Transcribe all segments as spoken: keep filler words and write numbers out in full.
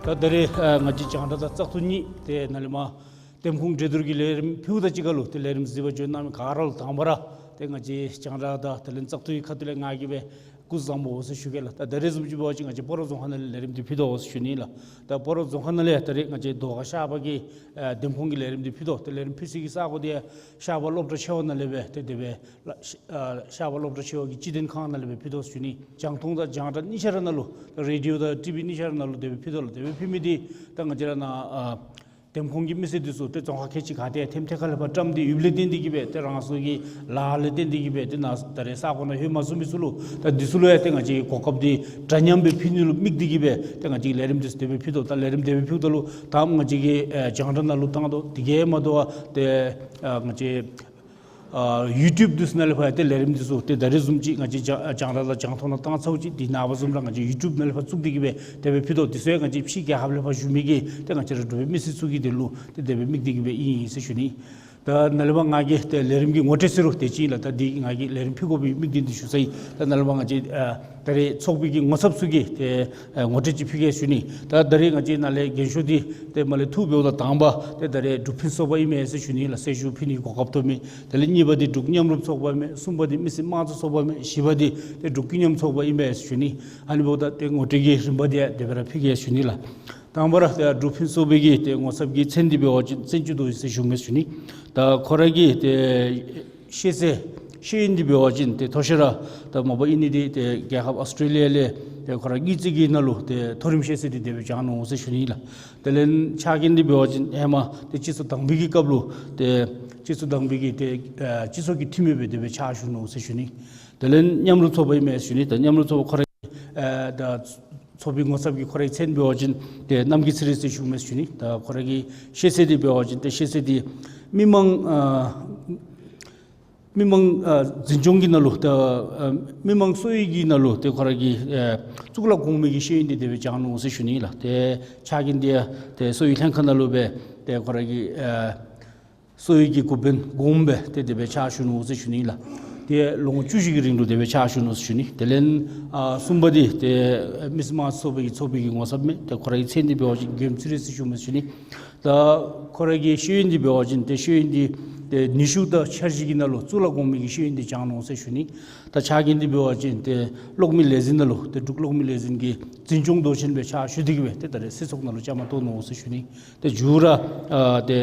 ད་ད་རེས་ཨ་ང་བཅས་རྒྱང་བསྒྲགས་དང་བཙག་འཐུ་གཉིས་ཏེ་ནཱ་ལས་མར་འདེམས་ཁོངས་གྲོས་བསྡུར་གྱི་ལས་རིམ་ཕུལཝ་ད་གཅིག་ཁར་ལུ་ཏེ་ལས་རིམ་གཟིགས་པར་འབྱོན་གནང་མི་ག་ར་ལུ་དང་པ་ར་ཏེ་ང་བཅས་རྒྱང་བསྒྲགས་དང་དེ་ལས་བཙག་འཐུའི་ཁ་ཐུག་ལས་ང་གིས་སྦེ་སྐུ་གཟུགས་བཟང་པོ་ཟེར་ཞུ་གེ་ལགས། ད་ད་རེས་བཟུམ་ཅིག་འབད་བ་ཅིན་ང་བཅས་སྤ་རོ་རྫོང་ཁག་ནང་ལས་ལས་རིམ་འདི་ཕུལ་དོ་ཟེར་ཞུ་ནི་ལགས། ད་སྤ་རོ་རྫོང་ཁག་ནང་ལས་ད་རེས་ང་བཅས་རྡོ་དཀར་ཤར་པ་གི་ཨ་འདེམས་ཁོངས་ཀྱི་ལས་རིམ་འདི་ཕུལ་དོ། ཏེ་ལས་རིམ་ཕུལ་སའི་གི་ས་གོ་འདི་ཤར་པ་སློབ་གྲྭ་ཆེ་བ་ནང་ལས་སྦེ་ཏེ་དེ་སྦེ་ལགས། ཤ་ཨ་ཤར་པ་སློབ་གྲྭ་ཆེ་བ་གི་སྤྱི་དོན་ཁང་ནང་ལས་སྦེ་ཕུལ་དོ་ཟེར་ཞུ་ནི། རྒྱང་མཐོང་དང་རྒྱང་བསྒྲགས་གཉིས་ཆ་ར་ནང་ལུ་རེ་ཌི་ཡོ་དང་ཊི་བི་གཉིས་ཆ་ར་ནང་ལུ་དེ་སྦེ་ཕུལ་དོ་ལགས། དེ་སྦེ་ཕུལ་མི་འདི་ད་ང་བཅས་ར་ནཱ་ཨ་འདེམས་ཁོངས་ཀྱི་མི་སེར་འདི་ཚུ་ཏེ་རྫོང་ཁག་ཁལ་གཅིག་ག་ཏེ་ཐེམ་ཐེ་ཁ་ལས་ཕར་བཀྲམ་སྟེ་ཡོདཔ་ལས་བརྟེན་ཏེ་གིས་སྦེ་ཏེ་རང་སོའི་གི་ལཱ་ལས་བརྟེན་ཏེ་གིས་སྦེ་ཏེ་ནཱ་ད་རེས་ས་གོ་ནང་ལྷོད་མ་ཚུགས་མི་ཚུ་ལུ་ད་འདི་ཚུ་ལུ་ཡང་ཏེ་ང་བཅས་ཀྱིས་གོ་སྐབས་འདི་འདྲ་མཉམ་སྦེ་ཕུལ་ནི་ལུ་དམིགས་ཏེ་གིས་སྦེ་ཏེ་ང་བཅས་ཀྱིས་ལས་རིམ་འདི་ཚུ་དེ་སྦེ་ཕུལ་དོ། ད་ལས་རིམ་དེ་སྦེ་ཕུལཝ་ད་ལུ་ད་ང་བཅས་ཀྱིས་ཨེ་རྒྱང་བསྒྲགས་ནང་ལུ་བཏང་དོ། དེ་གིས་མ་དོ་བར་ཏེ་ཨ་ང་བཅས་ཨ་ཡུ་ཊུབ་འདི་ཚུ་ནང་ལས་ཕར་ཡང་ཏེ་ལས་རིམ་འདི་ཚུ་ཏེ་ད་རེས་བཟུམ་ཅིག་ང་བཅས་རྒྱང་རྒྱང་བསྒྲགས་དང་རྒྱང་མཐོང་ནང་བཏང་ཚརཝ་ཅིག་འདི་ནངས་པ་བཟུམ་ར་ང་བཅས་ཡུ་ཊུབ་ནང་ལས་ཕར་བཙུགས་ཏེ་གིས་སྦེ་དེ་སྦེ་ཕུལ་དོ། འདི་ཚུ་ཡང་ང་བཅས་ཕྱི་རྒྱལ་ཁབ་ལས་ཕར་བཞུགས་མི་གི་ཏེ་ང་བཅས་ར་འབྲུག་པའི་མི་སེར་ཚུ་གི་དོན་ལུ་ཏེ་དེ་སྦེ་དམིགས་ཏེ་གིས་སྦེ་ཨིན་ཨིན་ཟེར་ཞུ་ནི། ད་ནཱ་ལས་མར་ང་གིས་ཏེ་ལས་རིམ་གྱི་ངོ་སྤྲོད་ཟེར་རུང་དེ་ཅིག་ལགས། ད་འདི་ང་གིས་ལས་རིམ་ཕུལ་དགོ་པའི་དམིགས་དོན་འདི་ཞུ་ཚར་ཡི། ད་ནཱ་ལས་མར་ང་བཅས་ཨ་ད་རེས་ཚོགས་པའི་གི་ངོ་ཚབ་ཚུ་གིས་ཏེ་ཨ་ངོ་སྤྲོད་ཅིག་ཕུལ་གེ་ཟེར་ཞུ་ནི། ད་ད་རེས་ང་བཅས་ནཱ་ལས་རྒྱན་ཤོག་འདི་ཏེ་མར་ལས་འཐུ་འབདཝ་ད་དང་པ་ཏེ་ད་རེས་འབྲུག་ཕུན་ཚོགས་པ་ཨིན་མས་ཟེར་ཞུ་ནི་ལགས། གསལ་ཞུ་ཕུལ་ནི་གོ་སྐབས་ཐོབ་མི། དེ་ལས་གཉིས་པ་འདི་འབྲུག་མཉམ་རུབ་ཚོགས་པ་ཨིན་མས། གསུམ་པ་འདི་མི་སེར་དམངས་གཙོ་ཚོགས་པ་ཨིན་མས། བཞི་པ་འདི་ཏེ་འབྲུག་ཀུན་མཉམ་ཚོགས་པ་ཨིན་མས་ཟེར་ཞུ་ནི། ཨ་ནི་འབདཝ་ད་ཏེ་ངོ་སྤྲོད་ཀྱི་རིམ་པ་འདི་ཡང་དེ་སྦེ་ར་ཕུལ་གེ་ཟེར་ཞུ་ནི་ལགས། དང་པ་ར་ཏེ་འབྲུག་ཕུན་ཚོགས་པའི་གི་ཏེ་ངོ་ཚབ་ཀྱི་མཚན་འདི་འབད་བ་ཅིན་བཙན་སྐྱོགས་རྡོ་རྗེ་ཟེར་ཞུཝ་མས་ཟེར་ཞུ་ནི། ད་ཁོ་ར་གི་ཏེ་ཤེས་ཚད་ཤེས་ཡོན་འདི་འབད་བ་ཅིན་ཏེ་མཐོ་ཤོས་ར་ད་མ་པ་ཨིན་ནི་འདི་ཏེ་རྒྱལ་ཁབ་ཨོསི་ཊྲེ་ལི་ཡ་ལས་ཏེ་ཁོ་ར་དངུལ་རྩིས་ཀྱི་ནང་ལུ་ཏེ་མཐོ་རིམ་ཤེས་ཚད་འདི་དེ་སྦེ་སྦྱངས་ནུག་ཟེར་ཞུ་ནི་ལགས། དེ་ལས་ཆ་རྐྱེན་འདི་འབད་བ་ཅིན་ཧེ་མ་ཏེ་སྤྱི་ཚོགས་དང་པའི་གི་སྐབས་ལུ་ཏེ་སྤྱི་ཚོགས་དང་པའི་གི་ཏེ་ཨ་སྤྱི་ཚོགས་ཀྱི་འཐུས་མི་སྦེ་དེ་སྦེ་ཕྱག་ཞུ་ནུག་ཟེར་ཞུ་ནི། དེ་ལས་མཉམ་རུབ་ཚོགས་པ་ཨིན་མས་ཟེར་ཞུ་ནི། ད་མཉམ་རུབ་ཚོགས་པ་ཁོ་ར་ཨ་ད་ཚོགས་པའི་ངོ་ཚབ་ཀྱི་ཁོ་རའི་མཚན་འབད་བ་ཅིན་ཏེ་རྣམ་རྒྱལ་ཚེ་རིང་ཟེར་ཞུཝ་མས་ཟེར་ཞུ་ནི། ད་ཁོ་ར་གི་ཤེས་ཚད་འདི་འབད་བ་ཅིན་ཏེ་ཤེས་ཚད་འདི་མི་མང་ཨ་མི་མང་ཨ་འཛིན་སྐྱོང་གི་ནང་ལུ་ད་ཨ་མི་མང་གསོ་བའི་གི་ནང་ལུ་ཏེ་ཁོ་ར་གི་ཨ་གཙུག་ལག་གོང་མའི་གི་ཤེས་ཡོན་འདི་དེ་སྦེ་སྦྱངས་ནུག་ཟེར་ཞུ་ནི་ལགས། ཏེ་ཆ་རྐྱེན་འདི་ཡང་ཏེ་གསོ་བའི་ལྷན་ཁག་ནང་ལུ་སྦེ་ཏེ་ཁོ་ར་གི་ཨ་གསོ་བའི་གི་འགོ་དཔོན་གོངམ་སྦེ་ཏེ་དེ་སྦེ་ཕྱག་ཞུ་ནུག་ཟེར་ཞུ་ནི་ལགས། ཏེ་ལོ་ངོ་བཅུ་བཞི་གི་རིང་ལུ་དེ་སྦེ་ཕྱག་ཞུ་ནུག་ཟེར་ཞུ་ནི། དེ་ལས་ཨ་གསུམ་པ་འདི་ཏེ་མི་སེར་དམངས་གཙོ་ཚོགས་པའི་གི་ཚོགས་པའི་གི་ངོ་ཚབ་མས། ཏེ་ཁོ་ར་གི་མཚན་འདི་འབད་བ་ཅིན་མགོནམ་ཚེ་རིང་ཟེར་ཞུཝ་མས་ཟེར་ཞུ་ནི། ད་ཁོ་ར་གི་ཤེས་ཡོན་འདི་འབད་བ་ཅིན་ཏེ་ཤེས་ཡོན་འདི་ཏེ་ནུས་ཤུགས་དང་འཆར་གཞི་གི་ནང་ལུ་གཙུག་ལག་གོང་མའི་གི་ཤེས་ཡོན་འདི་སྦྱངས་ནུག་ཟེར་ཞུ་ནི། ད་ཆ་རྐྱེན་འདི་འབད་བ་ཅིན་ཏེ་གློག་མེ་ལས་འཛིན་ནང་ལུ་ཏེ་འབྲུག་གློག་མེ་ལས་འཛིན་གྱི་འཛིན་སྐྱོང་མདོ་ཆེན་སྦེ་ཕྱག་ཞུ་སྟེ་གིས་སྦེ་ཏེ་ད་རེས་སྲིད་ཚོགས་ནང་ལུ་བཅའ་མར་གཏོགས་ནུག་ཟེར་ཞུ་ནི། ཏེ་མཇུག་ར་ཨ་ཏེ་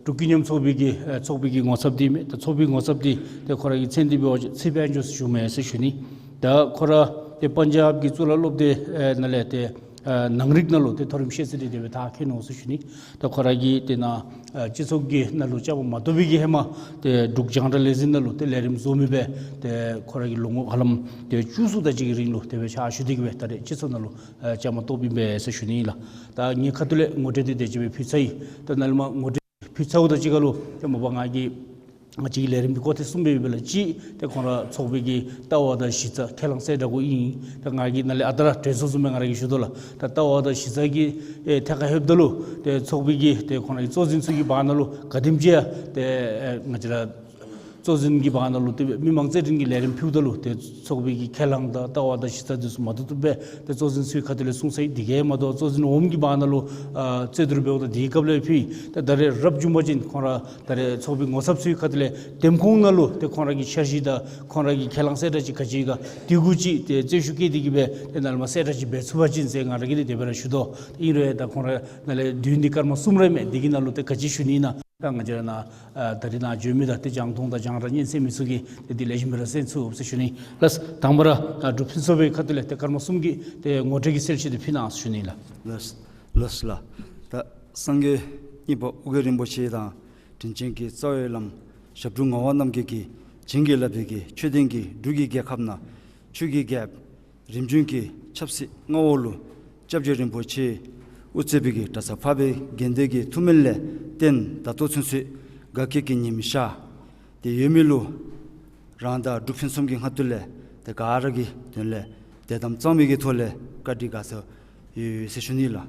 འབྲུག་ཀུན་མཉམ་ཚོགས་པའི་གི་ཨ་ཚོགས་པའི་གི་ངོ་ཚབ་འདི་མས། ད་ཚོགས་པའི་ངོ་ཚབ་འདི་ཏེ་ཁོ་ར་གི་མཚན་འདི་འབད་བ་ཅིན་ཚེ་དཔལ་འབྱོར་ཟེར་ཞུཝ་མས་ཟེར་ཞུ་ནི། ད་ཁོ་ར་ཏེ་པན་ཇབ་ཀྱི་གཙུག་ལག་སློབ་སྡེ་ཨ་ནང་ལས་ཏེ་ཨ་ནང་རིག་ནང་ལུ་ཏེ་མཐོ་རིམ་ཤེས་ཚད་འདི་དེ་སྦེ་མཐར་འཁྱོལ་ནུག་ཟེར་ཞུ་ནི། ད་ཁོ་ར་གིས་ཏེ་ནཱ་ཨ་སྤྱི་ཚོགས་ཀྱི་ནང་ལུ་བཅའ་མར་མ་གཏོགས་པའི་གི་ཧེ་མ་ཏེ་འབྲུག་རྒྱང་བསྒྲགས་ལས་འཛིན་ནང་ལུ་ཏེ་ལས་རིམ་བཟོ་མི་སྦེ་ཏེ་ཁོ་ར་གིས་ལོ་ངོ་ཧ་ལམ་ཏེ་བཅུ་གསུམ་དེ་ཅིག་གི་རིང་ལུ་དེ་སྦེ་ཕྱག་ཞུ་སྟེ་གིས་སྦེ་ད་རེས་སྤྱི་ཚོགས་ནང་ལུ་ཨ་བཅའ་མར་གཏོགསཔ་ཨིན་པས་ཟེར་ཞུ་ནི་ལགས། ད་ངེའི་ཁ་ཐུག་ལས་ངོ་སྤྲོད་འདི་དེ་ཅིག་སྦེ་ཕུལ་ཚར་ཡི། ད་ནཱ་ལས་མར་ངོ་སྤྲོད་ཕུལ་ཚརཝ་དང་གཅིག་ཁར་ལུ་ཏེ་མ་པ་ང་གིས་ང་བཅས་ཀྱི་ལས་རིམ་འདི་སྐོར་ཐེངས་གསུམ་སྦེ་ཡོད་པས་ལགས། གཅིག་ཏེ་ཁོང་ར་ཚོགས་པའི་གི་ལྟ་བ་དང་གཞི་རྩ་ཁས་བླངས་གསལ་བསྒྲགས་གུ་ཨིན། ད་ང་གིས་ནཱ་ལས་ཨ་རྟག་ར་དྲན་གསོ་བཟུམ་སྦེ་ང་ར་གིས་ཞུ་དོ་ལགས། ད་ལྟ་བ་དང་གཞི་རྩ་གི་ཨེ་ཐད་ཁར་ལྷོདཔ་ད་ལུ་ཏེ་ཚོགས་པའི་གི་ཏེ་ཁོང་ར་གི་གཙོ་འཛིན་ཚུ་གི་བར་ན་ལུ་ག་དེམ་ཅིག་ཡང་ཏེ་ཨེ་ང་བཅས་ར་གཙོ་འཛིན་གྱི་བར་ན་ལུ་ཏེ་མི་མང་རྩེད་འགྲན་གྱི་ལས་རིམ་ཕུལཝ་ད་ལུ་ཏེ་ཚོགས་པའི་གི་ཁས་བླངས་དང་ལྟ་བ་དང་གཞི་རྩ་འདི་ཚུ་མ་བཏུབ་བཏུབ་སྦེ་ཏེ་གཙོ་འཛིན་ཚུའི་ཁ་ཐུག་ལས་གསུངས་ཚར་ཡི། དེ་གིས་མ་དོ་གཙོ་འཛིན་འོགམ་གྱི་བར་ན་ལུ་ཨ་རྩོད་བསྡུར་འབདཝ་ད་དེའི་སྐབས་ལས་ཕུལ་ཡི། ད་ད་རེས་རབ་བྱུང་པ་ཅིན་ཁོང་ར་ད་རེས་ཚོགས་པའི་ངོ་ཚབ་ཚུའི་ཁ་ཐུག་ལས་འདེམས་ཁོངས་ནང་ལུ་ཏེ་ཁོང་ར་གི་འཆར་གཞི་དང་ཁོང་ར་གི་ཁས་བླངས་གསལ་བསྒྲགས་ཅིག་ག་ཅི་ཡོད་ག་དེ་གུ་ཅིག་ཏེ་རྩོད་ཤུགས་བསྐྱེད་དེ་གིས་སྦེ་ཏེ་ནཱ་ལས་མར་གསལ་བསྒྲགས་ཅིག་འབད་ཚུགས་པ་ཅིན་ཟེར་ང་ར་གིས་ཏེ་དེ་སྦེ་ར་ཞུ་དོ། ཨིན་རུང་ད་ཁོང་ར་ནཱ་ལས་དུས་འདི་སྐར་མ་གསུམ་ར་མས། དེ་གི་ནང་ལུ་ཏེ་ག་ཅི་ཞུ་ནི་ཨིན་ན། ད་ང་བཅས་ར་ནཱ་ཨ་ད་རིས་ནཱ་བྱོན་མི་དང་ཏེ་རྒྱང་མཐོང་དང་རྒྱང་བསྒྲགས་སྙན་གསན་མི་ཚུ་གིས་ཏེ་འདི་ལེགས་ཤོམ་སྦེ་ར་གསན་ཚུགས་ཟེར་ཞུ་ནི་ལགས། དང་པ་ར་ཨ་འབྲུག་ཕུན་ཚོགས་པའི་ཁ་ཐུག་ལས་ཏེ་སྐར་མ་གསུམ་གྱི་ཏེ་ངོ་སྤྲོད་ཀྱི་གསལ་བཤད་འདི་ཕུལ་གནང་ཟེར་ཞུ་ནི་ལགས། ལགས་ལགས་ལགས། ད་སངས་རྒྱས་གཉིས་པ་ཨོ་རྒྱན་རིན་པོ་ཆེ་དང་དྲིན་ཅན་གྱི་རྩ་བའི་བླམ་ཞབས་དྲུང་ངག་དབང་རྣམ་རྒྱལ་གྱིས་བྱིན་གྱིས་བརླབས་པའི་གི་ཆོས་ལྡན་གྱི་འབྲུག་གི་རྒྱལ་ཁབ་ནང་ཆོས་ཀྱི་རྒྱལཔོ་རིམ་བྱོན་གྱི་ཆབ་སྲིད་མངའ་འོག་ལུ་སྐྱབས་རྗེ་རིན་པོ་ཆེ་དབུ་གཙོས་པའི་གི་གྲྭ་ཚང་འཕགས་པའི་དགོན་སྡེ་གི་ཐུགས་སྨོན་ལས་བརྟེན་ད་ལྟོ་ཚུན་ཚོད་དགའ་སྐྱིད་ཀྱི་ཉིམ་ཤར་ཏེ་ཡོད་མི་ལུ་རང་དང་འབྲུག་ཕུན་སུམ་གྱི་ཁ་ཐུག་ལས་ཏེ་ག་ར་གི་དོན་ལས་དད་དམ་གཙང་མའི་གི་ཐོག་ལས་བཀའ་དྲིན་དགའ་ཚོར་ཡོད་ཟེར་ཞུ་ནི་ལགས།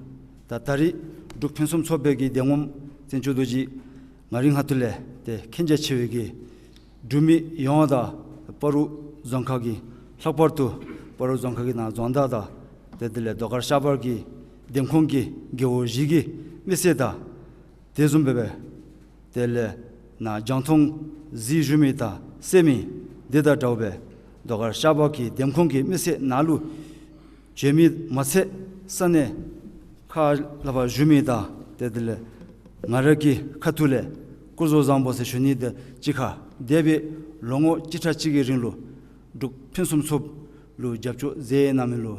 ད་ད་རིས་འབྲུག་ཕུན་སུམ་ཚོགས་པའི་གི་འདེམས་ངོ་བཙན་སྐྱོགས་རྡོ་རྗེ་ང་རའི་ཁ་ཐུག་ལས་ཏེ་མཁྱེན་རྒྱ་ཆེ་བའི་གི་འབྲུག་མི་ཡོངས་དང་སྤ་རོ་རྫོང་ཁག་གི་ལྷག་པར་དུ་སྤ་རོ་རྫོང་ཁག་གི་ནང་རྫོང་བདག་དང་ཏེ་དེ་ལས་རྡོ་དཀར་ཤར་པ་གི་ འདེམས་ཁོངས་ཀྱི་རྒེད་འོག་བཞི་གི་མི་སེར་དང་དེ་བཟུམ་སྦེ་སྦེ་དེ་ལས་ནཱ་རྒྱང་མཐོང་གཟིགས་བཞུགས་མི་དང་གསན་མི་དེ་དང་འདྲཝ་སྦེ་ཟློས་གར་ཤར་པ་གི་འདེམས་ཁོངས་ཀྱི་མི་སེར་ནང་ལུ་བྱོན་མི་མ་ཚད་ས་གནས་ཁག་ལུ་ཕར་བཞུགས་མི་དང་དེ་དེ་ལས་ང་ར་གི་ཁ་ཐུག་ལས་སྐུ་གཟུགས་བཟང་པོ་ཟེར་ཞུ་ནི་དང་གཅིག་ཁར་འདས་པའི་ལོ་ངོ་བཅུ་ཕྲག་གཅིག་གི་རིང་ལུ་འབྲུག་ཕུན་སུམ་ཚོགས་ལུ་རྒྱབ་སྐྱོར་མཛད་གནང་མི་ལུ་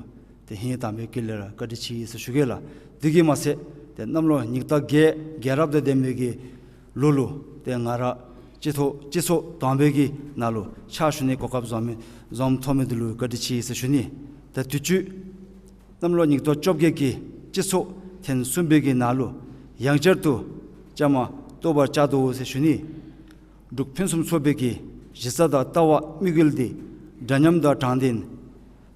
ཏེ་ཧིང་དྭངས་པའི་དཀྱིལ་ལས་ར་བཀའ་དྲིན་ཆེ་ཟེར་ཞུ་གེ་ལགས། དེ་གིས་མ་ཚད་ཏེ་གནམ་ལོ་ཉིས་སྟོང་བརྒྱད་རྒྱལ་རབས་དང་ལྡན་པའི་གི་ལོ་ལུ་ཏེ་ང་ར་སྤྱི་ཚོགས་སྤྱི་ཚོགས་དང་པའི་གི་ནང་ལུ་ཕྱག་ཞུ་ནི་གོ་སྐབས་བཟུམ་བཟུམ་ཐོབ་མི་འདི་ལུ་བཀའ་དྲིན་ཆེ་ཟེར་ཞུ་ནི། ཏེ་དུས་ཅི་གནམ་ལོ་ཉིས་སྟོང་བཅོ་བརྒྱད་ཀྱི་སྤྱི་ཚོགས་ཐེངས་གསུམ་པའི་གི་ནང་ལུ་ཡང་བསྐྱར་དུ་བཅའ་མར་གཏོགས་པར་བཅར་དོ་ཟེར་ཞུ་ནི། འབྲུག་ཕུན་སུམ་ཚོགས་པའི་གི་གཞི་རྩ་དང་ལྟ་བ་དམིགས་ཡུལ་འདི་འདྲ་མཉམ་དང་དྲང་བདེན་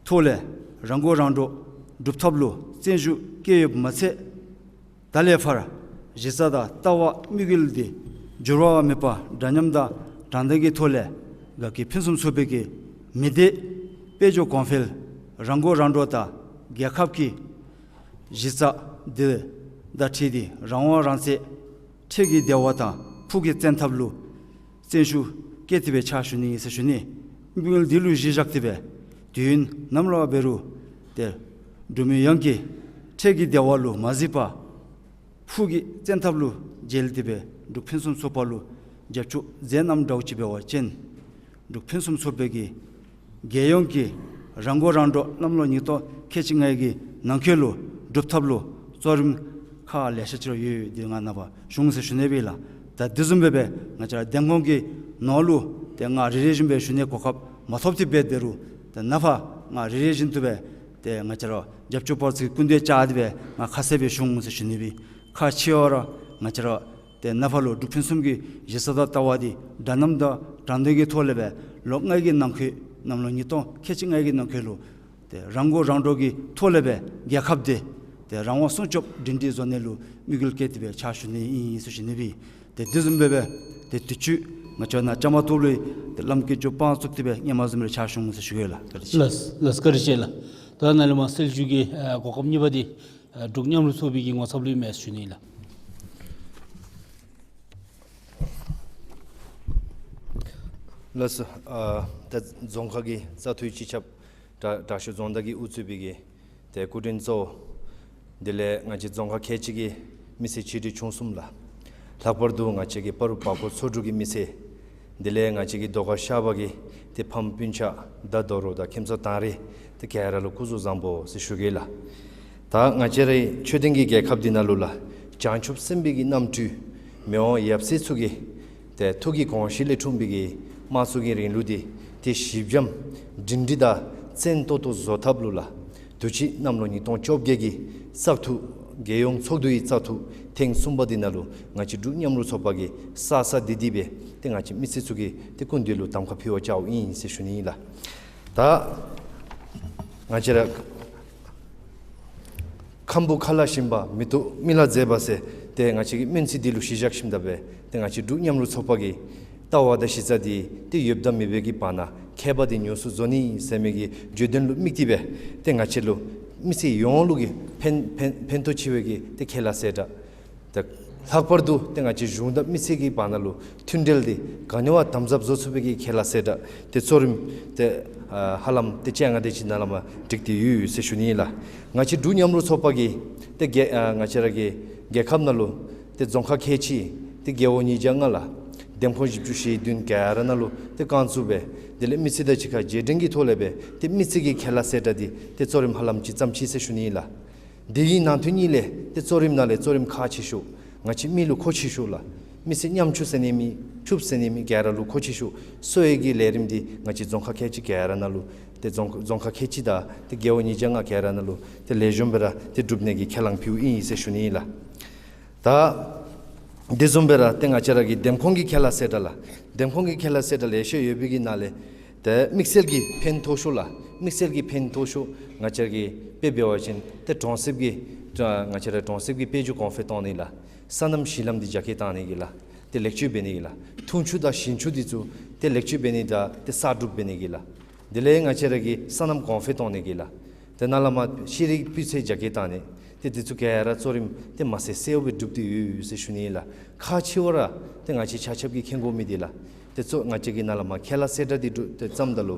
ཐོག་ལས་རང་མགོ་རང་འདྲོངས་སྒྲུབ་ཐབས་ལུ་བརྩོན་ཤུགས་བསྐྱེད་ཡོདཔ་མ་ཚད་ད་ལས་ཕར་གཞི་རྩ་དང་ལྟ་བ་དམིགས་ཡུལ་འདི་འགྱུར་བ་མེད་པར་འདྲ་མཉམ་དང་དྲང་བདེན་གྱི་ཐོག་ལས་རྒྱལ་ཁབ་ཕུན་སུམ་ཚོགས་པའི་གི་མི་སྡེ་དཔལ་འབྱོར་གོང་འཕེལ་རང་མགོ་རང་འདྲོངས་དང་རྒྱལ་ཁབ་ཀྱི་གཞི་རྩ་འདི་དང་འཁྲིལ་ཏེ་རང་དབང་རང་བཙན་འཕྲལ་གྱི་བདེ་བ་དང་ཕུགས་ཀྱི་བཙན་ཐབས་ལུ་བརྩོན་ཤུགས་བསྐྱེད་དེ་སྦེ་ཕྱག་ཞུ་ནི་ཟེར་ཞུ་ནི། དམིགས་ཡུལ་འདི་ལུ་གཞི་བཞག་སྟེ་སྦེ་དུས་ཡུན་ནམ་ལུ་འབད་རུང་ཏེ་འབྲུག་མི་ཡོངས་ཀྱི་འཕྲལ་གྱི་བདེ་བ་ལུ་མ་གཟིགས་པར་ཕུགས་ཀྱི་བཙན་ཐབས་ལུ་འཇལ་ཏེ་སྦེ་འབྲུག་ཕུན་སུམ་ཚོགས་པ་ལུ་རྒྱབ་སྐྱོར་མཛད་གནངམ་འདྲཝ་ཅིག་འབད་བ་ཅིན་འབྲུག་ཕུན་སུམ་ཚོགས་པའི་གི་རྒྱལ་ཡོངས་ཀྱི་རང་མགོ་རང་འདྲོངས་གནམ་ལོ་ཉིས་སྟོང་ཁལ་གཅིག་ལྔའི་གི་ནང་འཁོད་ལུ་སྒྲུབ་ཐབས་ལུ་གཙོ་རིམ་ཁག་ལེ་ཤ་ཅིག་ར་ཡོད་ཡོདཔ་འདི་ང་ནཱ་ཕར་ཞུ་འོང་ཟེར་ཞུ་ནི་སྦེ་ལགས། ད་དེ་བཟུམ་སྦེ་སྦེ་ང་བཅས་ར་འདེམས་ཁོངས་ཀྱི་ནང་ལུ་ཏེ་ང་རེ་རེ་བཞིན་སྦེ་ཞུ་ནིའི་གོ་སྐབས་མ་ཐོབ་སྟེ་འབད་དེ་རུང་ཏེ་ནཱ་ཕར་ང་རེ་རེ་བཞིན་དུ་སྦེ་ཏེ་ང་བཅས་ར་རྒྱབ་སྐྱོར་པ་ཚུ་གི་སྐུ་མདུན་བཅར་ཏེ་སྦེ་ང་ཁ་གསལ་སྦེ་ཞུ་འོང་ཟེར་ཞུ་ནི་སྦེ། ཁག་ཆེ་བ་ར་ང་བཅས་ར་ཏེ་ནཱ་ཕར་ལུ་འབྲུག་ཕུན་སུམ་གྱི་གཞི་རྩ་དང་ལྟ་བ་འདི་འདྲ་མཉམ་དང་དྲང་བདེན་གྱི་ཐོག་ལས་སྦེ་ལོ་ལྔའི་གི་ནང་འཁོད་གནམ་ལོ་ཉིས་སྟོང་ཁལ་གཅིག་ལྔའི་གི་ནང་འཁོད་ལུ་ཏེ་རང་མགོ་རང་འདྲོངས་ཀྱི་ཐོག་ལས་སྦེ་རྒྱལ་ཁབ་འདི་ཏེ་རང་དབང་སྲུང་སྐྱོབ་སྒྲིང་སྒྲི་བཟོ་ནི་ལུ་དམིགས་ཡུལ་བསྐྱེད་དེ་སྦེ་ཕྱག་ཞུ་ནི་ཨིན་ཟེར་ཞུ་ནི་སྦེ། ཏེ་དེ་བཟུམ་སྦེ་སྦེ་ཏེ་དུས་ཅི་ང་བཅས་ནཱ་བཅའ་མར་གཏོགསཔ་ལས་ཏེ་ལམ་གྱི་འགྱོ་བ་བཙུགས་ཏེ་སྦེ་སྔོན་མ་བཟུམ་སྦེ་ཕྱག་ཞུ་འོང་ཟེར་ཞུ་གེ་ལགས། བཀའ་དྲིན་ཆེ། ལགས་ལགས་བཀའ་དྲིན་ཆེ་ལགས། ད་ནཱ་ལས་མར་གསལ་ཞུ་གི་ཨ་གོ་སྐབས་གཉིས་པ་འདི་ཨ་འབྲུག་མཉམ་རུབ་ཚོགས་པའི་གི་ངོ་ཚབ་ལུ་ཨིན་མས་ཞུ་ནི་ལགས། ལགས་སོ། ཨ་ད་རྫོང་ཁག་གི་བཙག་འཐུའི་སྤྱི་ཁྱབ་དྲག་དྲག་ཤོས་རྫོང་བདག་གིས་དབུ་གཙོས་པའི་གི་ཏེ་སྐུ་མགྲོན་གཙོ་བོ་དེ་ལས་ང་བཅས་རྫོང་ཁག་ཁལ་གཅིག་གི་མི་སེར་ཆེ་འབྲིང་ཆུང་གསུམ་ལགས། ལྷག་པར་དུ་ང་བཅས་ཀྱི་སྤ་རོ་བར་སྐོར་ཚོ་དྲུག་གི་མི་སེར་དེ་ལས་ང་བཅས་ཀྱི་ཟློས་གར་ཤར་པ་གི་ཏེ་ཕམ་སྤུན་ཆ་དང་རྡོ་རོགས་དང་ཁྱིམ་ཚང་དང་རེ་ཏེ་ག་ར་ལུ་སྐུ་གཟུགས་བཟང་པོ་ཟེར་ཞུ་གེ་ལགས། ད་ང་བཅས་རའི་ཆོས་ལྡན་གྱི་རྒྱལ་ཁབ་འདི་ནང་ལུ་ལགས་བྱང་ཆུབ་སེམས་དཔའི་གི་རྣམ་སྤྲུལ་མི་དབང་ཡབ་སྲས་ཚུ་གི་ཏེ་ཐུགས་ཀྱི་དགོངས་བཞེད་ལས་འཁྲུངས་པའི་གི་དམངས་གཙོ་གི་རིང་ལུགས་འདི་ཏེ་ཞི་འཇམ་སྒྲིང་སྒྲི་དང་བཙན་ཏོག་ཏོ་བཟོ་ཐབས་ལུ་ལགས། དུས་ཅི་གནམ་ལོ་ཉིས་སྟོང་བཅོ་བརྒྱད་ཀྱི་བཙག་འཐུ་རྒྱལ་ཡོངས་ཚོགས་འདུའི་བཙག་འཐུ་ཐེངས་གསུམ་པ་འདི་ནང་ལུ་ང་བཅས་འབྲུག་མཉམ་རུབ་ཚོགས་པ་གིས་གསལ་གསལ་འདི་འདི་སྦེ་ཏེ་ང་བཅས་མི་སེར་ཚུ་གི་ཏེ་སྐུ་མདུན་ལུ་གདམ་ཁ་ཕུལ་བར་བཅརཝ་ཨིན་ཟེར་ཞུ་ནི་ཨིན་ལགས། ད་ང་བཅས་ར་ཁམ་བུ་ཁ་ལ་ཞིམ་པ། མི་ཐུབ་མི་ལ་མཛེས་པ་ཟེར་ཏེ་ང་བཅས་ཀྱི་སྨོན་ཚིག་འདི་ལུ་གཞི་བཞག་ཞིནམ་ད་སྦེ་ཏེ་ང་བཅས་འབྲུག་མཉམ་རུབ་ཚོགས་པ་གི་ལྟ་བ་དང་གཞི་རྩ་འདི་ཏེ་ཡོདཔ་དང་མེདཔ་གི་བར་ན་ཁྱད་པར་འདི་ཉུང་སུ་བཟོ་ནི་ཟེར་མི་གི་བརྗོད་དོན་ལུ་དམིགས་ཏེ་སྦེ་ཏེ་ང་བཅས་ལུ་མི་སེར་ཡོངས་ལུ་གི་ཕན་ཕན་ཕན་ཐོགས་ཆེ་བའི་གི་ཏེ་ཁེ་ལས་ཟེར་ད་ཏེ་ལྷག་པར་དུ་ཏེ་ང་བཅས་གཞུང་དང་མི་སེར་གྱི་བར་ན་ལུ་མཐུན་འབྲེལ་འདི་ག་ནི་བ་དམ་ཟབ་བཟོ་ཚུགས་པའི་གི་ཁེ་ལས་ཟེར་ད་ཏེ་གཙོ་རིམ་ཏེ་ཨ་ཧ་ལམ་ཏེ་བཅོ་ལྔ་དེ་ཅིག་ནང་ལས་མར་བསྒྲིགས་ཏེ་ཡོད་ཟེར་ཞུ་ནི་ཨིན་ལགས། ང་བཅས་འབྲུག་མཉམ་རུབ་ཚོགས་པ་གིས་ཏེ་རྒྱལ་ཨ་ང་བཅས་ར་གི་རྒྱལ་ཁབ་ནང་ལུ་ཏེ་རྫོང་ཁག་ཁལ་གཅིག་ཏེ་རྒེད་འོག་ཉིས་བརྒྱ་ལྔ་ལགས། འདེམས་ཁོངས་བཞི་བཅུ་ཞེ་བདུན་ག་ར་ནང་ལུ་ཏེ་རྐང་བཙུགས་སྦེ་དེ་ལས་མི་སེར་དང་གཅིག་ཁར་རྗེས་དྲན་གྱི་ཐོག་ལས་སྦེ་ཏེ་མི་སེར་གྱི་ཁེ་ལས་ཟེར་ད་འདི་ཏེ་གཙོ་རིམ་ཧ་ལམ་ཅིག་བརྩམས་ཅི་ཟེར་ཞུ་ནི་ཨིན་ལགས། དེ་གི་ནང་དོན་གཉིས་ལས་ཏེ་གཙོ་རིམ་ནང་ལས་གཙོ་རིམ་ཁག་ཆེ་ཤོས་ང་བཅས་མི་ལུ་མཁོ་ཆེ་ཤོས་ལགས། མི་སེར་ཉམ་ཆུང་ཟེར་ནི་མེད། ཕྱུགཔོ་ཟེར་ནི་མེད། ག་ར་ལུ་མཁོ་ཆེ་ཤོས་གསོ་བའི་གི་ལས་རིམ་འདི་ང་བཅས་རྫོང་ཁག་ཁལ་གཅིག་ག་ར་ནང་ལུ་ཏེ་རྫོང་རྫོང་ཁག་ཁལ་གཅིག་དང་ཏེ་རྒེད་འོག་ཉིས་བརྒྱ་ལྔ་ག་ར་ནང་ལུ་ཏེ་ལེགས་ཤོམ་སྦེ་ར་ཏེ་སྒྲུབ་ནི་གི་ཁས་བླངས་ཕུལཝ་ཨིན་ཟེར་ཞུ་ནི་ཨིན་ལགས། ད་དེ་བཟུམ་སྦེ་ར་ཏེ་ང་བཅས་ར་གི་འདེམས་ཁོངས་ཀྱི་ཁེ་ལས་ཟེར་ད་ལགས། འདེམས་ཁོངས་ཀྱི་ཁེ་ལས་ཟེར་ད་ལེ་ཤ་ཡོད་པའི་གི་ནང་ལས་ཏེ་དམིགས་བསལ་གྱི་ཕན་ཐོགས་ཤོས་ལགས། དམིགས་བསལ་གྱི་ཕན་ཐོགས་ཤོས་ང་བཅས་ར་གི་དཔེ་འབད་བ་ཅིན་ཏེ་གྲོང་གསེབ་ཀྱི་ང་བཅས་ར་གྲོང་གསེབ་ཀྱི་དཔལ་འབྱོར་གོང་འཕེལ་གཏོང་ནི་ལགས། སོ་ནམ་གཞི་ལམ་འདི་རྒྱ་སྐྱེད་བཏང་ནི་གི་ལགས། ཏེ་ལེགས་བཅོས་འབད་ནི་གི་ལགས། འཐུང་ཆུ་དང་ཞིང་ཆུ་འདི་ཚུ་ཏེ་ལེགས་བཅོས་འབད་ནི་དང་ཏེ་གསར་སྒྲུབ་འབད་ནི་གི་ལགས། དེ་ལས་ང་བཅས་ར་གི་སོ་ནམ་གོང་འཕེལ་གཏོང་ནི་གི་ལགས། ཏེ་ནཱ་ལས་མར་ཤེས་རིག་སྤུས་ཚད་རྒྱ་སྐྱེད་བཏང་ནི། ཏེ་དེ་ཚུ་ག་ར་གཙོ་རིམ་ཏེ་མ་གསལ་གསལཝ་སྦེ་སྒྲུབ་སྟེ་ཡོད་ཟེར་ཞུ་ནི་ལགས། ཁག་ཆེ་བ་ར་ཏེ་ང་བཅས་ཆ་ཁྱབ་ཀྱིས་མཁྱེན་དགོ་མི་འདི་ལགས། ཏེ་གཙོ་ང་བཅས་ཀྱིས་ནཱ་ལས་མར་ཁས་བླངས་གསལ་བསྒྲགས་འདི་སྒྲུབ་ཏེ་བརྩམ་ད་ལུ་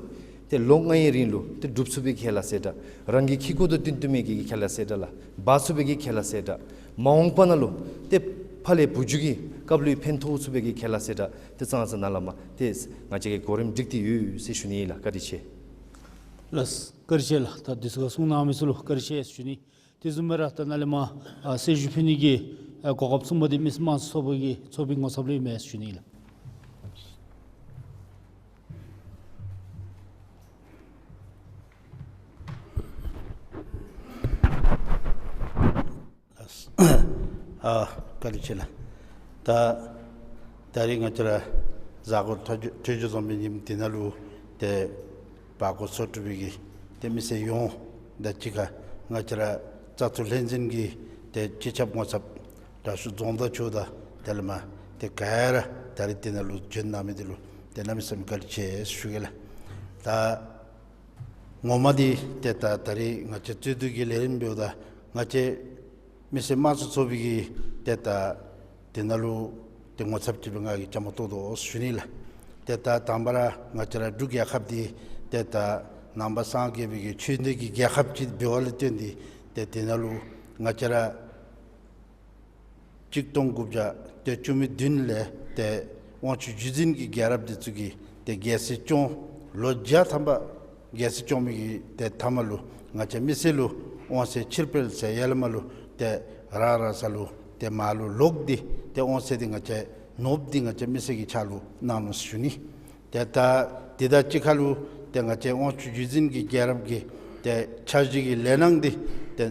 ཏེ་ལོ་ལྔའི་རིང་ལུ་ཏེ་སྒྲུབ་ཚུགས་པའི་ཁས་བླངས་གསལ་བསྒྲགས། རང་གི་ཁེ་ཀོ་དང་བསྟུན་བསྟུན་མི་གི་ཁས་བླངས་གསལ་བསྒྲགས་ལགས། འབག་ཚུགས་པའི་གི་ཁས་བླངས་གསལ་བསྒྲགས། མ་འོངས་པ་ནང་ལུ་ཏེ་ཕར་ལས་བུ་རྒྱུད་ཀྱི་སྐབས་ལུ་ཕན་ཐོགས་ཚུགས་པའི་གི་ཁས་བླངས་གསལ་བསྒྲགས་ཏེ་ཙང་ཙང་ནཱ་ལས་མར་ཏེ་ང་བཅས་ཀྱིས་གོ་རིམ་སྒྲིག་སྟེ་ཡོད་ཟེར་ཞུ་ནི་ལགས། བཀའ་དྲིན་ཆེ། ལགས། བཀའ་དྲིན་ཆེ་ལགས། ད་དུས་ཚོད་ཁར་གསུང་གནང་མི་ཚུ་ལུ་བཀའ་དྲིན་ཆེ་ཞུ་ནི། དེ་བཟུམ་སྦེ་ར་ད་ནཱ་ལས་མར་ཨ་གསལ་ཞུ་ཕུལ་ནི་གི་ཨ་གོ་སྐབས་གསུམ་པ་འདི་མི་སེར་དམངས་གཙོ་ཚོགས་པ་གི་ཚོགས་མི་ངོ་ཚབ་ལུ་ཨིན་མས་ཞུ་ནི་ལགས། ཨ་བཀའ་དྲིན་ཆེ་ལགས། ད་ད་རིས་ང་བཅས་ར་གཟའ་འཁོར་ཐོ་ཐོས་རྒྱལ་རྫོང་དཔོན་ཉིནམ་འདི་ནང་ལུ་ཏེ་བར་སྐོར་ཚོགས་དྲུག་པའི་གི་ཏེ་མི་སེར་ཡོངས་དང་གཅིག་ཁར་ང་བཅས་ར་བཙག་འཐུ་ལྷན་འཛིན་གྱི་ཏེ་སྤྱི་ཁྱབ་ངོ་ཚབ་དྲག་ཤོས་རྫོང་བདག་མཆོག་དང་དེ་ལས་མར་ཏེ་ག་ར་ད་རིས་འདི་ནང་ལུ་བྱོན་གནང་མི་འདི་ལུ་ཏེ་གནམ་མེད་ས་མེད་བཀའ་དྲིན་ཆེ་ཞུ་གེ་ལགས། ད་ངོ་མ་འདི་ཏེ་ད་ད་རིས་ང་བཅས་རྩོད་བསྡུར་གྱི་ལས་རིམ་འབདཝ་ད་ང་བཅས་མི་སེར་དམངས་གཙོ་ཚོགས་པའི་གི་ཏེ་ད་འདི་ནང་ལུ་ཏེ་ངོ་ཚབ་ཅིག་སྦེ་ང་གིས་བཅའ་མར་གཏོགས་དོ་ཞུ་ནི་ལགས། ཏེ་ད་དང་པ་ར་ང་བཅས་ར་འབྲུག་རྒྱལ་ཁབ་འདི་ཏེ་ད་ནང་པ་སངས་རྒྱས་པའི་གི་ཆོས་ལྡན་གྱི་རྒྱལ་ཁབ་ཅིག་འབདཝ་ལས་བརྟེན་ཏེ་ཏེ་འདི་ནང་ལུ་ང་བཅས་ར་གཅིག་སྟོང་དགུ་བརྒྱ་ཏེ་བཅུ་མེད་བདུན་ལས་ཏེ་དབང་ཕྱུག་བརྒྱུད་འཛིན་གྱི་རྒྱལ་རབས་འདི་ཚུ་གིས་ཏེ་རྒྱལ་སྲིད་སྐྱོང་ལོ་བརྒྱ་ཐམ་པ་རྒྱལ་སྲིད་སྐྱོང་མི་གི་ཏེ་མཐའ་མ་ལུ་ང་བཅས་མི་སེར་ལུ་དབང་ཚད་ཕྱིར་སྤེལ་ཟེར་ཡར་ལས་མར་ལུ་ཏེ་རང་རང་ས་ལུ་ཏེ་མར་ལུ་ལོག་སྟེ་ཏེ་དབང་ཚད་འདི་ང་བཅས་ནོར་བུ་འདི་ང་བཅས་མི་སེར་གྱི་ཕྱག་ལུ་གནང་ནུག་ཞུ་ནི། ཏེ་ད་འདི་དང་གཅིག་ཁར་ལུ་ཏེ་ང་བཅས་དབང་ཕྱུག་བརྒྱུད་འཛིན་གྱི་རྒྱལ་རབས་ཀྱི་ཏེ་འཆར་གཞི་གི་ལས་སྣང་འདི་ཏེ་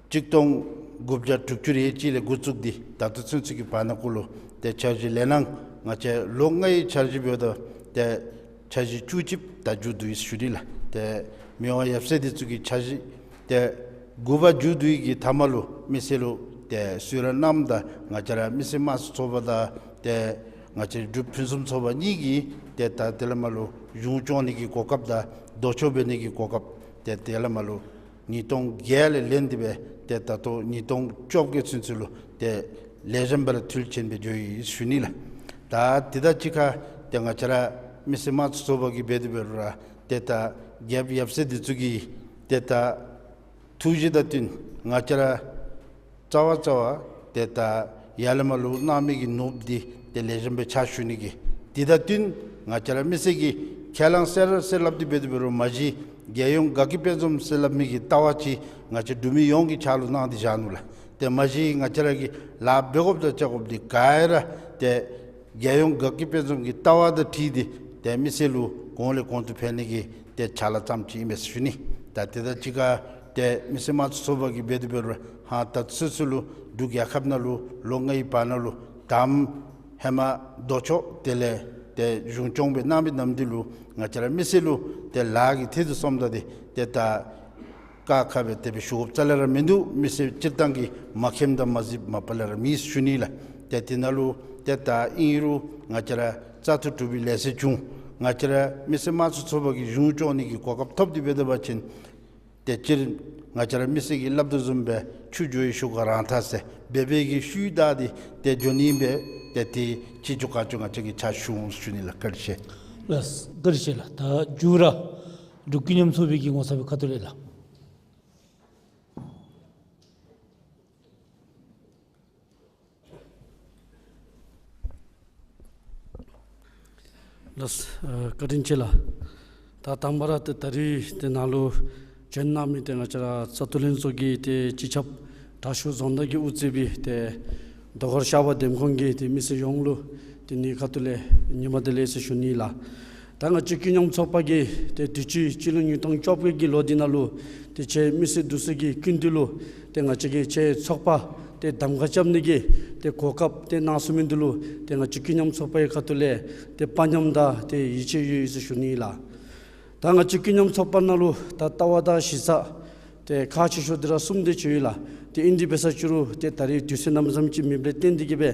གཅིག་སྟོང་དགུ་བརྒྱ་དྲུག་ཅུ་རེ་གཅིག་ལས་འགོ་བཙུགས་ཏེ་ད་ལྟོ་ཚུན་ཚོད་ཀྱི་བར་ན་གུ་ལུ་ཏེ་འཆར་གཞི་ལས་སྣང་ང་བཅས་ལོ་ལྔའི་འཆར་གཞི་འབདཝ་ད་ཏེ་འཆར་གཞི་བཅུ་གཅིག་ད་མཇུག་བསྡུ་ཡི་ཞུ་ནི་ལགས། ཏེ་མི་དབང་ཡབ་སྲས་འདི་ཚུ་གི་འཆར་གཞི་ཏེ་དགུ་པ་མཇུག་བསྡུ་ཡི་གི་མཐའ་མ་ལུ་མི་སེར་ལུ་ཏེ་གསོལ་རས་གནངམ་ད་ང་བཅས་ར་མི་སེར་དམངས་གཙོ་ཚོགས་པ་དང་ཏེ་ང་བཅས་འབྲུག་ཕུན་སུམ་ཚོགས་པ་གཉིས་ཀྱིས་ཏེ་ད་དེ་ལས་མར་ལུ་གཞུང་སྐྱོང་ནི་གི་གོ་སྐབས་དང་ལྡོག་ཕྱོགས་འབད་ནི་གི་གོ་སྐབས་ཏེ་དེ་ལས་མར་ལུ་ཉིས་སྟོང་བརྒྱད་ལས་ལེན་ཏེ་སྦེ་ཏེ་ད་ལྟོ་ཉིས་སྟོང་བཅོ་བརྒྱད་ཚུན་ཚོད་ལུ་ཏེ་ལེགས་ཤོམ་སྦེ་ར་མཐུད་ཆེན་སྦེ་འགྱོ་ཡི་ཞུ་ནི་ལགས། ད་དེ་དང་གཅིག་ཁར་ཏེ་ང་བཅས་ར་མི་སེར་དམངས་གཙོ་ཚོགས་པ་གིས་འབད་དེ་འབད་རུང་ར་ཏེ་ད་རྒྱལཔོ་ཡབ་སྲས་འདི་ཚུ་གི་ཏེ་ད་ཐུགས་བཞེད་དང་བསྟུན་ང་བཅས་ར་རྩ་བ་རྩ་བ་ཏེ་ད་ཡར་ལས་མར་ལུ་གནང་མི་གི་ནོར་བུ་འདི་ཏེ་ལེགས་ཤོམ་སྦེ་ཕྱག་ཞུ་ནི་གི་འདི་དང་བསྟུན་ང་བཅས་ར་མི་སེར་གྱིས་ཁས་བླངས་གསལ་ར་གསལ་སླབ་སྟེ་འབད་དེ་འབད་རུང་མ་གཞི་རྒྱལ་ཡོངས་དགའ་སྐྱིད་དཔལ་འཛོམས་ཟེར་སླབ་མི་གི་ལྟ་བ་ཅིག་ང་བཅས་འབྲུག་མི་ཡོངས་ཀྱི་ཕྱག་ལུ་གནང་སྟེ་བཞག་ནུག་ལགས། ཏེ་མ་གཞི་ང་བཅས་ར་གིས་ལཱ་འབད་དགོཔ་དང་བྱ་དགོཔ་འདི་ག་ར་ཏེ་རྒྱལ་ཡོངས་དགའ་སྐྱིད་དཔལ་འཛོམས་ཀྱི་ལྟ་བ་དང་འཁྲིལ་ཏེ་ཏེ་མི་སེར་ལུ་གོང་ལས་གོང་དུ་འཕེལ་ནི་གི་ཏེ་ཕྱག་ལཱ་ཙམ་ཅིག་ཨིན་མས་ཞུ་ནི། ད་དེ་དང་གཅིག་ཁར་ཏེ་མི་སེར་དམངས་གཙོ་ཚོགས་པ་གིས་འབད་དེ་འབད་རུང་ཧ་ད་ཚུན་ཚོད་ལུ་འབྲུག་རྒྱལ་ཁབ་ནང་ལུ་ལོ་ལྔའི་བར་ན་ལུ་དང་ཧེ་མ་ལྡོག་ཕྱོགས་དེ་ལས་ཏེ་གཞུང་སྐྱོང་སྦེ་གནང་མི་ནམ་འདི་ལུ་ང་བཅས་ར་མི་སེར་ལུ་ཏེ་ལཱ་གི་ཐད་དུ་སོངམ་ད་འདི་ཏེ་ད་ཀ་ཁ་སྦེ་དེ་སྦེ་ཞུ་དགོཔ་རྩ་ལས་ར་མིན་འདུག། མི་སེར་སྤྱིར་བཏང་གིས་མ་མཁྱེནམ་དང་མ་གཟིགསཔ་མ་པ་ལས་ར་མེད་ཞུ་ནི་ལགས། ཏེ་དེ་ནང་ལུ་ཏེ་ད་ཨིན་རུང་ང་བཅས་ར་བཙག་འཐུ་གྲུབ་པའི་ལས་ཚོགས་བྱུང་། ང་བཅས་ར་མི་སེར་དམངས་གཙོ་ཚོགས་པ་གིས་གཞུང་སྐྱོང་ནི་གི་གོ་སྐབས་ཐོབ་སྟེ་འབད་དེ་འབད་བ་ཅིན་ཏེ་སྤྱིར་ང་བཅས་ར་མི་སེར་གྱིས་སླབ་དོ་བཟུམ་སྦེ་ཆུ་འགྱོ་བའི་ཤུགས་ཀ་རང་ཐག་ཟེར་འབད་འབད་གི་ཤུལ་བདའ་སྟེ་ཏེ་འགྱོ་ནི་ཨིན་པས། ཏེ་དེ་ཅི་ལྕོགས་གང་ལྕོགས་ང་བཅས་ཀྱིས་ཕྱག་ཞུ་འོང་ཞུ་ནི་ལགས། བཀའ་དྲིན་ཆེ། ལགས་བཀའ་དྲིན་ཆེ་ལགས། ད་མཇུག་ར་འབྲུག་ཀུན་མཉམ་ཚོགས་པའི་གི་ངོ་ཚབ་པའི་ཁ་ཐུག་ལས་ལགས། ལགས་ཨ་བཀའ་དྲིན་ཆེ་ལགས། ད་དང་པ་ར་ཏེ་ད་རིས་ཏེ་ནཱ་ལུ་བྱོན་གནང་མི་ཏེ་ང་བཅས་ར་བཙག་འཐུ་ལྷན་ཚོགས་ཀྱི་ཏེ་སྤྱི་ཁྱབ་དྲག་ཤོས་རྫོང་བདག་གིས་དབུ་གཙོས་པའི་ཏེ་ཟློས་གར་ཤར་པ་འདེམས་ཁོངས་ཀྱི་ཏེ་མི་སེར་ཡོངས་ལུ་ཏེ་ངེའི་ཁ་ཐུག་ལས་ཉི་མ་བདེ་ལེགས་ཟེར་ཞུ་ནི་ལགས། ད་ང་བཅས་ཀུན་མཉམ་ཚོགས་པ་གིས་ཏེ་དུས་ཅི་སྤྱི་ལོ་ཉིས་སྟོང་བཅོ་བརྒྱད་ཀྱི་ལོ་འདི་ནང་ལུ་ཏེ་ཁྱེད་མི་སེར་འདི་ཚུ་གི་སྐུ་མདུན་ལུ་ཏེ་ང་བཅས་ཀྱི་ཁྱེད་ཚོགས་པ་ཏེ་གདམ་ཁ་རྐྱབ་ནི་གི་ཏེ་གོ་སྐབས་ཏེ་གནང་ཚུགས་མི་འདི་ལུ་ཏེ་ང་བཅས་ཀུན་མཉམ་ཚོགས་པའི་ཁ་ཐུག་ལས་ཏེ་དཔའ་ཉམས་དང་ཏེ་ཡིད་ཆེས་ཡོད་ཟེར་ཞུ་ནི་ལགས། ད་ང་བཅས་ཀུན་མཉམ་ཚོགས་པ་ནང་ལུ་ད་ལྟ་བ་དང་གཞི་རྩ་ཏེ་ཁག་ཆེ་ཤོས་འདི་ར་གསུམ་དེ་ཅིག་ཡོད་ལགས། ཏེ་ཨིན་དེ་འབད་ས་ཅིག་རུང་ཏེ་ད་རིས་དུས་ཚོད་གནམ་མེད་ས་མེད་ཅིག་མེདཔ་ལས་བརྟེན་ཏེ་གིས་སྦེ་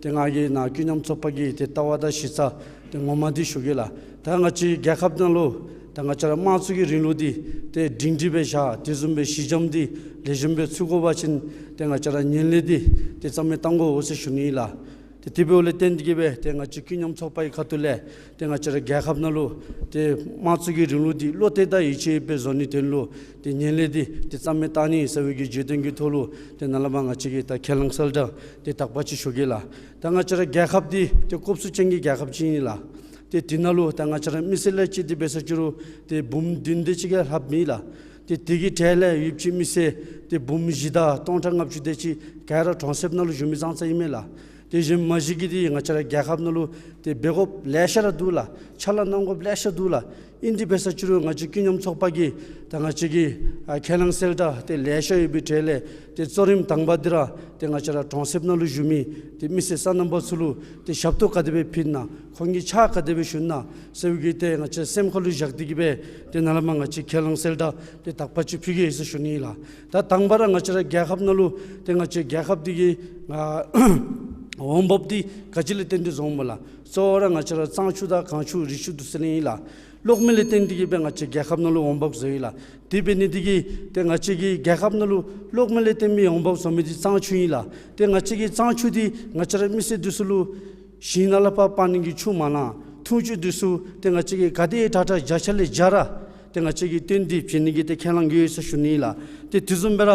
ཏེ་ང་གིས་ནཱ་ཀུན་མཉམ་ཚོགས་པ་གི་ཏེ་ལྟ་བ་དང་གཞི་རྩ་ཏེ་ངོ་མ་འདི་ཞུ་གེ་ལགས། ད་ང་བཅས་རྒྱལ་ཁབ་ནང་ལུ་ ད་ང་བཅས་ར་དམངས་གཙོ་གི་རིང་ལུགས་འདི་ཏེ་སྒྲིང་སྒྲི་སྦེ་བཞག། དེ་བཟུམ་སྦེ་གཞི་འགྱམ་འདི་ལེགས་ཤོམ་སྦེ་ཚུད་དགོ་པ་ཅིན་ཏེ་ང་བཅས་ར་ངན་ལྷད་འདི་ཏེ་རྩ་མེད་བཏང་དགོ་འོང་ཟེར་ཞུ་ནི་ཨིན་ལགས། ཏེ་དེ་འབདཝ་ལས་བརྟེན་ཏེ་གིས་སྦེ་ཏེ་ང་བཅས་ཀུན་མཉམ་ཚོགས་པ་གི་ཁ་ཐུག་ལས་ཏེ་ང་བཅས་ར་རྒྱལ་ཁབ་ནང་ལུ་ཏེ་དམངས་གཙོ་གི་རིང་ལུགས་འདི་བློ་གཏད་དང་ཡིད་ཆེས་སྦེ་བཟོ་ནིའི་དོན་ལུ་ཏེ་ངན་ལྷད་འདི་ཏེ་རྩ་མེད་བཏང་ནི་ཟེར་བའི་གི་བརྗོད་དོན་གྱི་ཐོག་ལུ་ཏེ་ནཱ་ལས་མར་ང་བཅས་ཀྱིས་ད་ཁས་བླངས་གསལ་བསྒྲགས་ཏེ་དག་པ་ཅིག་ཞུ་གེ་ལགས། ད་ང་བཅས་ར་རྒྱལ་ཁབ་འདི་ཏེ་སྐོབས་སུ་ཅན་གྱི་རྒྱལ་ཁབ་ཅིག་ཨིན་ལགས། ཏེ་དེ་ནང་ལུ་ད་ང་བཅས་ར་མི་སེར་ལས་བརྩིས་ཏེ་འབད་ས་ཅིག་རུང་ཏེ་འབུམ་བདུན་དེ་ཅིག་གིས་ལྷགཔ་མེད་ལགས། ཏེ་དེ་གི་གྲས་ལས་ཡོདཔ་ཅིག་མི་སེར་ཏེ་འབུམ་བཞི་དང་སྟོང་ཕྲག་ལྔ་བཅུ་དེ་ཅིག་ག་ར་གྲོང་གསེབ་ནང་ལུ་བཞུགས་མི་ཙང་ཙ་ཨིན་མས་ལགས། དེ་བཞིན་མ་གཞི་གི་འདི་ང་བཅས་ར་རྒྱལ་ཁབ་ནང་ལུ་ཏེ་འབད་དགོཔ་ལེ་ཤ་ར་འདུག་ལགས། ཕྱག་ལཱ་གནང་དགོཔ་ལེ་ཤ་འདུག་ལགས། ཨིན་དེ་འབད་ས་ཅིག་རུང་ང་བཅས་ཀུན་མཉམ་ཚོགས་པ་གིས་ད་ང་བཅས་ཀྱི་ཨ་ཁས་བླངས་གསལ་བསྒྲགས་ཏེ་ལེ་ཤ་ཡོད་པའི་གྲས་ལས་ཏེ་གཙོ་རིམ་དང་པ་འདི་ར་ཏེ་ང་བཅས་ར་གྲོང་གསེབ་ནང་ལུ་བཞུགས་མི་ཏེ་མི་སེར་སོ་ནམ་པ་ཚུ་ལུ་ཏེ་ཞབས་ཏོག་ག་དེ་སྦེ་ཕུལ་ན་ཁོང་གི་ཕྱག་ག་དེ་སྦེ་ཞུ་ན་ཟེར་བའི་གི་ཏེ་ང་བཅས་སེམས་ཁ་ལུ་བཞག་སྟེ་གིས་སྦེ་ཏེ་ནཱ་ལས་མར་ང་བཅས་ཁས་བླངས་གསལ་བསྒྲགས་ཏེ་དག་པ་ཅིག་ཕུལ་གེ་ཟེར་ཞུ་ནི་ཨིན་ལགས། ད་དང་པ་ར་ང་བཅས་ར་རྒྱལ་ཁབ་ནང་ལུ་ཏེ་ང་བཅས་རྒྱལ་ཁབ་འདི་གི་ཨ་འོང་འབབ་འདི་ག་ཅི་ལས་བརྟེན་ཏེ་བཟོཝ་སྨོ་ལགས། གཙོ་བོ་ར་ང་བཅས་ར་གཙང་ཆུ་དང་གངས་ཆུ་རི་ཆུ་འདི་ཚུ་ལས་ཨིན་ལགས། གློག་མེ་ལས་བརྟེན་ཏེ་གིས་སྦེ་ང་བཅས་རྒྱལ་ཁབ་ནང་ལུ་འོང་འབབ་བཟོ་ཡི་ལགས། དེ་འབད་ནི་འདི་གིས་ཏེ་ང་བཅས་ཀྱི་རྒྱལ་ཁབ་ནང་ལུ་གློག་མེ་ལས་བརྟེན་མི་འོང་འབབ་བཟོ་མི་འདི་གཙང་ཆུ་ཨིན་ལགས། ཏེ་ང་བཅས་ཀྱི་གཙང་ཆུ་འདི་ང་བཅས་ར་མི་སེར་འདི་ཚུ་ལུ་ཞིང་ནང་ལས་ཕར་སྤར་ནི་གི་ཆུ་མ་ལང་། འཐུང་ཆུ་འདི་ཚུ་ཏེ་ང་བཅས་ཀྱིས་ག་དེ་དྲག་དྲག་བརྒྱ་ཆ་ལས་བརྒྱ་ར་ཏེ་ང་བཅས་ཀྱིས་བཏོན་ཏེ་བྱིན་ནི་གི་ཏེ་ཁས་བླངས་ཡོད་ཟེར་ཞུ་ནི་ཨིན་ལགས། ཏེ་དེ་བཟུམ་སྦེ་ར་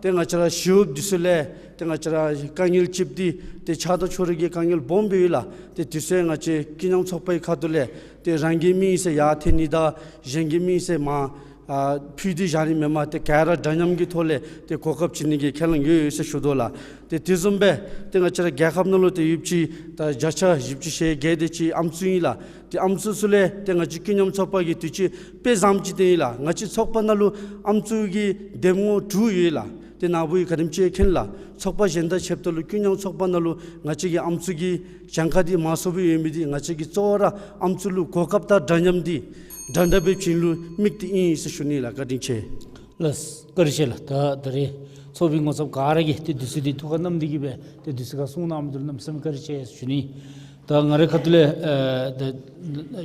ཏེ་ང་བཅས་ར་ཞི་གཡོགཔ་འདི་ཚུ་ལས་ཏེ་ང་བཅས་ར་དཀའ་ངལ་ཅིག་འདི་ཏེ་ཆར་དང་ཕྱི་རུ་གི་དཀའ་ངལ་སྦོམ་སྦེ་ཡོད་ལགས། ཏེ་དེ་ཚུ་ཡང་ང་བཅས་ཀུན་མཉམ་ཚོགས་པའི་ཁ་ཐུག་ལས་ཏེ་རང་གི་མི་ཨིན་ཟེར་ཡར་འཐེན་ནི་དང་གཞན་གྱི་མི་ཨིན་ཟེར་མར་ཨ་ཕུད་དེ་བཞག་ནི་མེན་པར་ཏེ་ག་ར་འདྲ་མཉམ་གྱི་ཐོག་ལས་ཏེ་གོ་སྐབས་བྱིན་ནི་གི་ཁས་བླངས་ཡོད་ཟེར་ཞུ་དོ་ལགས། ཏེ་དེ་བཟུམ་སྦེ་ཏེ་ང་བཅས་ར་རྒྱལ་ཁབ་ནང་ལུ་ཏེ་ཡོདཔ་ཅིག་ད་བརྒྱ་ཆ་བཞི་བཅུ་ཞེ་བརྒྱད་དེ་ཅིག་ཨམ་སྲུ་ཨིན་ལགས། ཏེ་ཨམ་སྲུ་ཚུ་ལས་ཏེ་ང་བཅས་ཀུན་མཉམ་ཚོགས་པ་གིས་དུས་ཅི་དཔེ་བཟངམ་ཅིག་བཏོན་ཡི་ལགས། ང་བཅས་ཚོགས་པ་ནང་ལུ་ཨམ་སྲུ་གི་འདེམས་ངོ་དྲུག་ཡོད་ལགས། ཏེ་ནཱ་བུ་གིས་ག་དེམ་ཅིག་མཁྱེན་ལགས། ཚོགས་པ་གཞན་དང་ཕྱདཔ་ད་ལུ་ཀུན་མཉམ་ཚོགས་པ་ནང་ལུ་ང་བཅས་ཀྱི་ཨམ་སྲུ་གི་གྱངས་ཁ་འདི་མང་སུ་སྦེ་ཡོད་མི་འདི་ང་བཅས་ཀྱིས་གཙོ་བོ་ར་ཨམ་སྲུ་ལུ་གོ་སྐབས་དང་འདྲ་མཉམ་འདི་འདྲ་འདྲ་སྦེ་བྱིན་ལུ་དམིགས་ཏེ་ཨིན་ཟེར་ཞུ་ནི་ལགས། བཀའ་དྲིན་ཆེ། ལགས་སོ། བཀའ་དྲིན་ཆེ་ལགས། ད་ད་རེས་ཚོགས་པའི་ངོ་ཚབ་ག་ར་གིས་ཏེ་དུས་ཚོད་འདི་ཐུགས་ཁར་བསྣམས་ཏེ་གིས་སྦེ་ཏེ་དུས་ཚོད་ཁར་གསུང་གནངམ་འདི་ལུ་གནམ་མེད་ས་མེད་བཀའ་དྲིན་ཆེ་ཟེར་ཞུ་ནི། ད་ང་རའི་ཁ་ཐུག་ལས་ཨེ་ད་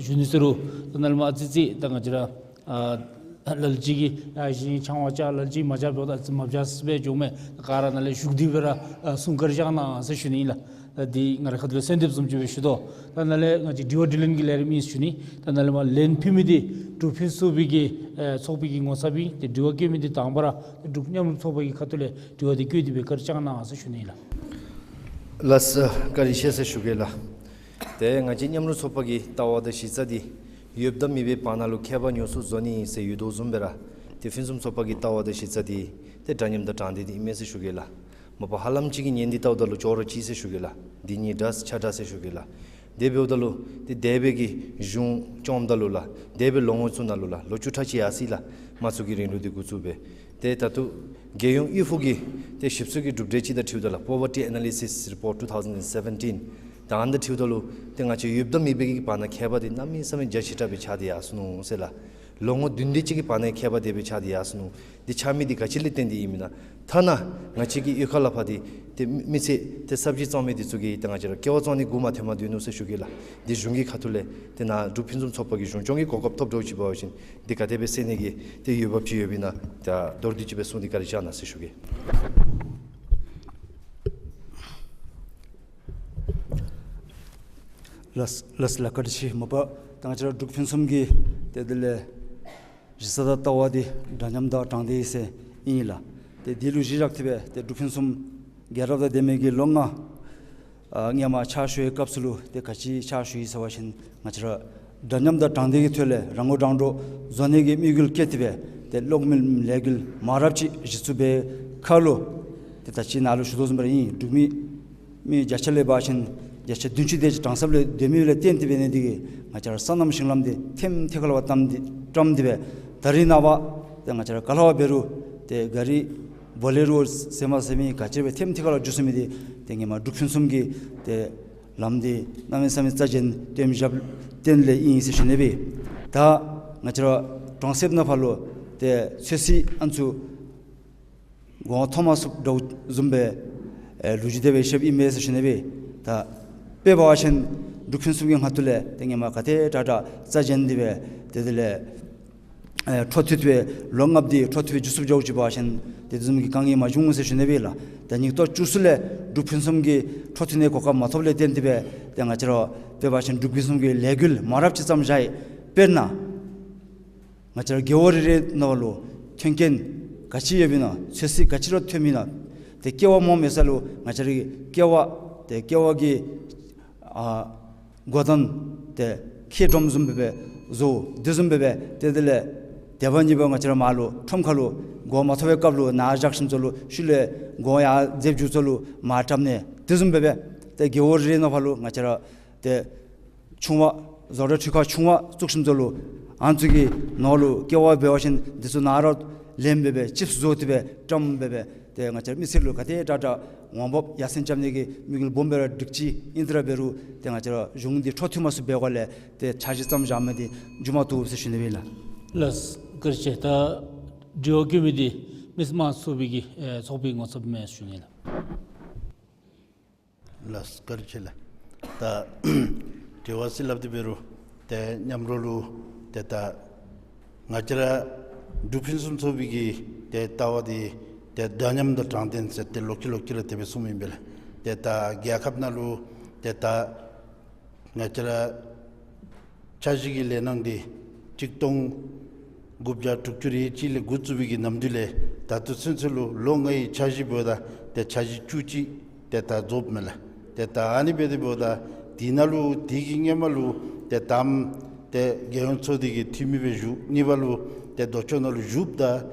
ཞུ་ནི་ཟེར་རུང་ད་ནཱ་ལས་མར་ཨ་ཙི་ཙི་ད་ང་བཅས་ར་ཨ་ལ་ལུ་ཅིག་གིས་ཨ་ཞིང་ཆང་བ་རྐྱབ། ལ་ལུ་ཅིག་མ་རྐྱབ། འབདཝ་ད་ཨ་ཙི་མ་རྐྱབ་ཟེར་སྦེ་འགྱོཝ་མས། ག་ར་ནཱ་ལས་བཞུགས་ཏེ་སྦེ་ར་ཨ་གསུང་བཀའ་དྲིན་བསྐྱང་གནང་ཟེར་ཞུ་ནི་ཨིན་ལགས། ད་འདི་ང་རའི་ཁ་ཐུག་ལས་གསོལ་འདེབས་བཟུམ་ཅིག་སྦེ་ཞུ་དོ། ད་ནཱ་ལས་ང་བཅས་དྲི་བ་དྲིས་ལན་གྱི་ལས་རིམ་ཨིན་ཟེར་ཞུ་ནི། ད་ནཱ་ལས་མར་ལན་ཕུལ་མི་འདི་འབྲུག་ཕུན་སུམ་ཚོགས་པའི་གི་ཨེ་ཚོགས་པའི་གི་ངོ་ཚབ་ཨིན། ཏེ་དྲི་བ་བཀོད་མི་འདི་དང་པ་ར་འབྲུག་མཉམ་རུབ་ཚོགས་པ་གི་ཁ་ཐུག་ལས་དྲི་བ་འདི་བཀོད་དེ་སྦེ་བཀའ་དྲིན་བསྐྱང་གནང་ཟེར་ཞུ་ནི་ཨིན་ལགས། ལགས་སོ། བཀའ་དྲིན་ཆེ་ཟེར་ཞུ་གེ་ལགས། ཏེ་ང་བཅས་མཉམ་རུབ་ཚོགས་པ་གི་ལྟ་བ་དང་གཞི་རྩ་འདི་ཡོདཔ་དང་མེད་པའི་བར་ན་ལུ་ཁྱད་པར་ཉུང་སུ་བཟོ་ནི་ཨིན་ཟེར་ཡོད་དོ་བཟུམ་སྦེ་ར་ཏེ་ཕུན་སུམ་ཚོགས་པ་གི་ལྟ་བ་དང་གཞི་རྩ་འདི་ཏེ་འདྲ་མཉམ་དང་དྲང་བདེན་འདི་ཨིན་མས་ཟེར་ཞུ་གེ་ལགས། མ་པ་ཧ་ལམ་ཅིག་གིས་ཉན་ཏེ་ལྟཝ་ད་ལུ་ཅོག་ར་གཅིག་ཟེར་ཞུ་གེ་ལགས། འདི་གཉིས་འདྲ་ཆ་འདྲ་ཟེར་ཞུ་གེ་ལགས། དེ་འབདཝ་ད་ལུ་ཏེ་འདས་པའི་གི་གཞུང་བསྐྱངམ་ད་ལུ་ལགས། འདས་པའི་ལོ་ངོ་ཚུ་ནང་ལུ་ལགས། ལོ་བཅུ་ཕྲག་གཅིག་ཡར་སོ་ཡི་ལགས། དམངས་གཙོ་གི་རིང་ལུགས་འདི་འགོ་བཙུགས་སྦེ། ཏེ་ད་ལྟོ་རྒྱལ་ཡོངས་ཨི་ཧྥུ་གི་ཏེ་ཞིབ་འཚོལ་གྱི་གྲུབ་འབྲས་ཅིག་དང་འཁྲིལཝ་ད་ལགས། Poverty Analysis Report two thousand seventeen། ད་ཨ་ནི་དང་འཁྲིལཝ་ད་ལུ་ཏེ་ང་བཅས་ཡོདཔ་དང་མེད་པའི་གི་བར་ན་ཁྱད་པར་འདི་གནམ་མེད་ས་མེད་རྒྱ་ཆེ་དྲགས་སྦེ་ཆགས་ཏེ་ཡར་སོ་ནུག་ཟེར་ལགས། ལོ་ངོ་བདུན་དེ་ཅིག་གི་བར་ན་ཁྱད་པར་དེ་སྦེ་ཆགས་ཏེ་ཡར་སོ་ནུག། འདི་ཆགས་མི་འདི་ག་ཅི་ལས་བརྟེན་ཏེ་ཨིན་མེན་ན། ཐ་ན་ང་བཅས་ཀྱི་གཡུས་ཁ་ལས་ཕར་འདི་ཏེ་མི་ཚེ་ཏེ་ས་བཅད་བཙོང་མི་འདི་ཚུ་གིས་ཏེ་ང་བཅས་ར་ཀེ་བ་བཙོང་ནི་གུ་མ་ཐོན་མ་སྡོད་ནུག་ཟེར་ཞུ་གེ་ལགས། འདི་གཞུང་གི་ཁ་ཐུག་ལས་ཏེ་ནཱ་འབྲུག་ཕུན་སུམ་ཚོགས་པ་གིས་གཞུང་སྐྱོང་གི་གོ་སྐབས་ཐོབ་འགྱོ་ཅི་འབད་བ་ཅིན་འདི་ག་དེ་སྦེ་སེལ་ནི་གི་ཏེ་འོས་འབབ་ཅིག་ཡོདཔ་ཨིན་ན། ད་མདོར་བསྡུས་ཅིག་སྦེ་གསུངས་ཏེ་བཀའ་དྲིན་བསྐྱང་གནང་ཟེར་ཞུ་གེ། ལགས་ལགས་ལགས། བཀའ་དྲིན་ཆེ། མ་པ་ད་ང་བཅས་ར་འབྲུག་ཕུན་སུམ་གྱིས་ཏེ་དེ་ལས་གཞི་རྩ་དང་ལྟ་བ་འདི་འདྲ་མཉམ་དང་དྲང་བདེན་ཟེར་ཨིན་ལགས། ཏེ་འདི་ལུ་གཞི་བཞག་སྟེ་སྦེ་ཏེ་འབྲུག་ཕུན་སུམ་རྒྱལ་རབས་དང་ལྡན་མི་གི་ལོ་ལྔ་ཨ་སྔོན་མ་ཕྱག་ཞུ་བའི་སྐབས་སུ་ལུ་ཏེ་ག་ཅི་ཕྱག་ཞུ་ཡི་ཟེར་བ་ཅིན་ང་བཅས་ར་འདྲ་མཉམ་དང་དྲང་བདེན་གྱི་ཐོག་ལས་རང་མགོ་རང་འདྲོངས་བཟོ་ནི་གི་དམིགས་ཡུལ་བསྐྱེད་དེ་སྦེ་ཏེ་གློག་མེ་ལས་འགུལ་མང་རབས་ཅིག་གཞི་བཙུགས་པའི་ཁར་ལུ་ཏེ་ད་ཅི་ནཱ་ལུ་ཞུ་དོ་བཟུམ་སྦེ་ར་ཨིན། འབྲུག་མི་མི་བརྒྱ་ཆ་ལས་འབད་བ་ཅིན་བརྒྱ་ཆ་བདུན་ཅུ་དེ་ཅིག་གྲངས་ཚད་ལས་ལྡན་མི་ལས་བརྟེན་ཏེ་འབད་ནི་འདི་གིས་ང་བཅས་ར་སོ་ནམ་ཞིང་ལམ་འདི་ཐེམ་ཐེ་ཁ་ལས་ཕར་བཀྲམ་སྟེ་བཀྲམ་སྟེ་སྦེ་ད་རིས་ནངས་པ་ཏེ་ང་བཅས་ར་ག་ལས་འབད་རུང་ཏེ་ག་རི་བོ་ལེ་རོ་ཟེར་མ་ཟེར་མི་ག་ཅི་སྦེ་ཐེམ་ཐེ་ཁ་ལས་འགྱོ་ཚུགས་མི་འདི་ཏེ་སྔོན་མ་འབྲུག་ཕུན་སུམ་གྱིས་ཏེ་ལམ་འདི་གནམ་མེད་ས་མེད་རྩ་ཅན་སྟོནམ་བཞགཔ་ལས་བརྟེན་ལས་ཨིན་ཟེར་ཞུ་ནི་སྦེ། ད་ང་བཅས་ར་གྲོང་གསེབ་ནང་ཕར་ལུ་ཏེ་ཚོད་བསྲེ་ཨ་ནི་ཚུ་གོང་མཐོ་དམའ་ཚུ་འདྲཝ་བཟུམ་སྦེ་ཨེ་ལུ་ཅིག་དེ་སྦེ་ཤེསཔ་ཨིན་མས་ཟེར་ཞུ་ནི་སྦེ། ད་དཔེ་འབད་བ་ཅིན་འབྲུག་ཕུན་སུམ་གྱི་ཁ་ཐུག་ལས་ཏེ་སྔོན་མ་ག་དེ་དྲག་དྲག་རྩ་ཅན་འདི་སྦེ་ཏེ་དེ་ལས་ ཨེ་འཕྲོ་མཐུད་སྦེ་ལོ་ལྔ་པོ་འདི་འཕྲོ་མཐུད་སྦེ་འགྱོ་ཚུགསཔ་འགྱོ་བཅུག་པ་ཅིན་ཏེ་དེ་བཟུམ་གྱི་དཀའ་ངལ་མ་བྱུང་ཟེར་ཞུ་ནི་སྦེ་ལགས། ད་ཉིས་སྟོང་བཅུ་གསུམ་ལས་འབྲུག་ཕུན་སུམ་གྱི་འཕྲོ་མཐུད་ནི་གོ་སྐབས་མ་ཐོབ་ལས་བརྟེན་ཏེ་སྦེ་ཏེ་ང་བཅས་ར་དཔེ་འབད་བ་ཅིན་འབྲུག་ཕུན་སུམ་གྱི་ལས་འགུལ་མང་རབས་ཅིག་བརྩམས་བཞག་ཡི། དཔེར་ན་ང་བཅས་ར་རྒེད་འོག་རེ་རེ་ནང་ལུ་མཐུན་རྐྱེན་ག་ཅི་ཡོདཔ་ཨིན་ན་ཚོད་བསྲེ་ག་ཅི་ར་ཐོནམ་ཨིན་ན། ཏེ་ཀེ་བ་མོ་མེད་ས་ལུ་ང་བཅས་ར་གི་ཀེ་བ་ཏེ་ཀེ་བ་གི་ཨ་སྒོ་དང་ཏེ་ཁེ་སྒྲོམ་བཟུམ་སྦེ་སྦེ་བཟོ། དེ་བཟུམ་སྦེ་སྦེ་ཏེ་དེ་ལས་དེ་འབདཝ་ད་ང་བཅས་ར་མར་ལུ་ཁྲོམ་ཁ་ལུ་སྒོ་མ་ཐོབ་པའི་སྐབས་ལུ་ནཱ་བཞག་ཞིནམ་ཚུ་ལུ་ཤུལ་ལས་སྒོ་ཡར་འཛེགས་འགྱོ་ཚུ་ལུ་མར་བཀྲམ་ནི། དེ་བཟུམ་སྦེ་སྦེ་ཏེ་རྒེད་འོག་རེ་རེ་ནང་ཕར་ལུ་ང་བཅས་ར་ཏེ་ཆུང་བ་བཟོ་གྲྭ་འཕྲུལ་ཁང་ཆུང་བ་བཙུགས་ཞིནམ་ཚུ་ལུ་ཨ་ནི་ཚུ་གི་ནང་ལུ་ཀེ་བ་འབད་བ་ཅིན་དེ་ཚུ་ནཱ་ར་ལེནམ་སྦེ་སྦེ་ཅིབསི་བཟོ་སྟེ་སྦེ་བཀྲམ་སྦེ་སྦེ་ཏེ་ང་བཅས་ར་མི་སེར་ལུ་ག་དེ་དྲག་དྲག་འོང་འབབ་ཡར་སེང་རྐྱབ་ནི་གི་དམིགས་ཡུལ་སྦོམ་སྦེ་ར་སྒྲིག་ཅི། ཨིན་ཏེ་ར་འབད་རུང་ཏེ་ང་བཅས་ར་གཞུང་འདི་འཕྲོ་མཐུད་མ་ཚུགས་པའི་སྒོ་ལས་ཏེ་འཆར་གཞི་བརྩམས་བཞག་མི་འདི་མཇུག་མ་བསྡུ་ཟེར་ཞུ་ནི་སྦེ་ལགས། ལགས་བཀའ་དྲིན་ཆེ། ད་དྲི་བ་བཀོད་མི་འདི་མི་སེར་དམངས་གཙོ་ཚོགས་པའི་གི་ཨེ་ཚོགས་པའི་ངོ་ཚབ་མས་ཞུ་ནི་ལགས། ལགས་བཀའ་དྲིན་ཆེ་ལགས། ད་དྲི་བ་ཅིག་སླབ་སྟེ་འབད་རུང་ཏེ་མཉམ་རོགས་ལུ་ཏེ་ད་ང་བཅས་ར་འབྲུག་ཕུན་སུམ་ཚོགས་པའི་གི་ཏེ་ལྟ་བ་འདི་ཏེ་འདྲ་མཉམ་དང་དྲང་བདེན་ཟེར་ཏེ་ལོག་ཅི་ལོག་ཅི་ར་དེ་སྦེ་གསུངམ་ཨིན་པས་ལགས། ཏེ་ད་རྒྱལ་ཁབ་ནང་ལུ་ཏེ་ད་ང་བཅས་ར་འཆར་གཞི་གི་ལས་སྣ་འདི་ཆིག་སྟོང་དགུ་བརྒྱ་དྲུག་ཅུ་རེ་གཅིག་ལས་འགོ་བཙུགས་པའི་གི་ནམ་དུས་ལས་ད་ལྟོ་ཚུན་ཚོད་ལུ་ལོ་ལྔའི་འཆར་གཞི་འབདཝ་ད་ཏེ་འཆར་གཞི་བཅུ་གཅིག་ཏེ་ད་རྫོགསཔ་མས་ལགས། ཏེ་ད་ཨ་ནི་འབད་དེ་འབདཝ་ད་དེ་ནང་ལུ་དེ་གི་སྔོན་མ་ལུ་ཏེ་དང་པ་ཏེ་རྒྱལ་ཡོངས་ཚོགས་སྡེ་གི་འཐུས་མི་སྦེ་བཞུགས། གཉིས་པ་ལུ་ཏེ་ལྡོག་ཕྱོགས་ནང་ལུ་བཞུགསཔ་ད་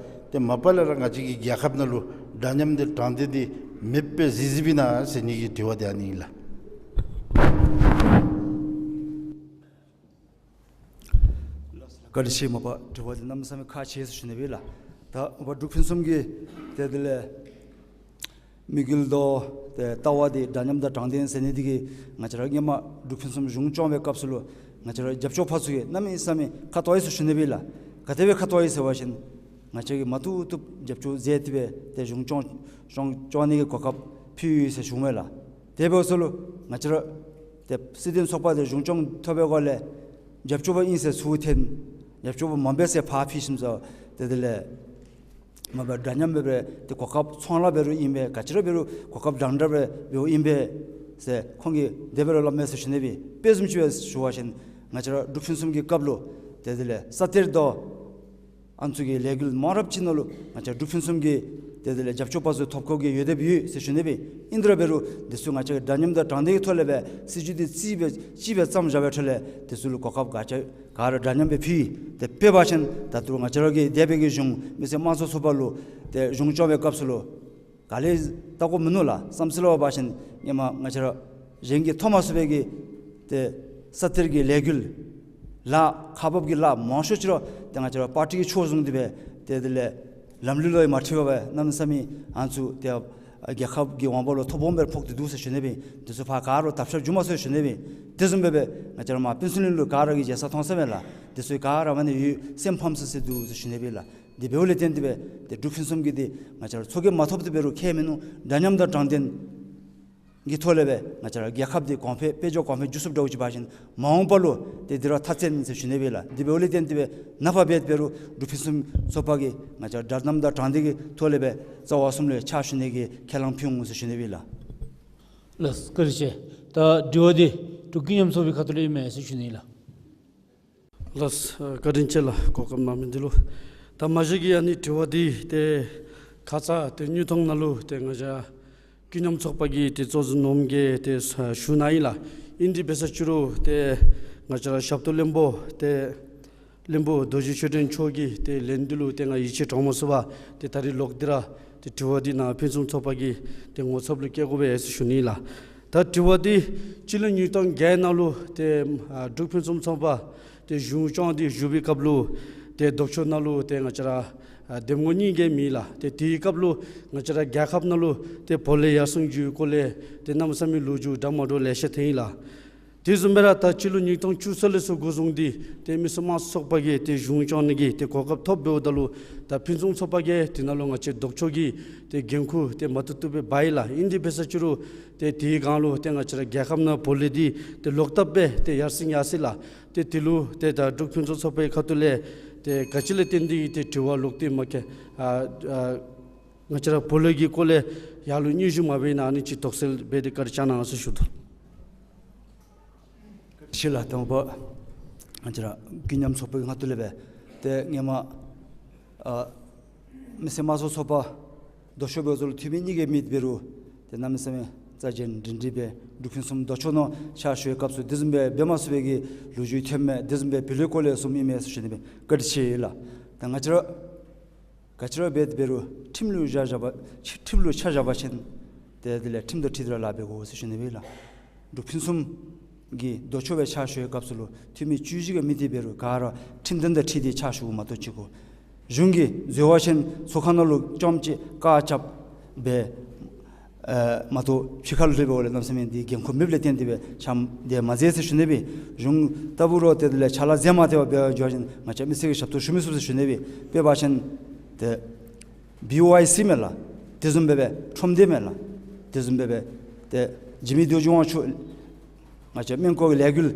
ཏེ་མ་པ་ལས་ར་ང་བཅས་ཀྱི་རྒྱལ་ཁབ་ནང་ལུ་འདྲ་མཉམ་དང་དྲང་བདེན་འདི་མེདཔ་སྦེ་གཟིགས་གཟིགསཔ་ཨིན་ན་ཟེར་ནི་གི་དྲི་བ་འདི་ཨ་ནི་ཨིན་ལགས། བཀའ་དྲིན་ཆེ། མ་པ་དྲི་བ་འདི་གནམ་མེད་ས་མེད་ཁག་ཆེ་ཟེར་ཞུ་ནི་སྦེ་ལགས། ད་མ་པ་འབྲུག་ཕུན་སུམ་གྱི་ཏེ་དེ་ལས་དམིགས་ཡུལ་དང་ཏེ་ལྟ་བ་འདི་འདྲ་མཉམ་དང་དྲང་བདེན་ཟེར་ནི་འདི་གིས་ང་བཅས་ར་སྔོན་མ་འབྲུག་ཕུན་སུམ་གཞུང་སྐྱོང་བའི་སྐབས་སུ་ལུ་ང་བཅས་ར་རྒྱབ་སྐྱོར་པ་ཚུ་གིས་གནམ་མེད་ས་མེད་ཁ་ཐོག་ཡི་ཟེར་ཞུ་ནི་སྦེ་ལགས། ག་དེ་སྦེ་ཁ་ཐོག་ཡི་ཟེར་བ་ཅིན་ང་བཅས་ཀྱིས་མ་བཏུབ་བཏུབ་རྒྱབ་སྐྱོར་མཛད་དེ་སྦེ་ཏེ་གཞུང་སྐྱོང་སྐྱོང་སྐྱོང་ནི་གི་གོ་སྐབས་ཕུལ་ཡི་ཟེར་ཞུཝ་མས་ལགས། དེ་འབདཝ་ད་ལུ་ང་བཅས་ར་ཏེ་སྲིད་དོན་ཚོགས་པ་འདི་གཞུང་སྐྱོང་ཐོབ་པའི་སྒོ་ལས་རྒྱབ་སྐྱོར་པ་ཨིན་ཟེར་ཚུར་འཐེན། རྒྱབ་སྐྱོར་པ་མེན་པས་ཟེར་ཕར་ཕུད་ཞིནམ་ཚུ་ཏེ་དེ་ལས་མ་པ་འདྲ་མཉམ་སྦེ་སྦེ་ཏེ་གོ་སྐབས་ཚོང་ལཱ་འབད་རུང་ཨིན་པས། ག་ཅི་ར་འབད་རུང་གོ་སྐབས་འདྲན་འདྲ་སྦེ་འབདཝ་ཨིན་པས་ཟེར་ཁོང་གིས་དེ་སྦེ་ར་སླབ་མས་ཟེར་ཞུ་ནི་སྦེ། དཔེ་བཟུམ་ཅིག་སྦེ་ཞུ་བ་ཅིན་ང་བཅས་ར་འབྲུག་ཕུན་སུམ་གྱི་སྐབས་ལུ་ཏེ་དེ་ལས་ས་གཏེར་དང་ཨ་ནི་ཚུ་གི་ལས་འགུལ་མང་རབས་ཅིག་ནང་ལུ་ང་བཅས་འབྲུག་ཕུན་སུམ་གྱི་ཏེ་དེ་ལས་རྒྱབ་སྐྱོར་པ་ཚུ་ཐོབ་ཁོ་གི་ཡོདཔ་ཡོད་ཟེར་ཞུ་ནི་སྦེ། ཨིན་དེ་ར་འབད་རུང་དེ་ཚུ་ང་བཅས་འདྲ་མཉམ་དང་དྲང་བདེན་གྱི་ཐོག་ལས་སྦེ་སྲིད་བྱུས་འདི་གཅིག་སྦེ་གཅིག་སྦེ་བརྩམས་བཞག་པའི་ཐོག་ལས་དེ་ཚུ་ལུ་གོ་སྐབས་ག་ཅི་ག་ར་འདྲ་མཉམ་སྦེ་ཕུལ་ཡི། ཏེ་དཔེ་འབད་བ་ཅིན་ད་ལྟོ་ང་བཅས་ར་གི་འདས་པའི་གི་གཞུང་མི་སེར་དམངས་གཙོ་ཚོགས་པ་ལུ་ཏེ་གཞུང་སྐྱོང་བའི་སྐབས་སུ་ལུ་ག་ལས་བལྟ་དགོཔ་མིན་ནུག་ལགས། བསམ་ཚུལ་ལུ་འབད་བ་ཅིན་ཧེ་མ་ང་བཅས་ར་གཞན་གྱིས་མཐོང་མ་ཚུགས་པའི་གི་ཏེ་ས་གཏེར་གྱི་ལས་འགུལ་ལཱ་ཁག་འབག་གི་ལཱ་མང་ཤོས་ཅིག་ར་ཏེ་ང་བཅས་ར་པར་ཊི་གི་ཕྱོགས་བཟུང་སྟེ་སྦེ་ཏེ་དེ་ལས་ལམ་ལུགས་ལུ་ཡང་མ་འཁྲིལ་བར་སྦེ་གནམ་མེད་ས་མེད་ཨ་ནི་ཚུ་ཏེ་རྒྱལ་ཁབ་ཀྱི་དབང་པོ་ལུ་ཐོ་སྦོམ་སྦེ་ཕོག་སྟེ་འདུག་ཟེར་ཞུ་ནི་སྦེ། དེ་ཚུ་ཕར་ག་ར་བརྡབ་གསིག་འགྱོ་མ་ཚུགས་ཟེར་ཞུ་ནི་སྦེ། དེ་བཟུམ་སྦེ་སྦེ་ང་བཅས་ར་མར་ཕུན་ཚོགས་གླིང་ལུ་ག་ར་གིས་མཇལ་ས་མཐོང་ས་མས་ལགས། དེ་ཚུ་ག་ར་མ་ནི་ཡོད་སེམས་ཕམ་སི་སི་འདུག་ཟེར་ཞུ་ནི་སྦེ་ལགས། དེ་འབདཝ་ལས་བརྟེན་ཏེ་སྦེ་ཏེ་འབྲུག་ཕུན་སུམ་གྱི་འདི་ང་བཅས་ར་ཚོགས་རྒྱན་མ་ཐོབ་སྟེ་འབད་རུང་ཁྱད་མིན་ནུག། འདྲ་མཉམ་དང་དྲང་བདེན་གྱི་ཐོག་ལས་སྦེ་ང་བཅས་ར་རྒྱལ་ཁབ་འདི་གོང་འཕེལ་དཔལ་འབྱོར་གོང་འཕེལ་འགྱོ་ཚུགསཔ་འདྲཝ་ཅིག་འབད་བ་ཅིན་མ་འོངས་པ་ལུ་ཏེ་འདི་ར་མཐའ་ཚན་ཟེར་ཞུ་ནི་སྦེ་ལགས། དེ་འབདཝ་ལས་བརྟེན་ཏེ་སྦེ་ནངས་པ་འབད་འབད་རུང་འབྲུག་ཕུན་སུམ་ཚོགས་པ་གིས་ང་བཅས་ར་འདྲ་མཉམ་དང་དྲང་བདེན་གྱི་ཐོག་ལས་སྦེ་རྩ་བ་གསུམ་ལུ་ཕྱག་ཞུ་ནི་གི་ཁས་བླངས་ཕུལ་འོང་ཟེར་ཞུ་ནི་སྦེ་ལགས། ལགས་བཀའ་དྲིན་ཆེ། ད་དྲི་བ་འདི་འབྲུག་ཀུན་མཉམ་ཚོགས་པའི་ཁ་ཐུག་ལས་ཨིན་མས་ཟེར་ཞུ་ནི་ལགས། ལགས་བཀའ་དྲིན་ཆེ་ལགས། གོ་སྐབས་གནང་མི་འདི་ལུ། ད་མ་གཞི་གི་ཨ་ནི་དྲི་བ་འདི་ཏེ་ཁ་ཙ་ཏེ་དངོས་མཐོང་ནང་ལུ་ཏེ་ང་བཅས་ཀུན་མཉམ་ཚོགས་པ་གི་ཏེ་གཙོ་འཛིན་ནོར་བུ་གིས་ཏེ་ཞུ་གནང་ཡི་ལགས། ཨིན་དེ་འབད་ས་ཅིག་རུང་ཏེ་ང་བཅས་ར་ཞབས་ཏོག་བློན་པོ་ཏེ་བློན་པོ་རྡོ་རྗེ་ཆོས་སྒྲོན་མཆོག་གི་ཏེ་ལན་འདི་ལུ་ཏེ་ང་ཡིད་ཆེས་དྲང་མ་ཚུགས་པར་ཏེ་ད་རིས་ལོག་སྟེ་ར་ཏེ་དྲི་བ་འདི་ནཱ་ཕུན་སུམ་ཚོགས་པ་གི་ཏེ་ངོ་ཚབ་ལུ་བསྐྱལ་དགོ་པས་ཟེར་ཞུ་ནི་ལགས། ད་དྲི་བ་འདི་སྤྱི་ལོ་ཉིས་སྟོང་བརྒྱད་ནང་ལུ་ཏེ་ཨ་འབྲུག་ཕུན་སུམ་ཚོགས་པ་ཏེ་གཞུང་སྐྱོང་སྟེ་བཞུགས་པའི་སྐབས་ལུ་ཏེ་ལྡོག་ཕྱོགས་ནང་ལུ་ཏེ་ང་བཅས་ར་ཨ་འདེམས་ངོ་གཉིས་ཀྱིས་མེད་ལགས། ཏེ་དེའི་སྐབས་ལུ་ང་བཅས་ར་རྒྱལ་ཁབ་ནང་ལུ་ཏེ་བོད་ལས་ཡར་སེང་རྒྱུའི་སྐོར་ལས་ཏེ་གནམ་མེད་ས་མེད་ལོ་རྒྱུས་འདྲ་མ་འདྲཝ་ལེ་ཤ་ཐོན་ཡི་ལགས། དེ་བཟུམ་སྦེ་ར་ད་སྤྱི་ལོ་ཉིས་སྟོང་བཅུ་གསུམ་ལས་ཚུར་འགོ་བཟུང་སྟེ་ཏེ་མི་སེར་དམངས་གཙོ་ཚོགས་པ་གིས་ཏེ་གཞུང་སྐྱོང་ནི་གི་ཏེ་གོ་སྐབས་ཐོབ་འབདཝ་ད་ལུ་ད་ཕུན་སུམ་ཚོགས་པ་གིས་དེ་ནང་ལུ་ང་བཅས་ལྡོག་ཕྱོགས་ཀྱི་ཏེ་འགན་ཁུར་ཏེ་མ་བཏུབ་བཏུབ་སྦེ་འབག་ཡི་ལགས། ཨིན་དེ་འབད་ས་ཅིག་རུང་ཏེ་དེའི་སྒང་ལུ་ཏེ་ང་བཅས་ར་རྒྱལ་ཁབ་ནང་བོད་ལས་འདི་ཏེ་ལོག་ལྟབ་སྦེ་ཏེ་ཡར་སེང་ཡར་སེང་ལགས། ཏེ་དེ་ལུ་ཏེ་ད་འབྲུག་ཕུན་སུམ་ཚོགས་པའི་ཁ་ཐུག་ལས་ ཏེ་ག་ཅི་ལས་བརྟེན་ཏེ་གིས་ཏེ་དྲི་བ་ལོག་སྟེ་མ་ཁེ་ཨ་ཨ་ང་བཅས་ར་བུ་ལོན་གྱི་སྐོར་ལས་ཡར་ལུ་སྙན་ཞུ་མ་འབད་ནི་ཨ་ནི་ཅིག་དོགས་སེལ་འབད་དེ་བཀའ་དྲིན་བསྐྱང་གནང་ཟེར་ཞུ་དོ། ཤེས་ལགས། དང་པ་ང་བཅས་ར་ཀུན་མཉམ་ཚོགས་པའི་ཁ་ཐུག་ལས་སྦེ་ཏེ་ཧེ་མ་ཨ་མི་སེར་དམངས་གཙོ་ཚོགས་པ་ལྡོག་ཕྱོགས་འབད་བ་ཅིན་འཐུས་མི་གཉིས་ཀྱི་མི་འབད་རུང་ཏེ་གནམ་མེད་ས་མེད་རྩ་ཆེན་སྒྲིང་སྒྲིང་སྦེ་འབྲུག་ཕུན་སུམ་ལྡོག་ཕྱོགས་ནང་ཕྱག་ཞུ་བའི་སྐབས་སུ་དེ་བཟུམ་སྦེ་འབད་མ་ཚུགས་པའི་གི་ལོ་རྒྱུས་ཐོནམ་མས། དེ་བཟུམ་སྦེ་བུ་ལོན་སྐོར་ལས་གསུངམ་ཨིན་མས་ཟེར་ཞུ་ནི་སྦེ་བཀའ་དྲིན་ཆེ་ལགས། ད་ང་བཅས་ར་ག་ཅི་ར་འབད་དེ་འབད་རུང་ཁྲིམས་ལུ་བཞག་བཞག་པ་ཁྲིམས་ལུ་ཆ་བཞག་པ་ཅིན་ཏེ་དེ་ལས་ཁྲིམས་དང་འཁྲིལ་ཏེ་ར་ལཱ་འབད་དགོ་ཟེར་ཞུ་ནི་སྦེ་ལགས། འབྲུག་ཕུན་སུམ་གྱི་ལྡོག་ཕྱོགས་སྦེ་ཕྱག་ཞུ་བའི་སྐབས་སུ་ལུ་འཐུས་མི་བཅུ་བཞི་གི་མི་དེ་འབད་རུང་ག་ར་ཁྲིམས་དོན་དང་འཁྲིལ་ཏེ་ཕྱག་ཞུ་དགོ་མ་གཏོགས་ཅིག་གོ། གཞུང་གིས་འཛོལ་བ་ཅིན་ཚོགས་ཁང་ནང་ལུ་རྐྱངམ་ཅིག་བཀག་རྐྱབ་སྦེ་ཨེ་མ་གཏོགས་ཕྱི་ཁར་ལྷོད་པའི་འོག་ལས་གནམ་མེད་ས་མེད་འདི་འགན་ཁུར་མེདཔ་ལས་བརྟེན་ཏེ་སྦེ་ཕྱག་དེ་མ་མཛད་ཟེར་ཞུ་ནི་སྦེ། གཞུང་ལྟ་བུ་ར་ཏེ་དེ་ལས་ཕྱག་ལཱ་མཛད་མ་སྟེར་བར་འབད་བ་ཅིན་ང་བཅས་མི་སེར་གྱི་ཞབས་ཏོག་ཞུ་མི་ཚུགས་ཟེར་ཞུ་ནི་སྦེ། དཔེ་འབད་བ་ཅིན་ཏེ་བི་ཝའི་སི་མས་ལགས། དེ་བཟུམ་སྦེ་སྦེ་ཁྲོམ་སྡེ་མས་ལགས། དེ་བཟུམ་སྦེ་སྦེ་ཏེ་འཇིགས་མེད་རྡོ་རྗེ་དབང་ཕྱུག་ང་བཅས་སྨན་སྐོར་གྱི་ལས་འགུལ་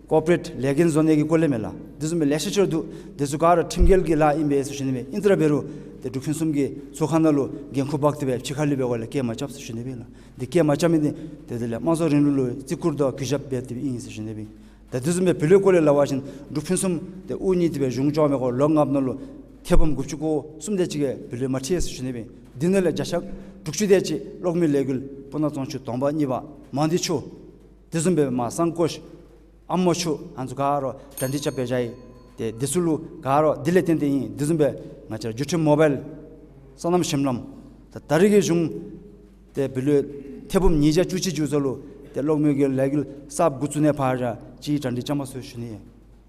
ཀོར་པོ་རེཊ་ལས་འགན་བཟོ་ནི་གི་སྐོར་ལས་མས་ལགས། དེ་བཟུམ་སྦེ་ལེ་ཤ་ཅིག་ར་འདུག། དེ་ཚུ་ག་ར་ཁྲིམས་འགལ་གྱི་ལཱ་ཨིན་པས་ཟེར་ཞུ་ནི་སྦེ། ཨིན་ཏེ་ར་འབད་རུང་ཏེ་འབྲུག་ཕུན་སུམ་གྱི་ཚོགས་ཁང་ནང་ལུ་འགན་ཁུར་འབག་སྟེ་སྦེ་ཕྱི་ཁར་ལུ་འབད་བ་ལས་སྐད་མ་རྐྱབ་ཟེར་ཞུ་ནི་སྦེ་ལགས། འདི་སྐད་མ་རྐྱབ་མི་འདི་ཏེ་དེ་ལས་དམངས་གཙོའི་རིང་ལུགས་ལུ་བརྩི་བཀུར་དང་གུས་ཞབས་འབད་དེ་སྦེ་ཨིན་ཟེར་ཞུ་ནི་སྦེ། ད་དེ་བཟུམ་སྦེ་བུ་ལོན་སྐོར་ལས་སླབ་པ་ཅིན་འབྲུག་ཕུན་སུམ་ཏེ་དབུ་བརྙེས་ཏེ་སྦེ་གཞུང་བཅོ་མི་གོ་ལོ་ལྔ་པ་ནང་ལུ་ཐེར་འབུམ་དགུ་བཅུ་གོ་གསུམ་དེ་ཅིག་གིས་བུ་ལོན་མ་འཁྲིལ་ཟེར་ཞུ་ནི་སྦེ། འདི་ནང་ལས་བརྒྱ་ཆ་དྲུག་ཅུ་དེ་ཅིག་གློག་མེ་ལས་འགུལ་སྤུ་ན་གཙང་ཆུ་དོང་པ་གཉིས་པ་མང་སྡེ་ཆུ་དེ་བཟུམ་སྦེ་མར་སང་ཀོ་ཤི་ཨ་མོ་ཆུ་ཨ་ནི་ཚུ་ག་ར་གྲ་སྒྲིག་རྐྱབ་སྦེ་བཞག་ཡི། ཏེ་དེ་ཚུ་ལུ་ག་ར་དེ་ལས་བརྟེན་ཏེ་ཨིན། དེ་བཟུམ་སྦེ་ང་བཅས་འགྱུར་འཕྲུལ་མོ་བཱའིལ་སོ་ནམ་ཞིང་ལམ་ད་ད་རེས་ཀྱི་གཞུང་ཏེ་བུ་ལོན་ཐེར་འབུམ་ཉིས་བརྒྱ་བཅུ་གཅིག་བརྒྱུད་ས་ལུ་ཏེ་གློག་མེ་གི་ལས་འགུལ་གསརཔ་འགོ་བཙུགས་ནི་ཕར་ར་ཅིག་གྲ་སྒྲིག་རྐྱབ་མ་ཚུགས་ཞུ་ནི།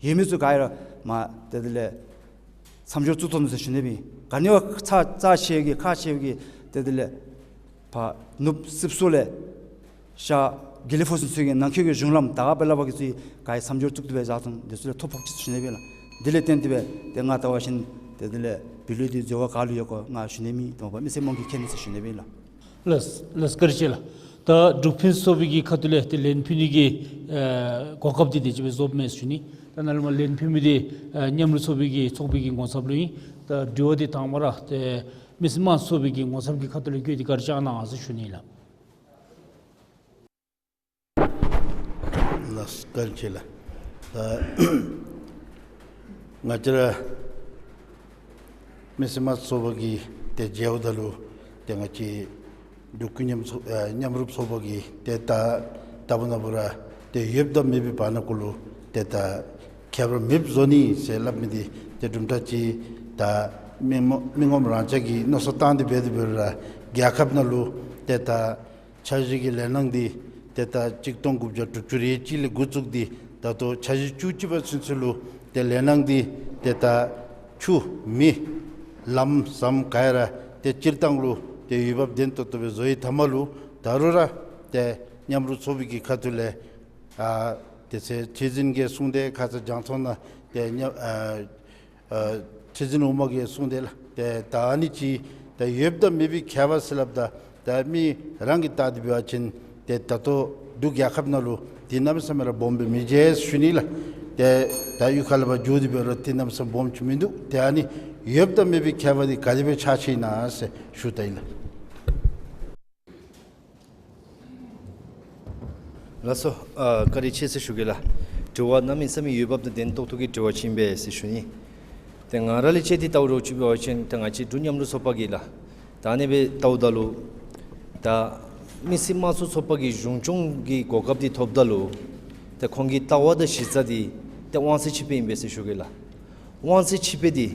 ཡོད་མི་ཚུ་ག་ར་མར་ཏེ་དེ་ལས་མཚམས་སྦྱོར་བཙུགས་ཐོབ་ནུག་ཟེར་ཞུ་ནི་སྦེ། ག་ནི་བ་ཚ་ཚ་ཆེ་གི་ཁག་ཆེ་གི་ཏེ་དེ་ལས་ཕར་ནུབ་སིབ་སོ་ལས་ཤར་དགེ་ལེགས་ཕུག་ཚུན་ཚོད་ཀྱི་ནང་འཁོད་ཀྱི་གཞུང་ལམ་ད་ག་སྦེ་སླབ་པ་གི་ཚུ་ག་ར་མཚམས་སྦྱོར་བཙུགས་ཏེ་སྦེ་བཞག་དོ། དེ་ཚུ་ལས་ཐོ་ཕོག་ཅི་ཟེར་ཞུ་ནི་སྦེ་ལགས། དེ་ལས་བརྟེན་ཏེ་སྦེ་ཏེ་ང་ལྟ་བ་ཅིན་ཏེ་དེ་ལས་བུ་ལོན་འདི་འཛོལ་བ་ག་ལུ་ཡོད་གོ་ང་ཞུ་ནི་མེད། དང་པ་མི་སེར་དམངས་ཀྱིས་མཁྱེན་ནི་ཟེར་ཞུ་ནི་སྦེ་ལགས། ལགས་ལགས་བཀའ་དྲིན་ཆེ་ལགས། ད་འབྲུག་ཕུན་ཚོགས་པའི་གི་ཁ་ཐུག་ལས་ཏེ་ལན་ཕུལ་ནི་གི་ཨེ་གོ་སྐབས་འདི་དེ་ཅིག་སྦེ་རྫོགསཔ་མས་ཟེར་ཞུ་ནི། ད་ནཱ་ལས་མར་ལན་ཕུལ་མི་འདི་ཨེ་མཉམ་རུབ་ཚོགས་པའི་གི་ཚོགས་པའི་གི་ངོ་ཚབ་ལུ་ཨིན། ད་དྲི་བ་འདི་དང་པ་ར་ཏེ་མི་སེར་དམངས་གཙོ་ཚོགས་པའི་གི་ངོ་ཚབ་ཀྱི་ཁ་ཐུག་ལས་བཀོད་དེ་བཀའ་དྲིན་བསྐྱང་གནང་ཟེར་ཞུ་ནི་ལགས། ལགས་བཀའ་དྲིན་ཆེ་ལགས། ད་ང་བཅས་ར་མི་སེར་དམངས་གཙོ་ཚོགས་པ་གི་ཏེ་མཇལཝ་ད་ལུ་ཏེ་ང་བཅས་འབྲུག་ཀུན་མཉམ་ཚོགས་ཨེ་མཉམ་རུབ་ཚོགས་པ་གིས་ཏེ་ད་ལྟ་བུ་ན་བུ་ར་ཏེ་ཡོདཔ་དང་མེདཔ་གི་བར་ན་གུ་ལུ་ཏེ་ད་ཁྱད་པར་མེདཔ་བཟོ་ནི་ཟེར་སླབ་མི་འདི་ཏེ་དུམ་གྲ་ཅིག་ད་མི་ངོམ་མི་ངོམ་རང་ཅག་གིས་མནོ་བསམ་བཏང་སྟེ་འབད་དེ་འབད་རུང་ར་རྒྱལ་ཁབ་ནང་ལུ་ཏེ་ད་འཆར་གཞི་གི་ལས་སྣང་འདི་ཏེ་ད་གཅིག་སྟོང་དགུ་བརྒྱ་དྲུག་ཅུ་རེ་གཅིག་ལས་འགོ་བཙུགས་ཏེ་ད་ལྟོ་འཆར་གཞི་བཅུ་གཅིག་པ་ཚུན་ཚོད་ལུ་ཏེ་ལས་སྣང་འདི་ཏེ་ད་ཆུ་མེ་ལམ་ཟམ་ག་ར་ཏེ་སྤྱིར་བཏང་ལུ་ཏེ་འོས་འབབ་ལྡན་ཏོག་ཏོ་སྦེ་བཟོ་ཡི་མཐའ་མ་ལུ་ད་རུང་ར་ཏེ་མཉམ་རུབ་ཚོགས་པའི་གི་ཁ་ཐུག་ལས་ཨ་དེ་ཚེ་ཁྲི་འཛིན་གྱིས་གསུངས་ཏེ་ཁ་ཙ་རྒྱང་མཐོང་ནང་ཏེ་མཉམ་ཨ་ཨ་ཁྲི་འཛིན་དབུ་མ་གིས་གསུངས་ཏེ་ལགས། ཏེ་ད་ཨ་ནི་ཅིག་ད་ཡོདཔ་དང་མེདཔ་གི་ཁྱད་པར་ཟེར་སླབ་ད་ད་མི་རང་གིས་བལྟ་སྟེ་འབད་བ་ཅིན་ཏེ་ད་ལྟོ་འབྲུག་རྒྱལ་ཁབ་ནང་ལུ་ཏེ་གནམ་མེད་ས་མེད་ར་སྦོམ་སྦེ་མི་མཇལ་ཞུ་ནི་ལགས། ཏེ་ད་གཡུས་ཁ་ལས་ཕར་འགྱོ་སྟེ་འབད་རུང་ཏེ་གནམ་མེད་ས་མེད་སྦོམ་ཅིག་མིན་འདུག། ཏེ་ཨ་ནི་ཡོདཔ་དང་མེདཔ་གི་ཁྱད་པར་འདི་ག་དེ་སྦེ་ཆགས་ཅི་ཨིན་ན་ཟེར་ཞུ་ད་ཡི་ལགས། ལགས་སོ། ཨ་བཀའ་དྲིན་ཆེ་ཟེར་ཞུ་གེ་ལགས། དྲི་བ་གནམ་མེད་ས་མེད་འོས་འབབ་དང་ལྡན་ཏོག་ཏོ་གི་དྲི་བ་ཅིག་ཨིན་པས་ཟེར་ཞུ་ནི། ཏེ་ང་ར་ལས་དཔྱད་དེ་བལྟཝ་འདྲཝ་ཅིག་འབད་བ་ཅིན་ཏེ་ང་བཅས་འབྲུག་མཉམ་རུབ་ཚོགས་པ་གིས་ལགས། ད་ཨ་ནི་སྦེ་བལྟཝ་ད་ལུ་ད་མི་སེར་དམངས་གཙོ་ཚོགས་པ་གིས་གཞུང་སྐྱོང་གི་གོ་སྐབས་འདི་ཐོབ་ད་ལུ་ཏེ་ཁོང་གི་ལྟ་བ་དང་གཞི་རྩ་འདི་ཏེ་དབང་ཚད་ཆིག་སྤེལ་ཨིན་པས་ཟེར་ཞུ་གེ་ལགས། དབང་ཚད་ཆིག་སྤེལ་འདི་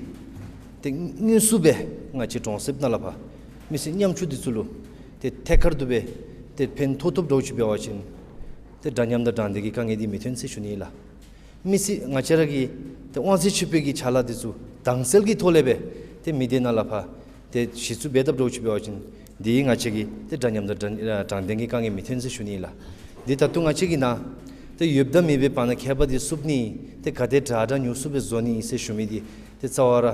ཏེ་དངོས་སུ་སྦེ་ང་བཅས་གྲོང་གསེབ་ནང་ལས་ཕར་མི་སེར་ཉམ་ཆུང་འདི་ཚུ་ལུ་ཏེ་ཐད་ཀར་དུ་སྦེ་ཏེ་ཕན་ཐོགས་ཐོགསཔ་འདྲཝ་ཅིག་འབད་བ་ཅིན་ཏེ་འདྲ་མཉམ་དང་དྲང་བདེན་གྱི་དཀའ་ངལ་འདི་མི་ཐོན་ཟེར་ཞུ་ནི་ལགས། མི་སེར་ང་བཅས་ར་གི་ཏེ་དབང་ཚད་ཆིག་སྤེལ་གྱི་ཕྱག་ལཱ་འདི་ཚུ་དྭངས་གསལ་གྱི་ཐོག་ལས་སྦེ་ཏེ་མི་སྡེ་ནང་ལས་ཕར་ཏེ་གཞི་བཙུགས་འབད་དཔ་འདྲཝ་ཅིག་འབད་བ་ཅིན་འདི་ང་བཅས་ཀྱིས་ཏེ་འདྲ་མཉམ་དང་དྲང་དྲང་བདེན་གྱི་དཀའ་ངལ་མི་ཐོན་ཟེར་ཞུ་ནི་ལགས། འདི་ད་ལྟོ་ང་བཅས་ཀྱི་ནང་ཏེ་ཡོདཔ་དང་མེདཔ་གི་བར་ན་ཁྱད་པར་འདི་བསུབ་ནི་ཏེ་ག་དེ་དྲག་དྲག་ཉུང་སུ་སྦེ་བཟོ་ནི་ཟེར་ཞུ་མི་འདི་ཏེ་རྩ་བ་ར་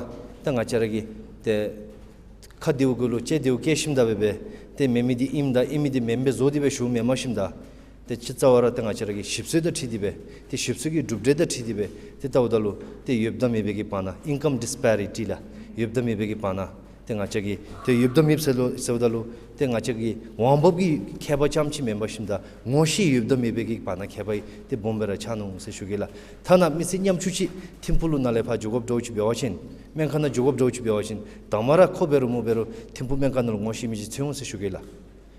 ད་ང་བཅས་ར་གི་ཏེ་ཁ་བདེཝ་གུ་ལུ་ལྕེ་བདེཝ་བཀལ་ཞིནམ་ད་སྦེ་སྦེ་ཏེ་མེད་མི་འདི་ཨིནམ་དང་ཨིན་མི་འདི་མེནམ་སྦེ་བཟོ་སྟེ་སྦེ་ཞུཝ་མེན་མ་ཞིནམ་ད་ ཏེ་སྤྱིར་བཏང་ར་ཏེ་ང་བཅས་ར་གི་ཞིབ་འཚོལ་དང་འཁྲིལ་ཏེ་སྦེ་ཏེ་ཞིབ་འཚོལ་གྱི་གྲུབ་འབྲས་དང་འཁྲིལ་ཏེ་སྦེ་ཏེ་བལྟཝ་ད་ལུ་ཏེ་ཡོདཔ་དང་མེདཔ་གི་བར་ན་ཨིན་ཀམ་ཌིས་པེ་རི་ཊི་ལགས། ཡོདཔ་དང་མེདཔ་གི་བར་ན་ཏེ་ང་བཅས་ཀྱི་ཏེ་ཡོདཔ་དང་མེདཔ་ཟེར་ལོ་ཟེརཝ་ད་ལུ་ཏེ་ང་བཅས་ཀྱི་འོང་འབབ་ཀྱི་ཁྱད་པར་རྐྱངམ་ཅིག་མེན་པར་ཞིནམ་ད་ངོ་ཤེས་ཡོདཔ་དང་མེདཔ་གི་བར་ན་ཁྱད་པར་ཏེ་སྦོམ་སྦེ་ར་ཆགས་ནུག་ཟེར་ཞུ་གེ་ལགས། ཐ་ན་མི་ཚེ་ཉམ་ཆུང་ཅིག་ཐིམ་ཕུག་ལུ་ནཱ་ལས་ཕར་འགྱོ་དགོཔ་འདྲཝ་ཅིག་འབད་བ་ཅིན་སྨན་ཁང་ནང་འགྱོ་དགོཔ་འདྲཝ་ཅིག་འབད་བ་ཅིན་དང་པ་ར་ཁོ་འབད་རུང་མོ་འབད་རུང་ཐིམ་ཕུག་སྨན་ཁང་ནང་ལུ་ངོ་ཤེས་མི་ཅིག་འཚོལ་འོང་ཟེར་ཞུ་གེ་ལགས།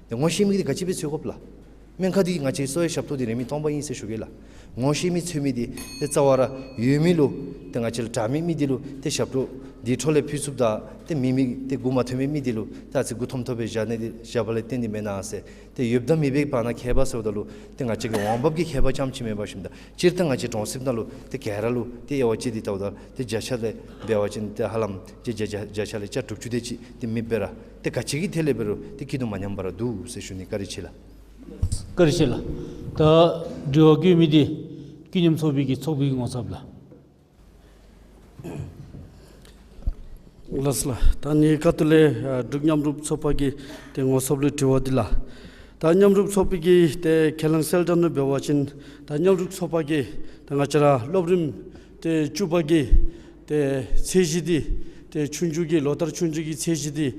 ཏེ་ངོ་ཤེས་མི་འདི་ག་ཅི་སྦེ་འཚོལ་དགོཔ་ལགས། སྨན་ཁང་འདི་ང་བཅས་གསོ་བའི་ཞབས་ཏོག་འདི་རིན་མེད་སྟོང་པ་ཨིན་ཟེར་ཞུ་གེ་ལགས། ངོ་ཤེས་མི་འཚོལ་མི་འདི་ཏེ་རྩ་བ་ར་ཡོད་མི་ལུ་ཏེ་ང་བཅས་ལུ་དྲག་མི་མི་འདི་ལུ་ཏེ་ཞབས་ཏོག་འདི་འཕྲོ་ལས་ཕུལ་ཚུགསཔ་ད་ཏེ་མེད་མི་ཏེ་སྒུག་མ་ཐོན་མི་མི་འདི་ལུ་ཏེ་ཨ་ཙི་སྒུག་ཐོམ་ཐོམ་སྦེ་བཞག་ནི་འདི་བཞག་པ་ལས་བརྟེན་ཏེ་མེན་ན་ཟེར། ཏེ་ཡོདཔ་དང་མེདཔ་གི་བར་ན་ཁྱད་པར་ཟེརཝ་ད་ལུ་ཏེ་ང་བཅས་ཀྱི་འོང་འབབ་ཀྱི་ཁྱད་པར་རྐྱངམ་ཅིག་མེན་པར་ཞིནམ་ད་སྤྱིར་བཏང་ང་བཅས་གྲོང་གསེབ་ནང་ལུ་ཏེ་ག་ར་ལུ་ཏེ་དབྱེ་བ་དཔྱད་དེ་བལྟཝ་ད་ཏེ་བརྒྱ་ཆ་ལས་འབད་བ་ཅིན་ཏེ་ཧ་ལམ་ཏེ་བརྒྱ་ཆ་བརྒྱ་ཆ་ལས་བརྒྱ་དྲུག་ཅུ་དེ་ཅིག་ཏེ་མེདཔ་སྦེ་ར་ཏེ་ག་ཅི་གི་ཐད་ལས་འབད་རུང་ཏེ་སྐྱིད་སྡུག་མ་མཉམ་པ་ར་འདུག་ཟེར་ཞུ་ནི། བཀའ་དྲིན་ཆེ་ལགས། བཀའ་དྲིན་ཆེ་ལགས། ད་དྲི་བ་བཀོད་མི་འདི་ཀུན་མཉམ་ཚོགས་པའི་གི་ཚོགས་པའི་ངོ་ཚབ་ལགས། ལགས་སོ་ལགས། ད་ནི་ཁ་ཐུག་ལས་ཨ་འབྲུག་མཉམ་རུབ་ཚོགས་པ་གི་ཏེ་ངོ་ཚབ་ལུ་དྲི་བ་འདི་ལགས། ད་མཉམ་རུབ་ཚོགས་པའི་གི་ཏེ་ཁས་བླངས་གསལ་བསྒྲགས་ནང་འབད་བ་ཅིན་ད་མཉམ་རུབ་ཚོགས་པ་གིས་ད་ང་བཅས་ར་སློབ་རིམ་ཏེ་བཅུ་པ་གི་ཏེ་ཚད་གཞི་འདི་ཏེ་ཆུང་ཆུང་གི་ལོ་ལྟར་ཆུང་ཆུང་གི་ཚད་གཞི་འདི་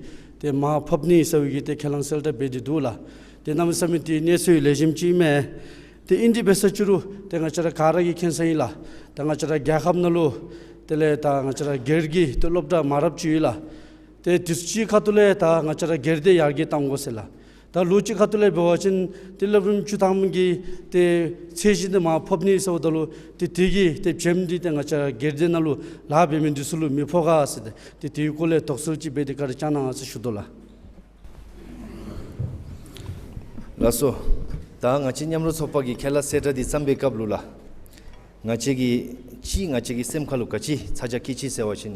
ཏེ་མར་ཕབ་ནི་ཟེར་བའི་གི་ཏེ་ཁས་བླངས་གསལ་བསྒྲགས་འབད་དེ་འདུག་ལགས། ཏེ་གནམ་མེད་ས་མེད་ཏེ་གནས་ཚུལ་ལེགས་ཤོམ་ཅིག་མས། ཏེ་ཨིན་དེ་འབད་ས་ཅི་རུང་ཏེ་ང་བཅས་ར་ག་ར་གིས་མཁྱེན་གསལ་ཨིན་ལགས། ད་ང་བཅས་ར་རྒྱལ་ཁབ་ནང་ལུ་དེ་ལས་ད་ང་བཅས་ར་སྒེར་གྱི་ཏེ་སློབ་གྲྭ་མང་རབས་ཅིག་ཡོད་ལགས། ཏེ་དེ་ཚུ་གི་ཁ་ཐུག་ལས་ད་ང་བཅས་ར་སྒེར་སྡེ་ཡར་རྒྱས་གཏང་དགོ་ཟེར་ལགས། ད་ལོ་གཅིག་ཁ་ཐུག་ལས་འབད་བ་ཅིན་ཏེ་སློབ་རིམ་བཅུ་ཐམ་གྱི་ཏེ་ཚད་གཞི་འདི་མར་ཕབ་ནི་ཟེརཝ་ད་ལུ་ཏེ་དེ་གི་ཏེ་བྱེམ་འདི་ཏེ་ང་བཅས་ར་སྒེར་སྡེ་ནང་ལུ་ལཱ་འབད་མི་འདི་ཚུ་ལུ་མི་ཕོག་ག་ཟེར་ཏེ་ཏེ་དེའི་སྐོར་ལས་དོགས་སེལ་ཅིག་འབད་དེ་བཀའ་དྲིན་བསྐྱང་གནང་ཟེར་ཞུ་དོ་ལགས། ལགས་སོ། ད་ང་བཅས་མཉམ་རུབ་ཚོགས་པ་གི་ཁས་བླངས་གསལ་བསྒྲགས་འདི་བརྩམ་པའི་སྐབས་ལུ་ལགས། ང་བཅས་ཀྱིས་ཅིག་ང་བཅས་ཀྱི་སེམས་ཁ་ལུ་ག་ཅི་ཚ་གྱང་བསྐྱེད་ཅི་ཟེར་བ་ཅིན་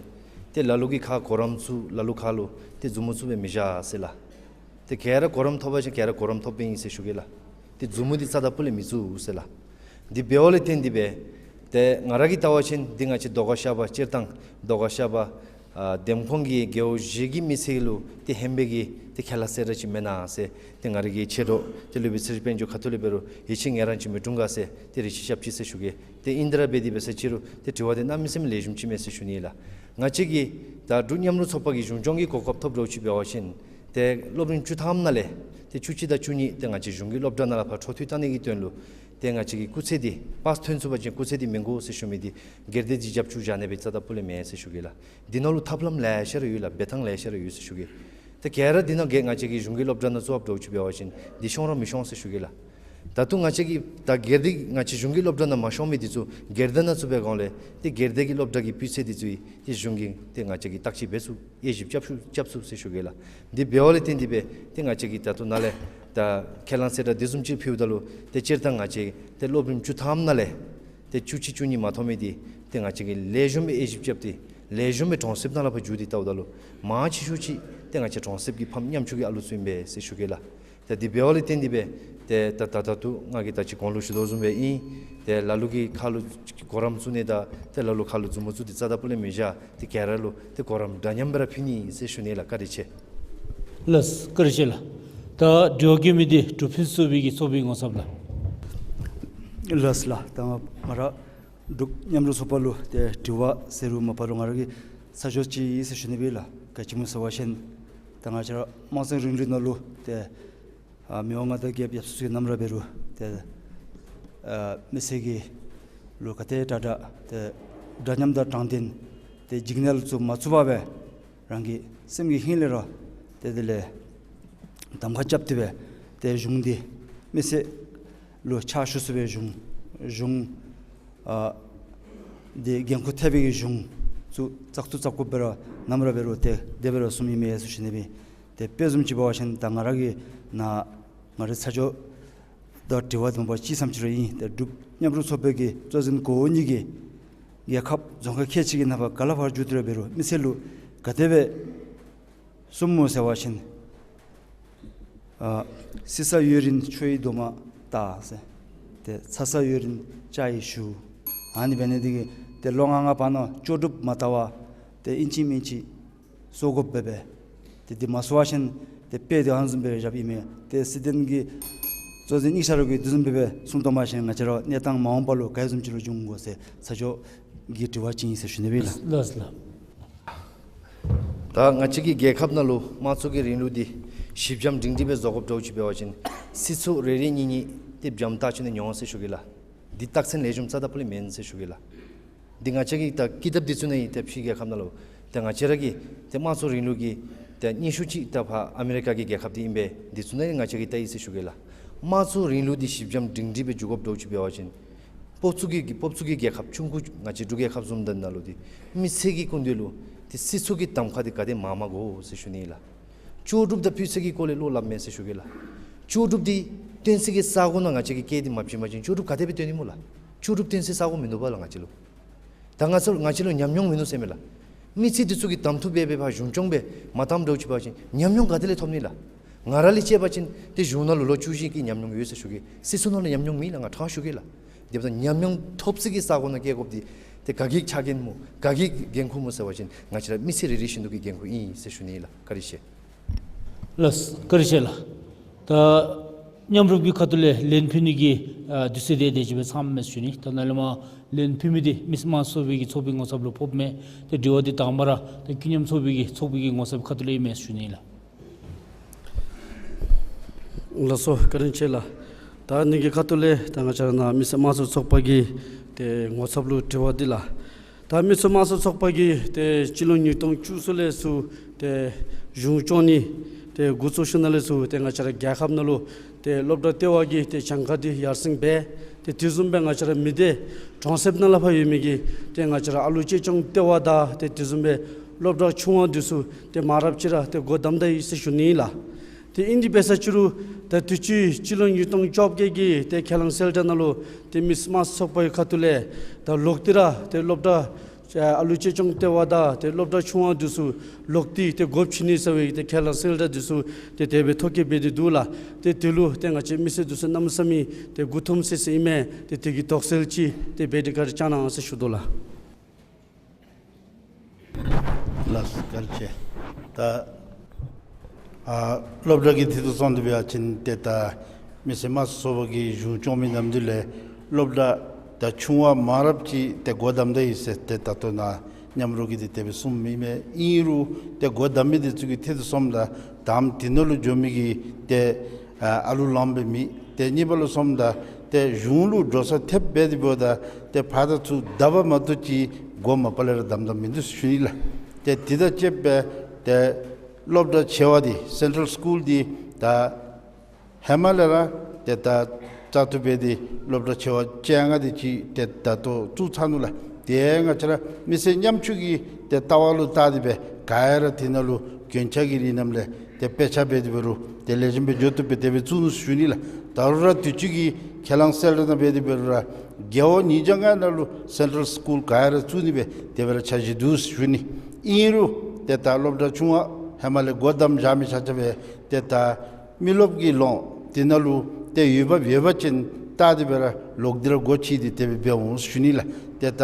ཏེ་ལ་ལུ་གིས་ཁ་གོ་རམས་བཙུགས་ལ་ལུ་ཁ་ལུ་ཏེ་མཛུབ་མོ་བཙུགས་སྦེ་མི་བཞག་ཟེར་ལགས། ཏེ་ག་ར་གོ་རམས་ཐོབ་པ་ཅིན་ག་ར་གོ་རམས་ཐོབ་པའི་ཨིན་ཟེར་ཞུ་གེ་ལགས། ཏེ་མཛུབ་མོ་འདི་རྩ་དང་སྤུ་ལས་མི་བཙུགས་ཟེར་ལགས། འདི་འབདཝ་ལས་བརྟེན་ཏེ་སྦེ་ཏེ་ང་ར་གིས་བལྟ་བ་ཅིན་འདི་ང་བཅས་རྡོ་ཁ་གཤགས་པ་སྤྱིར་བཏང་རྡོ་ཁ་གཤགས་པ་ཨ་འདེམས་ཁོངས་ཀྱི་རྒེད་འོག་བཞི་གི་མི་སེར་ལུ་ཏེ་ཧེ་མའི་གི་ཏེ་ཁས་བླངས་གསལ་བསྒྲགས་ཅིག་མེན་ན་ཟེར་ཏེ་ང་ར་གི་ཆེ་མཐོ་ཏེ་སློབ་དཔོན་ཚེ་རིང་དཔལ་འབྱོར་ཁ་ཐུག་ལས་འབད་རུང་ཡིད་ཆེས་ངལ་རངས་ཅིག་མི་འཁྲུངས་ག་ཟེར་ཏེ་རེ་ཆེ་ཞབས་ཕྱི་ཟེར་ཞུ་གེ། ཏེ་ཨིན་དེ་ར་འབད་དེ་འབད་ས་ཅི་རུང་ཏེ་དྲི་བ་འདི་གནམ་མེད་ས་མེད་ལེགས་ཤོམ་ཅིག་མས་ཟེར་ཞུ་ནི་ལགས། ང་བཅས་ཀྱིས་ད་འབྲུག་མཉམ་རུབ་ཚོགས་པ་གི་གཞུང་སྐྱོང་གི་གོ་སྐབས་ཐོབ་འདྲཝ་ཅིག་འབད་བ་ཅིན་ཏེ་སློབ་རིམ་བཅུ་ཐམ་ནང་ལས་ཏེ་བཅུ་གཅིག་དང་བཅུ་གཉིས་ཏེ་ང་བཅས་གཞུང་གི་སློབ་གྲྭ་ནང་ལས་ཕར་འཕྲོ་མཐུད་གཏང་ནི་གི་དོན་ལུ་ཏེ་ང་བཅས་ཀྱི་སྐུགས་ཚད་འདི་པཱས་ཐོན་ཚུགས་པ་ཅིན་སྐུགས་ཚད་འདི་མི་དགོ་ཟེར་ཞུ་མི་འདི་སྒེར་སྡེ་འདི་རྒྱབ་སྐྱོར་བཞག་ནི་སྦེ་རྩ་དང་སྤུ་ལས་མེན་ཟེར་ཞུ་གེ་ལགས། འདི་ནང་ལུ་ཐབས་ལམ་ལེ་ཤ་ར་ཡོད་ལགས། འབད་ཐངས་ལེ་ཤ་ར་ཡོད་ཟེར་ཞུ་གེ། ཏེ་ག་ར་འདི་ནང་གི་ང་བཅས་ཀྱི་གཞུང་གི་སློབ་གྲྭ་ནང་བཙུགས་འདྲཝ་ཅིག་འབད་བ་ཅིན་འདི་ཤོང་ར་མི་ཤོང་ཟེར་ཞུ་གེ་ལགས། ད་ལྟོ་ང་བཅས་ཀྱི་ད་སྒེར་སྡེ་ང་བཅས་གཞུང་གི་སློབ་གྲྭ་ནང་མ་ཤོང་མི་འདི་ཚུ་སྒེར་སྡེ་ནང་བཙུགས་པའི་སྒང་ལས་ཏེ་སྒེར་སྡེ་གི་སློབ་གྲྭ་གི་སྤུས་ཚད་འདི་ཚུ་ཏེ་གཞུང་གིས་ཏེ་ང་བཅས་ཀྱིས་བརྟག་དཔྱད་འབད་ཚུགས་དབྱེ་ཞིབ་རྐྱབ་ཚུགས་རྐྱབ་ཚུགས་ཟེར་ཞུ་གེ་ལགས། འདི་འབདཝ་ལས་བརྟེན་ཏེ་སྦེ་ཏེ་ང་བཅས་ཀྱིས་ད་ལྟོ་ནཱ་ལས་ད་ཁས་བླངས་གསལ་བསྒྲགས་འདི་བཟུམ་ཅིག་ཕུལཝ་ད་ལུ་ཏེ་སྤྱིར་བཏང་ང་བཅས་ཏེ་སློབ་རིམ་བཅུ་ཐམ་ནང་ལས་ཏེ་བཅུ་གཅིག་བཅུ་གཉིས་མ་ཐོབ་མི་འདི་ཏེ་ང་བཅས་ཀྱིས་ལེགས་ཤོམ་སྦེ་དབྱེ་ཞིབ་རྐྱབ་སྟེ་ལེགས་ཤོམ་སྦེ་གྲོང་གསེབ་ནང་ལས་ཕར་བརྒྱུད་དེ་བལྟཝ་ད་ལུ་མང་ཆེ་ཤོས་ཅིག་ཏེ་ང་བཅས་གྲོང་གསེབ་ཀྱི་ཕམ་ཉམ་ཆུང་གི་ཨ་ལུ་ཚུ་ཨིན་པས་ཟེར་ཞུ་གེ་ལགས། ད་འདི་འབདཝ་ལས་བརྟེན་ཏེ་སྦེ་ཏེ་ད་ད་ད་ལྟོ་ང་གིས་ད་ཅི་གོང་ལུ་ཞུ་དོ་བཟུམ་སྦེ་ཨིན། ཏེ་ལ་ལུ་གིས་ཁ་ལུ་གོ་རམས་བཙུགས་ནི་དང་ཏེ་ལ་ལུ་ཁ་ལུ་མཛུབ་མོ་བཙུགས་ཏེ་རྩ་དང་སྤུ་ལས་མི་བཞག། ཏེ་ག་ར་ལུ་ཏེ་གོ་རམས་འདྲ་མཉམ་སྦེ་ར་ཕུལ་ནི་ཟེར་ཞུ་ནི་ལགས། བཀའ་དྲིན་ཆེ། ལགས་སོ། བཀའ་དྲིན་ཆེ་ལགས། ད་དྲི་བ་བཀོད་མི་འདི་འབྲུག་ཕུན་སུམ་ཚོགས་པའི་གི་ཚོགས་པའི་ངོ་ཚབ་ལགས། ལགས་སོ་ལགས། ད་ང་ར་འབྲུག་མཉམ་རུབ་ཚོགས་པ་ལུ་ཏེ་དྲི་བ་ཟེར་རུང་མ་པ་རུང་ང་ར་གི་ཚ་གྱང་ཅིག་ཨིན་ཟེར་ཞུ་ནི་སྦེ་ལགས། ག་ཅི་སྨོ་ཟེར་བ་ཅིན་ད་ང་བཅས་ར་དམངས་གཙོའི་རིང་ལུགས་ནང་ལུ་ཏེ་ཨ་མི་དབང་མངའ་བདག་རྒྱལཔོ་ཡབ་སྲས་ཚུ་གིས་ནམ་ར་འབད་རུང་ཏེ་ཨ་མི་སེར་གྱི་ལུ་ག་དེ་དྲག་དྲག་ཏེ་འདྲ་མཉམ་དང་དྲང་བདེན་ཏེ་འཇིགས་ནད་ལུ་ཚུ་མ་ཚུད་པར་སྦེ་རང་གི་སེམས་ཀྱི་ཧིང་ལས་ར་ཏེ་དེ་ལས་གདམ་ཁ་རྐྱབ་སྟེ་སྦེ་ཏེ་གཞུང་འདི་མི་སེར་ལུ་ཕྱག་ཞུ་ཚུགས་པའི་གཞུང་གཞུང་ཨ་འདི་འགན་ཁུར་ཐེབས་པའི་གཞུང་ཚུ་བཙག་འཐུ་བཙག་དགོཔ་སྦེ་ར་ནམ་ར་འབད་རུང་ཏེ་དེ་སྦེ་ར་གསུངམ་ཨིན་མས་ཟེར་ཞུ་ནི་སྦེ། ཏེ་དཔེ་བཟུམ་ཅིག་འབད་བ་ཅིན་ད་ང་ར་གི་ནཱ་ང་རའི་ཚ་གྱང་དང་དྲི་བ་དང་པ་ཅིག་ཙམ་ཅིག་ར་ཨིན། ཏེ་འབྲུག་མཉམ་རུབ་ཚོགས་པའི་གི་གཙོ་འཛིན་གོ་འོག་གཉིས་ཀྱིས་རྒྱལ་ཁབ་རྫོང་ཁག་ཁལ་གཅིག་གི་ནང་པ་ག་ལས་ཕར་བརྒྱུད་དེ་ར་འབད་རུང་མི་སེར་ལུ་ག་དེ་སྦེ་གསུངམ་སྨོ་ཟེར་བ་ཅིན་ཨ་བསིལ་ས་ཡོད་རིན་ཆུ་ཡི་དོ་མ་དག་ཟེར། ཏེ་ཚ་ས་ཡོད་རིན་ཇ་ཡི་ཞུ། ཨ་ནི་འབད་ནི་འདི་གིས་ཏེ་ལོ་ལྔ་ལྔ་བར་ན་ལྕོགས་གྲུབ་མ་བལྟ་བར་ཏེ་ཨིན་ཅི་མིན་ཅི་གསོ་དགོཔ་སྦེ་སྦེ། ཏེ་འདི་མ་གསོ་བ་ཅིན་ཏེ་དཔེ་འདི་ཨ་ནི་བཟུམ་སྦེ་ར་བཞགཔ་ཨིན་མས། ཏེ་སྲིད་དོན་གྱི་ གཙོ་འཛིན་གཉིས་ཆ་ར་གིས་དེ་བཟུམ་སྦེ་གསུངས་དོ་མ་གཞི་ང་བཅས་ར་གནས་སྟངས་མ་འོངས་པ་ལུ་ག་དེ་བཟུམ་ཅིག་ལུ་འབྱུང་དགོ་ཟེར་ཚ་ཞོགས་ཀྱི་དྲི་བ་ཅིག་ཨིན་ཟེར་ཞུ་ནི་སྦེ་ལགས། ལགས་ལགས། ད་ང་བཅས་ཀྱི་རྒྱལ་ཁབ་ནང་ལུ་དམངས་གཙོ་གི་རིང་ལུགས་འདི་ཞི་འཇམ་སྒྲིང་སྒྲི་སྦེ་བཟོ་དགོཔ་འདྲཝ་ཅིག་འབད་བ་ཅིན་སྲིད་ཚོགས་རེ་རེ་གཉིས་གཉིས་ཏེ་འཇམ་ཐག་ཆོད་ནི་ཡོད་ཟེར་ཞུ་གེ་ལགས། འདི་རྟགས་མཚན་ལེགས་ཤོམ་རྩ་དང་ཕུ་ལས་མེན་ཟེར་ཞུ་གེ་ལགས། འདི་ང་བཅས་ཀྱི་ད་ཀི་དེབ་འདི་ཚུ་ནང་ཡང་ཏེ་ཕྱི་རྒྱལ་ཁབ་ནང་ལུ་ཏེ་ང་བཅས་ར་གི་ཏེ་དམངས་གཙོ་རིང་ལུགས་ཀྱི་ཏེ་སྙན་ཞུ་ཅིག་ད་ཕར་ཨ་མི་རི་ཀ་གི་རྒྱལ་ཁབ་འདི་ཨིན་པས། འདི་ཚུ་ནང་ཡང་ང་བཅས་ཀྱིས་བལྟ་ཡི་ཟེར་ཞུ་གེ་ལགས། དམངས་གཙོ་རིང་ལུགས་འདི་ཞི་འཇམ་སྒྲིང་སྒྲི་སྦེ་འགྱོ་དགོཔ་འདྲཝ་ཅིག་འབད་བ་ཅིན་སྤོབས་ཚུགས་ཀྱི་སྤོབས་ཚུགས་ཀྱི་རྒྱལ་ཁབ་ཆུང་ཀུ་ང་བཅས་འབྲུག་རྒྱལ་ཁབ་བཟུམ་འདི་ནང་ལུ་འདི་མི་སེར་གྱི་སྐུ་མདུན་ལུ་ཏེ་སྲིད་ཚོགས་ཀྱི་གདམ་ཁ་འདི་ག་དེ་མང་མང་དགོ་ཟེར་ཞུ་ནི་ལགས། ལྕོགས་གྲུབ་དང་སྤུས་ཚད་ཀྱི་སྐོར་ལས་བློ་སླབ་མས་ཟེར་ཞུ་གེ་ལགས། ལྕོགས་གྲུབ་འདི་སྟོན་སའི་གི་ས་གོ་ནང་ང་བཅས་ཀྱིས་སྐད་འདི་མ་བྱིན་པ་ཅིན་ལྕོགས་གྲུབ་ག་དེ་སྦེ་སྟོན་ནི་སྨོ་ལགས། ལྕོགས་གྲུབ་སྟོན་སའི་ས་གོ་མིན་འདུག་པ་ལགས་ང་བཅས་ལུ། ད་ང་ཚོ་ང་བཅས་ལུ་ཉམས་མྱོང་མིན་འདུག་ཟེར་མས་ལགས། མི་ཚེ་འདི་ཚུ་གི་གདམ་འཐུ་འབད་འབད་ཕར་གཞུང་སྐྱོང་སྦེ་མ་བདམ་འདྲཝ་ཅིག་འབད་བ་ཅིན་ཉམས་མྱོང་ག་ཏེ་ལས་ཐོབ་ནི་ལགས། ང་ར་ལས་དཔྱད་པ་ཅིན་ཏེ་གཞུང་ནང་ལོ་ལོ་བཅུ་བཞི་གི་ཉམས་མྱོང་ཡོད་ཟེར་ཞུ་གེ། སྲིད་ཚོགས་ནང་ལུ་ཉམས་མྱོང་མེད་ལགས། ང་དྲང་ཞུ་གེ་ལགས། དེ་འབདཝ་ད་ཉམས་མྱོང་ཐོབ་སའི་གི་ས་གོ་ནང་བསྐྱལ་དགོཔ་འདི་ཏེ་ག་གི་ཕྱག་འགན་སྨོ་ག་གི་འགན་ཁུར་སྨོ་ཟེར་བ་ཅིན་ང་བཅས་ར་མི་སེར་རེ་རེ་བཞིན་དུ་གི་འགན་ཁུར་ཨིན་ཟེར་ཞུ་ནི་ལགས། བཀའ་དྲིན་ཆེ། ལགས་བཀའ་དྲིན་ཆེ་ལགས། ད་མཉམ་རུབ་ཀྱི་ཁ་ཐུག་ལས་ལན་ཕུལ་ནི་གི་ཨ་དུས་ཚོད་དེ་དེ་ཅིག་སྦེ་ཚངམ་མས་ཟེར་ཞུ་ནི། ད་ནཱ་ལས་མར་ལན་ཕུལ་མི་འདི་མི་སེར་དམངས་གཙོ་ཚོགས་པའི་གི་ཚོགས་པའི་ངོ་ཚབ་ལུ་ཕོགཔ་མས། ཏེ་དྲི་བ་འདི་དང་པ་ར་ད་ཀུན་མཉམ་ཚོགས་པའི་གི་ཚོགས་པའི་གི་ངོ་ཚབ་ཁ་ཐུག་ལས་ཨིན་མས་ཟེར་ཞུ་ནི་ལགས། ལགས་སོ། བཀའ་དྲིན་ཆེ་ལགས། ད་ནི་གི་ཁ་ཐུག་ལས་ད་ང་བཅས་ར་ནཱ་མི་སེར་དམངས་གཙོ་ཚོགས་པ་གི་ཏེ་ངོ་ཚབ་ལུ་དྲི་བ་འདི་ལགས། ད་མི་སེར་དམངས་གཙོ་ཚོགས་པ་གིས་ཏེ་སྤྱི་ལོ་ཉིས་སྟོང་བཅུ་གསུམ་ལས་ཚུར་ཏེ་གཞུང་སྐྱོང་ནི་ཏེ་འགོ་བཙུགས་ཞིནམ་ལས་ཚུར་ཏེ་ང་བཅས་ར་རྒྱལ་ཁབ་ནང་ལུ་ཏེ་སློབ་གྲྭ་ལྟེ་བ་གི་ཏེ་གྱངས་ཁ་འདི་ཡར་སེང་འབད། ཏེ་དེ་བཟུམ་སྦེ་ང་བཅས་ར་མི་སྡེ་གྲོང་གསེབ་ནང་ལས་ཕར་ཡོད་མི་གི་ཏེ་ང་བཅས་ར་ཨ་ལུ་གཅེས་སྐྱོང་ལྟེ་བ་དང་ཏེ་དེ་བཟུམ་སྦེ་སློབ་གྲྭ་ཆུང་བ་འདི་ཚུ་ཏེ་མང་རབས་ཅིག་ར་ཏེ་སྒོ་བསྡམས་ད་ཡི་ཟེར་ཞུ་ནི་ལགས། ཏེ་ཨིན་དེ་འབད་ས་ཅིག་རུང་ད་དུས་ཅི་སྤྱི་ལོ་ཉིས་སྟོང་བཅོ་བརྒྱད་ཀྱི་ཏེ་ཁས་བླངས་གསལ་བསྒྲགས་ནང་ལུ་ཏེ་མི་སེར་དམངས་གཙོ་ཚོགས་པའི་ཁ་ཐུག་ལས་ད་ལོག་སྟེ་ར་ཏེ་སློབ་གྲྭ་ཨ་ལུ་གཅེས་སྐྱོང་ལྟེ་བ་དང་ཏེ་སློབ་གྲྭ་ཆུང་བ་འདི་ཚུ་ལོག་སྟེ་ཏེ་སྒོ་ཕྱེ་ནི་ཟེར་བའི་ཏེ་ཁས་བླངས་གསལ་བསྒྲགས་འདི་ཚུ་ཏེ་དེ་སྦེ་ཐོ་བཀོད་འབད་དེ་འདུག་ལགས། ཏེ་དེ་ལུ་ཏེ་ང་བཅས་མི་སེར་འདི་ཚུ་གནམ་མེད་ས་མེད་ཏེ་མགུ་འཐོམས་སི་སི་ཨིན་མས། ཏེ་དེ་གི་དོགས་སེལ་ཅིག་ཏེ་འབད་དེ་བཀའ་དྲིན་བསྐྱང་གནང་ཟེར་ཞུ་དོ་ལགས། ལགས་སོ། བཀའ་དྲིན་ཆེ། ད་ཨ་སློབ་གྲྭ་གི་ཐད་དུ་སོང་སྟེ་འབད་བ་ཅིན་ཏེ་ད་མི་སེར་དམངས་གཙོ་ཚོགས་པ་གིས་གཞུང་སྐྱོང་མི་ནམ་དུས་ལས་སློབ་གྲྭ་ད་ཆུང་བ་མང་རབས་ཅིག་ཏེ་སྒོ་བསྡམས་ད་ཡི་ཟེར་ཏེ་ད་ལྟོ་ནཱ་མཉམ་རོགས་ཀྱིས་ཏེ་དེ་སྦེ་གསུངམ་ཨིན་མས། ཨིན་རུང་ཏེ་སྒོ་བསྡམས་མི་འདི་ཚུ་གི་ཐད་དུ་སོངམ་ད་དང་པ་དེ་ནང་ལུ་འགྱོ་མི་གི་ཏེ་ཨ་ཨ་ལུ་ལངམ་སྦེ་མེད། ཏེ་གཉིས་པ་ལུ་སོངམ་ད་ཏེ་གཞུང་ལུ་འགྲོ་སོང་ཐེབས་འབད་དེ་འབདཝ་ད་ཏེ་ཕར་དང་ཚུར་བརྡབ་པ་མ་གཏོགས་ཅིག་སྒོ་མ་པ་ལས་ར་བསྡམས་ད་མིན་འདུག་ཟེར་ཞུ་ནི་ལགས། ཏེ་དེ་དང་བཅསཔ་སྦེ་ཏེ་སློབ་གྲྭ་ཆེ་བ་འདི་སེན་ཊཱལ་སི་ཀུལ་འདི་ད་ཧེ་མ་ལས་ར་ཏེ་ད་བཙག་འཐུ་འབད་དེ་སློབ་གྲྭ་ཆེ་བ་བཅོ་ལྔ་དེ་ཅིག་ཏེ་ད་ལྟོ་བཙུགས་ཚར་ནུག་ལགས། ཏེ་ང་བཅས་ར་མི་སེར་ཉམ་ཆུང་གི་ཏེ་ལྟ་བ་ལུ་བལྟ་སྟེ་སྦེ་ག་ཡ་ར་དེ་ནང་ལུ་གྱོན་ཆས་ཀྱི་རིགས་རྣམས་ལས་ཏེ་དཔེ་ཆ་འབད་དེ་འབད་རུང་ཏེ་ལེགས་ཤོམ་སྦེ་འགྱོ་བཏུབ་སྦེ་དེ་སྦེ་བཙུགས་ནུག་ཟེར་ཞུ་ནི་ལགས། ད་རུང་ར་དུས་ཅི་གི་ཁས་བླངས་གསལ་བསྒྲགས་ནང་འབད་དེ་འབད་རུང་ར་རྒེད་འོག་ཉིས་བརྒྱ་ལྔ་ནང་ལུ་སེན་ཊཱལ་སི་ཀུལ་ག་ཡ་ར་བཙུགས་ནི་སྦེ་དེ་སྦེ་ར་འཆར་གཞི་འདུག་ཟེར་ཞུ་ནི། ཨིན་རུང་ཏེ་ད་སློབ་གྲྭ་ཆུང་བ་ཧེ་མ་ལས་སྒོ་བསྡམས་བཞག་མི་ཆ་ཁྱབ་སྦེ་ཏེ་ད་མི་རློབས་ཀྱི་ལོང་དེ་ནང་ལུ་ཏེ་ཡོདཔ་ཡོད་པ་ཅིན་བལྟ་སྟེ་སྦེ་ར་ལོག་སྟེ་ར་སྒོ་ཕྱེ་སྟེ་དེ་སྦེ་འབད་འོང་ཟེར་ཞུ་ནི་ལགས། ཏེ་ད་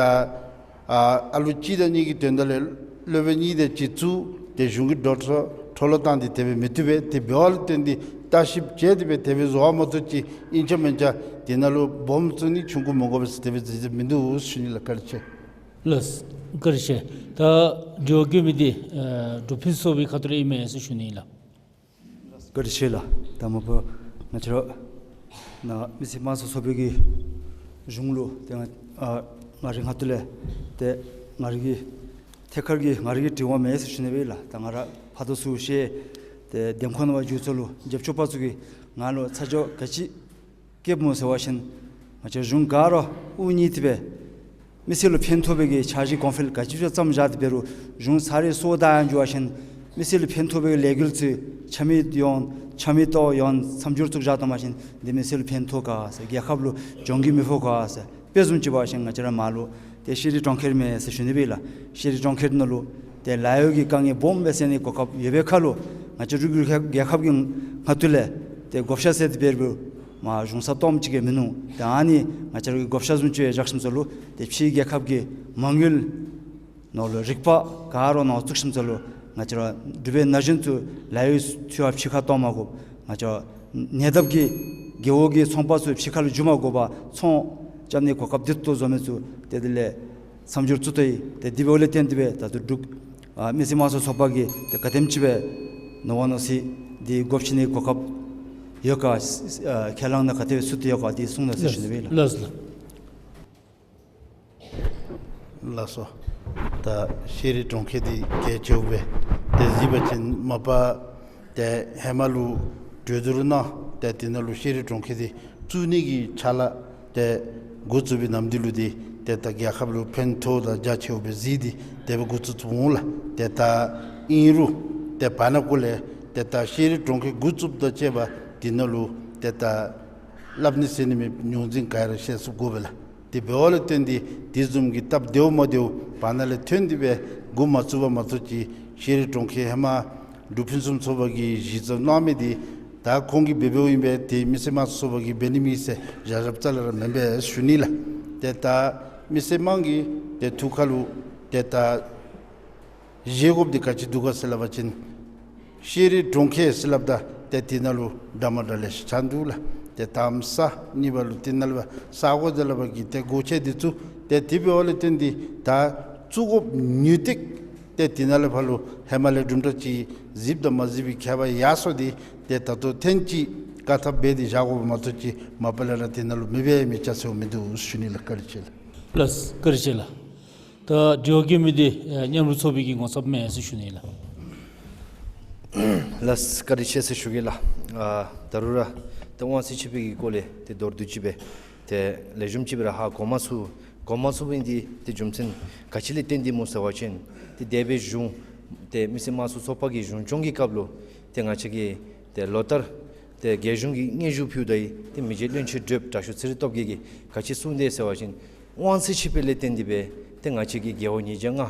ཨ་ཨ་ལུ་གཅིག་དང་གཉིས་ཀྱི་དོན་དག་ལས་སློབ་དཔོན་གཉིས་དེ་ཅིག་བཙུགས་ཏེ་གཞུང་གི་འགྲོ་སོང་འཕྲོ་བརླག་བཏང་སྟེ་དེ་སྦེ་མི་བཏུབ་པས། དེ་འབདཝ་ལུ་བརྟེན་ཏེ་བརྟག་ཞིབ་བྱས་ཏེ་སྦེ་དེ་སྦེ་བཟོ་བ་མ་གཏོགས་ཅིག་ཨིན་ཅི་མིན་ཅི་དེ་ནང་ལུ་སྦོམ་བཙུགས་ནི་ཆུང་ཀུ་མི་དགོ་པས་ཟེར་དེ་སྦེ་ཟེར་མི་འདུག་ཟེར་ཞུ་ནི་ལགས། བཀའ་དྲིན་ཆེ། ལགས་བཀའ་དྲིན་ཆེ། ད་དྲི་བ་བཀོད་མི་འདི་ཨ་འབྲུག་ཕུན་སུམ་ཚོགས་པའི་ཁ་ཐུག་ལས་ཨིན་མས་ཟེར་ཞུ་ནི་ལགས། བཀའ་དྲིན་ཆེ་ལགས། ད་མ་པ་ང་བཅས་ར་ནཱ་མི་སེར་དམངས་གཙོ་ཚོགས་པའི་གི་གཞུང་ལུ་ཏེ་ང་ཨ་ང་རའི་ཁ་ཐུག་ལས་ཏེ་ང་རའི་གི་ཐད་ཀར་གྱི་ང་རའི་གི་དྲི་བ་མེད་ཟེར་ཞུ་ནི་སྦེ་ལགས། ད་ང་ར་ཕར་དང་ཚུར་ཤེས་ཏེ་འདེམས་ཁོངས་ནང་བ་འགྱོ་ཚུ་ལུ་རྒྱབ་སྐྱོར་པ་ཚུ་གིས་ང་ལུ་ཚ་གྱང་ག་ཅི་བསྐྱེདཔ་སྨོ་ཟེར་བ་ཅིན་ང་བཅས་གཞུང་ག་ར་དབུ་བརྙེས་ཏེ་སྦེ་མི་སེར་ལུ་ཕན་ཐོགས་པའི་གི་འཆར་གཞི་ཀོན་ཕེལ་ག་ཅི་ཅིག་བརྩམས་བཞག་སྟེ་འབད་རུང་གཞུང་ཚར་རེ་སོར་བཏང་ཡར་འགྱོ་བ་ཅིན་མི་སེར་ལུ་ཕན་ཐོགས་པའི་གི་ལས་འགུལ་ཚུ་ཆ་མེད་ཡོད་ཆ་མེད་ཏོག་ཡོད་མཚམས་འཇོག་བཙུགས་བཞག་བཏང་པ་ཅིན་འདི་མི་སེར་ལུ་ཕན་ཐོགས་ག་ཟེར་རྒྱལ་ཁབ་ལུ་གྱོང་གུད་མི་ཕོག་ག་ཟེར། དཔེ་བཟུམ་ཅིག་འབད་བ་ཅིན་ང་བཅས་ར་མར་ལུ་ཏེ་ཤེས་རིག་གྲོང་ཁྱེར་མས་ཟེར་ཞུ་ནི་སྦེ་ལགས། ཤེས་རིག་གྲོང་ཁྱེར་ནང་ལུ་ཏེ་ལཱ་གཡོག་གི་དཀའ་ངལ་སྦོམ་སྦེ་སེལ་ནི་གོ་སྐབས་ཡོད་པའི་ཁར་ལུ་ང་བཅས་འབྲུག་རྒྱལ་ཁབ་ཀྱི་ཁ་ཐུག་ལས་ཏེ་བགོ་བཤའ་བསལ་ཏེ་འབད་རུང་མར་གཞུང་ས་སྟོངམ་ཅིག་གིས་མིན་ནུག། ཏེ་ཨ་ནི་ང་བཅས་ར་གི་བགོ་བཤའ་བཟུམ་ཅིག་སྦེ་བཞག་ཞིནམ་ལས་ཏེ་ཕྱིའི་རྒྱལ་ཁབ་ཀྱི་མ་དངུལ་ནང་ལུ་རིག་པ་ག་ར་ནང་བཙུགས་ཞིནམ་ལས་ང་བཅས་ར་འབྲུག་པའི་ན་གཞོན་ཚུ་ལཱ་གཡོག་འཚོལ་བར་ཕྱི་ཁར་གཏང་མ་དགོཔ། ང་བཅས་ཉེ་འདབས་ཀྱི་ རྒེད་འོག་གི་ཚོང་པ་ཚུ་ཕྱི་ཁ་ལུ་འགྱོ་མ་དགོ་པར་ཚོང་རྐྱབ་ནིའི་གོ་སྐབས་འདི་ཚུ་བཟོ་མི་ཚུ་ཏེ་དེ་ལས་མཚམས་སྦྱོར་བཙུགས་ཏེ་ཏེ་དེ་འབདཝ་ལས་བརྟེན་ཏེ་སྦེ་ད་ལྟོ་འབྲུག་ཨ་མི་སེར་དམངས་གཙོའི་ཚོགས་པ་གིས་ཏེ་ག་དེམ་ཅིག་སྦེ་ནོར་བ་ནོར་སྲིད་འདི་བགོ་བཤའ་ནིའི་གོ་སྐབས་ཡོད་ག་ཨ་ཁས་བླངས་ནི་ག་དེ་སྦེ་ཚུད་དེ་ཡོད་ག་འདི་གསུང་གནང་ཟེར་ཞུ་ནི་ཨིན་ལགས། ལགས་ལགས། ལགས་སོ། ད་ཤེས་རིག་གྲོང་ཁྱེར་འདི་གལ་ཆེཝ་སྦེ་ཏེ་གཟིགས་པ་ཅིན་མ་པ་ཏེ་ཧེ་མ་ལུ་གྲོས་བསྡུར་ནང་ཏེ་དེ་ནང་ལུ་ཤེས་རིག་གྲོང་ཁྱེར་འདི་བཙུགས་ནིའི་ཕྱག་ལཱ་ཏེ་འགོ་བཙུགས་པའི་ནམ་དུས་ལུ་འདི་ཏེ་ད་རྒྱལ་ཁབ་ལུ་ཕན་ཐོགས་དང་རྒྱ་ཆེཝ་སྦེ་གཟིགས་ཏེ་དེ་སྦེ་འགོ་བཙུགས་བཙུགསཔ་འོང་ལགས། ཏེ་ད་ཨིན་རུང་ཏེ་བར་ན་གུ་ལས་ཏེ་ད་ཤེས་རིག་གྲོང་ཁྱེར་འགོ་བཙུགསཔ་དང་བཅས་པ་དེ་ནང་ལུ་ཏེ་ད་སླབ་ནི་ཟེར་ནི་མེད་ཉོག་འཛིང་ག་ར་བཤད་ཚུགས་དགོ་པས་ལགས། དེ་འབདཝ་ལས་བརྟེན་ཏེ་དེ་བཟུམ་གྱི་སྟབས་བདེཝ་མ་བདེཝ་བར་ན་ལས་ཐོན་ཏེ་སྦེ་འགོ་མ་བཙུགས་པ་མ་གཏོགས་ཅིག་ཤེས་རིག་གྲོང་ཁྱེར་ཧེ་མ་འབྲུག་ཕུན་སུམ་ཚོགས་པ་གིས་གཞི་བཙུགས་གནང་མི་འདི་ད་ཁོང་གིས་འབད་འབདཝ་ཨིན་པས། ཏེ་མི་སེར་དམངས་གཙོའི་ཚོགས་པ་གིས་འབད་ནི་མེད་ཟེར་བཞག་བཞགཔ་རྩ་ལས་ར་མེན་པས་ཞུ་ནི་ལགས། ཏེ་ད་མི་སེར་དམངས་ཀྱི་ཏེ་ཐུགས་ཁ་ལུ་ཏེ་ད་བཞེས་དགོཔ་འདི་ག་ཅི་འདུག་ག་ཟེར་སླབ་པ་ཅིན་ཤེས་རིག་གྲོང་ཁྱེར་ཟེར་སླབ་ད་ཏེ་དེ་ནང་ལུ་འདྲ་མ་འདྲ་ལེ་ཤ་ཆགས་འདུག་ལགས། ཏེ་དང་པ་ས་གཉིས་པ་ལུ་དེ་ནང་ལུ་ས་གོ་ཟེར་སླབ་པ་གི་ཏེ་སྒོ་ཆེན་འདི་ཚུ་ཏེ་དེ་འབདཝ་ལས་བརྟེན་ཏེ་ད་བཙུགས་དགོཔ་ཉུང་སྟེ་ཏེ་དེ་ནང་ལས་ཕར་ལུ་ཧེ་མ་ལས་གྲུབ་འབྲས་ཅིག་གཟིགསཔ་དང་མ་གཟིགས་པའི་ཁྱད་པར་ཡར་སོང་སྟེ་ཏེ་ད་ལྟོ་ཐེངས་ཅིག་བཀག་ཐབས་འབད་དེ་བཞག་དགོཔ་མ་གཏོགས་ཅིག་མ་པ་ལས་ར་དེ་ནང་ལུ་མེད་པའི་མི་ཅ་ཆེཝ་མིན་འདུག་ཞུ་ནི་ལགས། བཀའ་དྲིན་ཆེ་ལགས། ལགས་བཀའ་དྲིན་ཆེ་ལགས། ད་དྲི་བ་བཀོད་མི་འདི་ཨ་མཉམ་རུབ་ཚོགས་པའི་གི་ངོ་ཚབ་མས་ཟེར་ཞུ་ནི་ལགས། ལགས་བཀའ་དྲིན་ཆེ་ཟེར་ཞུ་གེ་ལགས། ཨ་ད་རུང་ར་ད་དབང་ཚད་ཕྱིར་སྤེལ་གྱི་སྐོར་ལས་ཏེ་མདོར་བསྡུས་ཅིག་སྦེ་ཏེ་ལེགས་ཤོམ་ཅིག་སྦེ་ར་ཧ་གོ་མ་ཚུགས་གོ་མ་ཚུགས་པའི་འདི་ཏེ་རྒྱུ་མཚན་ག་ཅི་ལས་བརྟེན་ཏེ་སྨོ་ཟེར་བ་ཅིན་ཏེ་འདས་པའི་གཞུང་ཏེ་མི་སེར་དམངས་གཙོའི་ཚོགས་པ་གི་གཞུང་སྐྱོང་གི་སྐབས་ལུ་ཏེ་ང་བཅས་ཀྱིས་ཏེ་ལོ་ལྟར་ཏེ་རྒྱལ་གཞུང་གི་སྙན་ཞུ་ཕུལཝ་ད་ཏེ་མི་རྗེ་བློན་ཆེན་དྲག་ཤོས་ཚེ་རིང་སྟོབས་རྒྱས་ཀྱིས་ག་ཅི་གསུངས་དེས་ཟེར་བ་ཅིན་དབང་ཚད་ཕྱིར་སྤེལ་ལས་བརྟེན་ཏེ་སྦེ་ཏེ་ང་བཅས་ཀྱི་རྒེད་འོག་ཉིས་བརྒྱ་ལྔ་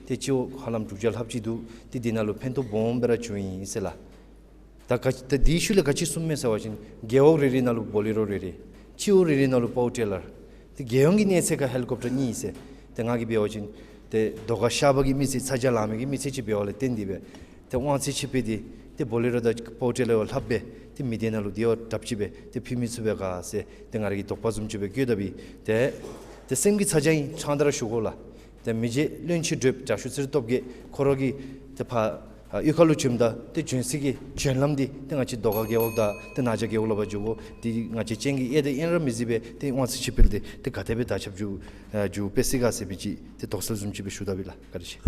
ཏེ་སྤྱི་འོག་ཧ་ལམ་དྲུག་བརྒྱ་ལྷགཔ་ཅིག་འདུག། ཏེ་འདི་ནང་ལུ་ཕན་ཐོགས་སྦོམ་སྦེ་ར་བྱུང་ཡི་ཟེར་ལགས། ད་ག་ད་དེའི་ཤུལ་ལས་ག་ཅི་གསུངམ་མས་ཟེར་བ་ཅིན་རྒེད་འོག་རེ་རེ་ནང་ལུ་བོ་ལེ་རོ་རེ་རེ་སྤྱི་འོག་རེ་རེ་ནང་ལུ་པ་ཝར་ཊི་ལར་ཏེ་རྒྱལ་ཡོངས་ཀྱི་གནས་ཚད་ཁར་ཧེ་ལི་ཀོབ་ཊར་གཉིས་ཟེར་ཏེ་ང་གིས་འབད་བ་ཅིན་ཏེ་རྡོ་ཁ་ཤར་པ་གི་མི་སེར་ཚ་གྱང་ལང་མི་གི་མི་སེར་ཅིག་འབདཝ་ལས་བརྟེན་ཏེ་སྦེ་ཏེ་དབང་ཚད་ཕྱིར་སྤེལ་འདི་ཏེ་བོ་ལེ་རོ་དང་པ་ཝར་ཊི་ལར་ལྷགཔ་སྦེ་ཏེ་མི་སྡེ་ནང་ལུ་དེ་བ་དྲགཔ་ཅིག་སྦེ་ཏེ་ཕུལ་མི་ཚུགས་པས་ག་ཟེར་ཏེ་ང་ར་གིས་དོགས་པ་བཟུམ་ཅིག་སྦེ་བཀོད་ད་པས། ཏེ་ཏེ་སེམས་ཀྱི་ཚ་གྱང་ཨིན་ཕྲང་སྟེ་ར་ཞུ་དགོ་ལགས། ཏེ་མི་རྗེ་བློན་ཆེན་དྲག་ཤོས་ཚེ་རིང་སྟོབས་རྒྱས་ཁོ་ར་གིས་ཏེ་ཕར་ཨ་གཡུས་ཁ་ལུ་བྱོནམ་ད་ཏེ་བྱོན་སའི་གི་བྱོན་ལམ་འདི་ཏེ་ང་བཅས་རྡོ་ཁ་རྒེད་འོག་དང་ཏེ་ན་ཆ་རྒེད་འོག་ལུ་ཕར་འགྱོ་དགོ། ཏེ་ང་བཅས་ཅན་གྱིས་ཨེ་དང་ཨེ་ར་མི་གཟིགས་པས། ཏེ་དབང་ཚད་ཕྱིར་སྤེལ་འདི་ཏེ་ག་དེ་སྦེ་དར་ཁྱབ་འགྱོ་ཨ་འགྱོ་སྤེལ་སྲིད་ག་ཟེར་བའི་ཅིག་ཏེ་དོགས་སེལ་བཟུམ་ཅིག་སྦེ་ཞུ་ད་པས་ལགས། བཀའ་དྲིན་ཆེ།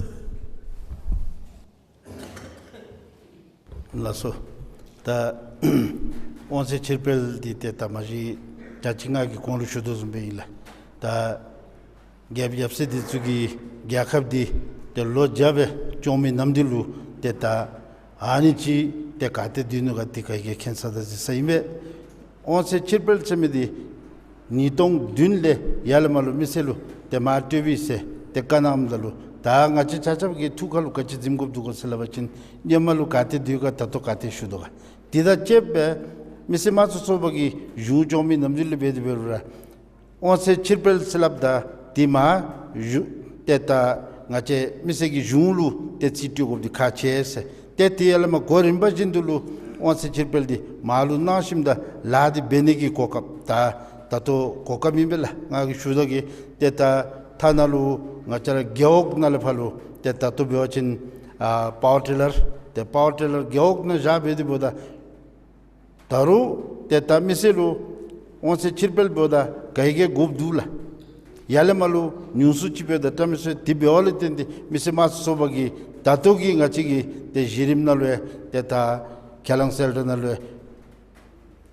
ལགས་སོ། ད་དབང་ཚད་ཕྱིར་སྤེལ་འདི་ཏེ་ད་མ་གཞི་ད་ཅི་ང་གིས་གོང་ལུ་ཞུ་དོ་བཟུམ་སྦེ་ཨིན་ལགས། ད་རྒྱལཔོ་ཡབ་སྲས་འདི་ཚུ་གིས་རྒྱལ་ཁབ་འདི་ཏེ་ལོ་བརྒྱ་སྦེ་སྐྱོང་མི་ནམ་འདི་ལུ་ཏེ་ད་ཨ་ནི་ཅིག་ཏེ་ག་ཏེ་སྡོད་ནུག་ག་འདི་ག་གིས་མཁྱེན་ས་དང་གཟིགས་ས་ཨིན་པས། དབང་ཚད་ཕྱིར་སྤེལ་ཟེར་མི་འདི་ཉིས་སྟོང་བདུན་ལས་ཡར་ལས་མར་ལུ་མི་སེར་ལུ་ཏེ་མར་སྤྲོད་པའི་ཟེར་ཏེ་བཀའ་གནངམ་ད་ལུ་ད་ང་བཅས་ཆ་ཁྱབ་ཀྱི་ཐུགས་ཁ་ལུ་ག་ཅི་འཛིན་དགོཔ་འདུག་ག་ཟེར་སླབ་པ་ཅིན་སྔོན་མ་ལུ་ག་ཏེ་སྡོད་ག་ད་ལྟོ་ག་ཏེ་བཞུགས་དོ་ག། དེ་དང་བཅསཔ་སྦེ་མི་སེར་དམངས་གཙོའི་ཚོགས་པ་གི་གཞུང་སྐྱོང་མི་ནམ་འདི་ལུ་འབད་དེ་འབད་རུང་ར་དབང་ཚད་ཕྱིར་སྤེལ་ཟེར་སླབ་ད་དེ་མར་གཞུང་ཏེ་ད་ང་བཅས་མི་སེར་གྱི་གཞུང་ལུ་ཏེ་རྩིས་སྤྲོད་དགོཔ་འདི་ཁག་ཆེ་ཟེར། ཏེ་དེ་ཡར་ལས་མར་གོ་རིམ་པ་བཞིན་དུ་ལུ་དབང་ཚད་ཕྱིར་སྤེལ་འདི་མར་ལུ་གནང་ཞིནམ་ད་ལཱ་འདི་འབད་ནི་གི་གོ་སྐབས་ད་ད་ལྟོ་གོ་སྐབས་ཨིན་པས་ལགས། ང་གིས་ཞུ་དོ་གི་ཏེ་ད་ཐ་ན་ལུ་ང་བཅས་ར་རྒེད་འོག་ནང་ལས་ཕར་ལུ་ཏེ་ད་ལྟོ་འབད་བ་ཅིན་ཨ་པ་ཝར་ཊི་ལར་ཏེ་པ་ཝར་ཊི་ལར་རྒེད་འོག་ནང་བཞག་འབད་དེ་འབདཝ་ད་ད་རུང་ཏེ་ད་མི་སེར་ལུ་དབང་ཚད་ཕྱིར་སྤེལ་འབདཝ་ད་ག་གིས་དགོཔ་འདུག་ལགས། ཡར་ལས་མར་ལུ་ཉུང་སུ་ཅིག་འབདཝ་ད་བཀྲམ་མི་ཚུགས། དེ་འབདཝ་ལས་བརྟེན་ཏེ་མི་སེར་དམངས་གཙོའི་ཚོགས་པ་གིས་ད་ལྟོ་གི་ང་བཅས་ཀྱི་ཏེ་གཞི་རིམ་ནང་ལུ་ཡང་ཏེ་ད་ཁས་བླངས་གསལ་བསྒྲགས་ནང་ལུ་ཡང་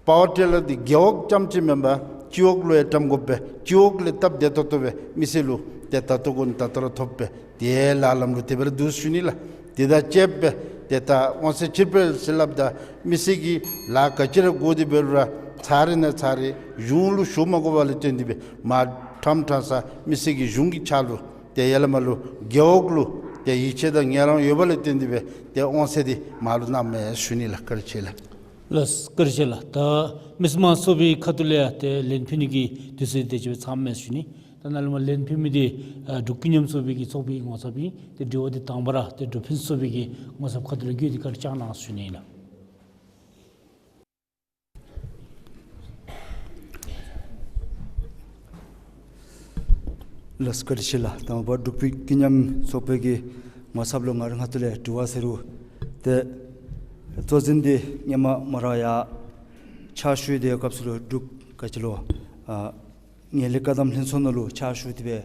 པ་ཝར་ཊི་ལར་འདི་རྒེད་འོག་རྐྱངམ་ཅིག་མེན་པར་སྤྱི་འོག་ལུ་ཡང་བཀྲམ་དགོ་པས། སྤྱི་འོག་ལས་སྟབས་བདེ་ཏོག་ཏོ་སྦེ་མི་སེར་ལུ་ཏེ་ད་ལྟོ་གུ་ད་ལྟོ་ར་ཐོབ་པས། དེ་ལཱ་ལམ་ལུ་དེ་སྦེ་ར་འདུག་ཞུ་ནི་ལགས། དེ་དང་བཅསཔ་སྦེ་ཏེ་ད་དབང་ཚད་ཕྱིར་སྤེལ་ཟེར་སླབ་ད་མི་སེར་གྱིས་ལཱ་ག་ཅི་ར་དགོ་དེ་འབད་རུང་ར་ཚར་རེ་ནང་ཚར་རེ་གཞུང་ལུ་ཞུ་མ་དགོ་པ་ལས་བརྟེན་ཏེ་སྦེ་མར་ཕྲང་ཕྲང་ས་མི་སེར་གྱི་གཞུང་གི་ཕྱག་ལུ་ཏེ་ཡར་ལས་མར་ལུ་རྒེད་འོག་ལུ་ཏེ་ཡིད་ཆེས་དང་ངལ་རངས་ཡོད་པ་ལས་བརྟེན་ཏེ་སྦེ་ཏེ་དབང་ཚད་འདི་མར་ལུ་གནངམ་མས་ཞུ་ནི་ལགས། བཀའ་དྲིན་ཆེ་ལགས། ལགས་བཀའ་དྲིན་ཆེ་ལགས། ད་མི་སེར་དམངས་གཙོའི་ཁ་ཐུག་ལས་ཡང་ཏེ་ལན་ཕུལ་ནི་གི་དུས་ཚོད་དེ་ཅིག་སྦེ་ཚངམ་མས་ཞུ་ནི། ད་ནཱ་ལས་མར་ལན་ཕུལ་མི་འདི་ཨ་འབྲུག་ཀུན་མཉམ་ཚོགས་པའི་གི་ཚོགས་པའི་ངོ་ཚབ་ཨིན། ཏེ་དྲི་བ་འདི་དང་པ་ར་ཏེ་འབྲུག་ཕུན་སུམ་ཚོགས་པའི་གི་ངོ་ཚབ་ཁ་ཐུག་ལས་བཀོད་དེ་བཀའ་དྲིན་བསྐྱང་གནང་ཞུ་ནི་ལགས། ལགས་སོ། བཀའ་དྲིན་ཆེ་ལགས། དང་པ་འབྲུག་པའི་ཀུན་མཉམ་ཚོགས་པའི་གི་ངོ་ཚབ་ལུ་ང་རའི་ཁ་ཐུག་ལས་དྲི་བ་ཟེར་རུང་ཏེ་གཙོ་འཛིན་འདི་ཧེ་མ་མོ་ར་ཡར་ཕྱག་ཞུ་སྟེ་སྐབས་སུ་ལུ་འབྲུག་ག་ཅི་ལོ་ཨ་ངན་ལྷད་བཀག་སྡོམ་ལྷན་ཚོགས་ནང་ལུ་ཕྱག་ཞུ་སྟེ་སྦེ་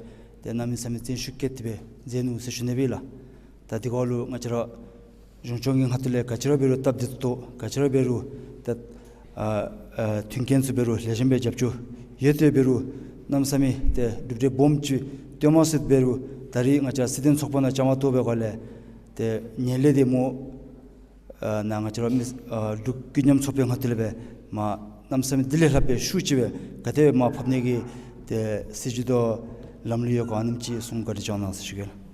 ཏེ་གནམ་མེད་ས་མེད་བརྩོན་ཤུགས་བསྐྱེད་དེ་སྦེ་མཛད་ནུག་ཟེར་ཞུ་ནི་སྦེ་ལགས། ད་དེ་གུ་ལུ་ང་བཅས་ར་གཞུང་སྐྱོང་གི་ཁ་ཐུག་ལས་ག་ཅི་ར་འབད་རུང་སྟབས་བདེ་ཏོག་ཏོ་ག་ཅི་ར་འབད་རུང་ཏེ་ཨ་ཨ་མཐུན་རྐྱེན་ཚུ་འབད་རུང་ལེགས་ཤོམ་སྦེ་རྒྱབ་སྐྱོར་ཡོད་དེ་འབད་རུང་གནམ་མེད་ས་མེད་ཏེ་གྲུབ་འབྲས་སྦོམ་ཅིག་སྟོན་མ་ཚུགས་འབད་རུང་ད་རིས་ང་བཅས་ར་སྲིད་དོན་ཚོགས་པ་ནང་བཅའ་མར་གཏོགས་པའི་སྒང་ལས་ཏེ་ངན་ལྷད་འདི་མོ་ཨ་ནཱ་ང་བཅས་ར་མི་ཨ་འབྲུག་ཀུན་མཉམ་ཚོགས་པའི་ཁ་ཐུག་ལས་སྦེ་མར་གནམ་མེད་ས་མེད་འདི་ལས་ལྷག་པའི་ཤུགས་ཅིག་སྦེ་ག་དེ་སྦེ་མར་ཕབ་ནི་གི་ཏེ་སྲིད་བྱུས་དང་ལམ་ལུགས་ཡོད་ག་ཨ་ནེམ་ཅིག་གསུང་བཀའ་དྲིན་བསྐྱང་གནང་ཟེར་ཞུ་གེ་ལགས།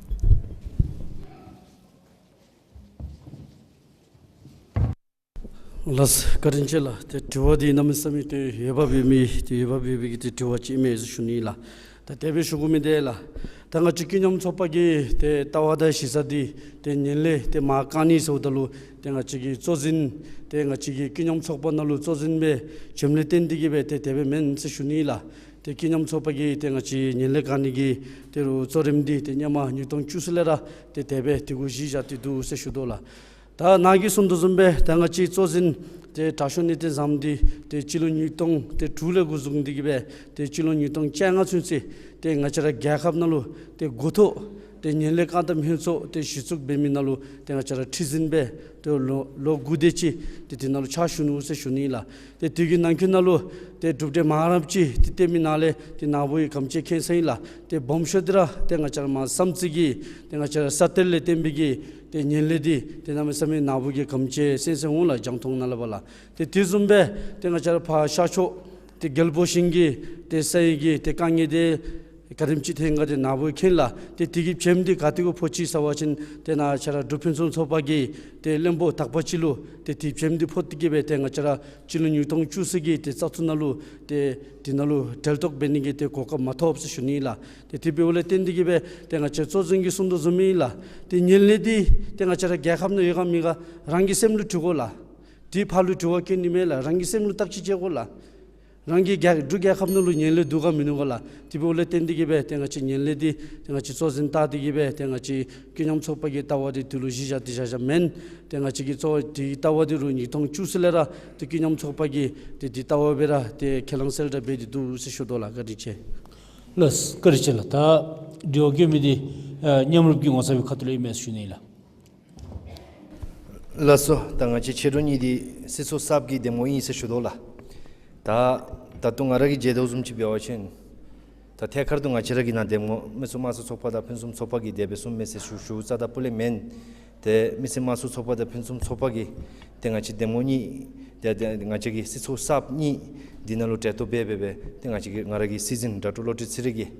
ལགས་སོ། བཀའ་དྲིན་ཆེ་ལགས། ཏེ་དྲི་བ་འདི་གནམ་མེད་ས་མེད་ཏེ་འོས་འབབ་ཡོད་མི་ཏེ་འོས་འབབ་ཡོད་པའི་གི་ཏེ་དྲི་བ་ཅིག་ཨིན་མས་ཟེར་ཞུ་ནི་ལགས། ད་དེ་སྦེ་ཞུ་དགོ་མི་འདི་ལགས། ད་ང་བཅས་ཀུན་མཉམ་ཚོགས་པ་གི་ཏེ་ལྟ་བ་དང་གཞི་རྩ་འདི་ཏེ་ངན་ལྷད་འདི་མར་བཀག་ནི་ཟེརཝ་ད་ལུ་ཏེ་ང་བཅས་ཀྱི་གཙོ་འཛིན་ཏེ་ང་བཅས་ཀྱི་ཀུན་མཉམ་ཚོགས་པ་ནང་ལུ་གཙོ་འཛིན་སྦེ་བྱོནམ་ལས་བརྟེན་ཏེ་གི་སྦེ་ཏེ་དེ་སྦེ་མེན་ཟེར་ཞུ་ནི་ལགས། ཏེ་ཀུན་མཉམ་ཚོགས་པ་གིས་ཏེ་ང་བཅས་ངན་ལྷད་བཀག་ནི་གི་ཏེ་རུ་གཙོ་རིམ་འདི་ཏེ་ཧེ་མ་ཉིས་སྟོང་བཅུ་གསུམ་ལས་ར་ཏེ་དེ་སྦེ་དེ་གུ་གཞི་བཞག་སྟེ་འདུག་ཟེར་ཞུ་དོ་ལགས། ད་ནཱ་གིས་གསུང་དོ་བཟུམ་སྦེ་ད་ང་བཅས་གཙོ་འཛིན་ཏེ་དྲག་ཤོས་ནས་ཏེ་བཟུང་སྟེ་ཏེ་སྤྱི་ལོ་ཉིས་སྟོང་ཏེ་དྲུག་ལས་འགོ་བཟུང་སྟེ་གི་སྦེ་ཏེ་སྤྱི་ལོ་ཉིས་སྟོང་བཅོ་ལྔ་ཚུན་ཚོད་ཏེ་ང་བཅས་ར་རྒྱལ་ཁབ་ནང་ལུ་ཏེ་འགོ་ཐོག་ཏེ་ངན་ལྷད་བཀག་སྡོམ་ལྷན་ཚོགས་ཏེ་གཞི་བཙུགས་འབད་མི་ནང་ལུ་ཏེ་ང་བཅས་ར་ཁྲི་འཛིན་སྦེ་ཏེ་ལོ་ལོ་དགུ་དེ་ཅིག་ཏེ་དེ་ནང་ལུ་ཕྱག་ཞུ་ནུག་ཟེར་ཞུ་ནི་ལགས། ཏེ་དེ་གི་ནང་འཁོད་ནང་ལུ་ཏེ་གྲུབ་འབྲས་མང་རབས་ཅིག་ཏེ་བསྟན་མི་ནང་ལས་ཏེ་ནཱ་བུ་གིས་ག་དེམ་ཅིག་མཁྱེན་ས་ཨིན་ལགས། ཏེ་སྦོམ་ཤོས་འདི་ར་ཏེ་ང་བཅས་ར་མར་བསམ་རྩེ་གི་ཏེ་ང་བཅས་ར་ས་གཏེར་ལས་བཏོན་པའི་གི་ཏེ་ངན་ལྷད་འདི་ཏེ་གནམ་མེད་ས་མེད་ནཱ་བུ་གིས་ག་དེམ་ཅིག་གསན་གསན་འོང་ལགས། རྒྱང་མཐོང་ནང་ལས་ཕར་ལགས། ཏེ་དེ་བཟུམ་སྦེ་ཏེ་ང་བཅས་ར་ཕར་ཤར་ཕྱོགས་ཏེ་རྒྱལ་པོ་ཞིང་གི་ཏེ་ས་ཡི་གི་ཏེ་དཀའ་ངལ་འདི་ག་དེམ་ཅིག་ཐོན་ག་ཏེ་ནཱ་བུ་མཁྱེན་ལགས། ཏེ་དེ་གི་བྱེམ་འདི་ག་ཏེ་གུ་ཕོག་ཅི་ཟེར་བ་ཅིན་ཏེ་ནཱ་ང་བཅས་ར་འབྲུག་ཕུན་སུམ་ཚོགས་པ་གི་ཏེ་བློན་པོ་དག་པ་ཅིག་ལུ་ཏེ་དེ་བྱེམ་འདི་ཕོག་སྟེ་གི་སྦེ་ཏེ་ང་བཅས་ར་སྤྱི་ལོ་ཉིས་སྟོང་བཅུ་གསུམ་གྱི་ཏེ་བཙག་འཐུ་ནང་ལུ་ཏེ་དེ་ནང་ལུ་གྲལ་གཏོགས་འབད་ནི་གི་ཏེ་གོ་སྐབས་མ་ཐོབ་ཟེར་ཞུ་ནི་ལགས། ཏེ་དེ་འབདཝ་ལས་བརྟེན་ཏེ་གི་སྦེ་ཏེ་ང་བཅས་གཙོ་འཛིན་གྱིས་གསུང་དོ་བཟུམ་ཨིན་ལགས། ཏེ་ངན་ལྷད་འདི་ཏེ་ང་བཅས་ར་རྒྱལ་ཁབ་ནང་ཡོད་ག་མེད་ག་རང་གི་སེམས་ལུ་དྲི་དགོ་ལགས། དེ་ཕར་ལུ་དྲི་བ་བཀོད་ནི་མེན་ལགས། རང་གི་སེམས་ལུ་བརྟག་དཔྱད་བྱེད་དགོ་ལགས། རང་གི་རྒྱལ་འབྲུག་རྒྱལ་ཁབ་ནང་ལུ་ངན་ལྷད་འདུག་ག་མིན་འདུག་ག་ལགས། དེ་འབདཝ་ལས་བརྟེན་ཏེ་གི་སྦེ་ཏེ་ང་བཅས་ངན་ལྷད་འདི་ཏེ་ང་བཅས་གཙོ་འཛིན་བལྟ་སྟེ་གི་སྦེ་ཏེ་ང་བཅས་ཀུན་མཉམ་ཚོགས་པ་གི་ལྟ་བ་འདི་དེ་ལུ་གཞི་བཞག་སྟེ་བཞག་བཞགཔ་མེན། ཏེ་ང་བཅས་ཀྱི་གཙོ་བོ་དེ་ལྟ་བ་འདི་རུང་ཉིས་སྟོང་བཅུ་གསུམ་ལས་ར་ཏེ་ཀུན་མཉམ་ཚོགས་པ་གིས་ཏེ་དེ་ལྟ་བ་སྦེ་ར་ཏེ་ཁས་བླངས་གསལ་བསྒྲགས་འབད་དེ་འདུག་ཟེར་ཞུ་དོ་ལགས། བཀའ་དྲིན་ཆེ། ལགས་སོ། བཀའ་དྲིན་ཆེ་ལགས། ད་དྲི་བ་བཀོད་མི་འདི་ཨ་མཉམ་རུབ་ཀྱི་ངོ་ཚབ་ཀྱི་ཁ་ཐུག་ལས་ཨིན་མས་ཞུ་ནི་ལགས། ལགས་སོ། ད་ང་བཅས་ཆེ་མཐོ་གཉིས་འདི་སྲིད་ཚོགས་གསརཔ་གི་འདེམས་ངོ་ཨིན་ཟེར་ཞུ་དོ་ལགས། ད་ད་ལྟོ་ང་ར་གིས་མཇལ་དོ་བཟུམ་ཅིག་འབད་བ་ཅིན་ད་ཐད་ཀར་དུ་ང་བཅས་ར་གི་ནང་འདེམས་ངོ་མི་སེར་དམངས་གཙོའི་ཚོགས་པ་དང་ཕུན་སུམ་ཚོགས་པ་གིས་དེ་སྦེ་གསུངམ་མས་ཟེར་ཞུ་ཞུ་རྩ་དང་སྤུ་ལས་མེན། ཏེ་མི་སེར་དམངས་གཙོའི་ཚོགས་པ་དང་ཕུན་སུམ་ཚོགས་པ་གིས་ཏེ་ང་བཅས་འདེམས་ངོ་གཉིས་ཏེ་ཏེ་ང་བཅས་ཀྱི་སྲིད་ཚོགས་གསརཔ་གཉིས་འདི་ནང་ལུ་གྲལ་གཏོགས་འབད་འབད་འབད་ཏེ་ང་བཅས་ཀྱི་ང་ར་གི་སྲིད་འཛིན་ཌོག་ཊར་བློ་གྲོས་ཚེ་རིང་གིས་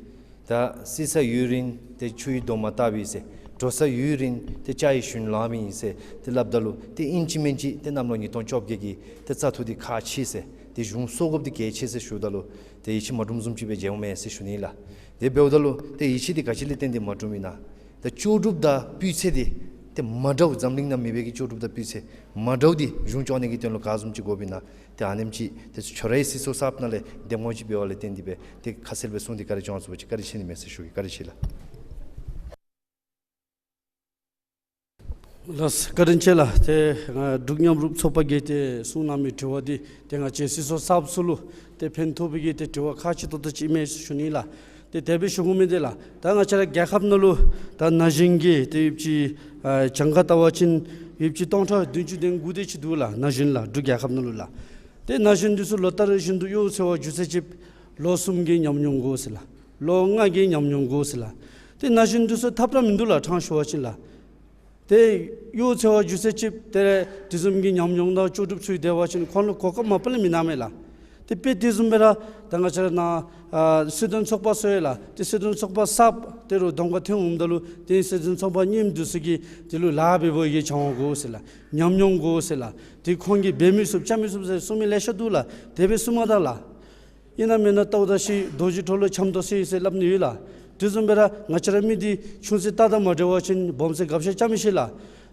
ད་བསིལ་ས་ཡུན་རིང་ཏེ་ཆུ་ཡི་སྡོང་མ་ལྟ་བུ་ཨིན་ཟེར། དྲོ་ས་ཡུན་རིང་ཏེ་སྐྱ་ཡི་ཞུན་ལམ་ཨིན་ཟེར་ཏེ་སླབ་ད་ལུ་ཏེ་ཨིན་ཅི་མིན་ཅི་ཏེ་གནམ་ལོ་ཉིས་སྟོང་བཅོ་བརྒྱད་ཀྱི་ཏེ་བཙག་འཐུ་འདི་ཁག་ཆེ་ཟེར་ཏེ་གཞུང་སྲོལ་དགོཔ་འདི་གལ་ཆེ་ཟེར་ཞུཝ་ད་ལུ་ཏེ་ཡིད་ཆེས་མ་འགྲུབ་བཟུམ་ཅིག་སྦེ་མཇལཝ་མས་ཟེར་ཞུ་ནི་ལགས། དེ་འབདཝ་ད་ལུ་ཏེ་ཡིད་ཆེས་འདི་ག་ཅི་ལས་བརྟེན་ཏེ་མ་འགྲུབ་ཨིན་ན། ཏེ་ལྕོགས་གྲུབ་དང་སྤུས་ཚད་འདི་ཏེ་མ་འདྲཝ་འཛམ་གླིང་ནང་མེད་པའི་གི་ལྕོགས་གྲུབ་དང་སྤུས་ཚད་མ་འདྲཝ་འདི་གཞུང་སྐྱོང་ནི་གི་དོན་ལུ་ག་བཟུམ་ཅིག་དགོཔ་ཨིན་ན། ཏེ་ཨ་ནེམ་ཅིག་ཏེ་ཁྱོད་རའི་སྲིད་ཚོགས་གསརཔ་ནང་ལས་འདེམས་ངོ་ཅིག་འབདཝ་ལས་བརྟེན་ཏེ་སྦེ་ཏེ་ཁ་གསལ་སྦེ་གསུངས་ཏེ་བཀའ་དྲིན་བསྐྱང་ཚུགས་པ་ཅིན་བཀའ་དྲིན་ཆེ་ནི་མས་ཟེར་ཞུ་གེ། བཀའ་དྲིན་ཆེ་ལགས། ལགས་སོ། བཀའ་དྲིན་ཆེ་ལགས། ཏེ་ང་འབྲུག་མཉམ་རུབ་ཚོགས་པ་གིས་ཏེ་གསུང་གནང་མི་དྲི་བ་འདི་ཏེ་ང་བཅས་སྲིད་ཚོགས་གསརཔ་ཚུ་ལུ་ཏེ་ཕན་ཐོགས་པའི་གི་ཏེ་དྲི་བ་ཁག་ཆེ་ཏོག་ཏོ་ཅིག་ཨིན་མས་ཞུ་ནི་ལགས། ཏེ་དེ་སྦེ་ཞུ་དགོ་མི་འདི་ལགས། ད་ང་བཅས་ར་རྒྱལ་ཁབ་ནང་ལུ་ད་ན་གཞོན་གྱི་ཏེ་ཡོདཔ་ཅིག་ཨ་གྱངས་ཁ་བལྟ་བ་ཅིན་ཡོདཔ་ཅིག་སྟོང་ཕྲག་བདུན་ཅུ་དོན་དགུ་དེ་ཅིག་འདུག་ལགས། ན་གཞོན་ལགས། འབྲུག་རྒྱལ་ཁབ་ནང་ལུ་ལགས། ཏེ་ན་གཞོན་འདི་ཚུ་ལོ་ལྟར་བཞིན་དུ་གཡོག་འཚོལ་བར་འགྱོ་ཚད་ཅིག་ལོ་གསུམ་གྱི་ཉམས་མྱོང་དགོ་ཟེར་ལགས། ལོ་ལྔ་གི་ཉམས་མྱོང་དགོ་ཟེར་ལགས། ཏེ་ན་གཞོན་འདི་ཚུ་ཐབས་ར་མིན་འདུག་ལགས། ཕྲང་ཞུ་བ་ཅིན་ལགས། ཏེ་གཡོག་འཚོལ་བར་འགྱོ་ཚད་ཅིག་ཏེ་དེ་བཟུམ་གྱི་ཉམས་མྱོང་དང་ལྕོགས་གྲུབ་ཚུ་ཡོད་པ་ཅིན་ཁོང་ལུ་གོ་སྐབས་མ་པ་ལས་མི་གནང་མས་ལགས། ཏེ་དཔེ་དེ་བཟུམ་སྦེ་ར་ད་ང་བཅས་ར་ནཱ་ཨ་སྲིད་དོན་ཚོགས་པ་ཚུ་ཡོད་ལགས། ཏེ་སྲིད་དོན་ཚོགས་པ་གསརཔ་དེ་རུ་གདོང་ཁར་ཐོན་འོངམ་ད་ལུ་ཏེ་སྲིད་དོན་ཚོགས་པ་རྙིངམ་འདི་ཚུ་གིས་དེ་ལུ་ལཱ་འབད་བའི་གི་སྦྱང་བ་དགོ་ཟེར་ལགས། ཉམས་མྱོང་དགོ་ཟེར་ལགས། ཏེ་ཁོང་གིས་འབད་མི་ཚུགས་རྐྱབ་མི་ཚུགས་ཟེར་གསུང་མི་ལེ་ཤ་འདུག་ལགས། དེ་སྦེ་གསུང་མ་ད་ལགས། ཨིན་ན་མེན་ན་ལྟཝ་ད་ཤི་རྡོ་རྗེ་གྲོགས་ལ་འཆམ་དོ་ཤི་ཟེར་སླབ་ནི་ཡོད་ལགས། དེ་བཟུམ་སྦེ་ར་ང་བཅས་ར་མི་འདི་ཆུང་ཚེ་ལྟ་དང་མ་འདྲ་བ་ཅིན་སྦོམ་ཚེ་གབ་ཤ་རྐྱབ་མི་ཤེས་ལགས།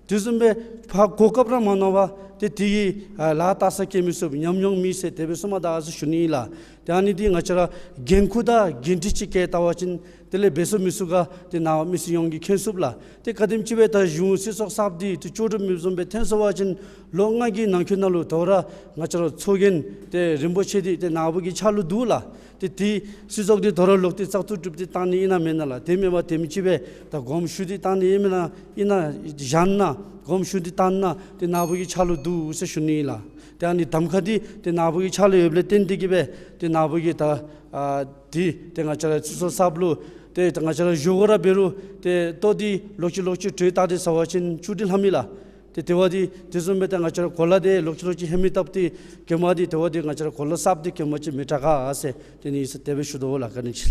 དེ་བཟུམ་སྦེ་ཕར་གོ་སྐབས་ར་མ་གནང་བར་ ཏེ་དེ་གིས་ཨ་ལཱ་ལྟ་ས་སྐྱེལ་མི་ཚུགས་ཉམས་མྱོང་མེད་ཟེར་དེ་སྦེ་གསུངམ་ད་ཟེར་ཞུ་ནི་ཨིན་ལགས། ཏེ་ཨ་ནི་འདི་ང་བཅས་ར་འགན་ཁུར་དང་འགན་འཁྲི་ཅིག་བཀལ་བལྟ་བ་ཅིན་དེ་ལས་འབད་སོ་མི་ཚུགས་ག། ཏེ་ནཱ་མི་སེར་ཡོངས་ཀྱིས་མཁྱེན་ཚུགས་ལགས། ཏེ་ག་དེམ་ཅིག་སྦེ་ད་གཞུང་སྲིད་ཚོགས་གསརཔ་འདི་ཏེ་ལྕོགས་གྲུབ་མེདཔ་བཟུམ་སྦེ་ཐོན་སོང་པ་ཅིན་ལོ་ལྔ་གི་ནང་འཁོད་ནང་ལུ་དོ་རུང་ང་བཅས་ར་ཚོགས་རྒྱན་ཏེ་རིན་པོ་ཆེ་འདི་ཏེ་ནཱ་བུ་གི་ཕྱག་ལུ་འདུག་ལགས། ཏེ་དེ་སྲིད་ཚོགས་འདི་དོ་རུང་ལོག་སྟེ་བཙག་འཐུ་གྲུབ་སྟེ་བཏང་ནི་ཨིན་ན་མེན་ན་ལགས། དེ་མེན་པར་དེམ་ཅིག་སྦེ་ད་དགོངསམ་ཞུ་སྟེ་བཏང་ནི་ཨིན་ན་མེན་ན། ཨིན་ན་བཞག་ན་དགོངསམ་ཞུ་སྟེ་བཏང་ན་ཏེ་ནཱ་བུ་གི་ཕྱག་ལུ་འདུག་ཟེར་ཞུ་ནི་ཨིན་ལགས། ཏེ་ཨ་ནི་གདམ་ཁ་འདི་ཏེ་ནཱ་བུ་གི་ཕྱག་ལུ་ཡོདཔ་ལས་བརྟེན་ཏེ་གིས་སྦེ་ཏེ་ནཱ་བུ་གིས་ད་ཨ་འདི་ཏེ་ང་བཅས་ར་སྲིད་ཚོགས་གསརཔ་ལུ་ཏེ་ད་ང་བཅས་ར་བཞུགས་སྒོ་ར་འབད་རུང་ཏེ་ལྟོ་འདི་ལོག་ཅི་ལོག་ཅི་དྲོད་བཏང་སྟེ་ཟ་བ་ཅིན་བཅུད་འདི་ལྷངམ་ཨིན་ལགས། ཏེ་དེ་བ་འདི་དེ་བཟུམ་སྦེ་ཏེ་ང་བཅས་ར་གོ་ལ་འདི་ལོག་ཅི་ལོག་ཅི་ལྷང་མི་བཏུབ་སྟེ་གྱོནམ་འདི་དེ་བ་འདི་ང་བཅས་ར་གོ་ལ་གསརཔ་འདི་གྱོན་པ་ཅིན་མི་དྲག་ག་ཟེར་དེ་ནི་ཟེར་དེ་སྦེ་ཞུ་དོ་ལགས། བཀའ་དྲིན་ཆེ་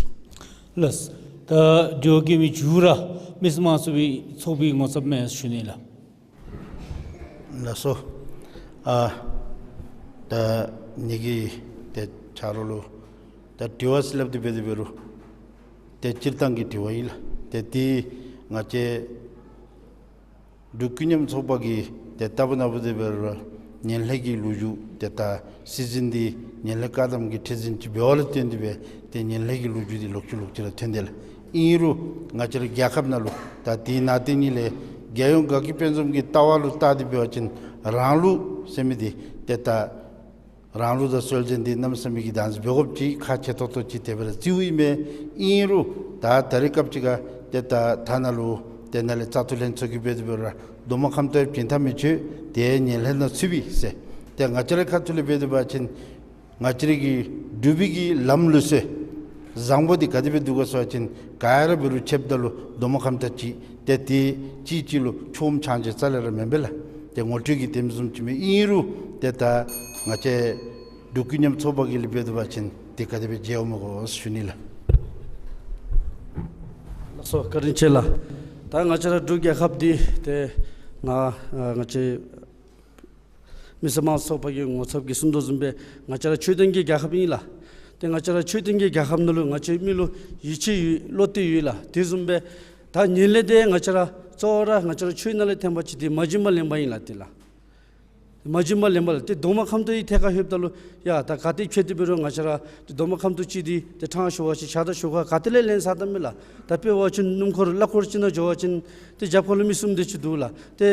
ལགས། ལགས། ད་དྲི་བ་བཀོད་མི་མཇུག་ར་མི་སེར་དམངས་གཙོའི་ཚོགས་པའི་ངོ་ཚབ་མས་ཞུ་ནི་ལགས། ལགས་སོ། ཨ་ད་ངེ་གི་ཏེ་ཆ་རོགས་ལུ་ད་དྲི་བ་ཟེར་སླབ་སྟེ་འབད་དེ་འབད་རུང་ཏེ་སྤྱིར་བཏང་གི་དྲི་བ་ཨིན་ལགས། ཏེ་འདི་ང་བཅས་འབྲུག་ཀུན་མཉམ་ཚོགས་པ་གིས་ཏེ་ལྟ་བུ་ན་བུ་དེ་འབད་རུང་ངན་ལྷད་ཀྱི་ལོ་རྒྱུས་ཏེ་ད་སྲིད་འཛིན་འདི་ངན་ལྷད་བཀག་སྡོམ་གྱི་ཁྲི་འཛིན་ཅིག་འབདཝ་ལས་བརྟེན་ཏེ་སྦེ་ཏེ་ངན་ལྷད་ཀྱི་ལོ་རྒྱུས་འདི་ལོག་ཅི་ལོག་ཅི་ར་ཐོན་དེས་ལགས། ཨིན་རུང་ང་བཅས་ར་རྒྱལ་ཁབ་ནང་ལུ་ད་དེའི་ནང་དེ་ཉིད་ལས་རྒྱལ་ཡོངས་དགའ་སྐྱིད་དཔལ་འཛོམས་ཀྱི་ལྟ་བ་ལུ་བལྟ་སྟེ་འབད་བ་ཅིན་རང་ལུགས་ཟེར་མི་འདི་ཏེ་ད་རང་ལུགས་དང་སྲོལ་འཛིན་འདི་གནམ་མེད་ས་མེད་ཀྱི་བདག་འཛིན་འབད་དགོཔ་ཅིག་ཁག་ཆེ་ཏོག་ཏོ་ཅིག་དེ་སྦེ་ར་བརྩིཝ་ཨིན་མས། ཨིན་རུང་ད་ད་རེས་སྐབས་ཅིག་ཁར་ཏེ་ད་ཐ་ན་ལུ་ཏེ་ནཱ་ལས་བཙག་འཐུ་ལྷན་ཚོགས་ཀྱིས་འབད་དེ་འབད་རུང་རྡོག་མ་ཁམ་ཏོག་ཡང་བྱིན་ཐབས་མི་ཆོག། ཏེ་ངན་ལྷད་ནང་ཚུདཔ་ཨིན་ཟེར། ཏེ་ང་བཅས་རའི་ཁ་ཐུག་ལས་འབད་དེ་འབད་བ་ཅིན་ང་བཅས་རའི་གི་འབྲུག་པའི་གི་ལམ་ལུགས་སྲོལ་བཟང་པོ་འདི་ག་དེ་སྦེ་འདུག་ག་ཟེར་བ་ཅིན་ག་ར་འབད་རུང་ཆེཝ་ད་ལུ་རྡོག་མ་ཁམ་ཏོག་ཅིག་ཏེ་དེ་གཅིག་གཅིག་ལུ་ཆོགམ་ཆང་ཅིག་རྩ་ལས་ར་མེན་པས་ལགས། ཏེ་ངོ་སྤྲོད་ཀྱི་དེམ་བཟུམ་ཅིག་མས། ཨིན་རུང་ཏེ་ད་ང་བཅས་འབྲུག་ཀུན་མཉམ་ཚོགས་པ་གི་ལས་འབད་དེ་འབད་བ་ཅིན་དེ་ག་དེ་སྦེ་མཇལཝ་མས་གོ་ཞུ་ནི་ལགས། ལགས་སོ། བཀའ་དྲིན་ཆེ་ལགས། ད་ང་བཅས་ར་འབྲུག་རྒྱལ་ཁབ་འདི་ཏེ་ང་ཨ་ང་བཅས་མི་སེར་དམངས་གཙོའི་ཚོགས་པ་གི་ངོ་ཚབ་ཀྱིས་གསུང་དོ་བཟུམ་སྦེ་ང་བཅས་ར་ཆོས་ལྡན་གྱི་རྒྱལ་ཁབ་ཨིན་ལགས། ཏེ་ང་བཅས་ར་ཆོས་ལྡན་གྱི་རྒྱལ་ཁབ་ནང་ལུ་ང་བཅས་མི་ལུ་ཡིད་ཆེས་ཡོད་བློ་གཏད་ཡོད་ལགས། དེ་བཟུམ་སྦེ་ད་ངན་ལྷད་འདི་ང་བཅས་ར་གཙོ་བོ་ར་ང་བཅས་ར་ཆོས་ནང་ལས་ཐོན་པ་ཅིག་འདི་མ་བྱིན་པར་ལེན་པ་ཨིན་ལགས། ཏེ་ལགས་མ་བྱིན་པར་ལེན་པ་ལགས། ཏེ་རྡོག་མ་ཁམ་ཏོག་གི་ཐད་ཁར་ལྷོདཔ་ད་ལུ་ཡ་ད་ག་ཏེ་ཁྱོད་དེ་འབད་རུང་ང་བཅས་ར་ཏེ་རྡོག་མ་ཁམ་ཏོག་ཅིག་འདི་ཏེ་ཕྲང་ཞུ་བ་ཅིན་ཤ་དང་ཞོ་ཁ་ག་ཏེ་ལས་ལེན་ས་ད་མེད་ལགས། ད་དཔེ་འབད་བ་ཅིན་སྣུམ་འཁོར་གླ་འཁོར་ཅིག་ནང་འགྱོ་བ་ཅིན་ཏེ་རྒྱབ་ཁ་ལུ་མི་གསུམ་དེ་ཅིག་འདུག་ལགས། ཏེ་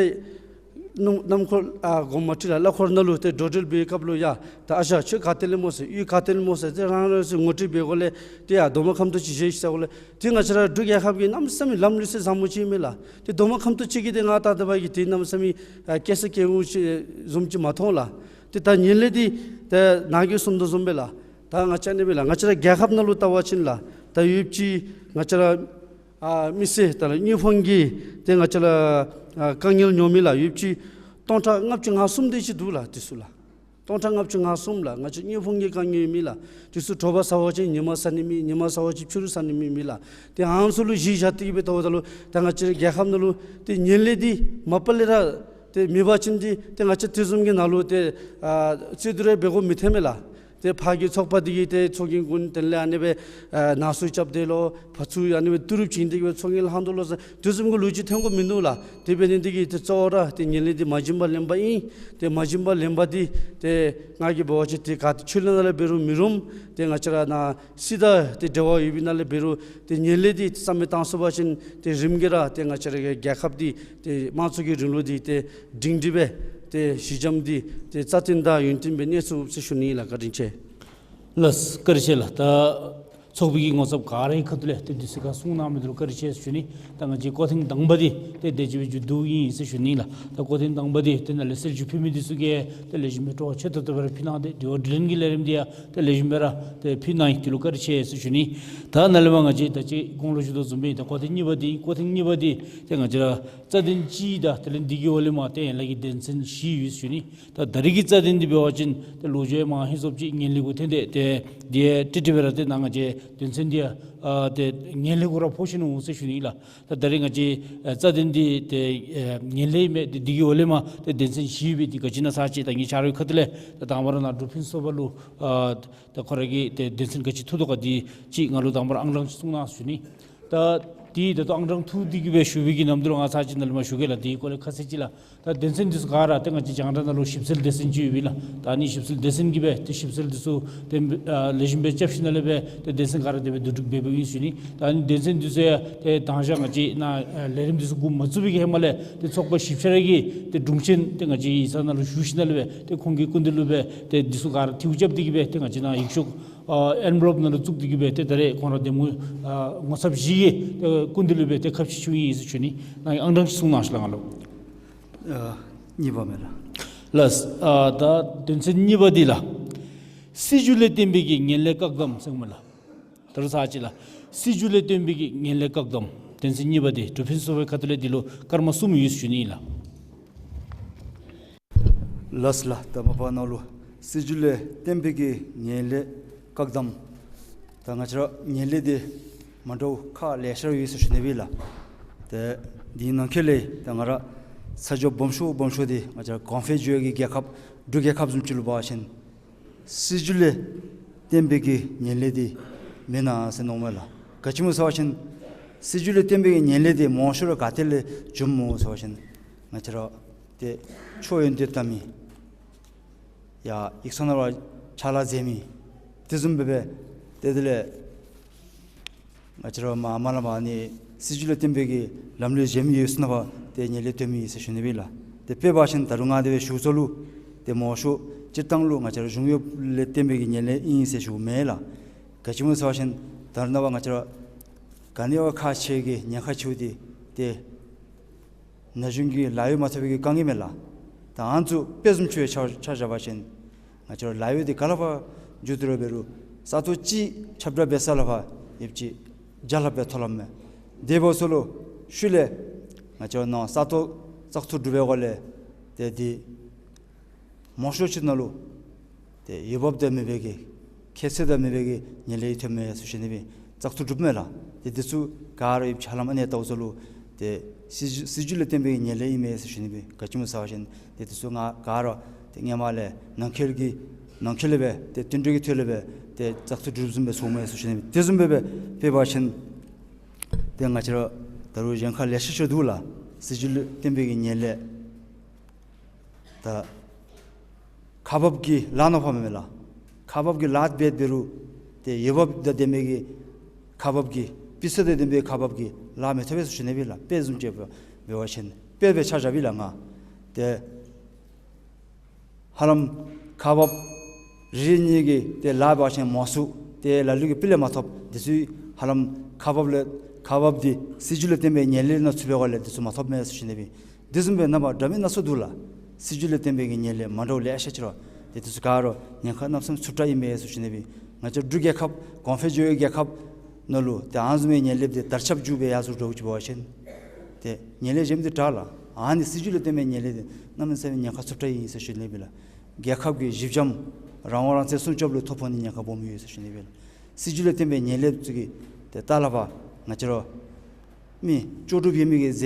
སྣུམ་སྣུམ་འཁོར་ཨ་དགོངསམ་མ་ཁྲེལ་ལགས། གླ་འཁོར་ནང་ལུ་ཏེ་འགྲོ་འགྲུལ་འབད་བའི་སྐབས་ལུ་ཡ་ད་ཨ་ཞང་ཁྱོད་ག་ཏེ་ལས་སྨོ་ཟེར་གཡུས་ག་ཏེ་ལས་སྨོ་ཟེར་ཏེ་རང་རང་སོའི་ངོ་སྤྲོད་འབད་དགོཔ་ལས་ཏེ་ཡ་རྡོག་མ་ཁམ་ཏོག་ཅིག་བཞེས་ཟེརཝ་ལས་ཏེ་ང་བཅས་ར་འབྲུག་རྒྱལ་ཁབ་ཀྱི་གནམ་མེད་ས་མེད་ལམ་ལུགས་སྲོལ་བཟང་པོ་ཅིག་མས་ལགས། ཏེ་རྡོག་མ་ཁམ་ཏོག་ཅིག་གིས་ཏེ་ང་བལྟ་དེ་འབད་བ་ཅིན་ཏེ་གནམ་མེད་ས་མེད་ཨ་སྐྱེ་ས་སྐྱེ་བོ་ཅིག་བཟུམ་ཅིག་མ་མཐོང་ལགས། ཏེ་ད་ངན་ལྷད་འདི་ཏེ་ནཱ་གིས་གསུང་དོ་བཟུམ་སྦེ་ལགས། ད་ང་བཅས་ཨ་ནི་སྦེ་ལགས། ང་བཅས་ར་རྒྱལ་ཁབ་ནང་ལུ་བལྟ་བ་ཅིན་ལགས། ད་ཡོདཔ་ཅིག་ང་བཅས་ར་ཨ་མི་སེར་ད་ལགས་དངུལ་ཕོངས་ཀྱི་ཏེ་ང་བཅས་ར་ཨ་དཀའ་ངལ་མྱོང་མི་ལགས་ཡོདཔ་ཅིག་སྟོང་ཕྲག་ལྔ་བཅུ་ང་གསུམ་དེ་ཅིག་འདུག་ལགས། དེ་ཚུ་ལགས་སྟོང་ཕྲག་ལྔ་བཅུ་ང་གསུམ་ལགས། ང་བཅས་དངུལ་ཕོངས་ཀྱི་དཀའ་ངལ་ཡོད་མི་ལགས། དེ་ཚུ་དྲོ་པ་ཟ་བ་ཅིན་ཉི་མ་ཟ་ནི་མེད། ཉི་མ་ཟ་བ་ཅིན་ཕྱི་རུ་ཟ་ནི་མེད་མི་ལགས། ཏེ་ཨ་ནི་ཚུ་ལུ་གཞི་བཞག་སྟེ་གིས་སྦེ་བལྟཝ་ད་ལུ་ད་ང་བཅས་ར་རྒྱལ་ཁབ་ནང་ལུ་ཏེ་ངན་ལྷད་འདི་མ་པ་ལས་ར་ཏེ་མེད་པ་ཅིན་འདི་ཏེ་ང་བཅས་དེ་བཟུམ་གྱི་ནང་ལུ་ཏེ་ཨ་རྩོད་བསྡུར་འབད་དགོཔ་མི་ཐོན་མས་ལགས། ཏེ་ཕར་གྱི་ཚོགས་པ་འདི་གིས་ཏེ་ཚོགས་རྒྱན་གུན་དེ་ལས་ཨ་ནི་སྦེ་ཨ་ནང་གསུག་རྐྱབ་དེས་ལོ། ཕར་ཚུར་ཨ་ནི་སྦེ་ཏི་རུབ་བྱིན་ཏེ་གིས་སྦེ་ཚོགས་རྒྱན་ལྷང་དོ་ལོ་ཟེར་དེ་བཟུམ་གྱི་ལོ་རྒྱུས་ཐོན་དགོཔ་མིན་འདུག་ལགས། དེ་འབད་ནི་འདི་གིས་ཏེ་གཙོ་བོ་ར་ཏེ་ངན་ལྷད་འདི་མ་བྱིན་པར་ལེན་པ་ཨིན། ཏེ་མ་བྱིན་པར་ལེན་པ་འདི་ཏེ་ང་གིས་འབད་བ་ཅིན་ཏེ་ག་ཏེ་ཆོས་ལུགས་ནང་ལས་འབད་རུང་མི་རུངམ། ཏེ་ང་བཅས་ར་ནཱ་སྲིད་དང་ཏེ་འབྲེལ་བ་ཡོད་པའི་ནང་ལས་འབད་རུང་ཏེ་ངན་ལྷད་འདི་རྩ་མེད་བཏང་ཚུགས་པ་ཅིན་ཏེ་རིམ་གྱིས་ར་ཏེ་ང་བཅས་ར་གི་རྒྱལ་ཁབ་འདི་ཏེ་དམངས་གཙོ་གི་རིང་ལུགས་འདི་ཏེ་སྒྲིང་སྒྲི་སྦེ་ཏེ་གཞི་འགྱམ་འདི་ཏེ་རྩ་བརྟན་དང་ཡུན་བརྟན་སྦེ་གནས་ཚུགས་ཟེར་ཞུ་ནི་ལགས། བཀའ་དྲིན་ཆེ། ལགས་བཀའ་དྲིན་ཆེ་ལགས། ད་ཚོགས་པའི་གི་ངོ་ཚབ་ག་རའི་ཁ་ཐུག་ལས་ཏེ་དུས་ཚོད་ཁར་གསུང་གནང་མི་འདི་ལུ་བཀའ་དྲིན་ཆེ་ཟེར་ཞུ་ནི། ད་ང་བཅས་སྐོར་ཐེངས་དང་པ་འདི་ཏེ་དེ་ཅིག་སྦེ་མཇུག་བསྡུཝ་ཨིན་ཟེར་ཞུ་ནི་ལགས། ད་སྐོར་ཐེངས་དང་པ་འདི་ཏེ་ནཱ་ལས་གསར་འགྱུར་ཕུལ་མི་འདི་ཚུ་གིས་ཏེ་ལེགས་ཤོམ་སྦེ་སྤྲོ་བ་ཆེ་ཏོག་ཏོ་སྦེ་ར་ཕུལ་གནང་སྟེ་དྲི་བ་དྲིས་ལན་གྱི་ལས་རིམ་འདི་ཡང་ཏེ་ལེགས་ཤོམ་སྦེ་ར་ཏེ་ཕུལ་གནང་ཡི། དེ་ལུ་བཀའ་དྲིན་ཆེ་ཟེར་ཞུ་ནི། ད་ནཱ་ལས་མར་ང་བཅས་ད་ཅི་གོང་ལུ་ཞུ་དོ་བཟུམ་སྦེ་ད་སྐོར་ཐེངས་གཉིས་པ་འདི་སྐོར་ཐེངས་གཉིས་པ་འདི་ཏེ་ང་བཅས་ར་རྩ་དོན་གཅིག་དང་དེ་ལས་འདི་གི་འོག་ལས་མར་ཏེ་ཡན་ལག་གི་དོན་ཚན་བཞི་ཡོད་ཟེར་ཞུ་ནི། ད་ད་རེས་ཀྱི་རྩ་དོན་འདི་འབད་བ་ཅིན་ཏེ་ལོ་རྒྱུས་མང་ཧིང་སོབ་ཅིག་ངན་ལྷད་གུ་ཐོན་ཏེ་ཏེ་འདི་ཏིག་ཏིག་སྦེ་ར་ཏེ་ནཱ་ང་བཅས་དོན་ཚན་འདི་ཨ་ཏེ་ངན་ལྷད་གུ་ར་ཕོག་ཞིནམ་འོང་ཟེར་ཞུ་ནི་ལགས། ད་ད་རེས་ང་བཅས་ཨ་རྩ་དོན་འདི་ཏེ་ཨ་ངན་ལྷད་མས། ཏེ་འདི་གི་འོག་ལས་མར་ཏེ་དོན་ཚན་བཞི་ཡོད་པའི་འདི་ག་ཅི་ཨིན་ན་ཚར་ཅིག་ད་ངེའི་ཆ་རོགས་ཁ་ཐུག་ལས་ད་དང་པ་ར་ནཱ་འབྲུག་ཕུན་ཚོགས་པ་ལུ་ཨ་ད་ཁོ་ར་གི་ཏེ་དོན་ཚན་ག་ཅི་ཐུག་དོ་ག་འདི་ཅིག་ང་ལུ་དང་པ་ར་ཨང་གྲངས་ཅིག་གསུང་གནང་ཟེར་ཞུ་ནི། ད་ དེ་ད་ལྟོ་ཨང་གྲངས་ཐུག་སྟེ་གི་སྦེ་ཞུ་བའི་གི་ནམ་དུས་ལུ་ང་ཚར་གཅིག་ནང་ལུ་མར་ཞུ་གེ་ལགས། དེའི་སྐོར་ལས་ཁ་གསལ་ཅིག་ལགས། ད་དོན་ཚན་འདི་ཚུ་ག་ར་ཏེ་ང་བཅས་རྒྱང་བསྒྲགས་ནང་ལུ་ཞིབ་འཚོལ་སྡེ་ཚན་ཅིག་ཡོད་པས་ལགས། ད་ཨ་ནི་ཞིབ་འཚོལ་སྡེ་ཚན་གྱིས་སྦེ་ཏེ་ཞིབ་འཚོལ་འདི་ཚུ་ཏེ་ཨ་ལེགས་ཤོམ་སྦེ་རྐྱབ་ཞིནམ་ལས་སྦེ་ཏེ་དོན་ཚན་ག་ར་དེ་སྦེ་བསྡུ་སྒྲིག་འབད་འབདཝ་ཨིན་ཟེར་ཞུ་ནི། ད་ཨ་ནི་དོན་ཚན་འདི་ཚུ་ཡང་ཏེ་དང་ཞག་ང་བཅས་ནཱ་ཨ་ལས་རིམ་འདི་ཚུ་འགོ་མ་བཙུགས་པའི་གི་ཧེ་མ་ལས་ཏེ་ཚོགས་པ་ཞིབ་ཆ་ར་གི་ཏེ་དྲུང་ཆེན་ཏེ་ང་བཅས་ཡིག་ཚང་ནང་ལུ་ཞུ་ཞིནམ་ལས་སྦེ་ཏེ་ཁོང་གི་སྐུ་མདུན་ལུ་སྦེ་ཏེ་འདི་ཚུ་ག་ར་འཐུས་རྐྱབ་སྟེ་གི་སྦེ་ཏེ་ང་བཅས་ནཱ་ཡིག་ཤོག་ཨ་ཨེན་བེ་ལོབ་ནང་ལུ་བཙུགས་ཏེ་གི་སྦེ་ཏེ་ད་རེས་ཁོང་ར་འདེམས་ངོ་ཨ་ངོ་ཚབ་བཞི་གིས་ཏེ་སྐུ་མདུན་ལུ་སྦེ་ཏེ་ཁ་ཕྱེ་ཞུཝ་ཨིན་ཟེར་ཞུ་ནི། ནཱ་ཨང་གྲངས་ཅིག་གསུང་གནང་ཤིག་ལགས་ང་ལུ། ཨ་གཉིས་པ་མས་ལགས། ལགས། ཨ་ད་དོན་ཚན་གཉིས་པ་འདི་ལགས། སྲིད་བྱུས་ལས་བརྟེན་པའི་གི་ངན་ལྷད་བཀག་སྡོམ་ཟེར་མས་ལགས། ད་རུང་ཚར་གཅིག་ལགས། སྲིད་བྱུས་ལས་བརྟེན་པའི་གི་ངན་ལྷད་བཀག་སྡོམ་དོན་ཚན་གཉིས་པ་འདི་འབྲུག་ཕུན་སུམ་ཚོགས་པའི་ཁ་ཐུག་ལས་འདི་ལུ་སྐར་མ་གསུམ་ཡོད་ཟེར་ཞུ་ནི་ཨིན་ལགས། ལགས་ལགས། ད་མ་པ་ནཱ་ལུ་སྲིད་བྱུས་ལས་བརྟེན་པའི་གི་ངན་ལྷད་བཀག་སྡོམ། ད་ང་བཅས་ར་ངན་ལྷད་འདི་མ་འདྲཝ་ཁག་ལེ་ཤ་ར་ཡོད་ཟེར་ཞུ་ནི་སྦེ་ལགས། ཏེ་འདི་ནང་འཁོད་ལས་ད་ང་ར་ཚ་གྱང་སྦོམ་ཤོས་སྦོམ་ཤོས་འདི་ང་བཅས་ར་གོང་འཕེལ་འགྱོ་བའི་གི་རྒྱལ་ཁབ་འབྲུག་རྒྱལ་ཁབ་བཟུམ་ཅིག་ལུ་འབད་བ་ཅིན་སྲིད་བྱུས་ལས་བརྟེན་པའི་གི་ངན་ལྷད་འདི་མེན་ན་ཟེར་མནོཝ་མས་ལགས། ག་ཅི་སྨོ་ཟེར་བ་ཅིན་སྲིད་བྱུས་ལས་བརྟེན་པའི་གི་ངན་ལྷད་འདི་མང་ཤོས་ར་ག་ཏེ་ལས་བྱུངམ་སྨོ་ཟེར་བ་ཅིན་ང་བཅས་ར་ཏེ་ཆོས་ཡོན་ཏན་དམ་མི་ཡ་ཡིག་ཚང་ནང་ར་ཕྱག་ལཱ་མཛད་མི་དེ་བཟུམ་སྦེ་སྦེ་ཏེ་དེ་ལས་ང་བཅས་ར་མ་མ་ལ་མ་ནི་སྲིད་བྱུས་ལས་བརྟེན་པའི་གི་ལམ་ལུགས་གཞན་མི་ཡོད་ཟེར་ན་བ་ཏེ་ངན་ལྷད་ཐོན་མི་ཨིན་ཟེར་ཞུ་ནི་སྦེ་ལགས། ཏེ་དཔེ་འབད་བ་ཅིན་ད་རུང་ང་དེ་སྦེ་ཞུ་ཚུགས་ལུ་ཏེ་མང་ཤོས་སྤྱིར་བཏང་ལུ་ང་བཅས་ར་གཞུང་གཡོགཔ་ལས་བརྟེན་པའི་གི་ངན་ལྷད་ཨིན་ཟེར་ཞུཝ་མས་ལགས། ག་ཅི་སྨོ་ཟེར་བ་ཅིན་ད་རུང་ནངས་པ་ང་བཅས་ར་ག་ནི་བ་ཁག་ཆེ་གི་ཉེན་ཁ་ཆེཝ་འདི་ཏེ་ན་གཞོན་གྱི་ལཱ་གཡོག་མ་ཐོབ་པའི་གི་དཀའ་ངལ་མས་ལགས། ད་ཨ་ནི་ཚུ་དཔེ་བཟུམ་ཅིག་སྦེ་ཆ་ཆ་བཞག་པ་ཅིན་ང་བཅས་ར་ལཱ་གཡོག་འདི་ག་ལས་ཕར་འགྱོ་སྟེ་ར་འབད་རུང་ས་སྟོང་གཅིག་ཁྱབ་བསྒྲགས་འབད་ས་ལས་ཕར་ཡོདཔ་ཅིག་བརྒྱ་ལྷགཔ་སྦེ་ཐོབ་ལམ་མས། དེ་འབདཝ་ད་ལུ་ཤུལ་ལས་ང་བཅས་ར་ནཱ་ས་སྟོང་བཙག་འཐུ་གྲུབ་པའི་སྒང་ལས་ཏེ་འདི་མང་ཤོས་ཅིག་ནང་ལུ་ཏེ་འོས་འབབ་དང་མི་འབད་གི་ཁྱད་ཚད་དང་མི་འབད་གི་ངན་ལྷད་ཐོན་མས་ཟེར་ཞུ་ནི་སྦེ་བཙག་འཐུ་གྲུབ་མས་ལགས། ཏེ་འདི་ཚུ་ག་ར་ཡོདཔ་ཅིག་ཧ་ལམ་ཨ་ནི་ལྟཝ་ད་ལུ་ཏེ་སྲིད་བྱུས་སྲིད་བྱུས་ལས་བརྟེན་པའི་ངན་ལྷད་ཨིན་མས་ཟེར་ཞུ་ནི་སྦེ། ག་ཅི་སྨོ་ཟེར་བ་ཅིན་ཏེ་འདི་ཚུ་ང་ག་ར་ཏེ་སྔོན་མ་ལས་ནང་འཁོད་ཀྱི་ནང་འཁོད་ལས་སྦེ་ཏེ་བསྟུན་གྲོས་ཀྱི་ཐོག་ལས་སྦེ་ཏེ་བཙག་འཐུ་གྲུབ་བཟུམ་སྦེ་སོང་མས་ཟེར་ཞུ་ནི་སྦེ། དེ་བཟུམ་སྦེ་སྦེ་དཔེ་འབད་བ་ཅིན་ཏེ་ང་བཅས་ར་ད་རུང་གཞན་ཁག་ལེ་ཤ་ཅིག་འདུག་ལགས། སྲིད་བྱུས་ལས་བརྟེན་པའི་གི་ངན་ལྷད། ད་ཁག་འབག་གི་ལཱ་ནང་ཕར་མས་ལགས། ཁག་འབག་གི་ལཱ་འབད་འབད་རུང་ཏེ་འོས་འབབ་དང་ལྡན་པའི་གི་ཁག་འབག་གི་སྤུས་ཚད་དང་ལྡན་པའི་ཁག་འབག་གི་ལཱ་མི་ཐོབ་པས་ཟེར་ཞུ་ནི་སྦེ་ལགས། དཔེ་བཟུམ་ཅིག་འབད་བ་ཅིན་དཔེ་སྦེ་ཆ་བཞག་པས་ལགས་ང་། ཏེ་ཧ་ལམ་ཁག་འབག་རེ་གཉིས་ཀྱིས་ཏེ་ལཱ་འབད་བ་ཅིན་མང་སུ་ཏེ་ལ་ལུ་གིས་སྤུས་ལས་མ་ཐོབ། འདི་ཚུ་ཧ་ལམ་ཁག་འབག་ལས་ཁག་འབག་འདི་སྲིད་བྱུས་ལས་བརྟེན་པའི་ངན་ལྷད་ནང་ཚུད་པའི་སྒང་ལས་འདི་ཚུ་མ་ཐོབ་མས་ཟེར་ཞུ་ནི་སྦེ། དེ་བཟུམ་སྦེ་རྣམ་པ་འདྲ་མིན་སྣ་ཚོགས་འདུག་ལགས། སྲིད་བྱུས་ལས་བརྟེན་པའི་གི་ངན་ལྷད་མ་འདྲཝ་ལེ་ཤ་ཅིག་ར་ཏེ་འདི་ཚུ་ག་ར་ཉེན་ཁ་གནམ་མེད་ས་མེད་ཚུ་དྲག་ཨིན་མས་ཟེར་ཞུ་ནི་སྦེ། ང་བཅས་འབྲུག་རྒྱལ་ཁབ་གོང་འཕེལ་འགྱོ་བའི་རྒྱལ་ཁབ་ནང་ལུ་ཏེ་ཨ་ནི་བཟུམ་མའི་ངན་ལྷད་འདི་དར་ཁྱབ་འགྱོ་སྦེ་ཡར་སོང་འགྱོཝ་ཅིག་འབད་བ་ཅིན་ཏེ་ངན་ལྷད་གཞན་འདི་དྲག་ལགས། ཨ་ནི་སྲིད་བྱུས་ལས་བརྟེན་པའི་ངན་ལྷད་འདི་གནམ་མེད་ས་མེད་ཉེན་ཁ་ཚུ་དྲག་ཨིན་ཟེར་ཞུ་ནི་སྦེ་ལགས། རྒྱལ་ཁབ་ཀྱི་གཞི་འགྱམ་རང་དབང་རང་བཙན་སྲུང་སྐྱོབ་ལུ་ཐོ་ཕོག་ནི་ཉེན་ཁ་སྦོམ་ཡོད་ཟེར་ཞུ་ནི་སྦེ་ལགས། སྲིད་བྱུས་ལས་བརྟེན་པའི་ངན་ལྷད་ཚུ་གིས་ཏེ་ལྟག་ལས་ཕར་ང་བཅས་ར་མི་ལྕོགས་གྲུབ་ཡོད་མི་གི་རྫས་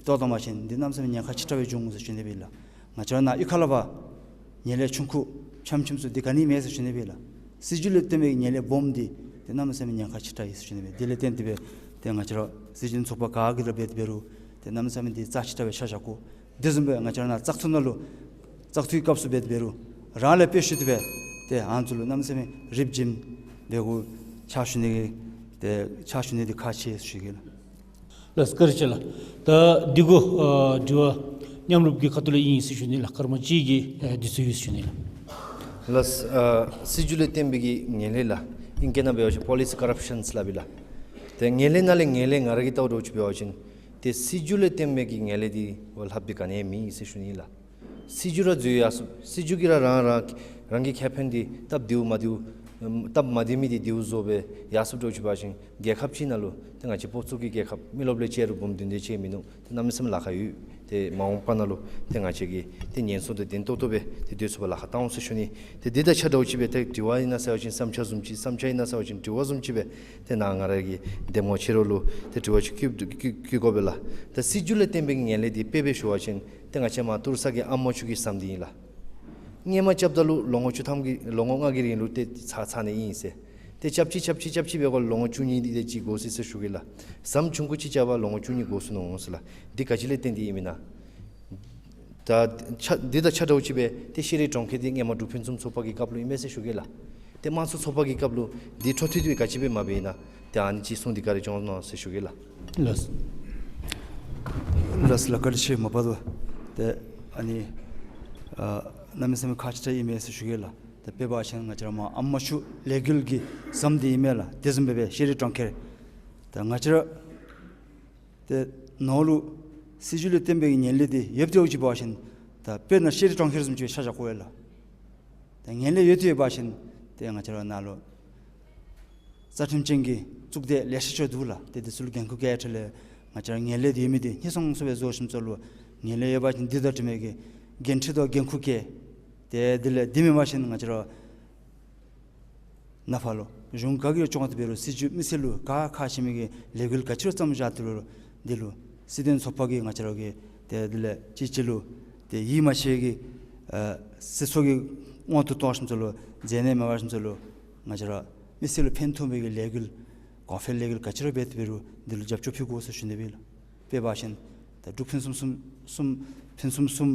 བཏོག་བཏང་པ་ཅིན་འདི་གནམ་མེད་ས་མེད་ཉེན་ཁ་ཆེ་དྲགས་སྦེ་འབྱུང་ཟེར་ཞུ་ནི་སྦེ་ལགས། ང་བཅས་ར་ནཱ་གཡུས་ཁ་ལས་ཕར་ངན་ལྷད་ཆུང་ཀུ་ཆམ་ཆིམ་ཚུ་འདི་ག་ནི་མེད་ཟེར་ཞུ་ནི་སྦེ་ལགས། སྲིད་བྱུས་ལས་བརྟེན་པའི་ངན་ལྷད་སྦོམ་འདི་ཏེ་གནམ་མེད་ས་མེད་ཉེན་ཁ་ཆེ་དྲགས་ཨིན་ཟེར་ཞུ་ནི་སྦེ། དེ་ལས་བརྟེན་ཏེ་སྦེ་ཏེ་ང་བཅས་ར་སྲིད་བྱུས་ཚོགས་པ་ག་གིས་ར་འབད་དེ་འབད་རུང་ཏེ་གནམ་མེད་ས་མེད་འདི་རྩ་ཆེ་དྲགས་སྦེ་ཆ་བཞག་དགོ། དེ་བཟུམ་སྦེ་ང་བཅས་ར་ནཱ་བཙག་འཐུ་ནང་ལུ་བཙག་འཐུའི་སྐབས་སུ་འབད་དེ་འབད་རུང་རང་ལས་དཔེ་བཤུད་དེ་སྦེ་ཏེ་ཨ་ནི་ཚུ་ལུ་གནམ་མེད་ས་མེད་རིགཔ་བྱིན་འབད་དགོ། ཕྱག་ཞུ་ནི་གི་ཏེ་ཕྱག་ཞུ་ནི་འདི་ཁག་ཆེ་ཟེར་ཞུ་གེ་ལགས། ལགས་བཀའ་དྲིན་ཆེ་ལགས། ད་འདི་གུ་ཨ་དྲི་བ་མཉམ་རུབ་ཀྱི་ཁ་ཐུག་ལས་ཨིན་ཟེར་ཞུ་ནི་ལགས། སྐར་མ་གཅིག་གི་ཨ་དུས་ཚོད་ཡོད་ཟེར་ཞུ་ནི་ལགས། ལགས། ཨ་སྲིད་བྱུས་ལས་བརྟེན་པའི་གི་ངན་ལྷད་ལགས། ཨིང་སྐད་ནང་འབད་བ་ཅིན་པོ་ལི་སི་ཀོ་རབ་ཤཱནསི་སླབ་ཨིན་ལགས། ཏེ་ངན་ལྷད་ནང་ལས་ངན་ལྷད་ང་ར་གིས་བལྟཝ་འདྲཝ་ཅིག་འབད་བ་ཅིན་ཏེ་སྲིད་བྱུས་ལས་བརྟེན་པའི་གི་ངན་ལྷད་འདི་ལྷགཔ་འདི་ག་ནི་ཡང་མེད་ཟེར་ཞུ་ནི་ལགས། སྲིད་བྱུས་ར་འཛོལ་ཡར་སོང་། སྲིད་བྱུས་ཀྱིས་ར་རང་རང་རང་གི་ཁེ་ཕན་འདི་སྟབས་བདེཝ་མ་བདེཝ་སྟབས་མ་བདེ་མི་འདི་བདེཝ་བཟོ་སྦེ་ཡར་སོངམ་འདྲཝ་ཅིག་འབད་བ་ཅིན་རྒྱལ་ཁབ་ཅིག་ནང་ལུ་ཏེ་ང་བཅས་སྤོ་ཚོགས་ཀྱི་རྒྱལ་ཁབ་མི་རློབས་ལས་ཆེ་རུང་སྦོམ་བདུན་ལས་ཆེ་མིན་ནུག། ཏེ་གནམ་མེད་ས་མེད་ལཱ་ཁག་ཡོད། ཏེ་མ་འོངས་པ་ནང་ལུ་ཏེ་ང་བཅས་ཀྱིས་ཏེ་ཉེན་སྲུང་དང་ལྡན་ཏོག་ཏོ་སྦེ་ཏེ་སྡོད་ཚུགས་པར་ལཱ་ཁག་བཏང་འོང་ཟེར་ཞུ་ནི། ཏེ་འདི་དང་ཆ་འདྲཝ་ཅིག་སྦེ་ཏེ་དྲི་བ་ཨིན་ན་ཟེར་བ་ཅིན་བསམ་འཆར་བཟུམ་ཅིག་བསམ་འཆར་ཨིན་ན་ཟེར་བ་ཅིན་དྲི་བ་བཟུམ་ཅིག་སྦེ་ཏེ་ནཱ་ང་ར་གི་འདེམས་ངོ་མཆོག་རོགས་ལུ་ཏེ་དྲི་བ་ཅིག་བཀོད་བཀོད་བཀོད་དགོ་པས་ལགས། ཏེ་སྲིད་བྱུས་ལས་བརྟེན་པའི་ངན་ལྷད་འདི་དཔེ་སྦེ་ཞུ་བ་ཅིན་ཏེ་ང་བཅས་མར་ཏུར་ས་གི་ཨ་མོ་ཆུ་གི་ཟམ་འདི་ཨིན་ལགས། སྔོན་མ་རྐྱབ་ད་ལུ་ལོ་ངོ་བཅུ་ཐམ་གྱི་ལོ་ངོ་ལྔ་གི་རིང་ལུ་ཏེ་ཚར་ཚར་ནི་ཨིན་ཟེར། ཏེ་རྐྱབ་ཅི་རྐྱབ་ཅི་རྐྱབ་ཅི་འབད་བའི་སྒང་ལོ་ངོ་བཅུ་གཉིས་འདི་ཏེ་ཅིག་འགོར་སོ་ཡི་ཟེར་ཞུ་གེ་ལགས། ཟམ་ཆུང་ཀུ་ཅིག་རྐྱབ་པར་ལོ་ངོ་བཅུ་གཉིས་འགོར་སོ་ནུག་ཟེར་ལགས། འདི་ག་ཅི་ལས་བརྟེན་ཏེ་ཨིན་མེན་ན། ད་ཆ་འདི་དང་ཆ་འདྲཝ་ཅིག་སྦེ་ཏེ་ཤེས་རིག་གྲོང་ཁྱེར་འདི་ཧེ་མ་འབྲུག་ཕུན་སུམ་ཚོགས་པ་གི་སྐབས་ལུ་ཨིན་མས་ཟེར་ཞུ་གེ་ལགས། ཏེ་དམངས་གཙོ་ཚོགས་པ་གི་སྐབས་ལུ་འདི་འཕྲོ་མཐུད་དེ་ག་ཅི་སྦེ་མ་འབད་ན། ཏེ་ཨ་ནི་ཅིག་གསུང་འདི་ག་ར་བྱུང་ནུག་ཟེར་ཞུ་གེ་ལགས། ལགས། ལགས་ལགས། བཀའ་དྲིན་ཆེ། མ་པ་ཏེ་ཨ་ནི་ཨ་གནམ་མེད་ས་མེད་ཁག་ཆེ་དྲགས་ཨིན་མས་ཟེར་ཞུ་གེ་ལགས། ཏེ་དཔེ་འབད་བ་ཅིན་ང་བཅས་ར་མ་ཨ་མ་ཤུ་ལས་འགུལ་གྱི་ཟམ་འདི་ཨིན་མས་ལགས། དེ་བཟུམ་སྦེ་སྦེ་ཤེས་རིག་གྲོང་ཁྱེར་ད་ང་བཅས་ར་ཏེ་ནང་ལུ་སྲིད་བྱུས་ལས་བརྟེན་པའི་ངན་ལྷད་འདི་ཡོདཔ་འདྲཝ་ཅིག་འབད་བ་ཅིན་ད་དཔེར་ན་ཤེས་རིག་གྲོང་ཁྱེར་བཟུམ་ཅིག་ཆ་བཞག་དགོ་པས་ལགས། ད་ངན་ལྷད་ཡོད་དེ་འབད་བ་ཅིན་ཏེ་ང་བཅས་ར་ནང་ལུ་རྩ་ཁྲིམས་ཅན་གྱི་གཙུག་སྡེ་ལེ་ཤ་ཅིག་འདུག་ལགས། ཏེ་དེ་ཚུ་ལུ་འགན་ཁུར་བཀལ་ཐད་ལས་ང་བཅས་ར་ངན་ལྷད་འདི་ཡོད་མི་འདི་སྙན་སེང་སོང་སྦེ་བཟོ་ཞིནམ་ཚུ་ལུ་ངན་ལྷད་ཡོད་པ་ཅིན་འདི་དང་འཁྲིལ་མི་གི་འགན་འཁྲི་དང་འགན་ཁུར་བཀལ། ཏེ་དེ་ལས་འདི་མེན་པ་ཅིན་ང་བཅས་ར་ནཱ་ཕར་ལུ་གཞུང་ག་གིས་བསྐྱངས་ཏེ་འབད་རུང་སྲིད་བྱུས་མི་སེར་ལུ་ག་ཁག་ཆེ་མི་གི་ལས་འགུལ་ག་ཅི་ར་བརྩམས་བཞག་སྟེ་རུང་འདི་ལུ་སྲིད་དོན་ཚོགས་པ་གིས་ང་བཅས་ར་གི་ཏེ་དེ་ལས་ཅིག་ཅིག་ལུ་ཏེ་ཡིད་མ་ཆེས་ཀྱི་ཨ་སྲིད་ཚོགས་ཀྱི་དབང་དུ་གཏོང་ཞིནམ་ཚུ་ལུ་མཛད་ནི་མེད་པ་ཞིནམ་ཚུ་ལུ་ང་བཅས་ར་མི་སེར་ལུ་ཕན་ཐོགས་མི་གི་ལས་འགུལ་གོང་འཕེལ་ལས་འགུལ་ག་ཅི་ར་འབད་དེ་འབད་རུང་འདི་ལུ་རྒྱབ་སྐྱོར་ཕུལ་དགོ་ཟེར་ཞུ་ནི་སྦེ་ལགས། དཔེ་འབད་བ་ཅིན་ད་འབྲུག་ཕུན་སུམ་གསུམ་གསུམ་ཕུན་སུམ་གསུམ་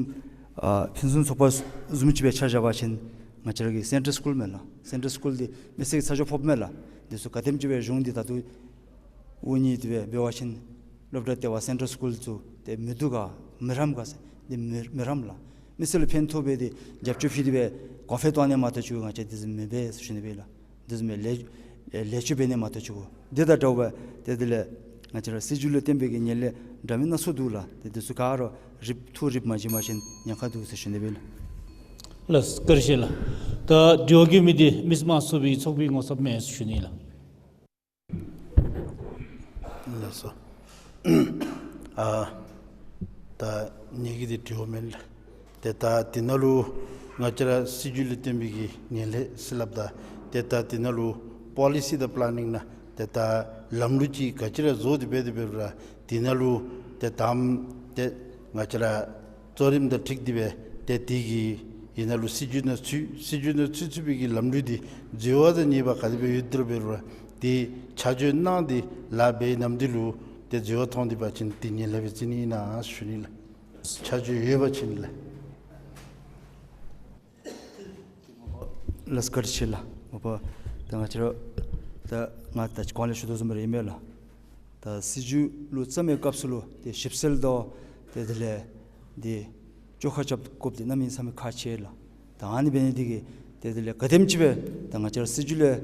ཨ་ཕུན་སུམ་ཚོགས་པ་བཟུམ་ཅིག་སྦེ་ཆ་བཞག་པ་ཅིན་ང་བཅས་ར་གི་སེན་ཊལ་སི་ཀུལ་མས་ལགས། སེན་ཊལ་སི་ཀུལ་འདི་མི་སེར་གྱིས་ཚ་གྱང་ཕོགཔ་མས་ལགས། འདི་ཚུ་ག་དེམ་ཅིག་སྦེ་གཞུང་འདི་ད་ལྟོ་དབུ་བརྙེས་ཏེ་འབད་བ་ཅིན་སློབ་གྲྭ་ལྟེ་བ་སེན་ཊལ་སི་ཀུལ་ཚུ་ཏེ་མི་བསྡུ་ག་མི་རམ་ག་ཟེར་འདི་མི་མི་རམ་ལགས། མི་སེར་ལུ་ཕན་ཐོགས་འབད་དེ་རྒྱབ་སྐྱོར་ཕུལ་ཏེ་སྦེ་གོང་འཕེལ་གཏང་ནི་མ་གཏོགས་ཅིག་ང་བཅས་འདི་བཟུམ་མི་འབད་ཟེར་ཞུ་ནི་སྦེ་ལགས། འདི་བཟུམ་མའི་ལས་ལས་ཆོད་འབད་ནི་མ་གཏོགས་ཅིག་འདི་དང་འདྲཝ་སྦེ་ཏེ་དེ་ལས་ང་བཅས་ར་སྲིད་བྱུས་ལས་བརྟེན་པའི་གི་ངན་ལྷད་འདྲ་མིན་སྣ་ཚོགས་འདུག་ལགས། ཏེ་འདི་ཚུ་ག་ར་རིག་ཐུགས་རིགཔ་མ་བྱིན་པ་ཅིན་ཉེན་ཁ་འདུག་ཟེར་ཞུ་ནི་སྦེ་ལགས། ལགས་བཀའ་དྲིན་ཆེ་ལགས། ད་དྲི་བ་བཀོད་མི་འདི་མི་སེར་དམངས་གཙོའི་ཚོགས་པའི་ངོ་ཚབ་མས་ཟེར་ཞུ་ནི་ལགས། ལགས་སོ། ཨ་ད་ངེ་གི་འདི་དྲི་བ་མེན་ལགས། ཏེ་ད་འདི་ནང་ལུ་ང་བཅས་ར་སྲིད་བྱུས་ལས་བརྟེན་པའི་གི་ངན་ལྷད་ཟེར་སླབ་ད་ཏེ་ད་འདི་ནང་ལུ་པོ་ལི་སི་དང་པི་ལེ་ནིང་ནང་ཏེ་ད་ལམ་ལུགས་ཅིག་ག་ཅི་ར་བཟོ་སྟེ་འབད་དེ་འབད་རུང་ར་འདི་ནང་ལུ་ཏེ་དམ་ཏེ་ང་བཅས་ར་གཙོ་རིམ་དང་འཁྲིལ་ཏེ་སྦེ་ཏེ་འདི་གི་འདི་ནང་ལུ་སྲིད་བྱུས་ནང་ཚུད་སྲིད་བྱུས་ནང་ཚུད་ཚུད་པའི་གི་ལམ་ལུགས་འདི་འཛོལ་བ་དང་ཉེས་པ་ག་དེ་སྦེ་ཡོད་དེ་འབད་རུང་ར་ཏེ་ཆ་འཇོག་གནང་སྟེ་ལཱ་འབད་ནམ་འདི་ལུ་ཏེ་འཛོལ་བ་མཐོང་སྟེ་འབད་བ་ཅིན་ཏེ་ངན་ལྷད་སྦེ་བརྩི་ནི་ཨིན་ན་ཞུ་ནི་ལགས། ཆ་འཇོག་ཡོད་པ་ཅིན་ལགས། ལགས་བཀའ་དྲིན་ཆེ་ལགས། མ་པ་ད་ང་བཅས་ར་ད་ང་ད་ཅི་གོང་ལས་ཞུ་དོ་བཟུམ་སྦེ་ར་ཨིན་མས་ལགས། ད་སྲིད་བྱུས་ལུ་བརྩམ་མིའི་སྐབས་སུ་ལུ་ཏེ་ཞིབ་འཚོལ་དང་ཏེ་དེ་ལས་འདི་བཅོ་ཁ་རྐྱབ་དགོཔ་འདི་གནམ་མེད་ས་མེད་ཁག་ཆེ་ལགས། ད་ཨ་ནི་འབད་ནི་འདི་གིས་ཏེ་དེ་ལས་ག་དེམ་ཅིག་སྦེ་ད་ང་བཅས་ར་སྲིད་བྱུས་ལས་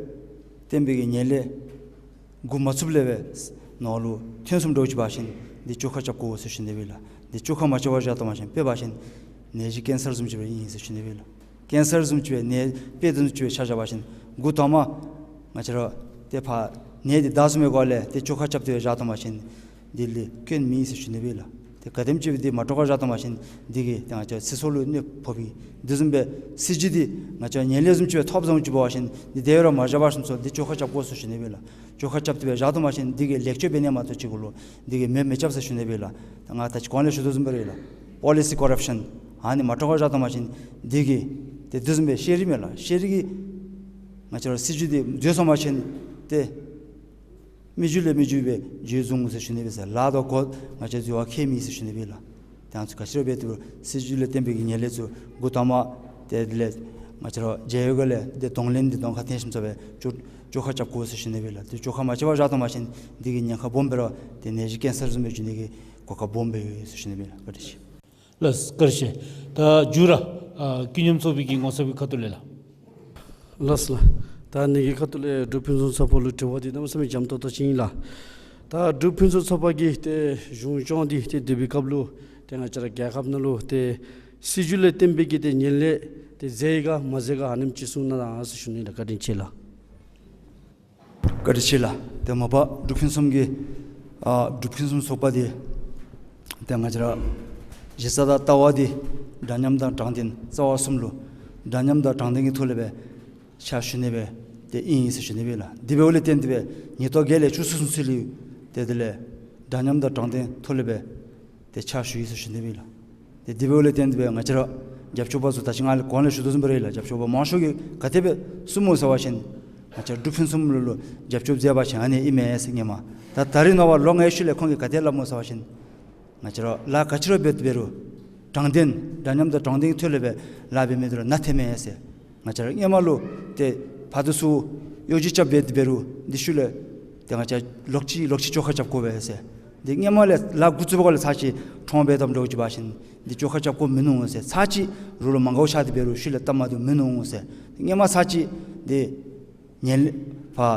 བརྟེན་པའི་གི་ངན་ལྷད་འགོ་མ་བཙུགསཔ་ལས་སྦེ་ནང་ལུ་ཐོན་སོངམ་འདྲཝ་ཅིག་འབད་བ་ཅིན་འདི་བཅོ་ཁ་རྐྱབ་དགོ་ཟེར་ཞུ་ནི་སྦེ་ལགས། འདི་བཅོ་ཁ་མ་རྐྱབ་པར་བཞག་བཏང་པ་ཅིན་དཔེ་འབད་བ་ཅིན་ནད་གཞི་ཀེན་སར་བཟུམ་ཅིག་སྦེ་ཨིན་ཟེར་ཞུ་ནི་སྦེ་ལགས། ཀེན་སར་བཟུམ་ཅིག་སྦེ་ནད་དཔེ་བཟུམ་ཅིག་སྦེ་ཆ་བཞག་པ་ཅིན་འགོ་དང་པ་ང་བཅས་ར་ཏེ་ཕར་ནད་འདི་དྲག་སོང་མི་གུ་ལས་ཏེ་བཅོ་ཁ་རྐྱབ་སྟེ་བཞག་བཏང་པ་ཅིན་འདི་ལས་སྐྱོན་མེད་ཟེར་ཞུ་ནི་སྦེ་ལགས། ཏེ་ག་དེམ་ཅིག་སྦེ་འདི་མ་དཀྲོགས་པར་བཞག་བཏང་པ་ཅིན་འདི་གིས་ཏེ་ང་བཅས་སྲིད་ཚོགས་ལུ་གནོད་ཕོག་པའི་འདི་བཟུམ་སྦེ་སྲིད་བྱུས་འདི་ང་བཅས་ངན་ལྷད་བཟུམ་ཅིག་སྦེ་ཐོབ་བཟུམ་ཅིག་འབད་བ་ཅིན་འདི་དེ་སྦེ་ར་མ་བཞག་པར་ཞིནམ་ཚུ་འདི་བཅོ་ཁ་རྐྱབ་དགོ་ཟེར་ཞུ་ནི་སྦེ་ལགས། བཅོ་ཁ་རྐྱབ་སྟེ་སྦེ་བཞག་བཏང་པ་ཅིན་འདི་གིས་ལེགས་བཅོས་འབད་ནི་མ་གཏོགས་ཅིག་གུ་ལུ་འདི་གིས་མེ་མི་རྐྱབ་ཟེར་ཞུ་ནི་སྦེ་ལགས། ད་ང་ད་ཅི་གོང་ལས་ཞུ་དོ་བཟུམ་སྦེ་ར་ལགས། པོ་ལི་སི་ཀོ་རབ་ཤཱན་ཨ་ནི་མ་དཀྲོགས་པར་བཞག་བཏང་པ་ཅིན་འདི་གིས་ཏེ་འདི་བཟུམ་སྦེ་ཤེས་རིག་མས་ལགས། ཤེས་རིག་གིས་ང་བཅས་ར་སྲིད་བྱུས་འདི་འཛོལ་སོང་པ་ཅིན་ཏེ་མི་རྒྱུད་ལས་མི་རྒྱུད་སྦེ་འགྱོ་འོང་ཟེར་ཞུ་ནི་སྦེ་ཟེར་ལཱ་དང་གོ་ང་བཅས་འཛོལ་བ་ཁྱད་མེད་ཟེར་ཞུ་ནི་སྦེ་ལགས། ཏེ་ང་བཅས་ག་ཅི་ར་འབད་དེ་སྲིད་བྱུས་ལས་བརྟེན་པའི་གི་ངན་ལྷད་ཚུ་འགོ་དང་པ་ཏེ་དེ་ལས་ང་བཅས་ར་མཇལ་ཡོད་ག་ལས་ཏེ་གདོང་ལེན་འདི་གདོང་ཁར་འཐོན་ཞིནམ་ཚུ་སྦེ་བཅོ་བཅོ་ཁ་རྐྱབ་དགོ་ཟེར་ཞུ་ནི་སྦེ་ལགས། ཏེ་བཅོ་ཁ་མ་རྐྱབ་པར་བཞག་བཏང་པ་ཅིན་འདི་གིས་ཉེན་ཁ་སྦོམ་སྦེ་ར་ཏེ་ནད་གཞི་ཀེན་སར་བཟུམ་སྦེ་འགྱོ་ནི་གི་གོ་སྐབས་སྦོམ་སྦེ་ཡོད་ཟེར་ཞུ་ནི་སྦེ་ལགས། བཀའ་དྲིན་ཆེ། ལགས་བཀའ་དྲིན་ཆེ། ད་མཇུག་ར་ཨ་ཀུན་མཉམ་ཚོགས་པའི་གི་ངོ་ཚབ་ཀྱི་ཁ་ཐུག་ལས་ལགས། ལགས་ལགས། ད་ངེ་གི་ཁ་ཐུག་ལས་འབྲུག་ཕུན་སུམ་ཚོགས་པ་ལུ་དྲི་བ་འདི་གནམ་མེད་ས་མེད་འཇམ་ཏོང་ཏོ་ཅིག་ཨིན་ལགས། ད་འབྲུག་ཕུན་སུམ་ཚོགས་པ་གིས་ཏེ་གཞུང་སྐྱོང་སྟེ་ཏེ་སྡོད་པའི་སྐབས་ལུ་ཏེ་ང་བཅས་ར་རྒྱལ་ཁབ་ནང་ལུ་ཏེ་སྲིད་བྱུས་ལས་བརྟེན་པའི་གི་ཏེ་ངན་ལྷད་ཏེ་ཟད་ཡི་ག་མ་ཟད་ག་ཨ་ནེམ་ཅིག་གསུང་གནང་ཟེར་ཞུ་ནི་ལགས། བཀའ་དྲིན་ཆེ་ལགས། བཀའ་དྲིན་ཆེ་ལགས། ཏེ་མ་པ་འབྲུག་ཕུན་སུམ་གྱི་ཨ་འབྲུག་ཕུན་སུམ་ཚོགས་པ་འདི་ཏེ་ང་བཅས་ར་གཞི་རྩ་དང་ལྟ་བ་འདི་འདྲ་མཉམ་དང་དྲང་བདེན་རྩ་བ་གསུམ་ལུ་འདྲ་མཉམ་དང་དྲང་བདེན་གྱི་ཐོག་ལས་སྦེ་ཕྱག་ཞུ་ནི་སྦེ་ཏེ་ཨིན་ཟེར་ཞུ་ནི་སྦེ་ལགས། དེ་འབདཝ་ལས་བརྟེན་ཏེ་སྦེ་ཉིས་སྟོང་བརྒྱད་ལས་བཅུ་གསུམ་ཚུན་ཚོད་ལུ་ཏེ་དེ་ལས་འདྲ་མཉམ་དང་དྲང་བདེན་ཐོག་ལས་སྦེ་ཏེ་ཕྱག་ཞུ་ཡི་ཟེར་ཞུ་ནི་སྦེ་ལགས། ཏེ་དེ་འབདཝ་ལས་བརྟེན་ཏེ་སྦེ་ང་བཅས་ར་རྒྱབ་སྐྱོར་པ་ཚུ་ད་ཅི་ང་ལས་གོང་ལས་ཞུ་དོ་བཟུམ་སྦེ་ར་ལགས། རྒྱབ་སྐྱོར་པ་མང་ཤོས་ཀྱིས་ག་དེ་སྦེ་གསུངམ་སྨོ་ཟེར་བ་ཅིན་ ང་བཅས་འབྲུག་ཕུན་སུམ་ལུ་ལུ་རྒྱབ་སྐྱོར་མཛད་པ་ཅིན་ཨ་ནི་ཨིན་མས་ཟེར་སྔོན་མ། ད་ད་རིས་ནངས་པ་ལོ་ལྔའི་ཤུལ་ལས་ཁོང་གིས་ག་དེ་སླབ་སྨོ་ཟེར་བ་ཅིན་ང་བཅས་ར་ལཱ་ག་ཅི་ར་འབད་འབད་རུང་དྲང་བདེན་འདྲ་མཉམ་དང་དྲང་བདེན་གྱི་ཐོག་ལས་སྦེ་ལཱ་འབད་མི་འདི་ར་ནང་འཐོན་མས་ཟེར། ང་བཅས་ར་སྔོན་མ་ལུ་ཏེ་ཕར་དང་ཚུར་གཡོ་སྒྱུ་རྐྱབ་འབད་འབད་རུང་འདི་ཤུལ་ལས་ཏེ་ང་བཅས་ལོག་ཅི་ལོག་ཅི་བཅོ་ཁ་རྐྱབ་དགོ་པས་ཟེར། འདི་སྔོན་མ་ལས་ལཱ་འགོ་བཙུགས་པའི་སྐབས་ལས་ཚར་གཅིག་ཁྲོམ་འབད་དོ་བཟུམ་འདྲཝ་ཅིག་འབད་བ་ཅིན་འདི་བཅོ་ཁ་རྐྱབ་དགོཔ་མིན་ནུག་ཟེར། ཚར་གཅིག་རོགས་ལུ་མ་དགའཝ་ཆགས་ཏེ་འབད་རུང་ཤུལ་ལས་སྟབས་མ་བདེཝ་མིན་ནུག་ཟེར། སྔོན་མ་ཚར་གཅིག་འདི་ངན་ལྷད་ཕར་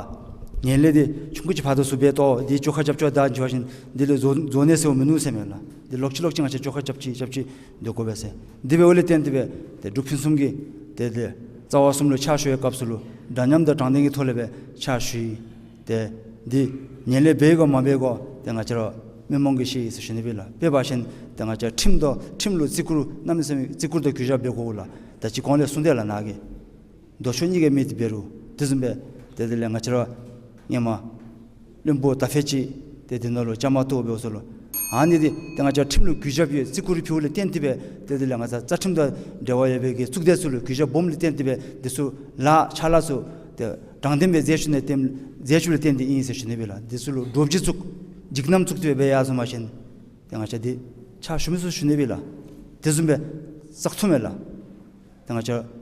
ངན་ལྷད་འདི་ཆུང་ཀུ་ཅིག་ཕར་དང་ཚུར་འབད་དོ་འདི་བཅོ་ཁ་རྐྱབ་བཅུག་ད་འགྱོ་བ་ཅིན་འདི་ལས་བཟོ་བཟོ་ནི་ཟེརཝ་མིན་ནུག་ཟེར་མས་ལགས། འདི་ལོག་ཅི་ལོག་ཅི་ང་བཅས་བཅོ་ཁ་རྐྱབ་ཅི་རྐྱབ་ཅི་སྡོད་དགོ་པས་ཟེར། འདི་འབདཝ་ལས་བརྟེན་ཏེ་སྦེ་ཏེ་འབྲུག་ཕུན་སུམ་གྱིས་ཏེ་ཏེ་རྩ་བ་གསུམ་ལུ་ཕྱག་ཞུ་བའི་སྐབས་སུ་ལུ་འདྲ་མཉམ་དང་དྲང་བདེན་གྱི་ཐོག་ལས་སྦེ་ཕྱག་ཞུ་ཡི། ཏེ་འདི་ངན་ལྷད་འབད་དགོ་མ་འབད་དགོ་ཏེ་ང་བཅས་ར་མི་མང་གིས་ཤེས་ཡི་ཟེར་ཞུ་ནི་སྦེ་ལགས། དཔེ་འབད་བ་ཅིན་ཏེ་ང་བཅས་ཁྲིམས་དང་ཁྲིམས་ལུ་བརྩི་བཀུར་གནམ་མེད་ས་མེད་བརྩི་བཀུར་དང་གུས་ཞབས་འབད་དགོ་ལགས། ད་ཅི་གོང་ལས་གསུངས་ཏེ་ལགས་ནཱ་གི་མདོ་ཕྱོགས་གཉིས་ཀྱི་མི་འདི་འབད་རུང་དེ་བཟུམ་སྦེ་ཏེ་དེ་ལས་ང་བཅས་ར་སྔོན་མ་བློན་པོ་དར་འཕེལ་ཅིག་ཏེ་འདི་ནང་ལུ་བཅའ་མར་གཏོགས་འབདཝ་ས་ལུ་ཨ་ནི་འདི་ཏེ་ང་བཅས་ཁྲིམས་ལུ་གུས་ཞབས་ཡོད་བརྩི་བཀུར་ཕུལཝ་ལས་བརྟེན་ཏེ་སྦེ་ཏེ་དེ་ལས་ང་བཅས་རྩ་ཁྲིམས་དང་འབྲེལ་བ་ཡོད་པའི་གི་གཙུག་སྡེ་ཚུ་ལུ་གུས་ཞབས་སྦོམ་ལས་བརྟེན་ཏེ་སྦེ་འདི་ཚུ་ལཱ་ཕྱག་ལཱ་ཚུ་ཏེ་དྲང་བདེན་སྦེ་མཛད་བཅུག་ནི་བརྟེན་མཛད་བཅུགཔ་ལས་བརྟེན་ཏེ་ཨིན་ཟེར་ཞུ་ནི་སྦེ་ལགས། འདི་ཚུ་ལུ་འདྲོག་བྱེལ་ཚུགས་འཇིགས་རྔམ་ཚུགས་ཏེ་སྦེ་འབད་ཡར་སོང་བ་ཅིན་ཏེ་ང་བཅས་འདི་ཕྱག་ཞུ་མི་ཚུ་ཞུ་ནི་སྦེ་ལགས། དེ་བཟུམ་སྦེ་བསགས་ཐུབ་མས་ལགས། ཏེ་ང་བཅས་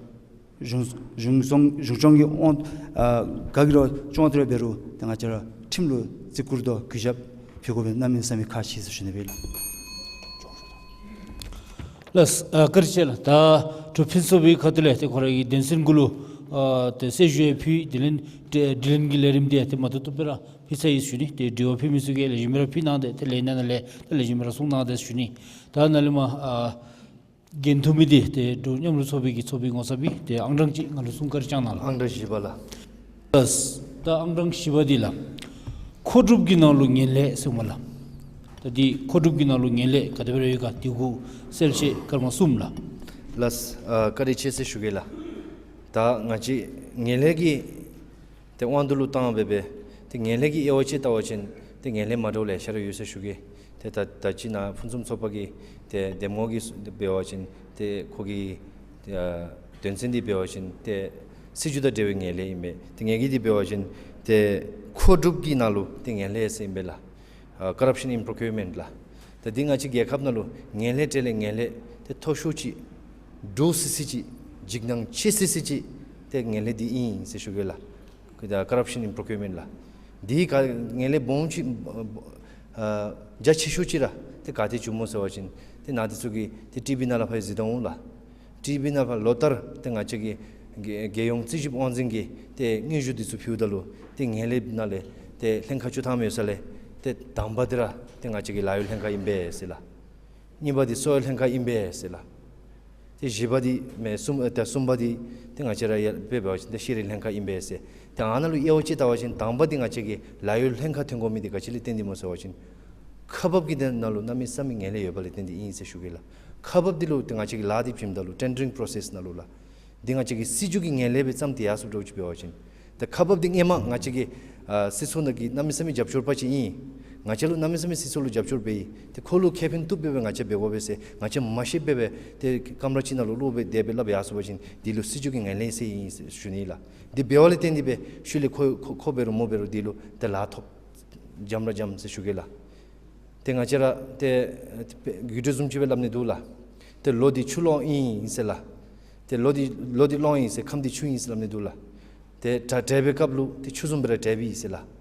གཞུང་གཞུང་སྐྱོང་གཞུང་སྐྱོང་གི་དབང་ཨ་ག་གིས་ར་སྐྱོང་སྟེ་ར་འབད་རུང་ཏེ་ང་བཅས་ར་ཁྲིམས་ལུ་བརྩི་བཀུར་དང་གུས་ཞབས་ཕུལ་དགོ་པའི་གནམ་མེད་ས་མེད་ཁག་ཆེ་ཟེར་ཞུ་ནི་སྦེ་ལགས། ལགས་ཨ་བཀའ་དྲིན་ཆེ་ལགས། ད་འབྲུག་ཕུན་སུམ་པའི་ཁ་ཐུག་ལས་ཏེ་ཁོ་ར་གི་དོན་ཚན་གུ་ལུ་ཨ་ཏེ་གསལ་ཞུ་ཡང་ཕུལ། དྲི་ལན་དྲི་ལན་གྱི་ལས་རིམ་འདི་ཏེ་མ་ཐུབ་ཐུབ་སྦེ་ར་ཕུལ་ཚར་ཡི་ཟེར་ཞུ་ནི། ཏེ་དྲི་བ་ཕུལ་མི་ཚུ་གིས་ལེགས་ཤོམ་སྦེ་ར་ཕུལ་གནང་སྟེ་ཏེ་ལན་ནང་ལས་ཏེ་ལེགས་ཤོམ་སྦེ་ར་གསུང་གནང་སྟེ་ཟེར་ཞུ་ནི། ད་ནཱ་ལས་མར་ཨ་འགན་ཐུག་མི་འདི་ཏེ་འབྲུག་མཉམ་རུབ་ཚོགས་པའི་གི་ཚོགས་མི་ངོ་ཚབ་སྦེ་ཏེ་ཨང་གྲངས་ཅིག་ང་ལུ་གསུང་བཀའ་དྲིན་བསྐྱང་གནང་ལགས། ཨང་གྲངས་བཞི་པ་ལགས། ལགས། ད་ཨང་གྲངས་བཞི་པ་འདི་ལགས། མཁོ་སྒྲུབ་ཀྱི་ནང་ལུ་ངན་ལྷད་ཟེར་མས་ལགས། ད་འདི་མཁོ་སྒྲུབ་ཀྱི་ནང་ལུ་ངན་ལྷད་ག་དེ་སྦེ་ར་ཡོད་ག་འདི་གུ་གསལ་བཤད་སྐར་མ་གསུམ་ལགས། ལགས། ཨ་བཀའ་དྲིན་ཆེ་ཟེར་ཞུ་གེ་ལགས། ད་ང་བཅས་ངན་ལྷད་ཀྱི་ཏེ་དབང་དུ་ལུ་བཏང་སྦེ་སྦེ་ཏེ་ངན་ལྷད་ཀྱི་དབྱེ་བ་ཅིག་བལྟ་བ་ཅིན་ཏེ་ངན་ལྷད་མ་འདྲཝ་ལེ་ཤ་ར་ཡོད་ཟེར་ཞུ་གེ། ཏེ་ད་ད་ཅི་ནཱ་ཕུན་སུམ་ཚོགས་པ་གི་ཏེ་འདེམས་ངོ་གི་འབད་བ་ཅིན་ཏེ་ཁོ་གི་ཏེ་ཨ་དོན་ཚན་འདི་འབད་བ་ཅིན་ཏེ་སྲིད་བྱུས་དང་འབྲེལ་བའི་ངན་ལྷད་ཨིན་པས། ཏེ་ངེ་གི་འདི་འབད་བ་ཅིན་ཏེ་མཁོ་སྒྲུབ་ཀྱི་ནང་ལུ་ཏེ་ངན་ལྷད་ཟེར་ཨིན་པས་ལགས། ཨ་corruption in procurement ལགས། ད་འདི་ང་བཅས་རྒྱལ་ཁབ་ནང་ལུ་ངན་ལྷད་འདྲ་ལས་ངན་ལྷད་ཏེ་མཐོ་ཤོས་ཅིག་སྡུག་སི་སི་ཅིག་འཇིགས་སྣང་ཆེ་སི་སི་ཅིག་ཏེ་ངན་ལྷད་འདི་ཨིན་ཟེར་ཞུ་གེ་ལགས། ཁོ་ད་corruption in procurement ལགས། འདི་ག་ངན་ལྷད་སྦོམ་ཅིག་ཨ་རྒྱ་ཆེ་ཤོས་ཅིག་ར་ཏེ་ག་ཏེ་བྱུངམ་སྨོ་ཟེར་བ་ཅིན་ཏེ་ནཱ་འདི་ཚུ་གི་ཏེ་ཊི་བི་ནང་ལས་ཕར་གཟིགས་དོ་འོང་ལགས། ཊི་བི་ནང་ཕར་ལོ་ལྟར་ཏེ་ང་བཅས་ཀྱི་རྒྱལ་རྒྱལ་ཡོངས་རྩིས་ཞིབ་དབང་འཛིན་གྱི་ཏེ་སྙན་ཞུ་འདི་ཚུ་ཕུལཝ་ད་ལུ་ཏེ་ངན་ལྷད་ནང་ལས་ཏེ་ལྷན་ཁག་བཅུ་ཐམ་ཡོད་ས་ལས་ཏེ་དང་པ་འདི་ར་ཏེ་ང་བཅས་ཀྱི་ལཱ་གཡོག་ལྷན་ཁག་ཨིན་པས་ཟེར་ལགས། གཉིས་པ་འདི་གསོ་བའི་ལྷན་ཁག་ཨིན་པས་ཟེར་ལགས། ཏེ་བཞི་པ་འདི་མེན་གསུམ་ཨ་ད་གསུམ་པ་འདི་ཏེ་ང་བཅས་ར་ཡ་དཔེ་འབད་བ་ཅིན་ཏེ་ཤེས་རིག་ལྷན་ཁག་ཨིན་པས་ཟེར། ཏེ་ཨ་ནཱ་ལུ་དབྱེ་བ་ཅིག་བལྟ་བ་ཅིན་དང་པ་འདི་ང་བཅས་ཀྱི་ལཱ་གཡོག་ལྷན་ཁག་ཐོན་དགོ་མི་འདི་ག་ཅི་ལས་བརྟེན་ཏེ་སྨོ་ཟེར་བ་ཅིན་ཁག་འབག་གི་ནང་ལུ་གནམ་མེད་ས་མེད་ངན་ལྷད་ཡོདཔ་ལས་བརྟེན་ཏེ་ཨིན་ཟེར་ཞུ་གེ་ལགས། ཁག་འབག་འདི་ལུ་ཏེ་ང་བཅས་ཀྱི་ལཱ་འདི་བྱིནམ་ད་ལུ་tendering process ནང་ལུ་ལགས། འདི་ང་བཅས་ཀྱི་སྲིད་བྱུས་ཀྱི་ངན་ལྷད་སྦེ་བརྩམས་ཏེ་ཡར་སོངམ་འདྲཝ་ཅིག་འབད་བ་ཅིན་ཏེ་ཁག་འབག་འདི་སྔོན་མ་ང་བཅས་ཀྱི་ཨ་སྲིད་ཚོགས་ནང་གི་གནམ་མེད་ས་མེད་རྒྱབ་སྐྱོར་པ་ཅིག་ཨིན། ང་བཅས་ལུ་གནམ་མེད་ས་མེད་སྲིད་ཚོགས་ལུ་རྒྱབ་སྐྱོར་འབད་ཡི། ཏེ་ཁོ་ལུ་ཁེ་ཕན་བཏུབ་སྦེ་སྦེ་ང་བཅས་འབད་དགོ་པས་ཟེར་ང་བཅས་མ་ཤེསཔ་སྦེ་སྦེ་ཏེ་ཀམ་ར་ཅིག་ནང་ལུ་ལོག་སྦེ་དེ་སྦེ་སླབ་ཡར་སོང་བ་ཅིན་འདི་ལུ་སྲིད་བྱུས་ཀྱི་ངན་ལྷད་ཟེར་ཨིན་ཟེར་ཞུ་ནི་ལགས། འདི་འབདཝ་ལས་བརྟེན་ཏེ་སྦེ་ཤུལ་ལས་ཁོ་ཁོ་ཁོ་འབད་རུང་མོ་འབད་རུང་འདི་ལུ་ཏེ་ལཱ་ཐོབ་འཇམ་ར་འཇམ་ཟེར་ཞུ་གེ་ལགས། ཏེ་ང་བཅས་ར་ཏེ་ཨ་ཏེ་དཔེ་བརྒྱུད་འཕྲིན་བཟུམ་ཅིག་སྦེ་སླབ་ནི་འདུག་ལགས། ཏེ་ལོ་འདི་ཆུ་ལོག་ཨིན་ཟེར་ལགས། ཏེ་ལོ་འདི་ལོ་འདི་གླང་ཨིན་ཟེར་ཁམས་འདི་ཆུ་ཨིན་ཟེར་སླབ་ནི་འདུག་ལགས། ཏེ་གྲ་གྲལ་པའི་སྐབས་ལུ་ཏེ་ཆུ་བཟུམ་སྦེ་ར་གྲལ་སྦེ་ཡོད་ཟེར་ལགས།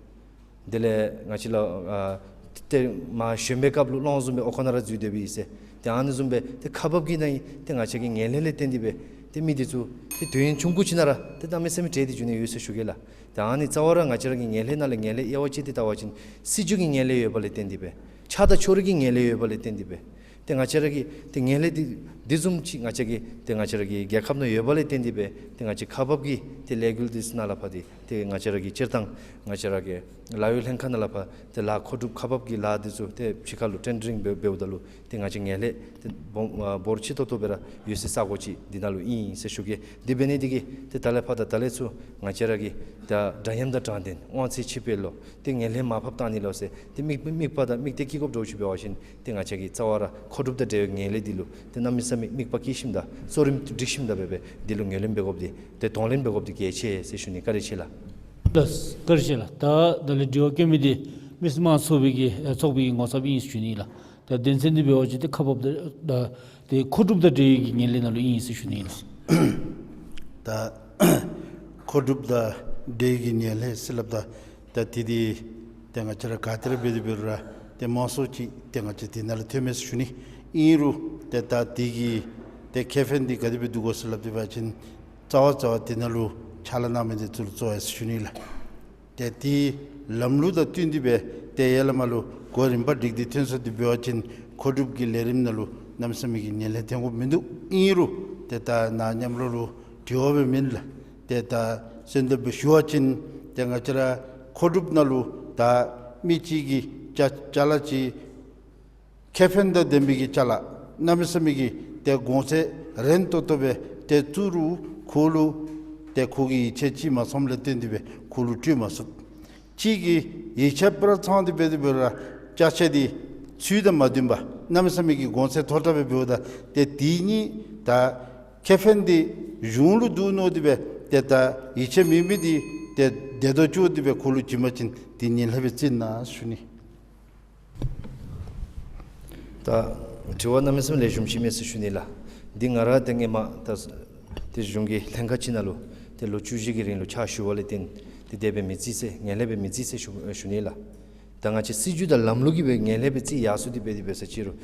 དེ་ལས་ང་བཅས་ལུ་ཨ་ཏེ་མར་ཞོན་པའི་སྐབས་ལུ་གླང་བཟུམ་སྦེ་འོག་ཁང་ནང་ར་འཛུལ་སྡོད་སྦེ་ཡོད་ཟེར། ཏེ་ཨ་ནི་བཟུམ་སྦེ་ཏེ་ཁག་འབག་གི་ནང་ཨིན་ཏེ་ང་བཅས་ཀྱི་ངན་ལྷད་ལས་བརྟེན་ཏེ་སྦེ་ཏེ་མི་འདི་ཚུ་ཏེ་དུས་ཡུན་ཆུང་ཀུ་ཅིག་ནང་ར་ཏེ་གནམ་མེད་ས་མེད་བྲོས་ཏེ་འགྱོ་ནི་ཡོད་ཟེར་ཞུ་གེ་ལགས། ཏེ་ཨ་ནི་རྩ་བ་ར་ང་བཅས་ར་གི་ངན་ལྷད་ནང་ལས་ངན་ལྷད་དབྱེ་བ་ཕྱེ་སྟེ་བལྟ་བ་ཅིན་སྲིད་བྱུས་ཀྱི་ངན་ལྷད་ཡོདཔ་ལས་བརྟེན་ཏེ་སྦེ་ཆགས་སྡང་ཕྱོགས་རིས་ཀྱི་ངན་ལྷད་ཡོདཔ་ལས་བརྟེན་ཏེ་སྦེ་ཏེ་ང་བཅས་ར་གི་ཏེ་ངན་ལྷད་འདི་འདི་བཟུམ་ཅིག་ང་བཅས་ཀྱི་ཏེ་ང་བཅས་ར་གི་རྒྱལ་ཁབ་ནང་ཡོདཔ་ལས་བརྟེན་ཏེ་སྦེ་ཏེ་ང་བཅས་ཁག་འབག་གི་ཏེ་ལས་འགུལ་འདི་ཚུ་ནང་ལས་ཕར་ཏེ་ཏེ་ང་བཅས་ར་གི་སྤྱིར་བཏང་ང་བཅས་ར་གི་ལཱ་གཡོག་ལྷན་ཁག་ནང་ལས་ཕར་ཏེ་ལཱ་མཁོ་སྒྲུབ་ཁག་འབག་གི་ལཱ་འདི་ཚུ་ཏེ་ཕྱི་ཁ་ལུ་ཊེན་ཌ་རིང་འབད་འབདཝ་ད་ལུ་ཏེ་ང་བཅས་ངན་ལྷད་ཏེ་སྦོམ་ཨ་འབོར་ཆེ་ཏོག་ཏོ་སྦེ་ར་ཡོད་སའི་ས་གོ་ཅིག་འདི་ནང་ལུ་ཨིན་ཟེར་ཞུ་གེ། དེ་འབད་ནི་འདི་གིས་ཏེ་ད་ལས་ཕར་དང་ད་ལས་ཚུར་ང་བཅས་ར་གིས་ད་འདྲ་མཉམ་དང་དྲང་བདེན་དབང་ཚད་ཆེ་སྦེ་ལོ་ཏེ་ངན་ལྷད་མར་ཕབ་བཏང་ནི་ལོ་ཟེར་ཏེ་དམིགས་དམིགས་པ་དང་དམིགས་གཏད་བསྐྱེད་དགོཔ་འདྲཝ་ཅིག་འབད་བ་ཅིན་ཏེ་ང་བཅས་ཀྱིས་རྩ་བ་ར་མཁོ་སྒྲུབ་དང་འབྲེལ་བའི་ངན་ལྷད་འདི་ལུ་ཏེ་གནམ་མེད་ས་མེད་དམིགས་པ་བསྐྱེད་ཞིནམ་ད་གཙོ་རིམ་སྒྲིག་ཞིནམ་ད་འབད་སྦེ་འདི་ལུ་ངོས་ལེན་འབད་དགོཔ་འདི་ཏེ་གདོང་ལེན་འབད་དགོཔ་འདི་གལ་ཆེ་ཟེར་ཞུ་ནི། བཀའ་དྲིན་ཆེ་ལགས། ལགས། བཀའ་དྲིན་ཆེ་ལགས། ད་ད་ལས་དྲི་བ་བཀོད་མི་འདི་མི་སེར་དམངས་ཚོགས་པའི་གི་ཨ་ཚོགས་པའི་གི་ངོ་ཚབ་ཨིན་ཟེར་ཞུ་ནི་ལགས། ད་དོན་ཚན་འདི་འབད་བ་ཅིན་ཏེ་ཁག་འབགཔ་དང་ད་ཏེ་མཁོ་སྒྲུབ་དང་འབྲེལ་བའི་གི་ངན་ལྷད་ནང་ལུ་ཨིན་ཟེར་ཞུ་ནི་ལགས། ད་མཁོ་སྒྲུབ་དང་འབྲེལ་བའི་གི་ངན་ལྷད་ཟེར་སླབ་ད་ད་དེ་འདི་ཏེ་ང་བཅས་ར་ག་ཏེ་ར་འབད་དེ་འབད་རུང་ར་ཏེ་མང་ཤོས་ཅིག་ཏེ་ང་བཅས་དེ་ནང་ལུ་ཐོནམ་མས་ཟེར་ཞུ་ནི། ཨིན་རུང་ཏེ་ད་དེ་གི་ཏེ་ཁེ་ཕན་འདི་ག་དེ་སྦེ་འདུག་གོ་ཟེར་སླབ་སྟེ་འབད་བ་ཅིན་རྩ་བ་རྩ་བ་དེ་ནང་ལུ་ཕྱག་ལཱ་གནང་མི་འདི་ཚུ་ལུ་གཙོ་བོ་ཨིན་ཟེར་ཞུ་ནི་ལགས། ཏེ་དེ་ལམ་ལུགས་དང་བསྟུན་ཏེ་སྦེ་ཏེ་ཡར་ལས་མར་ལུ་འགོ་རིམ་པ་སྒྲིག་སྟེ་ཐོན་སོང་སྟེ་འབད་བ་ཅིན་མཁོ་སྒྲུབ་ཀྱི་ལས་རིམ་ནང་ལུ་གནམ་མེད་ས་མེད་ཀྱི་ངན་ལྷད་ཐོན་དགོཔ་མིན་འདུག། ཨིན་རུང་ཏེ་ད་ནཱ་མཉམ་རོགས་ལུ་དྲི་བ་སྦེ་མེན་ལགས། ཏེ་ད་གསོལ་འདེབས་སྦེ་ཞུ་བ་ཅིན་ཏེ་ང་བཅས་ར་མཁོ་སྒྲུབ་ནང་ལུ་ད་མི་གཅིག་གིས་ཅ་ཅ་ལ་ཅིག་ཁེ་ཕན་དང་ལྡན་པའི་གི་ཅ་ལ་གནམ་མེད་ས་མེད་ཀྱི་ཏེ་གོང་ཚད་རན་ཏོག་ཏོ་སྦེ་ཏེ་བཙུགས་རུང་ཁོ་ལུ་ཏེ་ཁོ་གི་ཡིག་ཆ་ཅིག་མ་ཚངམ་ལས་བརྟེན་ཏེ་སྦེ་ཁོ་ལུ་སྤྲོད་མ་ཚུགས། གཅིག་གིས་ཡིག་ཆ་སྤུ་ར་ཚང་སྟེ་འབད་དེ་འབད་རུང་ཅ་ཆས་འདི་ཚུལ་དང་མ་བསྟུན་པར་གནམ་མེད་ས་མེད་ཀྱི་གོང་ཚད་མཐོ་དྲགས་སྦེ་འབདཝ་ད་ཏེ་དེ་གཉིས་ད་ཁེ་ཕན་འདི་གཞུང་ལུ་འདུག་མནོ་སྟེ་སྦེ་ཏེ་ད་ཡིག་ཆ་མེད་མི་འདི་ཏེ་བདེ་ཏོག་ཏོ་སྦེ་ཁོ་ལུ་བྱིན་པ་ཅིན་དེ་ངན་ལྷད་སྦེ་བརྩི་ན་ཟེར་ཞུ་ནི། ད་དྲི་བ་གནམ་མེད་ས་མེད་ལེགས་ཤོམ་ཅིག་མས་ཟེར་ཞུ་ནི་ལགས། འདི་ང་ར་ཏེ་སྔོན་མ་ད་ཏེ་གཞུང་གི་ལྷན་ཁག་ཅིག་ནང་ལུ་ཏེ་ལོ་བཅུ་བཞི་གི་རིང་ལུ་ཕྱག་ཞུ་བ་ལས་བརྟེན་ཏེ་དེ་སྦེ་མི་བརྩི་ཟེར་ངན་ལྷད་སྦེ་མི་བརྩི་ཟེར་ཞུ་ཞུ་ནི་ལགས། ད་ང་བཅས་སྲིད་བྱུས་དང་ལམ་ལུགས་ཀྱིས་སྦེ་ངན་ལྷད་སྦེ་བརྩི་ཡར་སོང་སྟེ་འབད་དེ་འབད་ས་ཅིག་རུང་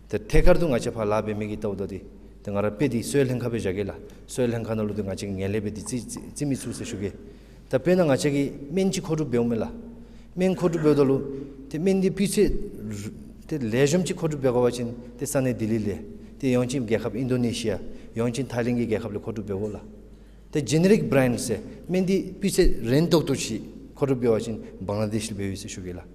ཏེ་ཐད་ཀར་དུ་ང་བཅས་ཕར་ལཱ་འབད་མི་གི་ལྟཝ་ད་འདི་ཏེ་ང་ར་དཔེ་འདི་གསོ་བའི་ལྷན་ཁག་སྦེ་བཞག་གེ་ལགས། གསོ་བའི་ལྷན་ཁག་ནང་ལུ་ཏེ་ང་བཅས་ངན་ལྷད་སྦེ་འདི་བརྩི་བརྩི་བརྩི་མི་ཚུགས་ཟེར་ཞུ་གེ། ད་དཔེར་ན་ང་བཅས་ཀྱིས་སྨན་ཅིག་མཁོ་སྒྲུབ་འབདཝ་མས་ལགས། སྨན་མཁོ་སྒྲུབ་འབདཝ་ད་ལུ་ཏེ་སྨན་འདི་སྤུས་ཚད་རུ་ཏེ་ལེགས་ཤོམ་ཅིག་མཁོ་སྒྲུབ་འབད་དགོ་པ་ཅིན་ཏེ་ས་གནས་ལྡི་ལི་ལས་ཏེ་ཡང་ཅིན་རྒྱལ་ཁབ་ཨིན་ཌོ་ནེ་ཤི་ཡ་ཡང་ཅིན་ཐའི་ལེནཌ་གི་རྒྱལ་ཁབ་ལས་མཁོ་སྒྲུབ་འབད་དགོ་ལགས། ཏེ་ཇེ་ནེ་རིཀ་བྲེནཌ་ཟེར་སྨན་འདི་སྤུས་ཚད་རན་ཏོག་ཏོ་ཅིག་མཁོ་སྒྲུབ་འབད་བ་ཅིན་བང་ལ་དེཤ་ལུ་འབད་ཡོད་ཟེར་ཞུ་གེ་ལགས།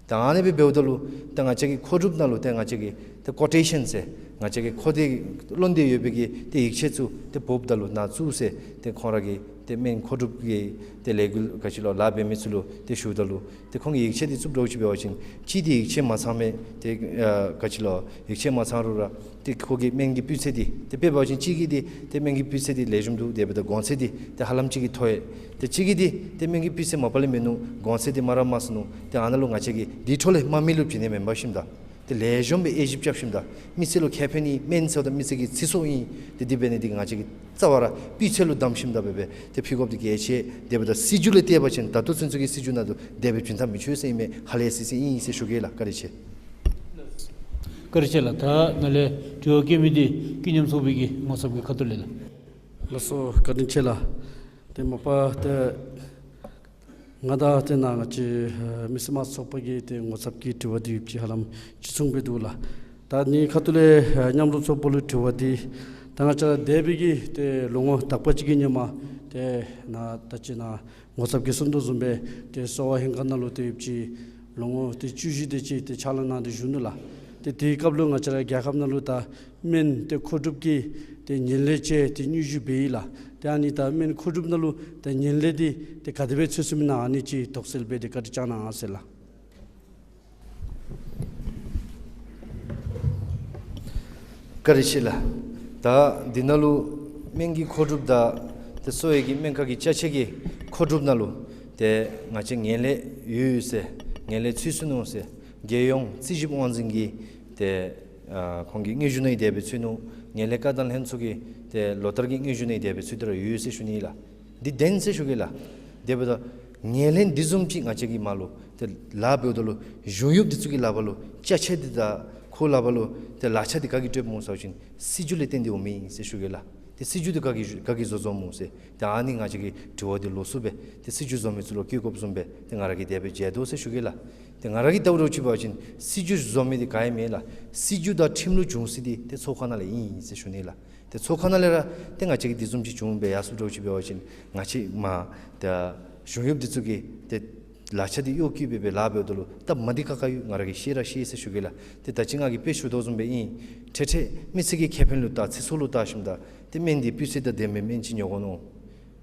ད་ཨ་ནི་སྦེ་འབདཝ་ད་ལུ་ད་ང་བཅས་ཀྱི་མཁོ་སྒྲུབ་ནང་ལུ་ད་ང་བཅས་ཀྱི་ད་ཀོ་ཊེ་ཤཱན་ཟེར་ང་བཅས་ཀྱི་ཁོ་ཏེ་ལོན་ཏེ་ཡོད་པའི་གི་ཏེ་ཡིག་ཆ་ཚུ་ཏེ་འབོཝ་ད་ལུ་ནཱ་བཙུགས་ཟེར་ཏེ་ཁོང་ར་གི་ཏེ་སྨན་མཁོ་སྒྲུབ་ཀྱི་ཏེ་ལས་འགུལ་ག་ཅི་ལོ་ལཱ་འབད་མི་ཚུ་ལུ་ཏེ་ཞུཝ་ད་ལུ་ཏེ་ཁོང་གིས་ཡིག་ཆ་འདི་བཙུགས་འདྲཝ་ཅིག་འབད་བ་ཅིན་གཅིག་འདི་ཡིག་ཆ་མ་ཚང་མི་ཏེ་ཨ་ག་ཅི་ལོ་ཡིག་ཆ་མ་ཚང་རུང་ར་ཏེ་ཁོ་གི་སྨན་གྱི་སྤུས་ཚད་འདི་ཏེ་དཔེ་འབད་བ་ཅིན་གཅིག་གི་འདི་ཏེ་སྨན་གྱི་སྤུས་ཚད་འདི་ལེགས་ཤོམ་འདུག། དེ་འབདཝ་ད་གོང་ཚད་འདི་ཏེ་ཧ་ལམ་ཅིག་གིས་མཐོ་ཡི། ཏེ་གཅིག་གི་འདི་ཏེ་སྨན་གྱི་སྤུས་ཚད་མ་པ་ལས་མིན་ནུག། གོང་ཚད་འདི་མར་མར་སོང་ནུག། ཏེ་ཨ་ནཱ་ལུ་ང་བཅས་ཀྱིས་འདི་འཕྲོ་ལས་དམག་མི་ལུ་བྱིན་ནི་མེན་པར་ཞིནམ་ད་ཏེ་ལེགས་ཤོམ་སྦེ་དབྱེ་ཞིབ་རྐྱབ་ཞིནམ་ད་མི་སེར་ལུ་ཁེ་ཕན་ཨིན། སྨན་ཟེརཝ་ད་མི་སེར་གྱི་ཚེ་སྲོག་ཨིན། ཏེ་འདི་འབད་ནི་འདི་ང་བཅས་ཀྱིས་རྩ་བ་ར་སྤུས་ཚད་ལུ་བསྡམས་ཞིནམ་ད་འབད་འབད་ཏེ་ཕུལ་དགོཔ་འདི་གལ་ཆེ། དེ་འབདཝ་ད་སྲིད་བྱུས་ལས་བལྟ་བ་ཅིན་ད་ལྟོ་ཚུན་ཚོད་ཀྱི་སྲིད་བྱུས་ནང་དུ་དེ་སྦེ་བྱིན་ཐབས་མི་ཆོག་ཟེར་ཨིན་མས། ཧ་ལས་སི་སི་ཨིན་ཟེར་ཞུ་གེ་ལགས། བཀའ་དྲིན་ཆེ། བཀའ་དྲིན་ཆེ་ལགས། ད་ནཱ་ལས་དྲི་བ་བཀོད་མི་འདི་ཀུན་མཉམ་ཚོགས་པའི་གི་ངོ་ཚབ་ཀྱི་ཁ་ཐུག་ལས་ལགས། ལགས་སོ། བཀའ་དྲིན་ཆེ་ལགས། ཏེ་མ་པ་ཏེ་ང་དང་ཏེ་ནཱ་ང་བཅས་ཨེ་མི་སེར་དམངས་ཚོགས་པ་གི་ཏེ་ངོ་ཚབ་ཀྱི་དྲི་བ་འདི་ཡོདཔ་ཅིག་ཧ་ལམ་གཅིག་མཚུངས་སྦེ་འདུག་ལགས། ད་ནི་ཁ་ཐུག་ལས་ཨེ་མཉམ་རུབ་ཚོགས་པ་ལུ་དྲི་བ་འདི་ད་ང་བཅས་འདས་པའི་གི་ཏེ་ལོ་ངོ་དག་པ་ཅིག་གི་སྔོན་མ་ཏེ་ནཱ་ད་ཅི་ནཱ་ངོ་ཚབ་ཀྱིས་གསུང་དོ་བཟུམ་སྦེ་ཏེ་གསོ་བ་ལྷན་ཁག་ནང་ལུ་ཏེ་ཡོདཔ་ཅིག་ལོ་ངོ་ཏེ་བཅུ་བཞི་དེ་ཅིག་ཏེ་ཕྱག་ལཱ་གནང་སྟེ་བཞུགས་ནུག་ལགས། ཏེ་དེའི་སྐབས་ལུ་ང་བཅས་ར་རྒྱལ་ཁབ་ནང་ལུ་ད་སྨན་ཏེ་མཁོ་སྒྲུབ་ཀྱི་ཏེ་ངན་ལྷད་ཅིག་ཏེ་སྙན་ཞུ་འབད་ཡི་ལགས། ཏེ་ཨ་ནི་ད་སྨན་མཁོ་སྒྲུབ་ནང་ལུ་ད་ངན་ལྷད་འདི་ཏེ་ག་དེ་སྦེ་ཚོད་བསྲུང་མི་ཨིན་ན་ཨ་ནི་ཅིག་དོགས་སེལ་འབད་དེ་བཀའ་དྲིན་བསྐྱང་གནང་ཟེར་ལགས། བཀའ་དྲིན་ཆེ་ལགས། ད་འདི་ནང་ལུ་སྨན་གྱི་མཁོ་སྒྲུབ་དང་ཏེ་གསོ་བའི་གི་སྨན་ཁང་གི་ཅ་ཆས་ཀྱི་མཁོ་སྒྲུབ་ནང་ལུ་ཏེ་ང་བཅས་ངན་ལྷད་ཡོད་ཟེར་ངན་ལྷད་ཚུད་སོ་ནུག་ཟེར་རྒྱལ་ཡོངས་རྩིས་ཞིབ་དབང་འཛིན་གྱི་ཏེ་ཨ་ཁོང་གི་དངོས་བྱུང་ནང་ཡང་དེ་སྦེ་ཚུད་ནུག། ངན་ལྷད་བཀག་སྡོམ་ལྷན་ཚོགས་ཀྱི་ཏེ་ལོ་བསྟར་གྱི་དངོས་བྱུང་ནང་ཡང་དེ་སྦེ་ཚུད་དེ་ར་ཡོད་ཟེར་ཞུ་ནི་ལགས། འདི་བདེན་ཟེར་ཞུ་གེ་ལགས། དེ་འབདཝ་ད་ངན་ལྷད་འདི་བཟུམ་ཅིག་ང་བཅས་ཀྱིས་མར་ལུ་ཏེ་ལཱ་འབདཝ་ད་ལུ་གཞུང་གཡོགཔ་འདི་ཚུ་གི་ལག་པར་ལུ་ཅ་ཆས་འདི་དང་ཁོ་ལག་པར་ལུ་ཏེ་ལག་ཆ་འདི་ག་གིས་སྤྲོདཔ་སྨོ་ཟེར་བ་ཅིན་སྲིད་བྱུས་ལས་བརྟེན་ཏེ་འོང་མི་ཨིན་ཟེར་ཞུ་གེ་ལགས། ཏེ་སྲིད་བྱུས་འདི་ག་གིས་ག་གིས་བཟོ་བཟོཝ་སྨོ་ཟེར། ཏེ་ཨ་ནི་ང་བཅས་ཀྱིས་དྲི་བ་འདི་ལོགས་སུ་སྦེ་ཏེ་སྲིད་བྱུས་བཟོ་མི་ཚུ་ལུ་བཀོད་དགོཔ་བཟུམ་སྦེ་ཏེ་ང་ར་གིས་དེ་སྦེ་མཇལ་དོ་ཟེར་ཞུ་གེ་ལགས། ཏེ་ང་ར་གིས་ལྟཝ་ཅིག་འབད་བ་ཅིན་སྲིད་བྱུས་བཟོ་མི་འདི་ག་ཡང་མེན་ལགས། སྲིད་བྱུས་དང་ཁྲིམས་ལུགས་བྱུང་ས་འདི་ཏེ་ཚོགས་ཁང་ནང་ལས་ཨིན་ཟེར་ཞུ་ནི་ལགས། ཏེ་ཚོགས་ཁང་ནང་ལས་ར་ཏེ་ང་བཅས་ཀྱིས་འདི་བཟུམ་ཅིག་བྱུང་སྦེ་ཡར་སོངམ་འདྲཝ་ཅིག་འབད་བ་ཅིན་ང་བཅས་མར་ཏེ་གཞུང་གཡོགཔ་འདི་ཚུ་གིས་ཏེ་ལག་ཆ་འདི་གཡོག་བཀོལ་སྦེ་སྦེ་ལཱ་འབདཝ་ད་ལུ་སྟབས་མ་བདེ་ཁག་ཁ་ཡོད། ང་ར་གིས་ཤེས་ར་ཤེས་ཟེར་ཞུ་གེ་ལགས། ཏེ་ད་ཅི་ང་གིས་དཔེ་ཞུ་དོ་བཟུམ་སྦེ་ཨིན། འཕྲལ་འཕྲལ་མི་སེར་གྱི་ཁེ་ཕན་ལུ་བལྟ་ཚེ་སྲོག་ལུ་བལྟ་ཞིནམ་ད་ཏེ་སྨན་འདི་སྤུས་ཚད་དང་ལྡན་པའི་སྨན་ཅིག་ཉོ་དགོ་མནོ།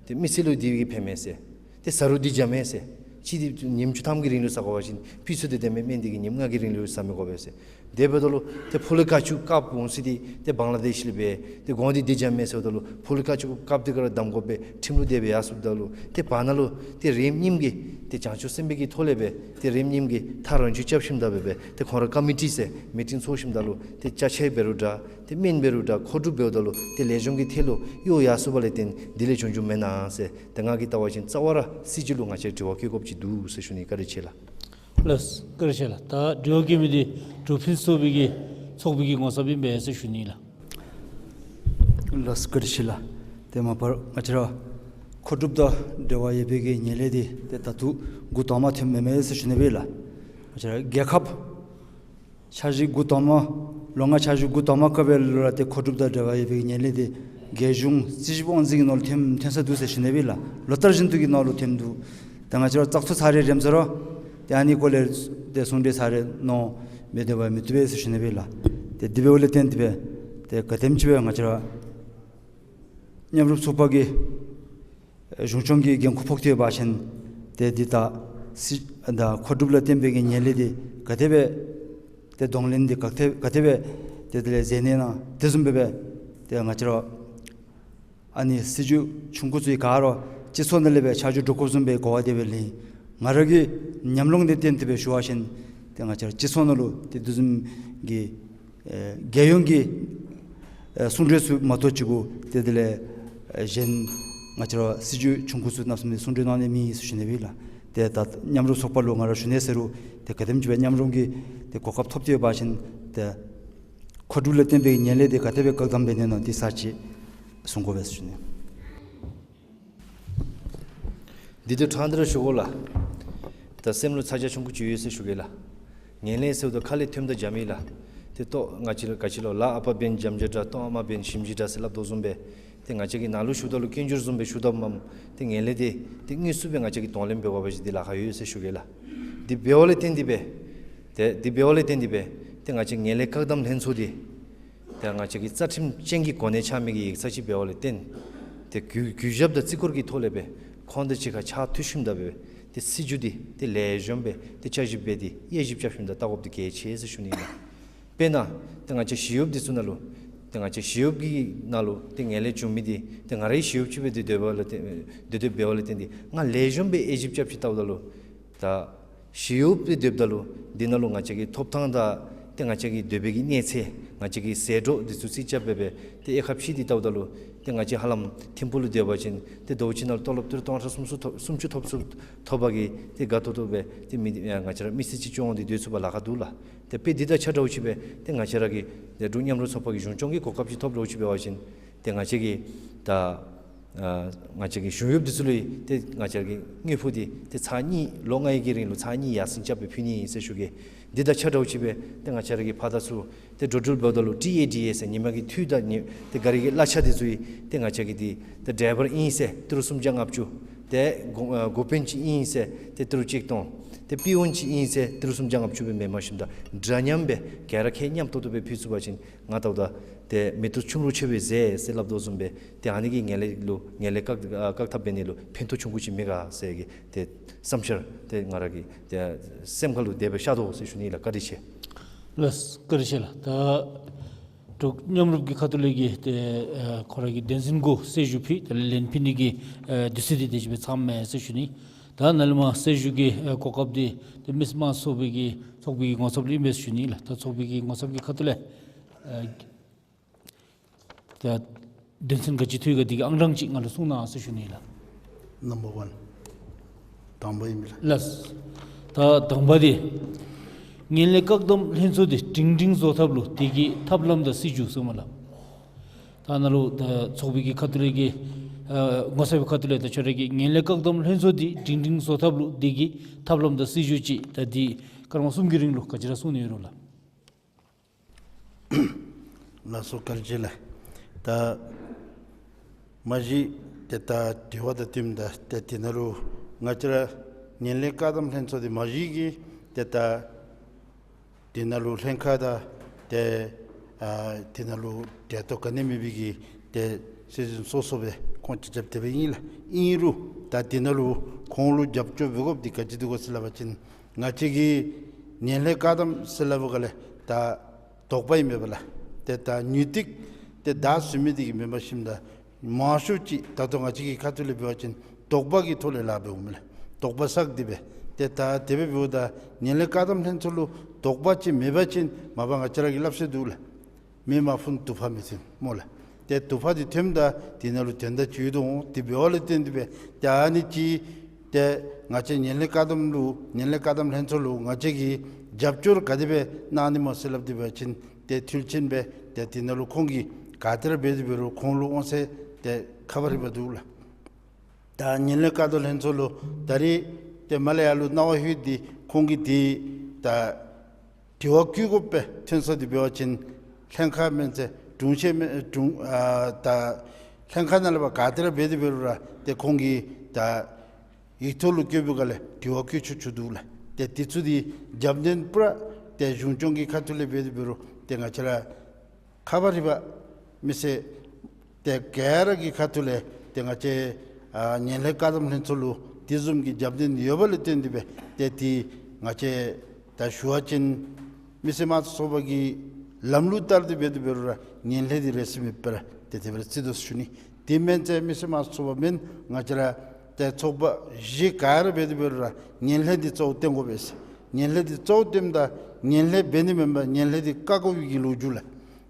ཏེ་མི་སེར་ལུ་འདི་གིས་ཕན་མས་ཟེར། ཏེ་ཟ་རུང་འདི་བྱ་མས་ཟེར། གཅིག་འདི་ཉིནམ་བཅུ་ཐམ་གྱི་རིང་ལུ་ཟ་དགོ་པ་ཅིན་ཕུད་ཚོད་འདི་དེ་མེན་མེན་འདི་གིས་ཉིནམ་ལྔ་གི་རིང་ལུ་ཟ་མི་དགོ་པས་ཟེར། དེ་འབདཝ་ད་ལུ་ཏེ་ཕོ་ལི་ཀ་ཅུ་བཀབ་འོང་ཟེར་འདི་ཏེ་བང་ལ་དེཤ་ལས་འབད་ཏེ་གོང་འདི་དེ་འཇམ་མས་ཟེརཝ་ད་ལུ་ཕོ་ལི་ཀ་ཅུ་བཀབ་སྟེ་ག་ར་བསྡམ་དགོ་པའི་ཁྲིམས་ལུགས་དེ་སྦེ་ཡར་སོངམ་ད་ལུ་ཏེ་བར་ན་ལུ་ཏེ་རིམ་གཉིས་ཀྱི་ཏེ་བྱང་ཆུབ་སེམས་དཔའི་གི་ཐོག་ལས་སྦེ་ཏེ་རིམ་གཉིས་ཀྱི་ཐག་རང་ཅུ་རྐྱབ་ཞིནམ་ད་སྦེ་སྦེ་ཏེ་ཁོང་ར་ཀོ་མི་ཊི་ཟེར་མི་ཊིང་ཚོགས་ཞིནམ་ད་ལུ་ཏེ་ཅ་ཆས་འབད་རུང་འདྲ་ཏེ་སྨན་འབད་རུང་འདྲ་མཁོ་སྒྲུབ་འབདཝ་ད་ལུ་ཏེ་ལེགས་ཤོམ་གྱི་ཐད་ལུ་གཡོག་ཡར་སོང་བ་ལས་བརྟེན་འདི་ལས་བྱུང་བྱུངམ་མེན་ན་ཟེར། ཏེ་ང་གིས་བལྟ་བ་ཅིན་རྩ་བ་ར་སྲིད་བྱུས་ལུ་ང་བཅས་དྲི་བ་བཀོད་དགོཔ་ཅིག་འདུག་ཟེར་ཞུ་ནི། བཀའ་དྲིན་ཆེ་ལགས། ལགས་བཀའ་དྲིན་ཆེ་ལགས། ད་དྲི་བ་བཀོད་མི་འདི་འབྲུག་ཕུན་སུམ་ཚོགས་པའི་གི་ཚོགས་པའི་གི་ངོ་ཚབ་ཨིན་པས་ཟེར་ཞུ་ནི་ལགས། ལགས་བཀའ་དྲིན་ཆེ་ལགས། ཏེ་མ་པ་ར་ང་བཅས་ར་མཁོ་སྒྲུབ་དང་འབྲེལ་བ་ཡོད་པའི་གི་ངན་ལྷད་འདི་ཏེ་ད་ལྟོ་འགོ་དང་པ་ཐོནམ་མེན་མས་ཟེར་ཞུ་ནི་སྦེ་ལགས། ང་བཅས་ར་རྒྱལ་ཁབ་འཆར་གཞི་འགོ་དང་པ་ལོ་ལྔ་འཆར་གཞི་འགོ་དང་པ་སྐབས་ལུ་ར་ཏེ་མཁོ་སྒྲུབ་དང་འབྲེལ་བ་ཡོད་པའི་ངན་ལྷད་འདི་རྒྱལ་གཞུང་རྩིས་ཞིབ་དབང་འཛིན་གྱི་ནང་ལུ་ཐོན་ཐོན་ས་འདུག་ཟེར་ཞུ་ནི་སྦེ་ལགས། ལོ་ལྟར་བཞིན་དུ་གི་ནང་ལུ་ཐོནམ་འདུག། ད་ང་བཅས་ར་བཙག་འཐུ་ཚར་རེ་རནམ་ས་ར་ཏེ་ཨ་ནི་སྐོར་ལས་ཏེ་གསུང་གྲོས་ཚར་རེ་གནང་མི་སྡོད་པར་མི་བཏུབ་པས་ཟེར་ཞུ་ནི་སྦེ་ལགས། ཏེ་དེ་འབདཝ་ལས་བརྟེན་ཏེ་སྦེ་ཏེ་ག་དེམ་ཅིག་སྦེ་ང་བཅས་ར་མཉམ་རུབ་ཚོགས་པ་གིས་གཞུང་སྐྱོང་གི་འགན་ཁུར་ཕོག་སྟེ་ཡོད་པ་ཅིན་ཏེ་འདི་ད་སྲིད་ད་མཁོ་སྒྲུབ་ལུ་བརྟེན་པའི་གི་ངན་ལྷད་འདི་ག་དེ་སྦེ་ཏེ་གདོང་ལེན་འདི་ག་དེ་ག་དེ་སྦེ་ཏེ་དེ་ལས་བཟོ་ནི་ཨིན་ན་དེ་བཟུམ་སྦེ་སྦེ་ཏེ་ང་བཅས་ར་ཨ་ནི་སྲིད་བྱུས་ཆུང་ཀུ་ཚུ་ག་ར་སྤྱི་ཚོགས་ནང་ལས་སྦེ་ཆ་འཇོག་འགྲོ་དགོཔ་བཟུམ་སྦེ་གོ་བ་དེ་སྦེ་ལེན། ང་ར་གི་ཉམས་མྱོང་འདི་བརྟེན་ཏེ་སྦེ་ཞུ་བ་ཅིན་ཏེ་ང་བཅས་ར་སྤྱི་ཚོགས་ནང་ལུ་ཏེ་དེ་བཟུམ་གྱི་ཨེ་རྒྱལ་ཡོངས་ཀྱི་ཨེ་གསུང་གྲོས་ཚུ་མ་གཏོགས་ཅིག་གུ་ཏེ་དེ་ལས་ཨེ་གཞན་ང་བཅས་ར་སྲིད་བྱུས་ཆུང་ཀུ་ཚུ་གནམ་མེད་ས་མེད་གསུང་གྲོས་གནང་ནི་མེད་ཟེར་ཞུ་ནི་སྦེ་ལགས། ཏེ་ད་མཉམ་རུབ་ཚོགས་པ་ལུ་ང་ར་ཞུ་ནི་ཟེར་རུང་ཏེ་ག་དེམ་ཅིག་སྦེ་མཉམ་རུབ་ཀྱི་ཏེ་གོ་སྐབས་ཐོབ་སྟེ་ཡོད་པ་ཅིན་ཏེ་མཁོ་སྒྲུབ་ལུ་བརྟེན་པའི་ངན་ལྷད་འདི་ག་དེ་སྦེ་བཀག་སྡོམ་འབད་ནི་ཨིན་ན་འདི་ཚར་ཅིག་གསུང་དགོ་པས་ཟེར་ཞུ་ནི། འདི་ཏེ་ཕྲང་སྟེ་ར་ཞུ་དགོ་ལགས། ད་སེམས་ལུ་ཚ་གྱང་ཆུང་ཀུ་ཅིག་ཡོད་ཟེར་ཞུ་གེ་ལགས། ངན་ལྷད་ཟེརཝ་ད་ཁ་ལས་ཐོནམ་ད་འཇམ་ཨིན་ལགས། ཏེ་ལྟོ་ང་བཅས་ལུ་ག་ཅི་ལོ་ལགཔ་འབད་ན་འཇམ་ཅིག་འདྲ་ལྟོ་ཨ་མ་འབད་ན་ཞིམ་ཅིག་འདྲ་ཟེར་སླབ་དོ་བཟུམ་སྦེ་ཏེ་ང་བཅས་ཀྱིས་ནཱ་ལུ་ཞུཝ་ད་ལུ་སྐྱོན་བརྗོད་བཟུམ་སྦེ་ཞུ་དོ་བཟུམ་ཏེ་ངན་ལྷད་འདི་ཏེ་དངོས་སུ་སྦེ་ང་བཅས་ཀྱིས་གདོང་ལེན་འབད་དགོ་པ་ཅིན་འདི་ལཱ་ཁག་ཡོད་ཟེར་ཞུ་གེ་ལགས། འདི་འབདཝ་ལས་བརྟེན་ཏེ་སྦེ་ཏེ་འདི་འབདཝ་ལས་བརྟེན་ཏེ་སྦེ་ཏེ་ང་བཅས་ངན་ལྷད་བཀག་སྡོམ་ལྷན་ཚོགས་འདི་ཏེ་ང་བཅས་ཀྱི་རྩ་ཁྲིམས་ཅན་གྱི་གོ་གནས་འཆང་མི་གི་ཡིག་ཚང་ཅིག་འབདཝ་ལས་བརྟེན་ཏེ་གུས་གུས་ཞབས་དང་བརྩི་བཀུར་གྱི་ཐོག་ལས་སྦེ་ཁོང་དང་གཅིག་ཁར་ཕྱག་མཐུད་ཞིནམ་ད་སྦེ་ཏེ་སྲིད་བྱུས་འདི་ཏེ་ལེགས་ཤོམ་སྦེ་ཏེ་བསྐྱར་ཞིབ་འབད་དེ་དབྱེ་ཞིབ་རྐྱབ་ཞིནམ་ད་བལྟ་དགོཔ་འདི་གལ་ཆེ་ཟེར་ཞུ་ནི་ཨིན་ལགས། དཔེར་ན་ཏེ་ང་བཅས་ཞི་གཡོགཔ་འདི་ཚུ་ནང་ལུ་ཏེ་ང་བཅས་ཞི་གཡོགཔ་གི་ནང་ལུ་ཏེ་ངན་ལྷད་བྱུང་མི་འདི་ཏེ་ང་རའི་ཞི་གཡོགཔ་ཅིག་སྦེ་ཏེ་སྡོད་པ་ལས་ཏེ་སྡོད་སྡོདཔ་འབདཝ་ལས་བརྟེན་ཏེ་ང་ལེགས་ཤོམ་སྦེ་དབྱེ་ཞིབ་རྐྱབ་ཅིག་བལྟཝ་ད་ལུ་ད་ཞི་གཡོགཔ་སྦེ་སྡོདཔ་ད་ལུ་འདི་ནང་ལུ་ང་བཅས་ཀྱི་ཐོབ་ཐང་དང་ཏེ་ང་བཅས་ཀྱི་སྡོད་པའི་གི་གནས་ཚད་ང་བཅས་ཀྱི་ཟད་འགྲོ་འདི་ཚུ་རྩིས་རྐྱབ་སྦེ་སྦེ་ཏེ་དབྱེ་ཁ་ཕྱེ་སྟེ་བལྟཝ་ད་ལུ་ཏེ་ང་བཅས་ཧ་ལམ་ཐིམ་ཕུག་ལུ་སྡོད་པ་ཅིན་ཏེ་ཟླཝ་གཅིག་ནང་ལུ་ཏོ་ལོབ་ཏི་རུ་སྟོང་ཕྲག་སུམ་ཅུ་ཐོབ་སུམ་ཅུ་ཐོབ་ཚུགས་ཐོབ་པ་གིས་ཏེ་དགའ་ཏོག་ཏོ་སྦེ་ཏེ་མི་ཨ་ང་བཅས་ར་མི་ཚེ་ཅིག་སྐྱོང་སྟེ་སྡོད་ཚུགས་པར་ལཱ་ཁག་འདུག་ལགས། ཏེ་དཔེ་འདི་དང་ཆ་འདྲཝ་ཅིག་སྦེ་ཏེ་ང་བཅས་ར་གི་ཏེ་འབྲུག་མཉམ་རུབ་ཚོགས་པ་གི་གཞུང་སྐྱོང་གི་གོ་སྐབས་ཅིག་ཐོབ་འདྲཝ་ཅིག་འབད་བ་ཅིན་ཏེ་ང་བཅས་ཀྱིས་ད་ཨ་ང་བཅས་ཀྱི་གཞུང་གཡོགཔ་འདི་ཚུ་ལུ་ཏེ་ང་བཅས་ཀྱི་དངུལ་ཕོགས་འདི་ཏེ་ཚར་གཉིས་ལོ་ལྔའི་གི་རིང་ལུ་ཚར་གཉིས་ཡར་སེང་རྐྱབ་སྦེ་ཕུལ་ནི་ཨིན་ཟེར་ཞུ་གེ། འདི་དང་ཆ་འདྲཝ་ཅིག་སྦེ་ཏེ་ང་བཅས་ར་གི་ཕར་དང་ཚུར་ཏེ་འགྲོ་འགྲུལ་འབདཝ་ད་ལུ་ཊི་ཨེ་ཌི་ཨེ་ཟེར་ཉིན་མ་གི་འཐུས་དང་ཉི་ཏེ་ག་རི་གི་གླ་ཆ་འདི་ཚུ་ཡང་ཏེ་ང་བཅས་ཀྱི་འདི་ཏེ་ཌའི་བར་ཨིན་ཟེར་ཏི་རུ་སུམ་བརྒྱ་ལྔ་བཅུ། ཏེ་འགོ་ཨ་འགོ་དཔོན་ཅིག་ཨིན་ཟེར་ཏེ་ཏི་རུ་གཅིག་སྟོང་། ཏེ་པི་ཡོན་ཅིག་ཨིན་ཟེར་ཏི་རུ་སུམ་བརྒྱ་ལྔ་བཅུ་སྦེ་མེན་པར་ཞིནམ་ད་འདྲ་མཉམ་སྦེ་ག་ར་ཁྱད་མཉམ་ཏོག་ཏོ་སྦེ་ཕུལ་ཚུགས་པ་ཅིན་ང་བལྟཝ་ད་ཏེ་མེ་ཏོག་ཆུང་རུ་ཆེ་བའི་ཟས་ཟེར་སླབ་དོ་བཟུམ་སྦེ་ཏེ་ཨ་ནི་གིས་ངན་ལྷད་ལུ་ངན་ལྷད་བཀག་ཨ་བཀག་ཐབས་འབད་ནི་ལུ་ཕན་ཐོགས་ཆུང་ཀུ་ཅིག་མེད་ག་ཟེར་གྱི་ཏེ་བསམ་འཆར་ཏེ་ང་ར་གི་ཏེ་སེམས་ཁ་ལུ་དེ་སྦེ་ཤར་དོ་ཟེར་ཞུ་ནི་ལགས། བཀའ་དྲིན་ཆེ། ལགས་བཀའ་དྲིན་ཆེ་ལགས། ད་འབྲུག་མཉམ་རུབ་ཀྱི་ཁ་ཐུག་ལས་ཀྱི་ཏེ་ཨ་ཁོ་ར་གི་དོན་ཚན་གུ་གསལ་ཞུ་ཕུལ་ཏེ་ལན་ཕུལ་ནི་གི་ཨ་དུས་ཚོད་འདི་དེ་ཅིག་སྦེ་ཚངམ་མས་ཟེར་ཞུ་ནི། ད་ནཱ་ལས་མར་གསལ་ཞུ་གི་ཨ་གོ་སྐབས་འདི་ཏེ་མི་སེར་དམངས་ཚོགས་པའི་གི་ཚོགས་པའི་གི་ངོ་ཚབ་ལུ་ཨིན་མས་ཟེར་ཞུ་ནི་ལགས། ད་ཚོགས་པའི་གི་ངོ་ཚབ་ཀྱི་ཁ་ཐུག་ལས་ཨ་ད་དོན་ཚན་ག་ཅི་ཐོན་ག་དེ་གི་ཨང་གྲངས་ཅིག་ང་ལུ་གསུང་གནང་ཟེར་ཞུ་ནི་ལགས། ནམ་བར་ཝན། དང་པ་ཨིན་པས་ལགས། ལགས། ད་དང་པ་འདི་ངན་ལྷད་བཀག་སྡོམ་ལྷན་ཚོགས་འདི་སྒྲིང་སྒྲིང་བཟོ་ཐབས་ལུ་དེ་གི་ཐབས་ལམ་དང་སྲིད་བྱུས་གསུངམ་ལགས། ད་ནཱ་ལུ་ད་ཚོགས་པའི་གི་ཁ་ཐུག་ལས་ཀྱི་ཨ་ངོ་ཚབ་པའི་ཁ་ཐུག་ལས་ད་ཁྱོད་ར་གིས་ངན་ལྷད་བཀག་སྡོམ་ལྷན་ཚོགས་འདི་སྒྲིང་སྒྲིང་བཟོ་ཐབས་ལུ་དེ་གི་ཐབས་ལམ་དང་སྲིད་བྱུས་ཅིག་ད་འདི་སྐར་མ་གསུམ་གྱི་རིང་ལུ་ག་ཅི་ར་གསུང་ནི་ཡོད་རུང་ལགས། ལགས་སོ་བཀའ་དྲིན་ཆེ་ལགས། ད་མ་གཞི་ཏེ་ད་དྲི་བ་དང་བསྟུན་ད་ཏེ་དེ་ནང་ལུ་ང་བཅས་ར་ངན་ལྷད་བཀག་སྡོམ་ལྷན་ཚོགས་འདི་མ་གཞི་གི་ཏེ་ད་དེ་ནང་ལུ་ལྷན་ཁག་དང་ཏེ་ཨ་དེ་ནང་ལུ་འབྲེལ་གཏོགས་ག་ནི་མེད་པའི་གི་ཏེ་སྲིད་གཞུང་སོ་སོ་སྦེ་ཁོང་ཅིག་རྐྱབ་སྟེ་སྦེ་ཨིན་ལགས། ཨིན་རུང་ ད་དེ་ནང་ལུ་ཁོང་ལུ་རྒྱབ་སྐྱོར་འབད་དགོཔ་འདི་ག་ཅི་འདུག་གོ་ཟེར་སླབ་པ་ཅིན་ང་བཅས་ཀྱི་ངན་ལྷད་བཀག་སྡོམ་ཟེར་སླབ་པའི་སྒང་ལས་ད་དོགས་པ་ཨིན་མས་པ་ལགས། ཏེ་ད་ཉུང་འདྲིས་ཏེ་ད་བཟུང་མི་འདི་གིས་མེན་པར་ཞིནམ་ད་མང་ཤོས་ཅིག་ད་ལྟོ་ང་བཅས་ཀྱི་ཁ་ཐུག་ལས་འབད་བ་ཅིན་དོགས་པ་གི་ཐོག་ལས་ལཱ་འབདཝ་མས་ལགས། དོགས་པ་བསགས་ཏེ་སྦེ་ཏེ་ད་དེ་སྦེ་འབདཝ་ད་ངན་ལྷད་བཀག་སྡོམ་ལྷན་ཚོགས་ལུ་དོགས་པ་ཅིག་མེད་པ་ཅིན་མ་པ་ང་བཅས་ར་གི་སླབ་སྲོལ་འདུག་ལགས། མེ་མ་ཕུ་ན་དུ་པ་མི་ཐོན་སྨོ་ལགས། ཏེ་དུ་པ་འདི་ཐོནམ་ད་དེ་ནང་ལུ་དོན་དག་ཅིག་ཡོད་དོ་འོང་། དེ་འབདཝ་ལས་བརྟེན་ཏེ་སྦེ་ཏེ་ཨ་ནི་ཅིག་ཏེ་ང་བཅས་ངན་ལྷད་བཀག་སྡོམ་ལུ་ངན་ལྷད་བཀག་སྡོམ་ལྷན་ཚོགས་ལུ་ང་བཅས་ཀྱིས་རྒྱབ་སྐྱོར་ག་དེ་སྦེ་གནང་ནི་སྨོ་ཟེར་སླབ་སྟེ་འབད་བ་ཅིན་ཏེ་མཐུན་རྐྱེན་སྦེ་ཏེ་དེ་ནང་ལུ་ཁོང་གིས་ག་ཏེ་ར་འབད་དེ་འབད་རུང་ཁོང་ལུ་འོང་ཟེར་ཏེ་ཁ་པར་རིམ་པ་འདུག་ལགས། ད་ངན་ལྷད་བཀག་སྡོམ་ལྷན་ཚོགས་ལུ་ད་རིས་ཏེ་མ་ལས་ཡར་ལུ་གནང་བ་ལྷོད་དེ་ཁོང་གིས་ཏེ་ད་དྲི་བ་བཀོད་དགོཔ་སྦེ་ཐོན་སོང་སྟེ་འབད་བ་ཅིན་ལྷན་ཁག་མེན་ཚེ་དྲུང་ཆེན་མེན་དྲུང་ཨ་ད་ལྷན་ཁག་ནང་ལས་ཕར་ག་ཏེ་ར་འབད་དེ་འབད་རུང་ར་ཏེ་ཁོང་གིས་ད་ཡིག་ཐོག་ལུ་བཀོད་པའི་སྒང་ལས་དྲི་བ་བཀོད་ཆོག་ཆོག་འདུག་ལགས། ཏེ་དེ་ཚུ་འདི་རྒྱབ་སྣོན་པུ་ར་ཏེ་གཞུང་སྐྱོང་གི་ཁ་ཐུག་ལས་འབད་དེ་འབད་རུང་ཏེ་ང་བཅས་ར་ཁ་པར་རིམ་པ་མི་སེར་ཏེ་ག་ར་གི་ཁ་ཐུག་ལས་ཏེ་ང་བཅས་ཨ་ངན་ལྷད་བཀག་སྡོམ་ལྷན་ཚོགས་ལུ་དེ་བཟུམ་གྱི་རྒྱབ་སྣོན་ཡོད་པ་ལས་བརྟེན་ཏེ་སྦེ་ཏེ་དེ་ང་བཅས་ད་ཞུ་བ་ཅིན་མི་སེར་དམངས་གཙོ་ཚོགས་པ་གི་ལམ་ལུགས་ལྟར་ཏེ་འབད་དེ་འབད་རུང་ར་ངན་ལྷད་འདི་རེས་སུ་མེད་པར་ཏེ་དེ་སྦེ་ར་བརྩི་དོ་ཟེར་ཞུ་ནི། དེ་མེན་ཚེ་མི་སེར་དམངས་གཙོ་ཚོགས་པ་མེན་ང་བཅས་ར་ཏེ་ཚོགས་པ་གཞན་ག་ར་འབད་དེ་འབད་རུང་ར་ངན་ལྷད་འདི་གཙོ་བོ་བཏོན་དགོ་པས་ཟེར། ངན་ལྷད་འདི་གཙོ་བོ་བཏོནམ་ད་ངན་ལྷད་འབད་ནི་མེན་པར་ངན་ལྷད་འདི་བཀག་དགོ་པའི་གི་ལོ་རྒྱུས་ལགས།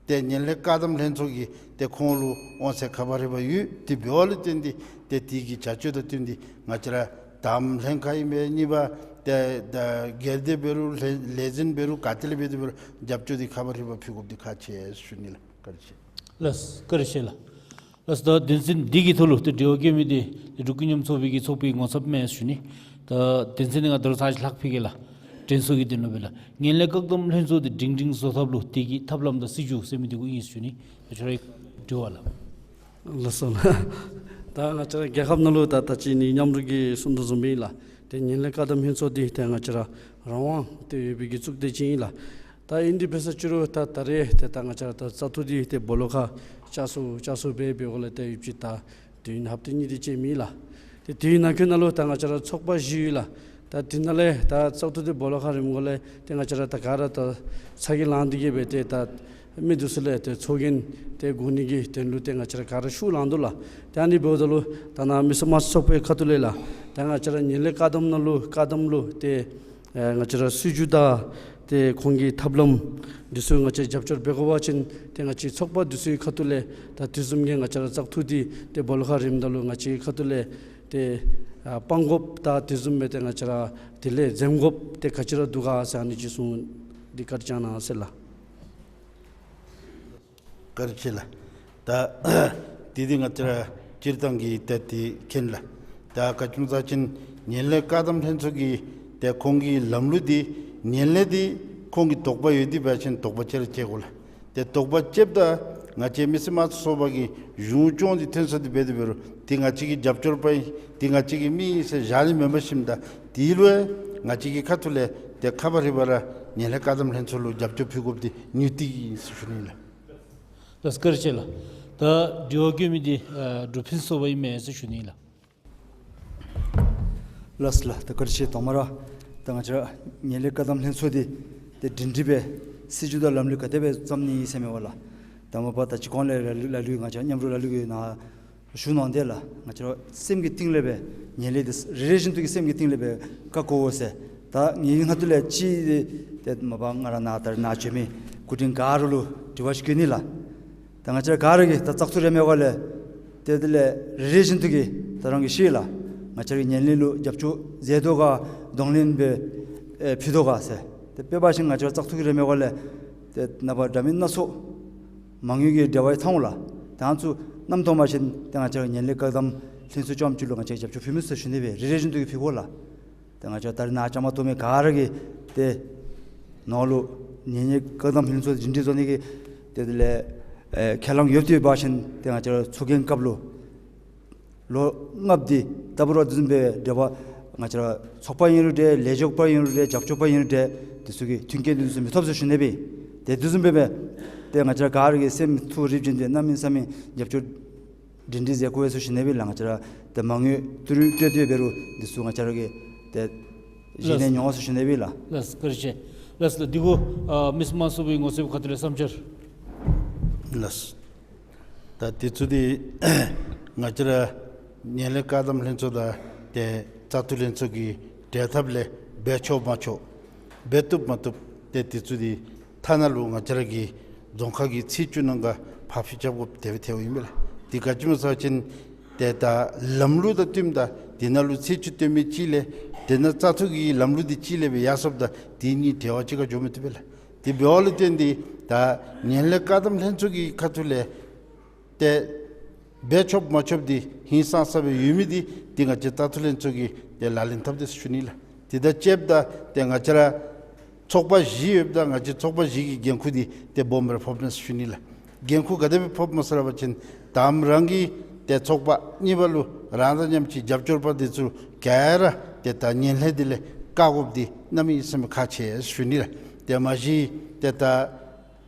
ཏེ་ངན་ལྷད་བཀག་སྡོམ་ལྷན་ཚོགས་ཀྱིས་ཏེ་ཁོང་ལུ་འོང་ཟེར་ཁ་པར་རིམ་པ་ཡོད། དེ་འབདཝ་ལས་བརྟེན་ཏེ་ཏེ་དེ་གི་བྱ་སྤྱོད་དང་བསྟུན་ཏེ་ང་བཅས་ར་དང་པ་ལྷན་ཁག་ཨིན་པས། གཉིས་པ་ཏེ་ད་སྒེར་སྡེ་འབད་རུང་ལས་ལས་འཛིན་འབད་རུང་ག་ཏེ་ལས་འབད་དེ་འབད་རུང་རྒྱབ་སྐྱོར་འདི་ཁ་པར་རིམ་པ་ཕུལ་དགོཔ་འདི་ཁག་ཆེ་ཟེར་ཞུ་ནི་ལགས། བཀའ་དྲིན་ཆེ། ལགས་བཀའ་དྲིན་ཆེ་ལགས། ལགས་ད་དོན་ཚན་འདི་གི་ཐོག་ལུ་ཏེ་དྲི་བ་བཀོད་མི་འདི་ཏེ་འབྲུག་ཀུན་མཉམ་ཚོགས་པའི་གི་ཚོགས་པའི་ངོ་ཚབ་མས་ཟེར་ཞུ་ནི། ད་དོན་ཚན་འདི་ང་ད་རུང་ཚར་ཅིག་ལྷག་ཕུལ་གེ་ལགས། དྲན་གསོ་གི་དོན་ལུ་སྦེ་ལགས། ངན་ལྷད་བཀག་སྡོམ་ལྷན་ཚོགས་འདི་སྒྲིང་སྒྲིང་བཟོ་ཐབས་ལུ་དེ་གི་ཐབས་ལམ་དང་སྲིད་བྱུས་ཟེར་མི་འདི་གུ་ཨིན་ཟེར་ཞུ་ནི། ད་ཁྱོད་རའི་དྲི་བ་ལགས། ལགས་སོ་ལགས། ད་ང་བཅས་ར་རྒྱལ་ཁབ་ནང་ལུ་ད་ད་ཅི་ནི་མཉམ་རུབ་ཀྱིས་གསུང་དོ་བཟུམ་སྦེ་ལགས། ཏེ་ངན་ལྷད་བཀག་སྡོམ་ལྷན་ཚོགས་འདི་ཏེ་ང་བཅས་ར་རང་དབང་ཏེ་ཡོད་པའི་གི་གཙུག་སྡེ་ཅིག་ཨིན་ལགས། ད་ཨིན་དེ་འབད་ས་ཅིག་རུང་ད་ད་རེས་ཏེ་ད་ང་བཅས་ར་ད་བཙག་འཐུ་འདི་ཏེ་སྦོ་ལོགས་ཁར་བཅར་སོ་བཅར་སོ་སྦེ་འབདཝ་ལས་ཏེ་ཡུདཔ་ཅིག་ད་དུས་ཡུན་ཧབ་ཏ་གཉིས་དེ་ཅིག་མེད་ལགས། ཏེ་དུས་ཡུན་ནང་འཁོད་ནང་ལུ་ད་ང་བཅས་ར་ཚོགས་པ་བཞི་ཡོད་ལགས། ད་དེ་ནང་ལས་ད་བཙག་འཐུ་འདི་སྦོ་ལོགས་ཁར་རནམ་ལས་ཏེ་ང་བཅས་ར་ད་ག་ར་ད་ཚ་གྱང་ལང་སྟེ་གི་སྦེ་ཏེ་ད་མི་འདི་ཚུ་ལས་ཏེ་ཚོགས་རྒྱན་ཏེ་དགོ་ནི་གི་དོན་ལུ་ཏེ་ང་བཅས་ར་ག་ར་ཤུགས་ལང་དོ་ལགས། ཏེ་ཨ་ནི་འབདཝ་ད་ལུ་ད་ནཱ་མི་སེར་དམངས་གཙོ་ཚོགས་པའི་ཁ་ཐུག་ལས་ལགས། ད་ང་བཅས་ར་ངན་ལྷད་བཀག་སྡོམ་ནང་ལུ་བཀག་སྡོམ་ལུ་ཏེ་ཨེ་ང་བཅས་ར་སྲིད་བྱུས་དང་ཏེ་ཁོང་གི་ཐབས་ལམ་འདི་ཚུ་ང་བཅས་རྒྱབ་སྐྱོར་འབད་དགོ་པ་ཅིན་ཏེ་ང་བཅས་ཚོགས་པ་འདི་ཚུའི་ཁ་ཐུག་ལས་ད་དེ་བཟུམ་གྱི་ང་བཅས་ར་བཙག་འཐུ་འདི་ཏེ་སྦོ་ལོགས་ཁར་རནམ་ད་ལུ་ང་བཅས་ཁ་ཐུག་ལས་ཏེ་ཨ་སྤང་དགོཔ་དང་དེ་བཟུམ་སྦེ་ཏེ་ང་བཅས་ར་དེ་ལས་འཛེམ་དགོཔ་ཏེ་ག་ཅི་ར་འདུག་ག་ཟེར་ཨ་ནི་ཅིག་གསུངས་ཏེ་བཀའ་དྲིན་བསྐྱང་གནང་ཟེར་ལགས། བཀའ་དྲིན་ཆེ་ལགས། ད་དེ་འདི་ང་བཅས་ར་སྤྱིར་བཏང་གི་ཏེ་དེ་མཁྱེན་ལགས། ད་ག་ཅི་སྨོ་ཟེར་བ་ཅིན་ངན་ལྷད་བཀག་སྡོམ་ལྷན་ཚོགས་ཀྱི་ཏེ་ཁོང་གི་ལམ་ལུགས་འདི་ངན་ལྷད་འདི་ཁོང་གི་དོགས་པ་ཡོད་དེ་འབད་བ་ཅིན་དོགས་པ་བཅད་ར་བཅད་དགོ་ལགས། ཏེ་དོགས་པ་བཅདཔ་ད་ང་བཅས་མི་སེར་དམངས་གཙོ་ཚོགས་པ་གི་གཞུང་སྐྱོང་འདི་ཐོན་སོང་སྟེ་འབད་དེ་འབད་རུང་འདི་ང་བཅས་ཀྱི་རྒྱབ་སྐྱོར་པ་ཨིན། འདི་ང་བཅས་ཀྱི་མི་ཨིན་ཟེར་བཞག་ནི་མེན་པར་ཞིནམ་ད་དེ་ལུ་ང་བཅས་ཀྱི་ཁ་ཐུག་ལས་ཏེ་ཁ་པར་རིམ་པ་ར་ངན་ལྷད་བཀག་སྡོམ་ལྷན་ཚོགས་ལུ་རྒྱབ་སྐྱོར་ཕུལ་དགོཔ་འདི་ཉུང་འདྲིས་ཨིན་ཟེར་ཞུ་ནི་ལགས། ལགས་བཀའ་དྲིན་ཆེ་ལགས། ད་དྲི་བ་བཀོད་མི་འདི་ཨ་འབྲུག་ཕུན་ཚོགས་པ་ཨིན་མས་ཟེར་ཞུ་ནི་ལགས། ལགས་ལགས། ད་བཀའ་དྲིན་ཆེ། ཐོག་མར་ད་ང་བཅས་ངན་ལྷད་བཀག་སྡོམ་ལྷན་ཚོགས་འདི་ཏེ་སྒྲིང་སྒྲིང་སྦེ་སྲིད་བྱུས་དང་ལམ་ལུགས་ག་དེ་སྦེ་བརྩམ་ནི་ཨིན་ཟེར་མས་པ་ལགས། ད་མ་པ་ད་ཅི་གོང་ལས་ལ་ལུ་ལ་ལུ་ང་བཅས་མཉམ་རུབ་ལ་ལུ་གི་ནང་ཞུ་གནང་དེ་ལགས། ང་བཅས་ར་སེམས་ཀྱི་གཏིང་ལས་སྦེ་ངན་ལྷད་འདི་རེ་རེ་བཞིན་དུ་གི་སེམས་ཀྱི་གཏིང་ལས་སྦེ་བཀག་དགོ་ཟེར། ད་ངེའི་ཁ་ཐུག་ལས་ཅིག་ཏེ་མ་པ་ང་ར་ནཱ་ད་རེས་ནཱ་བྱོན་མི་སྐུ་མགྲོན་ག་ར་ལུ་དྲི་བ་ཅིག་བཀོད་ནི་ལགས། ད་ང་བཅས་ར་ག་ར་གིས་ད་བཙག་འཐུ་རནམ་སྒང་ལས་ཏེ་དེ་ལས་རེ་རེ་བཞིན་དུ་གི་ད་རང་གིས་ཤེས་ལགས། ང་བཅས་ར་གིས་ངན་ལྷད་ལུ་རྒྱབ་སྐྱོར་མཛད་དོ་ག་གདོང་ལེན་སྦེ་ཨེ་ཕུལ་དོ་ག་ཟེར། ཏེ་དཔེ་འབད་བ་ཅིན་ང་བཅས་ར་བཙག་འཐུ་གི་རནམ་སྒང་ལས་ཏེ་ནངས་པ་འདྲ་མིན་སྣ་ཚོགས་མ་དངུལ་གྱི་འབྲེལ་བ་ཡང་ཐང་ལགས། ད་ང་བཅས་རྣམ་རྟོག་མ་བཞིན་ཏེ་ང་བཅས་ར་ངན་ལྷད་བཀག་སྡོམ་ལྷན་ཚོགས་ཅིག་ལུ་ང་བཅས་རྒྱབ་སྐྱོར་ཕུལ་མི་ཟེར་ཞུ་ནི་སྦེ་རེ་རེ་བཞིན་དུ་གི་ཕུལ་དགོ་ལགས། ཏེ་ང་བཅས་ད་རེས་ནཱ་བཅའ་མར་གཏོགས་མི་ག་ར་གིས་ཏེ་ནང་ལུ་ངན་ལྷད་བཀག་སྡོམ་ལྷན་ཚོགས་སྒྲིང་སྒྲིང་བཟོ་ནི་གི་ཏེ་དེ་ལས་ཨེ་ཁས་བླངས་ཡོདཔ་འདི་འབད་བ་ཅིན་ཏེ་ང་བཅས་ར་ཚོགས་རྒྱན་སྐབས་ལུ་ལོ་ལྔ་པོ་འདི་ལྟ་བུ་ར་དེ་བཟུམ་སྦེ་འབྲེལ་བ་ང་བཅས་ར་ཚོགས་པ་ཨིན་རུང་འདྲ་ལས་བྱེདཔ་ཨིན་རུང་འདྲ་རྒྱབ་སྐྱོརཔ་ཨིན་རུང་འདྲ་དེ་ཚུ་གིས་མཐུན་རྐྱེན་དེ་ཚུ་མི་ཐོབ་ཟེར་ཞུ་ནི་སྦེ། ཏེ་དེ་བཟུམ་སྦེ་སྦེ་ཏེ་ང་བཅས་ར་ག་ར་གིས་སེམས་ཐུགས་རིག་བྱིན་ཏེ་གནམ་མེད་ས་མེད་རྒྱབ་སྐྱོར་ སྒྲིང་སྒྲིང་མཛད་དགོ་པས་ཟེར་ཞུ་ནི་ཨིན་ལགས། ང་བཅས་ར་ཏེ་མ་དངུལ་ཏི་རུ་སྤྲོད་དེ་འབད་རུང་འདི་ཚུ་ང་བཅས་ར་གིས་ཏེ་གཞི་ནས་ལགས། མྱོང་ཟེར་ཞུ་ནི་ཨིན་ལགས། ལགས་བཀའ་དྲིན་ཆེ། ལགས་ལགས། འདི་གུ་ཨ་མིས་མང་སུ་པའི་ངོ་སྤྲོད་ཁ་ཐུག་ལས་བསམ་འཆར། ལགས། ད་དེ་ཚུ་འདི་ང་བཅས་ར་ངན་ལྷད་བཀག་སྡོམ་ལྷན་ཚོགས་དང་ཏེ་བཙག་འཐུ་ལྷན་ཚོགས་ཀྱི་གྲལ་ཐབས་ལས་འབད་ཆོག་མ་ཆོག་འབད་བཏུབ་མ་བཏུབ་ཏེ་དེ་ཚུ་འདི་ཐ་ན་ལུ་ང་བཅས་ར་གི་རྫོང་ཁག་གི་ཚེས་བཅུ་ནང་ག་ཕབ་ཕྱིར་རྐྱབ་དགོཔ་དེ་སྦེ་ཐལཝ་ཨིན་པས་ལགས། དེ་ག་ཅི་སྨོ་ཟེར་བ་ཅིན་ཏེ་ད་ལམ་ལུགས་དང་བསྟུནམ་ད་དེ་ནང་ལུ་ཚེས་བཅུ་སྟོན་མི་ཅིག་ལས་དེ་ནང་བཙག་འཐུ་གི་ལམ་ལུགས་འདི་ཅིག་ལས་སྦེ་ཡར་སོངམ་ད་དེ་གཉིས་འབྲེལ་བ་གཅིག་ཁར་འགྱོ་མི་བཏུབ་པས་ལགས། དེ་འབདཝ་ལས་བརྟེན་ཏེ་ད་ངན་ལྷད་བཀག་སྡོམ་ལྷན་ཚོགས་ཀྱི་ཁ་ཐུག་ལས་ཏེ་འབད་ཆོགཔ་མ་ཆོགཔ་འདི་ཧིང་སངས་ས་སྦེ་ཡོད་མི་འདི་ཏེ་ང་བཅས་བཙག་འཐུ་ལྷན་ཚོགས་ཀྱིས་ཏེ་ལག་ལེན་འཐབ་དེས་ཟེར་ཞུ་ནི་ལགས། དེ་དང་བཅསཔ་ད་ཏེ་ང་བཅས་ར་ཚོགས་པ་བཞི་ཡོདཔ་ད་ང་བཅས་ཚོགས་པ་བཞི་གི་འགན་ཁུར་འདི་ཏེ་སྦོམ་སྦེ་ར་ཕོགཔ་མས་ཟེར་ཞུ་ནི་ལགས། འགན་ཁུར་ག་དེ་སྦེ་ཕོགཔ་སྨོ་ཟེར་བ་ཅིན་དང་པ་རང་གི་ཏེ་ཚོགས་པ། གཉིས་པ་ལུ་རང་དང་མཉམ་གཅིག་རྒྱབ་སྐྱོར་པ་འདི་ཚུ་ག་ར་ཏེ་ད་ངན་ལྷད་འདི་ལས་བཀག་དགོཔ་འདི་གནམ་མེད་ས་མེད་ཁག་ཆེ་ཟེར་ཞུ་ནི་ལགས། ཏེ་མ་གཞི་ཏེ་ད་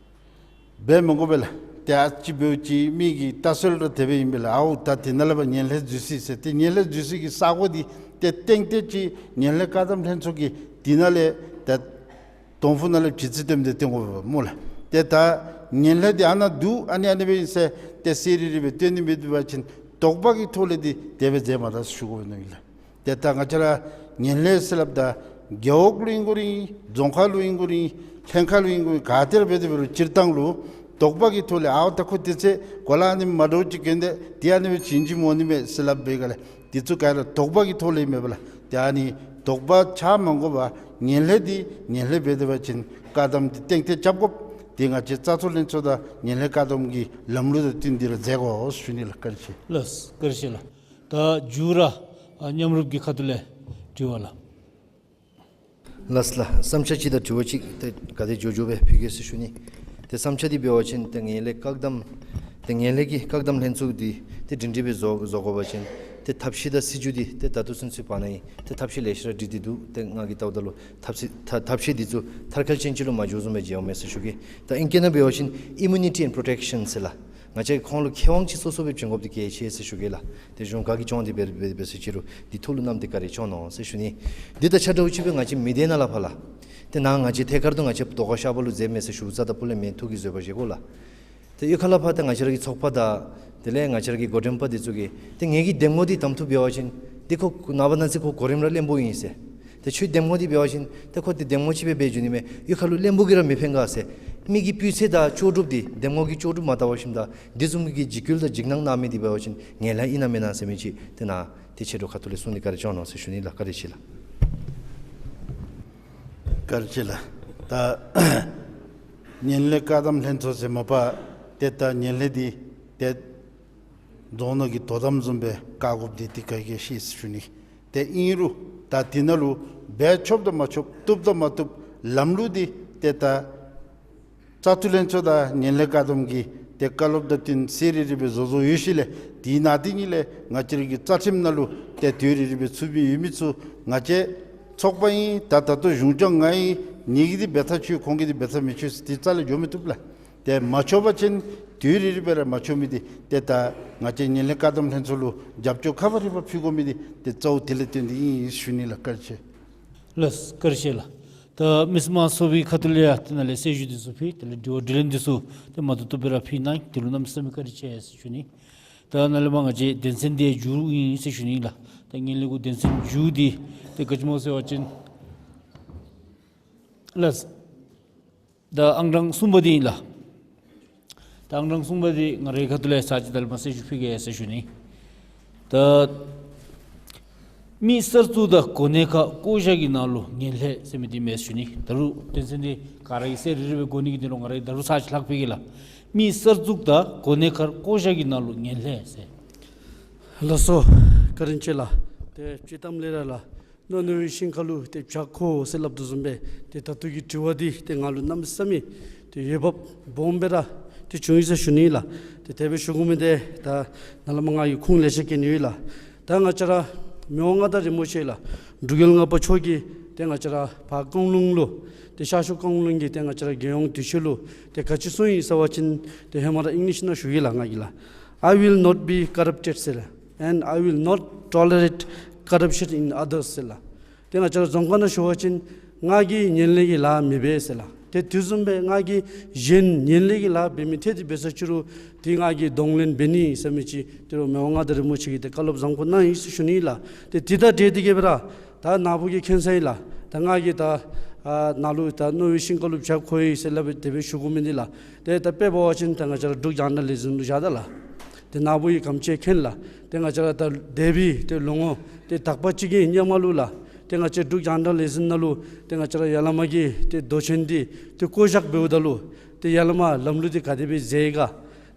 འབད་མི་དགོ་པས་ལགས། ཏེ་ཨ་ཙི་འབདཝ་ཅིག་མི་གི་ལྟ་ཚུལ་ར་དེ་སྦེ་ཨིན་པས་ལགས། ཨའོ་ད་དེ་ནང་ལས་ཕར་ངན་ལྷད་འཛུལ་སོ་ཡི་ཟེར། ཏེ་ངན་ལྷད་འཛུལ་སའི་གི་ས་གོ་འདི་ཏེ་ཏན་ཏན་ཅིག་ངན་ལྷད་བཀག་སྡོམ་ལྷན་ཚོགས་ཀྱིས་དེ་ནང་ལས་ད་དོང་ཕུ་ནང་ལས་བྱི་ཙི་སྟོནམ་འདི་སྟོན་དགོ་པས་སྨོ་ལགས། ཏེ་ད་ངན་ལྷད་འདི་ཨ་ནཱ་འདུག། ཨ་ནི་ཨ་ནི་སྦེ་ཨིན་ཟེར་ཏེ་གསལ་རི་རི་སྦེ་སྟོན་ནི་མེད་པ་ཅིན་དོགས་པ་གི་ཐོག་ལས་འདི་དེ་སྦེ་མཛད་མ་ད་ཟེར་ཞུ་དགོ་པས་ཨིན་ལགས། ཏེ་ད་ང་བཅས་ར་ངན་ལྷད་ཟེར་སླབ་ད་རྒེད་འོག་ལུ་ཨིན་དགོ་རུང་རྫོང་ཁག་ལུ་ཨིན་དགོ་རུང་ལྷན་ཁག་ལུ་ཨིན་དགོ་རུང་ག་ཏེ་ར་འབད་དེ་འབད་རུང་སྤྱིར་བཏང་ལུ་དོགས་པ་གི་ཐོག་ལས་ཨའོ་ད་ཁོ་དེ་ཚེ་གོ་ལ་ཨ་ནི་མ་འདྲཝ་ཅིག་གྱོན་ཏེ་ཏེ་ཨ་ནི་སྦེ་བྱིན་ཅི་མོ་ནི་མས་ཟེར་སླབ་པའི་སྒང་ལས་དེ་ཚུ་ག་ར་དོགས་པ་གི་ཐོག་ལས་མེན་པས་ལགས། ཏེ་ཨ་ནི་དོགས་པ་ཆགས་མ་དགོ་པར་ངན་ལྷད་འདི་ངན་ལྷད་འབད་དེ་འབད་བ་ཅིན་བཀག་སྡོམ་འདི་ཏན་ཏན་རྐྱབ་དགོཔ་འདི་ང་བཅས་བཙག་འཐུ་ལྷན་ཚོགས་དང་ངན་ལྷད་བཀག་སྡོམ་གྱི་ལམ་ལུགས་དང་བསྟུན་ཏེ་ར་མཛད་དགོ་ཟེར་ཞུ་ནི་ལགས། བཀའ་དྲིན་ཆེ། ལགས་བཀའ་དྲིན་ཆེ་ལགས། ད་མཇུག་ར་ཨ་མཉམ་རུབ་ཀྱི་ཁ་ཐུག་ལས་དྲི་བ་ལགས། ལགས་ལགས། བསམ་འཆར་གཅིག་དང་དྲི་བ་གཅིག་ཏེ་ག་དེ་མགྱོགས་མགྱོགས་སྦེ་ཕུལ་གེ་ཟེར་ཞུ་ནི། ཏེ་བསམ་འཆར་འདི་འབད་བ་ཅིན་ཏེ་ངན་ལྷད་བཀག་སྡོམ་ཏེ་ངན་ལྷད་ཀྱི་བཀག་སྡོམ་ལྷན་ཚོགས་འདི་ཏེ་སྒྲིང་སྒྲིང་སྦེ་བཟོ་བཟོ་དགོ་པ་ཅིན་ཏེ་ཐབས་ཤེས་དང་སྲིད་བྱུས་འདི་ཏེ་ད་ལྟོ་ཚུན་ཚོད་བར་ན་ཡང་ཏེ་ཐབས་ཤེས་ལེ་ཤ་ར་བསྒྲིགས་ཏེ་འདུག། ཏེ་ང་གིས་བལྟཝ་ད་ལུ་ཐབས་ཤེས་ཐབས་ཐབས་ཤེས་འདི་ཚུ་མཐར་འཁྱོལ་ཅན་ཅིག་ལུ་མ་འགྱོ་བཟུམ་སྦེ་མཇལཝ་མས་ཟེར་ཞུ་གེ། ད་ཨིང་སྐད་ནང་འབད་བ་ཅིན་immunity and protection ཟེར་ལགས། ང་བཅས་ཁོང་ལུ་ཁེ་དབང་ཅིག་སོ་སོ་སྦེ་བྱིན་དགོཔ་འདི་གལ་ཆེ་ཟེར་ཞུ་གེ་ལགས། ཏེ་གཞུང་བཀའ་གིས་སྐྱོང་སྟེ་འབད་འབད་འབད་ཟེར་ཅི་རུང་འདི་ཐོག་ལུ་གནམ་འདི་བཀའ་དྲིན་སྐྱོང་གནང་ཟེར་ཞུ་ནི། འདི་དང་ཆ་འདྲཝ་ཅིག་སྦེ་ང་བཅས་མི་སྡེ་ནང་ལས་ཕར་ལགས། ཏེ་ནཱ་ང་བཅས་ཐད་ཀར་དུ་ང་བཅས་དོ་ཁ་ཤ་པ་ལུ་མཛདཔ་མས་ཟེར་ཞུ་རྩ་དང་སྤུ་ལས་མེན། ཐུགས་ཀྱིས་བཟོད་པ་བཞེས་དགོ་ལགས། ཏེ་གཡུས་ཁ་ལས་ཕར་ཏེ་ང་བཅས་ར་གི་ཚོགས་པ་དང་དེ་ལས་ང་བཅས་ར་གི་འགོ་འདྲེན་པ་འདི་ཚུ་གིས་ཏེ་ངེ་གི་འདེམས་ངོ་འདི་དམ་ཐུག་འབད་བ་ཅིན་ཏེ་ཁོ་ནངས་པ་གནངས་ཚེ་ཁོ་གོ་རིམ་ར་བློན་པོ་ཨིན་ཟེར། ཏེ་ཁྱོད་འདེམས་ངོ་འདི་འབད་བ་ཅིན་ཏེ་ཁོ་འདི་འདེམས་ངོ་ཅིག་སྦེ་འབད་འགྱོ་ནི་མས། གཡུས་ཁ་ལུ་བློན་པོ་གིས་ར་མི་ཕན་ག་ཟེར། མི་གི་སྤུས་ཚད་དང་ལྕོགས་གྲུབ་འདི་འདེམས་ངོ་གི་ལྕོགས་གྲུབ་མ་བལྟ་བར་ཞིནམ་ད་འདི་བཟུམ་གྱི་འཇིགས་སྐུལ་དང་འཇིགས་སྣང་གནང་མི་འདི་འབད་བ་ཅིན་ངན་ལྷད་ཨིན་ན་མེན་ན་ཟེར་མི་ཅིག་ཏེ་ནཱ་ཏེ་ཆེ་མཐོ་ཁ་ཐུག་ལས་གསུང་ནི་བཀའ་དྲིན་སྐྱོང་གནང་ཟེར་ཞུ་ནི་ལགས། བཀའ་དྲིན་ཆེ་ལགས། བཀའ་དྲིན་ཆེ་ལགས། ད་ངན་ལྷད་བཀག་སྡོམ་ལྷན་ཚོགས་ཟེར་མ་པ་ཏེ་ད་ངན་ལྷད་འདི་ཏེ་རྫོང་ནང་གི་དོ་དམ་བཟུམ་སྦེ་བཀག་དགོཔ་འདི་ཏེ་ག་གིས་ཤེས་ཟེར་ཞུ་ནི། ཏེ་ཨིན་རུང་ད་དེ་ནང་ལུ་འབད་ཆོགཔ་དང་མ་ཆོགཔ་བཏུབ་དང་མ་བཏུབ་ལམ་ལུགས་འདི་ཏེ་ད་བཙག་འཐུ་ལྷན་ཚོགས་དང་ངན་ལྷད་བཀག་སྡོམ་གྱི་ཏེ་བཀའ་སློབ་དང་བསྟུན་གསལ་རི་རི་སྦེ་བཟོ་བཟོཝ་ཡོད་ཞིནམ་ལས་དེ་ནང་དེ་ཉིད་ལས་ང་བཅས་ར་གི་རྩ་ཁྲིམས་ནང་ལུ་ཏེ་དོན་རི་རི་སྦེ་ཚུད་པའི་ཡོད་མི་ཚུ་ང་བཅས་ཚོགས་པ་ཨིན། ད་ད་ལྟོ་གཞུང་སྐྱོང་ང་ཨིན། ངེ་གི་འདི་འབད་ཐག་ཆོད། ཁོང་གི་འདི་འབད་ཐག་མི་ཆོད་ཟེར་ཏེ་རྩ་ལས་འགྱོ་མི་བཏུབ་ལགས། ཏེ་མ་ཆོག་པ་ཅིན་དོན་རི་རི་སྦེ་ར་མ་ཆོག་མི་འདི་ཏེ་ད་ང་བཅས་ངན་ལྷད་བཀག་སྡོམ་ལྷན་ཚོགས་ལུ་རྒྱབ་སྐྱོར་ག་བ་རི་བ་ཕུལ་དགོ་མི་འདི་ཏེ་གཙོ་བོ་དེ་ལས་བརྟེན་ཏེ་ཨིན་ཞུ་ནི་ལགས། བཀའ་དྲིན་ཆེ། ལགས་བཀའ་དྲིན་ཆེ་ལགས། ད་མི་སེར་མང་ཚོགས་པའི་ཁ་ཐུག་ལས་ཡང་ཏེ་ནཱ་ལས་གསལ་ཞུ་འདི་ཚུ་ཕུལ། དེ་ལས་དྲི་བ་དྲིས་ལན་འདི་ཚུ་ཏེ་མ་ཐུབ་ཐུབ་སྦེ་ར་ཕུལ་གནང་། དེ་ལུ་གནམ་མེད་ས་མེད་བཀའ་དྲིན་ཆེ་ཟེར་ཞུ་ནི། ད་ནཱ་ལས་མར་ང་བཅས་དོན་ཚན་འདི་མཇུག་ཨིན་ཟེར་ཞུ་ནི་ལགས། ད་ངན་ལྷད་གུ་དོན་ཚན་མཇུག་འདི་ཏེ་ག་ཅི་སྨོ་ཟེར་བ་ཅིན་ལགས། ད་ཨང་གྲངས་གསུམ་པ་འདི་ཨིན་ལགས། ད་ཨང་གྲངས་གསུམ་པ་འདི་ང་རའི་ཁ་ཐུག་ལས་ས་ཅིག་ད་ལས་མར་གསལ་ཞུ་ཕུལ་གེ་ཟེར་ཞུ་ནི། ད་མི་གསར་བཙུགས་དང་གོ་གནས་ཁག་བསྐོ་བཞག་གི་ནང་ལུ་ངན་ལྷད་ཟེར་མི་འདི་མས་ཞུ་ནི། ད་རུང་དོན་ཚན་འདི་ག་ར་གིས་གསལ་རི་རི་སྦེ་གོ་ནི་གི་དོན་ལུ་ང་ར་གིས་ད་རུང་ས་ཅིག་ལྷག་ཕུལ་གེ་ལགས། མི་གསར་བཙུགས་དང་གོ་གནས་ཁག་བསྐོ་བཞག་གི་ནང་ལུ་ངན་ལྷད་ཟེར། ལགས་སོ། བཀའ་དྲིན་ཆེ་ལགས། ཏེ་སྤྱིར་བཏང་ལས་ར་ལགས། རྣོ་རྣོ་བའི་ཤིང་ཁ་ལུ་ཏེ་བྱ་ཁོ་ཟེར་སླབ་དོ་བཟུམ་སྦེ་ཏེ་ད་ལྟོ་གི་དྲི་བ་འདི་ཏེ་ང་ལུ་གནམ་མེད་ས་མེད་ཏེ་འོས་འབབ་སྦོམ་སྦེ་ར་ཏེ་བྱུང་ཡི་ཟེར་ཞུ་ནི་ལགས། ཏེ་དེ་སྦེ་ཞུ་དགོ་མི་འདི་ད་ནཱ་ལས་མར་ང་གིས་ཁུངས་ལེ་ཤ་བཀལ་ནི་ཡོད་ལགས། ད་ང་བཅས་ར་མི་དབང་མངའ་བདག་རིན་པོ་ཆེ་ལགས། འབྲུག་རྒྱལ་ལྔ་པ་མཆོག་གིས་ཏེ་ང་བཅས་ར་ཕར་བཀང་ལུང་ལུ་ཏེ་ཤར་ཕྱོགས་བཀང་ལུང་གི་ཏེ་ང་བཅས་ར་རྒྱལ་ཡོངས་དུས་ཆེན་ལུ་ཏེ་ག་ཅི་གསུངས་ཡི་ཟེར་བ་ཅིན་ཏེ་ཧེ་མ་ར་ཨིང་ལིཤ་ནང་ཞུ་གེ་ལགས་ང་གིས་ལགས། I will not be corrupted ཟེར་ལགས། And I will not tolerate corruption in others ཟེར་ལགས། ཏེ་ང་བཅས་ར་རྫོང་ཁ་ནང་ཞུ་བ་ཅིན་ང་གིས་ངན་ལྷད་ཀྱི་ལཱ་མི་འབད་ཟེར་ལགས། ཏེ་དེ་བཟུམ་སྦེ་ང་གིས་གཞན་ངན་ལྷད་ཀྱི་ལཱ་འབད་མི་ཐད་དེ་འབད་ས་ཅི་རུང་ཏེ་ང་གིས་གདོང་ལེན་འབད་ནི་ཟེར་མི་ཅིག་ཏེ་རུང་མི་དབང་མངའ་བདག་རིན་པོ་ཆེ་གིས་ཏེ་བཀའ་སློབ་བཟང་པོ་གནང་ཡི་ཟེར་ཞུ་ནི་ལགས། ཏེ་དེ་དང་འབྲེལ་ཏེ་གི་སྦེ་ར་ད་ནཱ་བུ་གིས་མཁྱེན་གསལ་ཨིན་ལགས། ད་ང་གིས་ད་ཨ་ནཱ་ལུ་ད་རྣོ་བའི་ཤིང་ཀ་ལུ་བྱ་ཁོ་ཡི་ཟེར་སླབ་སྦེ་དེ་སྦེ་ཞུ་དགོ་མི་འདི་ལགས། ཏེ་ད་དཔེ་འབད་བ་ཅིན་ད་ང་བཅས་ར་འབྲུག་རྒྱང་བསྒྲགས་ལས་འཛིན་ལུ་བཞག་ད་ལགས། ཏེ་ནཱ་བུ་གིས་ག་དེམ་ཅིག་མཁྱེན་ལགས། ཏེ་ང་བཅས་ར་ད་འདས་པའི་ཏེ་ལོ་ངོ་ཏེ་དག་པ་ཅིག་གི་སྔོན་མ་ལུ་ལགས། ཏེ་ང་བཅས་འབྲུག་རྒྱང་བསྒྲགས་ལས་འཛིན་ནང་ལུ་ཏེ་ང་བཅས་ར་ཡར་ལས་མར་གྱི་ཏེ་མདོ་ཆེན་འདི་ཏེ་བསྐོ་བཞག་འབདཝ་ད་ལུ་ཏེ་ཡར་ལས་མར་ལམ་ལུགས་འདི་ག་དེ་སྦེ་མཛད་ག།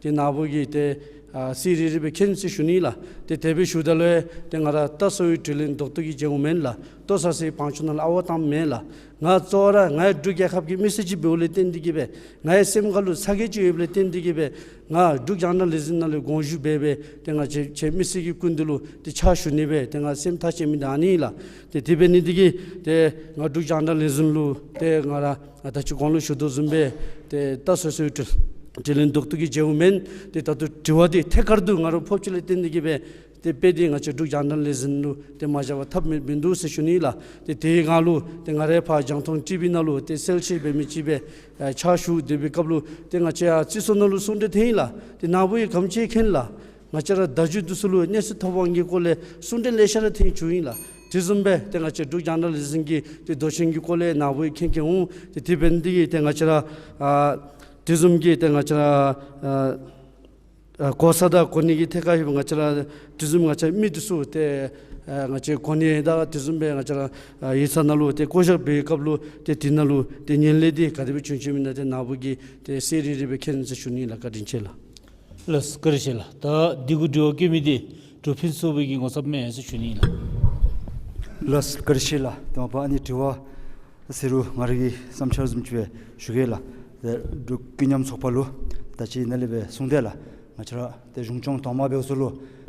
ཏེ་ནཱ་བུ་གིས་ཏེ་ཨ་གསལ་རི་རི་སྦེ་མཁྱེན་ཟེར་ཞུ་ནི་ལགས། ཏེ་དེ་སྦེ་ཞུཝ་ད་ལུ་ཏེ་ང་ར་ད་གསོ་བའི་དྲིན་ལན་ལྡོག་ཐབས་ཀྱི་རྒྱལ་པོ་མེན་ལགས། ལྟོ་ཟ་སའི་བང་ཆུང་ནང་ལུ་ཨ་ཝ་བཏངམ་མེན་ལགས། ང་གཙོ་བོ་ར་ང་ཡང་འབྲུག་རྒྱལ་ཁབ་ཀྱི་མི་སེར་ཅིག་འབདཝ་ལས་བརྟེན་ཏེ་གི་སྦེ་ང་ཡང་སེམས་ཁ་ལུ་ཚ་གྱང་ཅིག་ཡོདཔ་ལས་བརྟེན་ཏེ་གི་སྦེ་ང་འབྲུག་རྒྱང་བསྒྲགས་ལས་འཛིན་ནང་ལུ་དགོངས་ཞུ་འབད་སྦེ་ཏེ་ང་བཅས་ཁྱེད་མི་སེར་གྱི་སྐུ་མདུན་ལུ་ཏེ་ཕྱག་ཞུ་ནི་སྦེ་ཏེ་ང་སེམས་ཐག་བཅད་མི་འདི་ཨ་ནི་ལགས། ཏེ་དེ་འབད་ནི་འདི་གིས་ཏེ་ང་འབྲུག་རྒྱང་བསྒྲགས་ལས་འཛིན་ལུ་ཏེ་ང་ར་ད་ཅི་གོང་ལུ་ཞུ་དོ་བཟུམ་སྦེ་ཏེ་ད་གསོ་བའི་དྲིན་དྲིན་ལན་ལྡོག་ཐབས་ཀྱི་རྒྱལ་པོ་མེན། ཏེ་ད་ལྟོ་དྲི་བ་འདི་ཐད་ཀར་དུ་ང་ར་ཕོགཔ་ཅིག་ལས་བརྟེན་ཏེ་གི་སྦེ་ཏེ་དཔེ་འདི་ང་བཅས་འབྲུག་རྒྱང་བསྒྲགས་ལས་འཛིན་ལུ་ཏེ་མ་བཞག་པར་ཐབས་མེད་མིན་འདུག་ཟེར་ཞུ་ནི་ལགས། ཏེ་དེའི་སྒང་ལུ་ཏེ་ང་རའི་ཕར་རྒྱང་མཐོང་ཊི་བི་ནང་ལུ་ཏེ་གསལ་བཤད་འབད་མི་ཅིག་སྦེ་ཨ་ཕྱག་ཞུ་སྡོད་པའི་སྐབས་ལུ་ཏེ་ང་བཅས་ཡར་རྩིས་ཚོགས་ནང་ལུ་གསུང་གྲོས་ཐོན་ཡི་ལགས། ཏེ་ནཱ་བུ་གིས་ག་དེམ་ཅིག་མཁྱེན་ལགས། ང་བཅས་ར་བརྡ་བརྒྱུད་འདི་ཚུ་ལུ་གནས་ཚུལ་ཐོབ་དབང་གི་སྐོར་ལས་གསུང་གྲོས་ལེ་ཤ་ར་ཐོན་བྱུང་ཡི་ལགས། དེ་བཟུམ་སྦེ་ཏེ་ང་བཅས་འབྲུག་རྒྱང་བསྒྲགས་ལས་འཛིན་གྱི་ཏེ་མདོ་ཆེན་གྱི་སྐོར་ལས་ནཱ་བུ་གིས་མཁྱེན་མཁྱེན་འོང་། ཏེ་དེ་འབད་ནི་འདི་གིས་ཏེ་ང་བཅས་ར་ཨ་དེ་བཟུམ་གྱི་ཏེ་ང་བཅས་ར་ཨ་ཨ་གོ་ས་དང་གོ་གནས་ཀྱི་ཐད་ཁར་ཡོད་པའི་ང་བཅས་ར་དེ་བཟུམ་ང་བཅས་མི་འདི་ཚུ་ཏེ་ཨ་ང་བཅས་གོ་གནས་དང་དེ་བཟུམ་སྦེ་ང་བཅས་ར་ཨ་ཡིག་ཚང་ནང་ལུ་ཏེ་བསྐོ་བཞག་འབད་བའི་སྐབས་ལུ་ཏེ་དེ་ནང་ལུ་ཏེ་ངན་ལྷད་འདི་ག་དེ་སྦེ་བྱུང་བྱུངམ་ཨིན་ན་ཏེ་ནཱ་བུ་གིས་ཏེ་གསལ་རི་རི་སྦེ་མཁྱེན་ཟེར་ཞུ་ནི་ལགས། བཀའ་དྲིན་ཆེ་ལགས། ལགས་སོ། བཀའ་དྲིན་ཆེ་ལགས། ད་འདི་གུ་དྲི་བ་བཀོད་མི་འདི་འབྲུག་ཕུན་ཚོགས་པའི་གི་ངོ་ཚབ་མས་ཟེར་ཞུ་ནི་ལགས། ལགས་སོ། བཀའ་དྲིན་ཆེ་ལགས། དང་པ་ཨ་ནི་དྲི་བ་ཟེར་རུང་ང་རའི་གི་བསམ་འཆར་བཟུམ་ཅིག་སྦེ་ཞུ་གེ་ལགས། ཏེ་འབྲུག་ཀུན་མཉམ་ཚོགས་པ་ལུ་ད་ཅི་ནཱ་ལས་སྦེ་གསུངས་ཏེ་ལགས། ང་བཅས་ར་ཏེ་གཞུང་སྐྱོང་ཐོག་མ་འབདཝ་ས་ལུ་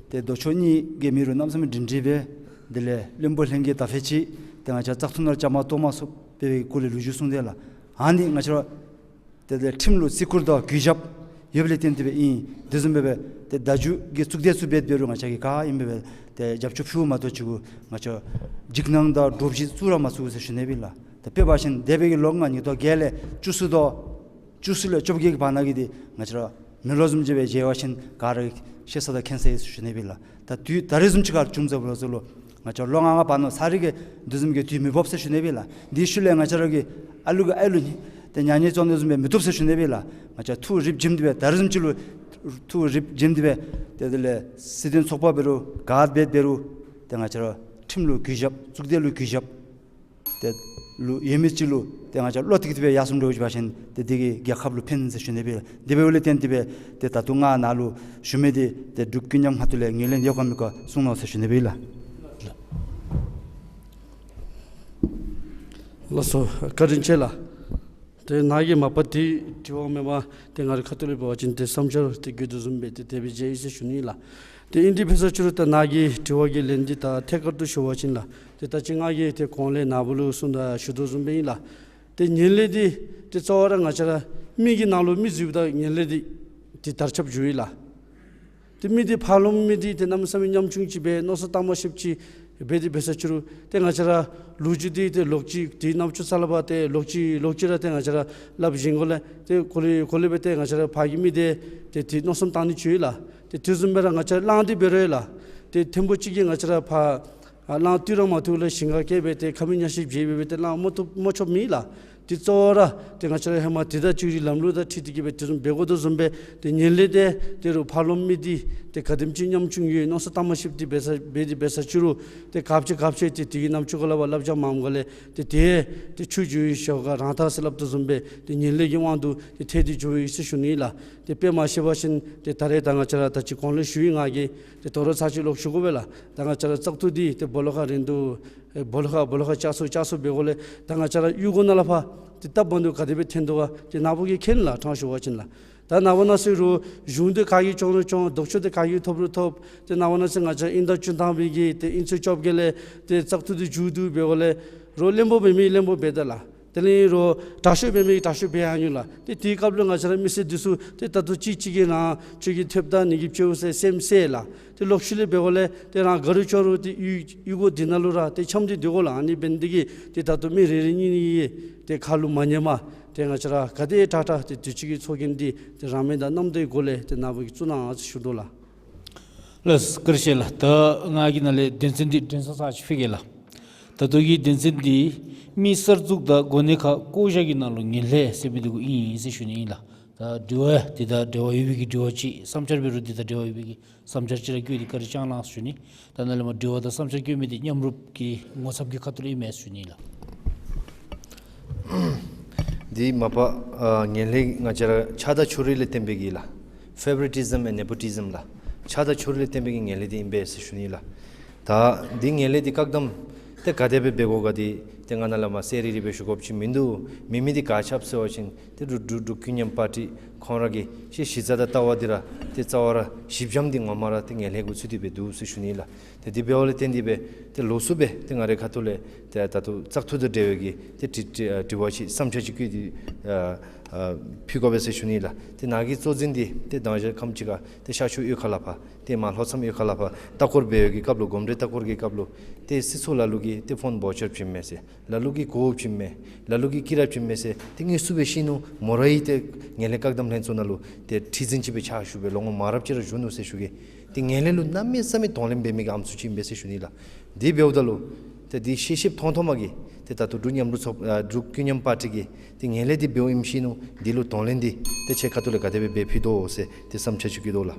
ཏེ་མདོ་ཕྱོགས་གཉིས་ཀྱི་མི་རུ་གནམ་མེད་ས་མེད་སྒྲིང་སྒྲི་སྦེ་དེ་ལས་བློན་པོ་ལྷན་རྒྱས་དང་ཕན་ཆད་ཏེ་ང་བཅས་བཙག་འཐུ་ནང་བཅའ་མར་གཏོགས་མ་ཚུགས་པའི་སྐོར་ལས་ལོ་རྒྱུས་གསུངས་ཏེ་ལགས། ཨ་ནི་ང་བཅས་ར་ཏེ་ཏེ་ཁྲིམས་ལུ་བརྩི་བཀུར་དང་གུས་ཞབས་ཡོདཔ་ལས་བརྟེན་ཏེ་སྦེ་ཨིན། དེ་བཟུམ་སྦེ་སྦེ་ཏེ་བརྡ་བརྒྱུད་ཀྱི་གཙུག་སྡེ་ཚུ་འབད་འབད་རུང་ང་བཅས་ཀྱིས་ག་ཨིནམ་སྦེ་སྦེ་ཏེ་རྒྱབ་སྐྱོར་ཕུལཝ་མ་གཏོགས་ཅིག་གུ་ང་བཅས་འཇིགས་སྣང་དང་འདྲོག་བྱེལ་བཙུགས་ར་མ་བཙུགས་ཟེར་ཞུ་ནི་སྦེ་ལགས། ཏེ་དཔེ་འབད་བ་ཅིན་འདས་པའི་གི་ལོ་ལྔ་ཉིས་སྟོང་བརྒྱད་ལས་བཅུ་གསུམ་དང་བཅུ་གསུམ་ལས་བཅོ་བརྒྱད་ཀྱི་བར་ན་གི་འདི་ང་བཅས་ར་མེ་ལོང་བཟུམ་ཅིག་སྦེ་མཇལ་བ་ཅིན་ག་ར་ཤེས་ས་དང་མཁྱེན་ས་ཡོད་ཟེར་ཞུ་ནི་སྦེ་ལགས། ད་དུས་ད་རེས་བཟུམ་ཅིག་ཁར་བྱུང་ཟེར་བ་ལོ་ཚུ་ལུ་ང་བཅས་ལོ་ལྔ་ལྔ་བར་ན་ས་རི་གི་དེ་བཟུམ་གྱི་དུས་མི་འབབ་ཟེར་ཞུ་ནི་སྦེ་ལགས། དེའི་ཤུལ་ལས་ང་བཅས་ར་གི་ཨ་ལུ་གིས་ཨའི་ལུ་ཏེ་ཉ་ཉེ་བཙོང་དོ་བཟུམ་སྦེ་མི་བཏུབ་ཟེར་ཞུ་ནི་སྦེ་ལགས། ང་བཅས་ཐུགས་རིགཔ་བྱིནམ་དེ་སྦེ་ད་རེས་བཟུམ་ཅིག་ལུ་ཐུགས་རིགཔ་བྱིནམ་དེ་སྦེ་ཏེ་དེ་ལས་སྲིད་དོན་ཚོགས་པ་འབད་རུང་ག་འབད་འབད་རུང་ཏེ་ང་བཅས་ར་ཁྲིམས་ལུ་གུས་ཞབས་གཙུག་སྡེ་ལུ་གུས་ཞབས་ཏེ་ལུ་ཡོད་མི་ཅིག་ལུ་ཏེ་ང་བཅས་བློ་གཏད་དེ་སྦེ་ཡར་སོང་འགྱོ་བ་ཅིན་ཏེ་དེ་གིས་རྒྱལ་ཁབ་ལུ་ཕན་ཟེར་ཞུ་ནི་སྦེ་ལགས། དེ་འབདཝ་ལས་བརྟེན་ཏེ་སྦེ་ཏེ་ད་ལྟོ་ང་ནཱ་ལུ་ཞུ་མི་འདི་ཏེ་འབྲུག་ཀུན་མཉམ་ཁ་ཐུག་ལས་ངོས་ལེན་ཡོད་ག་མེད་ག་གསུང་གནང་ཟེར་ཞུ་ནི་སྦེ་ལགས། ལགས་སོ། བཀའ་དྲིན་ཆེ་ལགས། ཏེ་ནཱ་གིས་མ་པ་ཏེ་དྲི་བ་མེན་པར་ཏེ་ང་རའི་ཁ་ཐུག་ལས་འབད་བ་ཅིན་ཏེ་བསམ་འཆར་ཏེ་བཀོད་དོ་བཟུམ་སྦེ་ཏེ་དེ་སྦེ་མཇལ་ཡི་ཟེར་ཞུ་ནི་ལགས། ཏེ་ཨིན་དེ་འབད་ས་ཅི་རུང་ད་ནཱ་གི་དྲི་བ་གི་ལན་འདི་ད་ཐད་ཀར་དུ་ཞུ་བ་ཅིན་ལགས། ཏེ་ད་ཅི་ང་གིས་ཏེ་གོང་ལས་ནཱ་བུ་ལུ་གསུངས་ད་ཞུ་དོ་བཟུམ་སྦེ་ཨིན་ལགས། ཏེ་ངན་ལྷད་འདི་ཏེ་གཙོ་བོ་ར་ང་བཅས་ར་མི་གི་ནང་ལུ་མི་འཛུལཝ་ད་ངན་ལྷད་འདི་ཏེ་དར་ཁྱབ་འགྱོཝ་ཨིན་ལགས། ཏེ་མི་འདི་ཕར་ལོགམ་མི་འདི་ཏེ་གནམ་མེད་ས་མེད་ཉམ་ཆུང་ཅིག་སྦེ་མནོ་བསམ་གཏང་མ་ཤེསཔ་ཅིག་འབད་དེ་འབད་ས་ཅི་རུང་ཏེ་ང་བཅས་ར་ལོ་རྒྱུས་འདི་ཏེ་ལོག་ཅི་ཏེ་རྣམ་ཅོ་རྩ་ལས་ཕར་ཏེ་ལོག་ཅི་ལོག་ཅི་ར་ཏེ་ང་བཅས་ར་སླབ་བཞེངས་དགོ་ལས་ཏེ་གོ་ལེ་གོ་ལེ་སྦེ་ཏེ་ང་བཅས་ར་ཕར་གྱི་མི་འདི་ཏེ་ཏེ་མནོ་བསམ་གཏང་ནི་ཅིག་ཡོད་ལགས། ཏེ་དེ་བཟུམ་སྦེ་ར་ང་བཅས་ར་གླང་འདི་འབད་རུང་ལགས། ཏེ་ཐེམ་པོ་ཅིག་གིས་ང་བཅས་ར་ཕར་ཨ་གླང་བཏུལ་ར་མ་བཏུལ་ལས་ཞིང་ཁར་བསྐྱལ་སྦེ་ཏེ་ཁ་མིག་ཉ་ཤིང་བྱེད་སྦེ་སྦེ་ཏེ་གླང་མ་བཏུབ་མ་ཆོགཔ་མེད་ལགས། ཏེ་གཙོ་བོ་ར་ཏེ་ང་བཅས་ར་ཧེ་མ་དེ་དང་གཅིག་རིག་ལམ་ལུགས་དང་འཁྲིལ་ཏེ་གི་སྦེ་དེ་བཟུམ་འབད་དགོ་དོ་བཟུམ་སྦེ་ཏེ་ངན་ལྷད་འདི་ཏེ་རུང་ཕར་ལོགམ་མི་འདི་ཏེ་ག་དེམ་ཅིག་ཉམ་ཆུང་ཡོད་མནོ་བསམ་གཏང་མ་ཤེསཔ་འདི་འབད་ས་འབད་དེ་འབད་ས་ཅི་རུང་ཏེ་ག་ཅི་ག་ཅི་ཏེ་དེ་གི་རྣམ་ཅོ་ག་ལས་ཕར་བསླབ་བྱ་མངམ་ག་ལས་ཏེ་ཏེ་ཏེ་ཆུ་རྒྱུས་ཞོ་ག་རང་ཐག་ཟེར་སླབ་དོ་བཟུམ་སྦེ་ཏེ་ངན་ལྷད་ཀྱི་དབང་དུ་ཏེ་ཐལ་ཏེ་འགྱོ་ཡི་ཟེར་ཞུ་ནི་ལགས། ཏེ་དཔེ་མ་བཤད་པ་ཅིན་ཏེ་ད་རེས་ད་ང་བཅས་ར་ད་ཅི་གོང་ལས་ཞུ་ཡི་ང་གིས་ཏེ་དོ་རུང་ཚར་གཅིག་ལོག་ཞུ་དགོ་པས་ལགས། ད་ང་བཅས་ར་བཙག་འཐུ་འདི་ཏེ་སྦོ་ལོགས་ཁར་རན་དོ་ཨེ་སྦོ་ལོགས་ཁར་སྦོ་ལོགས་ཁར་བཅར་སོང་བཅར་སོང་འབད་དགོ་ལས་ད་ང་བཅས་ར་གཡུས་སྒོ་ནང་ལས་ཕར་ཏེ་སྟབས་མ་བདེཝ་ག་དེ་སྦེ་ཐོན་དོ་ག་ཏེ་ནཱ་བུ་གིས་མཁྱེན་ལགས། ཕྲང་ཞུ་བ་ཅིན་ལགས། ད་ནངས་པ་གནངས་ཚེ་རུང་གཞུང་འདི་ག་གིས་སྐྱོང་རུང་སྐྱོང་ལྡོག་ཕྱོགས་འདི་ག་གིས་ཐོབ་རུང་ཐོབ། ཏེ་ནངས་པ་གནངས་ཚེ་ང་བཅས་དབྱིན་ཟླ་བཅུ་ཐམ་པའི་གི་ཏེ་དབྱིན་ཚེས་བཅོ་བརྒྱད་ལས་ཏེ་བཙག་འཐུ་འདི་མཇུག་བསྡུ་འབད་དགོ་ལས་རོགས་བློན་པོ་འབད་མི་བློན་པོ་འབད་ད་ལགས། དེ་ལས་རོགས་དྲག་ཤོས་འབད་མི་དྲག་ཤོས་འབད་ཡར་འགྱོ་ལགས། ཏེ་དེའི་སྐབས་ལུ་ང་བཅས་ར་མི་སེར་འདི་ཚུ་ཏེ་ད་ལྟོ་གཅིག་གཅིག་གི་ནང་ཁྱོད་ཀྱིས་ཐེབས་ད་ངེ་གི་ཕྱེཝ་ཟེར་སེམས་བསད་ལགས། ཏེ་ལོག་ཤུལ་ལས་འབད་བ་ལས་ཏེ་རང་ག་རུ་ཅོག་རུ་ཏེ་གཡུས་གཡུས་སྒོ་འདི་ནང་ལུ་ར་ཏེ་འཁྱམས་ཏེ་སྡོད་དགོ་ལགས། ཨ་ནི་འབད་ནི་འདི་གིས་ཏེ་ད་ལྟོ་མི་རེ་རེ་གཉིས་གཉིས་ཀྱིས་ཏེ་ཁ་ལུ་མ་ཉན་པར་ཏེ་ང་བཅས་ར་ག་དེ་དྲག་དྲག་ཏེ་དུས་ཅི་གི་ཚོགས་རྒྱན་འདི་ཏེ་རང་མོས་དང་རྣམ་དག་གི་སྒོ་ལས་ཏེ་ནཱ་བུ་གིས་བཙུགས་གནང་ཟེར་ཞུ་དོ་ལགས། ལགས་སོ། བཀའ་དྲིན་ཆེ་ལགས། ད་ང་གིས་ནཱ་ལས་དོན་ཚན་འདི་དྲན་གསོ་ཚར་ཅིག་ཕུལ་གེ་ལགས། ད་ལྟོ་གི་དོན་ཚན་འདི་མི་གསར་འཛུགས་དང་གོ་གནས་ཁག་བསྐོ་བཞག་གི་ནང་ལུ་ངན་ལྷད་ཟེར་མི་འདི་གུ་ཨིན་ཟེར་ཞུ་ནི་ཨིན་ལགས། ད་དྲི་བ་འདི་དང་འབྲེལ་བ་ཡོད་པའི་གི་དྲི་བ་ཅིག་བསམ་འཆར་འབད་རུང་འདི་དང་འབྲེལ་བ་ཡོད་པའི་གི་བསམ་འཆར་ཅིག་ར་བཀོད་དེ་བཀའ་དྲིན་བསྐྱང་གནང་ཞུ་ནི། ད་ནཱ་ལས་མར་དྲི་བ་དང་བསམ་འཆར་བཀོད་མི་འདི་མཉམ་རུབ་ཀྱི་ངོ་ཚབ་ཀྱི་ཁ་ཐུག་ལས་ཨིན་མས་ཞུ་ནི་ལགས། འདི་མ་པ་ཨ་ངན་ལྷད་ང་བཅས་ར་ཆགས་སྡང་ཕྱོགས་རིས་ལས་བརྟེན་པའི་གི་ལགས། Favoritism and nepotism ལགས། ཆགས་སྡང་ཕྱོགས་རིས་ལས་བརྟེན་པའི་གི་ངན་ལྷད་འདི་ཨིན་པས་ཟེར་ཞུ་ནི་ལགས། ད་འདི་ངན་ལྷད་འདི་བཀག་སྡོམ་ཏེ་ག་དེ་སྦེ་འབད་དགོ་ག་འདི་ཏེ་ང་ནཱ་ལས་མར་གསལ་རི་རི་སྦེ་ཞུ་དགོཔ་ཅིག་མིན་འདུག། མེད་མི་འདི་ག་ཅི་སྦེ་ཟེར་བ་ཅིན་ཏེ་འབྲུག་འབྲུག་འབྲུག་ཀུན་མཉམ་པར་ཊི་ཁོང་ར་གི་ཤེས་གཞི་རྩ་དང་ལྟ་བ་འདི་ར་ཏེ་རྩ་བ་ར་གཞི་འགྱམ་འདི་ངོ་མ་ར་ཏེ་ངན་ལྷད་གུ་ཚུད་དེ་སྦེ་འདུག་ཟེར་ཞུ་ནི་ལགས། ཏེ་འདི་འབདཝ་ལས་བརྟེན་ཏེ་སྦེ་ཏེ་ལོགས་སུ་སྦེ་ཏེ་ང་རའི་ཁ་ཐུག་ལས་ཏེ་ད་ལྟོ་བཙག་འཐུ་དང་འབྲེལ་བའི་གི་ཏེ་དྲི་དྲི་ཨ་དྲི་བ་ཅིག་བསམ་འཆར་ཅིག་བཀོད་དེ་ཨ་ཨ་ཕུལ་དགོ་པས་ཟེར་ཞུ་ནི་ལགས། ཏེ་ནཱ་གི་གཙོ་འཛིན་འདི་ཏེ་དང་ཞག་ཁམས་ཅིག་ཁར་ཏེ་ཤར་ཕྱོགས་གཡུས་ཁ་ལས་ཕར་ཏེ་མར་ལྷོ་མཚམས་གཡུས་ཁ་ལས་ཕར་ལྟ་སྐོར་འབད་བའི་གི་སྐབས་ལུ་གོམ་བགྲོད་ལྟ་སྐོར་གྱི་སྐབས་ལུ་ཏེ་སྲིད་ཚོགས་ལ་ལུ་གིས་ཏེ་ཕོན་བའུ་ཅར་བྱིན་མས་ཟེར། ལ་ལུ་གིས་གོ་བྱིན་མས། ལ་ལུ་གིས་སྐྱིད་ར་བྱིན་མས་ཟེར་ཏེ་དངོས་སུ་སྦེ་ཤེས་ནུག། མོ་ར་གིས་ཏེ་ངན་ལྷད་བཀག་སྡོམ་ལྷན་ཚོགས་ནང་ལུ་ཏེ་ཁྲི་འཛིན་ཅིག་སྦེ་ཕྱག་ཞུ་སྦེ་ལོ་ངོ་མང་རབས་ཅིག་ར་བཞུགས་ནུག་ཟེར་ཞུ་གེ། ཏེ་ངན་ལྷད་ལུ་གནམ་མེད་ས་མེད་གདོང་ལེན་འབད་མི་གི་ཨམ་སྲུ་ཅིག་ཨིན་པས་ཟེར་ཞུ་ནི་ལགས། དེ་འབདཝ་ད་ལུ་ཏེ་འདི་ཤེས་ཤེསཔ་མཐོང་མཐོངམ་གིས་ཏེ་ད་ལྟོ་འབྲུག་མཉམ་རུབ་ཚོགས་ཨ་འབྲུག་ཀུན་མཉམ་པར་ཊི་གིས་ཏེ་ངན་ལྷད་འདི་འབདཝ་ཨིནམ་ཤེས་ནུག། འདི་ལུ་གདོང་ལེན་འདི་ཏེ་ཁྱེད་ཁ་ཐུག་ལས་ག་དེ་སྦེ་འབད་ཕུལ་དོ་ཟེར་ཏེ་བསམ་འཆར་ཅིག་བཀོད་དོ་ལགས།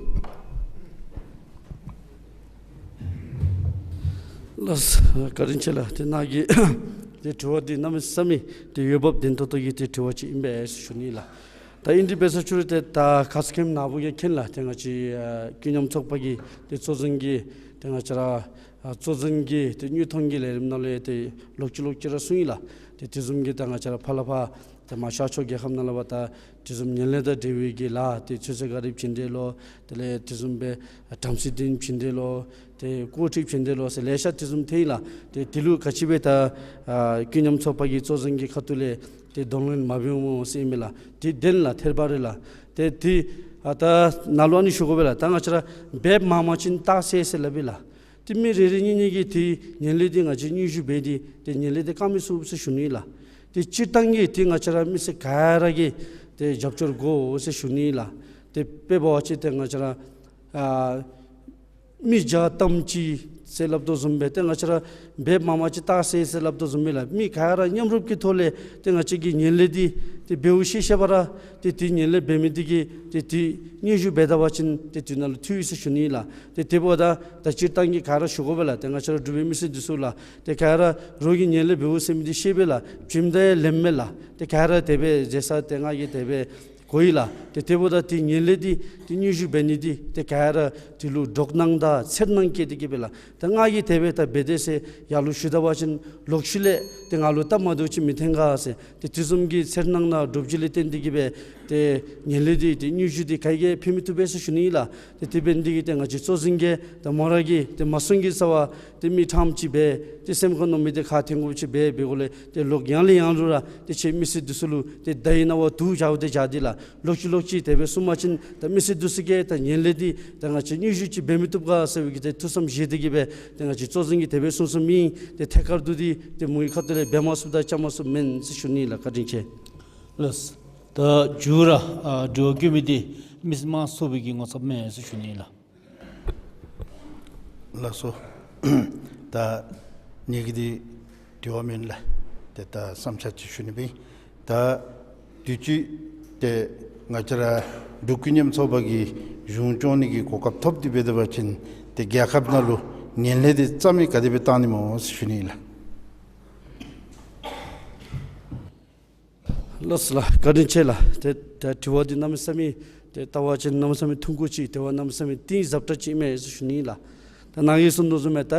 ལགས་སོ། བཀའ་དྲིན་ཆེ་ལགས། ཏེ་ནཱ་གི་ཏེ་དྲི་བ་འདི་གནམ་མེད་ས་མེད་ཏེ་འོས་འབབ་ལྡན་ཏོག་ཏོ་གི་ཏེ་དྲི་བ་ཅིག་ཨིན་པས་ཟེར་ཞུ་ནི་ལགས། ད་ཨིན་དེ་འབད་ས་ཅིག་རུང་ཏེ་ད་ཁ་ཙ་ཁེམ་ནཱ་བུ་གིས་མཁྱེན་ལགས། ཏེ་ང་བཅས་ཨ་ཀུན་མཉམ་ཚོགས་པ་གི་ཏེ་གཙོ་འཛིན་གྱིས་ཏེ་ང་བཅས་ར་ཨ་གཙོ་འཛིན་གྱི་ཏེ་དངོས་མཐོང་གི་ལས་རིམ་ནང་ལས་ཏེ་ལོག་ཅི་ལོག་ཅི་ར་གསུངས་ཡི་ལགས། ཏེ་དེ་བཟུམ་གྱི་ད་ང་བཅས་ར་ཕར་ལས་ཕར་ཏེ་མར་ཤར་ཕྱོགས་རྒྱལ་ཁབ་ནང་ལས་ཕར་ད་དེ་བཟུམ་ངན་ལྷད་དང་འབྲེལ་བའི་གི་ལཱ་ཏེ་ཚོད་ཚོད་ག་རི་བྱིན་འདྲེ་ལོ། དེ་ལས་དེ་བཟུམ་སྦེ་བྲམ་ཟེ་འདི་བྱིན་འདྲེ་ལོ། ཏེ་ཀོ་ཁྲིག་བྱིན་འདྲེ་ལོ་ཟེར་ལེ་ཤ་དེ་བཟུམ་ཐོན་ཡི་ལགས། ཏེ་དེ་ལུ་ག་ཅི་སྦེ་ད་ཨ་ཀུན་མཉམ་ཚོགས་པ་གི་གཙོ་འཛིན་གྱི་ཁ་ཐུག་ལས་ཏེ་གདོང་ལེན་མ་འབདཝ་སྨོ་ཟེར་ཨིན་མས་ལགས། ཏེ་བདེན་ལགས། ཐད་རི་བ་རི་ལགས། ཏེ་ཏེ་ཨ་ད་ནཱ་ལུ་ཨ་ནི་ཞུ་དགོ་པས་ལགས། ད་ང་བཅས་ར་འབདཝ་མ་མ་ཅིན་རྟགས་གསལ་ཟེར་སླབ་ཨིན་ལགས། ཏེ་མི་རེ་རེ་གཉིས་གཉིས་ཀྱིས་ཏེ་ངན་ལྷད་འདི་ང་བཅས་སྙན་ཞུ་འབད་དེ་ཏེ་ངན་ལྷད་འདི་བཀག་མི་ཚུགས་ཟེར་ཞུ་ནི་ལགས། ཏེ་སྤྱིར་བཏང་གི་ཏེ་ང་བཅས་ར་མི་སེར་ག་ར་གིས་ཏེ་རྒྱབ་སྐྱོར་དགོ་ཟེར་ཞུ་ནི་ལགས། ཏེ་དཔེ་འབད་བ་ཅིན་ཏེ་ང་བཅས་ར་ཨ་མི་བརྒྱ་གཏམ་གཅིག་ཟེར་སླབ་དོ་བཟུམ་སྦེ་ཏེ་ང་བཅས་ར་འབདཝ་མ་མ་ཅིན་རྟགས་གསལ་ཟེར་སླབ་དོ་བཟུམ་སྦེ་ལགས། མི་ག་ར་མཉམ་རུབ་ཀྱི་ཐོག་ལས་ཏེ་ང་བཅས་ཀྱིས་ངན་ལྷད་འདི་ཏེ་འབདཝ་ཤེས་ཤེས་པ་ར་ཏེ་ཏེ་ངན་ལྷད་འབད་མི་འདི་གིས་ཏེ་ཏེ་སྙན་ཞུ་འབད་ད་པ་ཅིན་ཏེ་དེ་ནང་ལུ་འཐུས་ཡི་ཟེར་ཞུ་ནི་ལགས། ཏེ་དེ་འབདཝ་ད་ད་སྤྱིར་བཏང་གི་ག་ར་ཞུ་དགོ་པས་ལགས། ཏེ་ང་བཅས་ར་འབྲུག་པའི་མི་སེར་འདི་ཚུ་ལགས། ཏེ་ག་ར་རོགས་ཀྱིས་ངན་ལྷད་འབདཝ་ཟེར་མི་འདི་ཤེས་པས་ལགས། བྱིནམ་ད་ཡང་ལེནམ་མས་ལགས། ཏེ་ག་ར་དེ་སྦེ་མཛད་ས་ཏེ་ང་གིས་དེ་སྦེ་གོ་ཡི་ལགས། ཏེ་དེ་འབདཝ་ད་ཏེ་ངན་ལྷད་འདི་ཏེ་སྙན་ཞུ་འབད་ནི་འདི་ཏེ་ག་ར་དེ་ལུ་དོགས་སྣང་དང་འཚེར་སྣང་བསྐྱེད་དེ་གི་སྦེ་ལགས། ད་ང་གིས་དེ་སྦེ་ད་འབད་དེས་ཟེར་ཡར་ལུ་ཞུ་ད་པ་ཅིན་ལོག་ཤུལ་ལས་ཏེ་ང་ལུ་སྟབས་མ་བདེཝ་ཅིག་མི་འཐོན་ག་ཟེར་ཏེ་དེ་བཟུམ་གྱི་འཚེར་སྣང་དང་འདྲོག་བྱེལ་ལས་བརྟེན་ཏེ་གི་སྦེ་ཏེ་ངན་ལྷད་འདི་ཏེ་སྙན་ཞུ་འདི་ག་གིས་ཕུལ་མི་བཏུབ་པས་ཟེར་ཞུ་ནི་ཨིན་ལགས། ཏེ་དེ་འབད་ནི་འདི་གིས་ཏེ་ང་བཅས་གཙོ་འཛིན་གྱིས་ཏེ་མོ་ར་གིས་ཏེ་མ་གསུང་གི་རྩ་བ་ཏེ་མི་ཕྲངམ་ཅིག་སྦེ་ཏེ་སེམས་ཁར་མནོ་མི་འདི་ཁ་འཐེན་དགོཔ་ཅིག་སྦེ་འབད་དགོཔ་ལས་ཏེ་ལོག་ཡང་ལས་ཡང་ལུ་ར་ཏེ་ཁྱེད་མི་སེར་འདི་ཚུ་ལུ་ཏེ་དགྲ་ཡི་རྣ་བར་དུག་རྒྱག་སྟེ་རྒྱག་སྟེ་ལགས། ལོག་ཅི་ལོག་ཅི་དེ་སྦེ་གསུངས་པ་ཅིན་ད་མི་སེར་འདི་ཚུ་གིས་ད་ངན་ལྷད་འདི་ད་ང་བཅས་སྙན་ཞུ་ཅིག་འབད་མི་བཏུབ་ག་ཟེར་བའི་གི་ཏེ་ཐུགས་བསམ་བཞེས་ཏེ་གི་སྦེ་ཏེ་ང་བཅས་གཙོ་འཛིན་གྱིས་དེ་སྦེ་གསུངས་གསུངསམ་ཨིན། ཏེ་ཐད་ཀར་དུ་འདི་ཏེ་མོ་གི་ཁ་ཐུག་ལས་འབད་མ་ཚུགསཔ་དང་བཅའ་མ་ཚུགསཔ་མེན་ཟེར་ཞུ་ནི་ལགས། བཀའ་དྲིན་ཆེ། ལགས། ད་མཇུག་ར་ཨ་དྲི་བ་བཀོད་མི་འདི་མི་དམངས་ཚོགས་པའི་གི་ངོ་ཚབ་མེན་ཟེར་ཞུ་ནི་ལགས། ལགས་སོ། ད་ངེ་གི་འདི་དྲི་བ་མེན་ལགས། ཏེ་ད་བསམ་འཆར་ཅིག་ཞུ་ནི་སྦེ། ད་དུས་ཅི་ཏེ་ང་བཅས་ར་འབྲུག་ཀུན་མཉམ་ཚོགས་པ་གིས་གཞུང་སྐྱོང་ནི་གི་གོ་སྐབས་ཐོབ་སྟེ་འབད་ད་པ་ཅིན་ཏེ་རྒྱལ་ཁབ་ནང་ལུ་ངན་ལྷད་འདི་རྩ་མེད་ག་དེ་སྦེ་བཏང་ནི་སྨོ་ཟེར་ཞུ་ནི་ལགས། ལགས་སོ་ལགས། བཀའ་དྲིན་ཆེ་ལགས། ཏེ་ད་དྲི་བ་འདི་གནམ་མེད་ས་མེད་ཏེ་ལྟ་བ་ཅིན་གནམ་མེད་ས་མེད་ཐུང་ཀུ་ཅིག་དྲི་བ་གནམ་མེད་ས་མེད་གཏིང་ཟབ་དྲགས་ཅིག་མས་ཟེར་ཞུ་ནི་ལགས། ད་ནཱ་གིས་གསུངས་དོ་བཟུམ་སྦེ་ད་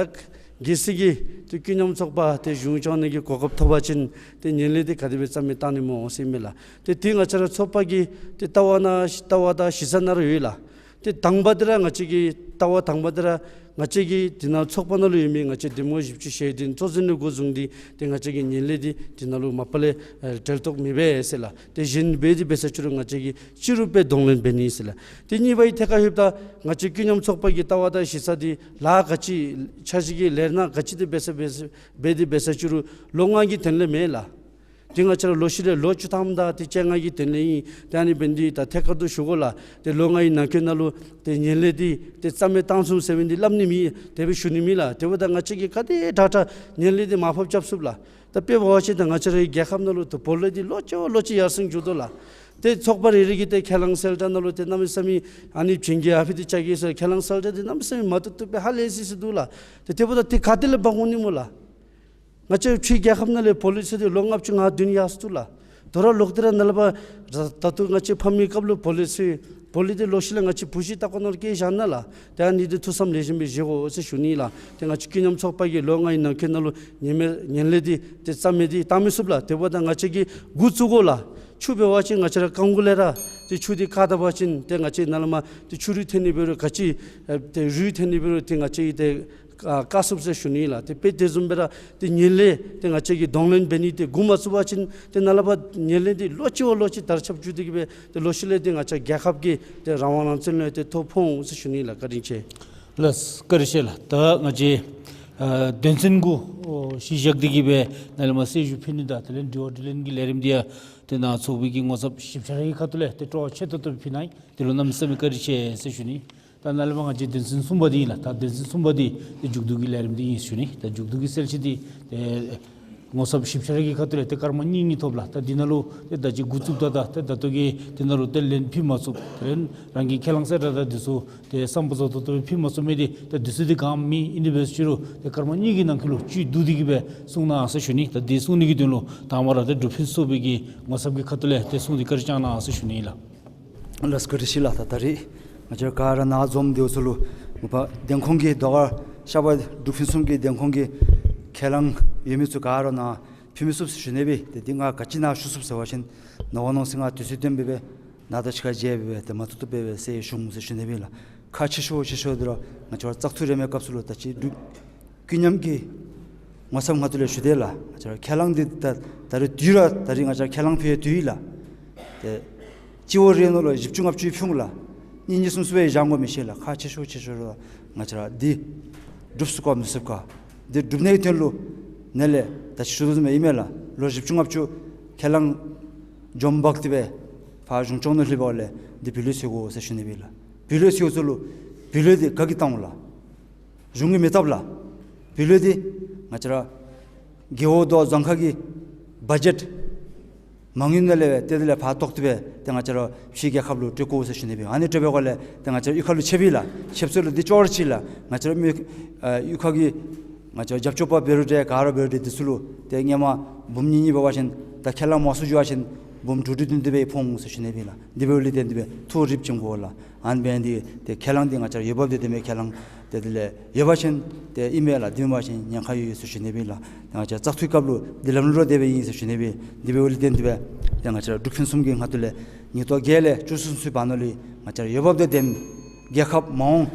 གལ་སྲིད་ཀྱི་ཏེ་ཀུན་མཉམ་ཚོགས་པ་ཏེ་གཞུང་སྐྱོང་ནི་གི་གོ་སྐབས་ཐོབ་པ་ཅིན་ཏེ་ངན་ལྷད་འདི་ག་དེ་སྦེ་རྩ་མེད་བཏང་ནི་སྨོ་ཟེར་མས་ལགས། ཏེ་འདི་ང་བཅས་ར་ཚོགས་པ་གི་ཏེ་ལྟ་བ་ནང་ལྟ་བ་དང་གཞི་རྩ་ནང་ར་ཡོད་ལགས། ཏེ་དང་པ་འདི་ར་ང་བཅས་ཀྱི་ལྟ་བ་དང་པ་འདི་ར་ང་བཅས་ཀྱི་འདི་ནང་ཚོགས་པ་ནང་ལུ་ཡོད་མི་ང་བཅས་འདེམས་ངོ་བཞི་བཅུ་ཞེ་བདུན་གཙོ་འཛིན་ལས་འགོ་བཟུང་སྟེ་ཏེ་ང་བཅས་ཀྱི་ངན་ལྷད་འདི་འདི་ནང་ལུ་མ་པ་ལས་ཨེ་འབྲེལ་གཏོགས་མི་འབད་ཟེར་ལགས། ཏེ་གཞན་འབད་དེ་འབད་ས་ཅིག་རུང་ང་བཅས་ཀྱིས་སྤྱི་རུ་སྦེ་གདོང་ལེན་འབད་ནི་ཟེར་ལགས། ཏེ་གཉིས་པའི་ཐད་ཁར་ལྷོདཔ་ད་ང་བཅས་ཀུན་མཉམ་ཚོགས་པ་གི་ལྟ་བ་དང་གཞི་རྩ་འདི་ལཱ་ག་ཅི་འཆར་གཞི་གི་ལས་སྣ་ག་ཅི་འདི་འབད་ས་འབད་ས་འབད་དེ་འབད་ས་ཅིག་རུང་ལོ་ལྔ་གི་དོན་ལས་མེན་ལགས། ཏེ་ང་བཅས་ར་ལོ་ཤུལ་ལས་ལོ་བཅུ་ཐམ་དང་ཏེ་བཅོ་ལྔ་གི་དོན་ལས་ཨིན། ཏེ་ཨ་ནི་འབད་ནི་འདི་ད་ཐད་ཀར་དུ་ཞུ་དགོ་ལགས། ཏེ་ལོ་ལྔའི་ནང་འཁོད་ནང་ལུ་ཏེ་ངན་ལྷད་འདི་ཏེ་རྩ་མེད་བཏང་ཚུགས་ཟེར་མི་འདི་སླབ་ནི་མེད། དེ་སྦེ་ཞུ་ནི་མེད་ལགས། དེ་འབདཝ་ད་ང་བཅས་ཀྱིས་ག་དེ་དྲག་དྲག་ངན་ལྷད་འདི་མར་ཕབ་རྐྱབ་ཚུགས་ལགས། ད་དཔེ་འབད་བ་ཅིན་ད་ང་བཅས་རའི་རྒྱལ་ཁབ་ནང་ལུ་ཏེ་བོ་ལོ་འདི་ལོ་གཅིག་བ་ལོ་གཅིག་ཡར་སེང་འགྱོ་དོ་ལགས། ཏེ་ཚོགས་པ་རེ་རེ་གིས་ཏེ་ཁས་བླངས་གསལ་བསྒྲགས་ནང་ལུ་ཏེ་གནམ་མེད་ས་མེད་ཨ་ནི་བྱིན་གྱིས་ཨ་ཕི་འདི་བཅའ་གི་ཟེར་ཁས་བླངས་གསལ་བསྒྲགས་འདི་གནམ་མེད་ས་མེད་མ་བཏུབ་བཏུབ་སྦེ་ཧ་ལས་སི་སི་འདུག་ལགས། ཏེ་དེ་འབདཝ་ད་ཏེ་ག་ཏེ་ལས་འབག་འོང་ནི་སྨོ་ལགས། ང་བཅས་ཕྱི་རྒྱལ་ཁབ་ནང་ལས་བོ་ལོ་ཚུ་འདི་ལོ་ལྔ་བཅུ་ང་བདུན་ཡར་སོ་ནུག་ལགས། དོ་རུང་ལོག་སྟེ་ར་ནཱ་ལས་ཕར་ད་ལྟོ་ང་བཅས་ཕམ་མི་སྐབས་ལུ་བོ་ལོ་ཚུ་བོ་ལོ་འདི་ལོ་ཤུལ་ལས་ང་བཅས་བུ་གཞི་ལྟ་སྐོར་ནང་ལུ་བསྐྱལ་བཞག་ནུག་ལགས། ཏེ་ཨ་ནི་འདི་ཐུགས་བསམ་ལེགས་ཤོམ་སྦེ་བཞེས་དགོ་ཟེར་ཞུ་ནི་ལགས། ཏེ་ང་བཅས་ཀུན་མཉམ་ཚོགས་པ་གིས་ལོ་ལྔའི་ནང་འཁོད་ནང་ལུ་ངན་མེད་ངན་ལྷད་འདི་ཏེ་རྩ་མེད་འདི་བཏང་མི་ཚུགས་ལགས། དེ་འབདཝ་ད་ང་བཅས་ཀྱིས་འགོ་བཙུགས་དགོ་ལགས། ཆུ་འབད་བ་ཅིན་ང་བཅས་ར་རྐང་མགུ་ལས་ར་ཏེ་ཆུ་འདི་བཀག་ད་པ་ཅིན་ཏེ་ང་བཅས་ནཱ་ལས་མར་ཏེ་ཆུ་རུད་འཐེན་ནི་འབད་རུང་ག་ཅི་ཨེ་ཏེ་རུད་འཐེན་ནི་འབད་རུང་ཏེ་ང་བཅས་ཏེ་ཨ་བཀག་ཚུགས་ཟེར་ཞུ་ནི་ལགས། ཏེ་དཔེ་དེ་བཟུམ་སྦེ་ར་ཏེ་ངན་ལྷད་འདི་ང་བཅས་ཀྱིས་གདོང་ལེན་འབད་ནི་འདི་འགོ་མ་བཙུགས་པ་ཅིན་ཏེ་ནཱ་ལས་ཕར་ངན་ལྷད་འདི་ལོ་གཅིག་བ་ལོ་གཅིག་དར་ཁྱབ་འགྱོ་སྟེ་གི་སྦེ་ཏེ་ལོ་ཤུལ་ལས་ཏེ་ང་བཅས་རྒྱལ་ཁབ་ཀྱི་ཏེ་རང་དབང་རང་བཙན་ལུ་ཏེ་ཐོ་ཕོག་འོང་ཟེར་ཞུ་ནི་ལགས། བཀའ་དྲིན་ཆེ། ལགས་བཀའ་དྲིན་ཆེ་ལགས། ད་ང་བཅས་ཨ་དོན་ཚན་དགུ་ཨོ་གཞི་བཞག་སྟེ་གི་སྦེ་ནཱ་ལས་མར་གསལ་ཞུ་ཕུལ་ནི་དང་དེ་ལས་དྲི་བ་དྲིས་ལན་གྱི་ལས་རིམ་འདི་ཡང་ཏེ་ནཱ་ཚོགས་པའི་གི་ངོ་ཚབ་ཞིབ་ཆ་ར་གི་ཁ་ཐུག་ལས་ཏེ་སྤྲོ་བ་ཆེ་ཏོག་ཏོ་ཕུལ་གནང་ཡི། དེ་ལུ་གནམ་མེད་ས་མེད་བཀའ་དྲིན་ཆེ་ཟེར་ཞུ་ནི། ད་ནཱ་ལས་མར་ང་བཅས་དོན་ཚན་གསུམ་པ་འདི་ཨིན་ལགས། ད་དོན་ཚན་གསུམ་པ་འདི་ཏེ་མཇུག་བསྡུ་གི་ལས་རིམ་འདི་ཨིན་ཞུ་ནི། ད་མཇུག་བསྡུ་གི་གསལ་བཤད་འདི་ཏེ་ངོ་ཚབ་ཞིབ་ཆ་ར་གི་ཁ་ཐུག་ལས་ཏེ་སྐར་མ་གཉིས་གཉིས་ཐོབ་ལགས། ད་འདི་ནང་ལུ་ཏེ་ད་ཅི་འགོ་བཙུགས་ད་ད་ཏེ་ད་ལྟོ་གི་འདི་ནང་ལུ་ཏེ་ལན་ཕུལ་མ་ཚུགས། དེ་ལས་རང་གི་ཁས་བླངས་གསལ་བསྒྲགས་དང་འདི་ཚུ་ཏེ་སམ་པ་ཚུ་ད་ལྟོ་ཕུལ་མ་ཚུགས་མི་འདི་ད་འདི་ཚུ་འདི་ག་མེན། ཨིན་དེ་འབད་ཟེར་རུང་ཏེ་སྐར་མ་གཉིས་ཀྱི་ནང་འཁོད་ལུ་བཅུད་བསྡུ་སྟེ་གི་སྦེ་གསུང་གནང་ཟེར་ཞུ་ནི། ད་འདི་གསུང་ནི་གི་དོན་ལུ་དང་པ་ར་ཏེ་སྒྲུབ་ཕུན་ཚོགས་པའི་གི་ངོ་ཚབ་ཀྱི་ཁ་ཐུག་ལས་ཏེ་གསུང་སྟེ་བཀའ་དྲིན་བསྐྱང་གནང་ཟེར་ཞུ་ནི་ལགས། ལགས་བཀའ་དྲིན་ཆེ་ལགས། ད་ད་རིས་ང་བཅས་ག་ར་ནཱ་འཛོམས་ཏེ་འོ་ཚུ་ལུ་མ་པ་བདེན་ཁུངས་ཀྱི་ཟློས་གར་ཤ་བ་སྒྲུབ་ཕུན་སུམ་གྱི་བདེན་ཁུངས་ཀྱི་ཁས་བླངས་ཡོད་མི་ཚུ་ག་ར་ནཱ་ཕུལ་མི་ཚུགས་ཟེར་ཞུ་ནི་སྦེ། ཏེ་འདི་ང་ག་ཅི་ནཱ་ཞུ་ཚུགས་ཟེར་བ་ཅིན་ནོར་བ་ནོར་ཟེར་ང་དུས་ཚོད་བཏོན་སྦེ་སྦེ་ནཱ་དང་གཅིག་ཁར་མཇལ་སྦེ་སྦེ་ཏེ་མ་ཐུབ་ཐུབ་སྦེ་སྦེ་ཟེར་ཞུ་ཟེར་ཞུ་ནི་སྦེ་ལགས། ཁག་ཆེ་ཤོས་ཆེ་ཤོས་འདི་ར་ང་བཅས་བཙག་འཐུ་རེས་མོའི་སྐབས་སུ་ལུ་ད་ཅི་སྒྲུབ་ཀུན་མཉམ་གྱི་ངོ་ཚབ་ཁ་ཐུག་ལས་ཞུ་དེས་ལགས། ང་བཅས་ར་ཁས་བླངས་འདི་ད་ད་རེས་དུས་ར་ད་རེས་ང་བཅས་ར་ཁས་བླངས་ཕུལ་དུས་ལགས། ཏེ་སྤྱི་བོ་རེ་ནང་ལུ་བཞི་བཅུ་ལྔ་བཅུ་ཕུལ་ལགས། གཉིས་གཉིས་གསུམ་གསུམ་སྦེ་བཞག་དགོ་མི་ཤེས་ལགས། ཁག་ཆེ་ཤོས་ཆེ་ཤོས་ར་ང་བཅས་ར་འདི་སྒྲུབ་ཚུགས་ག་མི་ཚུགས་ག། འདི་སྒྲུབ་ནིའི་དོན་ལུ་ནཱ་ལས་ད་ཅི་ཞུ་དོ་བཟུམ་ཨིན་མས་ལགས། ལོ་བཞི་བཅུ་ལྔ་བཅུ་ཁས་བླངས་འཇོམས་འབག་སྟེ་སྦེ་ཕར་གཞུང་སྐྱོང་ནང་ལྷོད་པ་ལས་འདི་བུ་ལོན་སོང་དགོ་ཟེར་ཞུ་ནི་སྦེ་ལགས། བུ་ལོན་སོང་ཚུ་ལུ་བུ་ལོན་འདི་ག་གིས་བཏང་འོང་ལགས། གཞུང་གིས་མི་བཏབ་ལགས། བུ་ལོན་འདི་ང་བཅས་ར་རྒེད་འོག་དང་རྫོང་ཁག་གི་བ་ཇེཊ་མ་དངུལ་ནང་ལས་སྦེ་ཏེ་དེ་ལས་ཕར་བཏོག་སྟེ་སྦེ་ཏེ་ང་བཅས་ར་ཕྱི་རྒྱལ་ཁབ་ལུ་སྤྲོད་དགོ་ཟེར་ཞུ་ནི་སྦེ། ཨ་ནི་སྤྲོད་པའི་སྒང་ལས་ཏེ་ང་བཅས་ར་གཡུས་ཁ་ལུ་ཆད་པས་ལགས། ཆད་ཚུལ་ལུ་འདི་ཅོག་ར་གཅིག་ལགས། ང་བཅས་ར་མི་ཨ་གཡུས་ཁ་གི་ང་བཅས་ར་རྒྱབ་སྐྱོར་པ་འབད་རུང་འདྲ་ག་ར་འབད་རུང་འདྲ་འདི་ཚུ་ལུ་ཏེ་སྔོན་མ་འབུམ་གཉིས་གཉིས་འབད་བ་ཅིན་ད་ཁས་བླངས་མ་ཚུགས་འགྱོ་བ་ཅིན་འབུམ་དྲུག་དྲུག་བདུན་བདུན་སྦེ་ཕོག་འོང་ཟེར་ཞུ་ནི་སྦེ་ལགས། འདི་འབདཝ་ལས་བརྟེན་ཏེ་སྦེ་ཐུགས་རིགཔ་བྱིན་དགོ་ལགས། ཨ་ནི་འབད་ནི་འདི་ཏེ་ཁས་བླངས་འདི་ང་བཅས་ར་འོས་འབབ་འདི་དེ་མི་ཁས་བླངས་ཏེ་དེ་ལས་འོས་འབབ་ཅན་ཏེ་ཨིན་མས་ལགས། འདི་མེན་པ་ཅིན་ཉེན་ཁ་ཡོད་ཟེར་ཞུ་ནི་སྦེ་ལགས། ང་བཅས་བཙག་འཐུའི་སྐབས་ལུ་འདི་ལམ་ལུགས་ར་དེ་སྦེ་ཨིན་ཟེར་ཞུ་ནི་སྦེ། འདི་འབདཝ་ལས་བརྟེན་ཏེ་སྦེ་ཏེ་ང་བཅས་ར་འབྲུག་ཕུན་སུམ་གྱི་ཁ་ཐུག་ལས་ཉིས་སྟོང་བརྒྱད་ལས་བཅུ་གསུམ་ཚུན་བར་ན་ལུ་ང་བཅས་ར་འོས་འབབ་དང་ལྡན་རྒྱལ་ཁབ་མ་འོངས་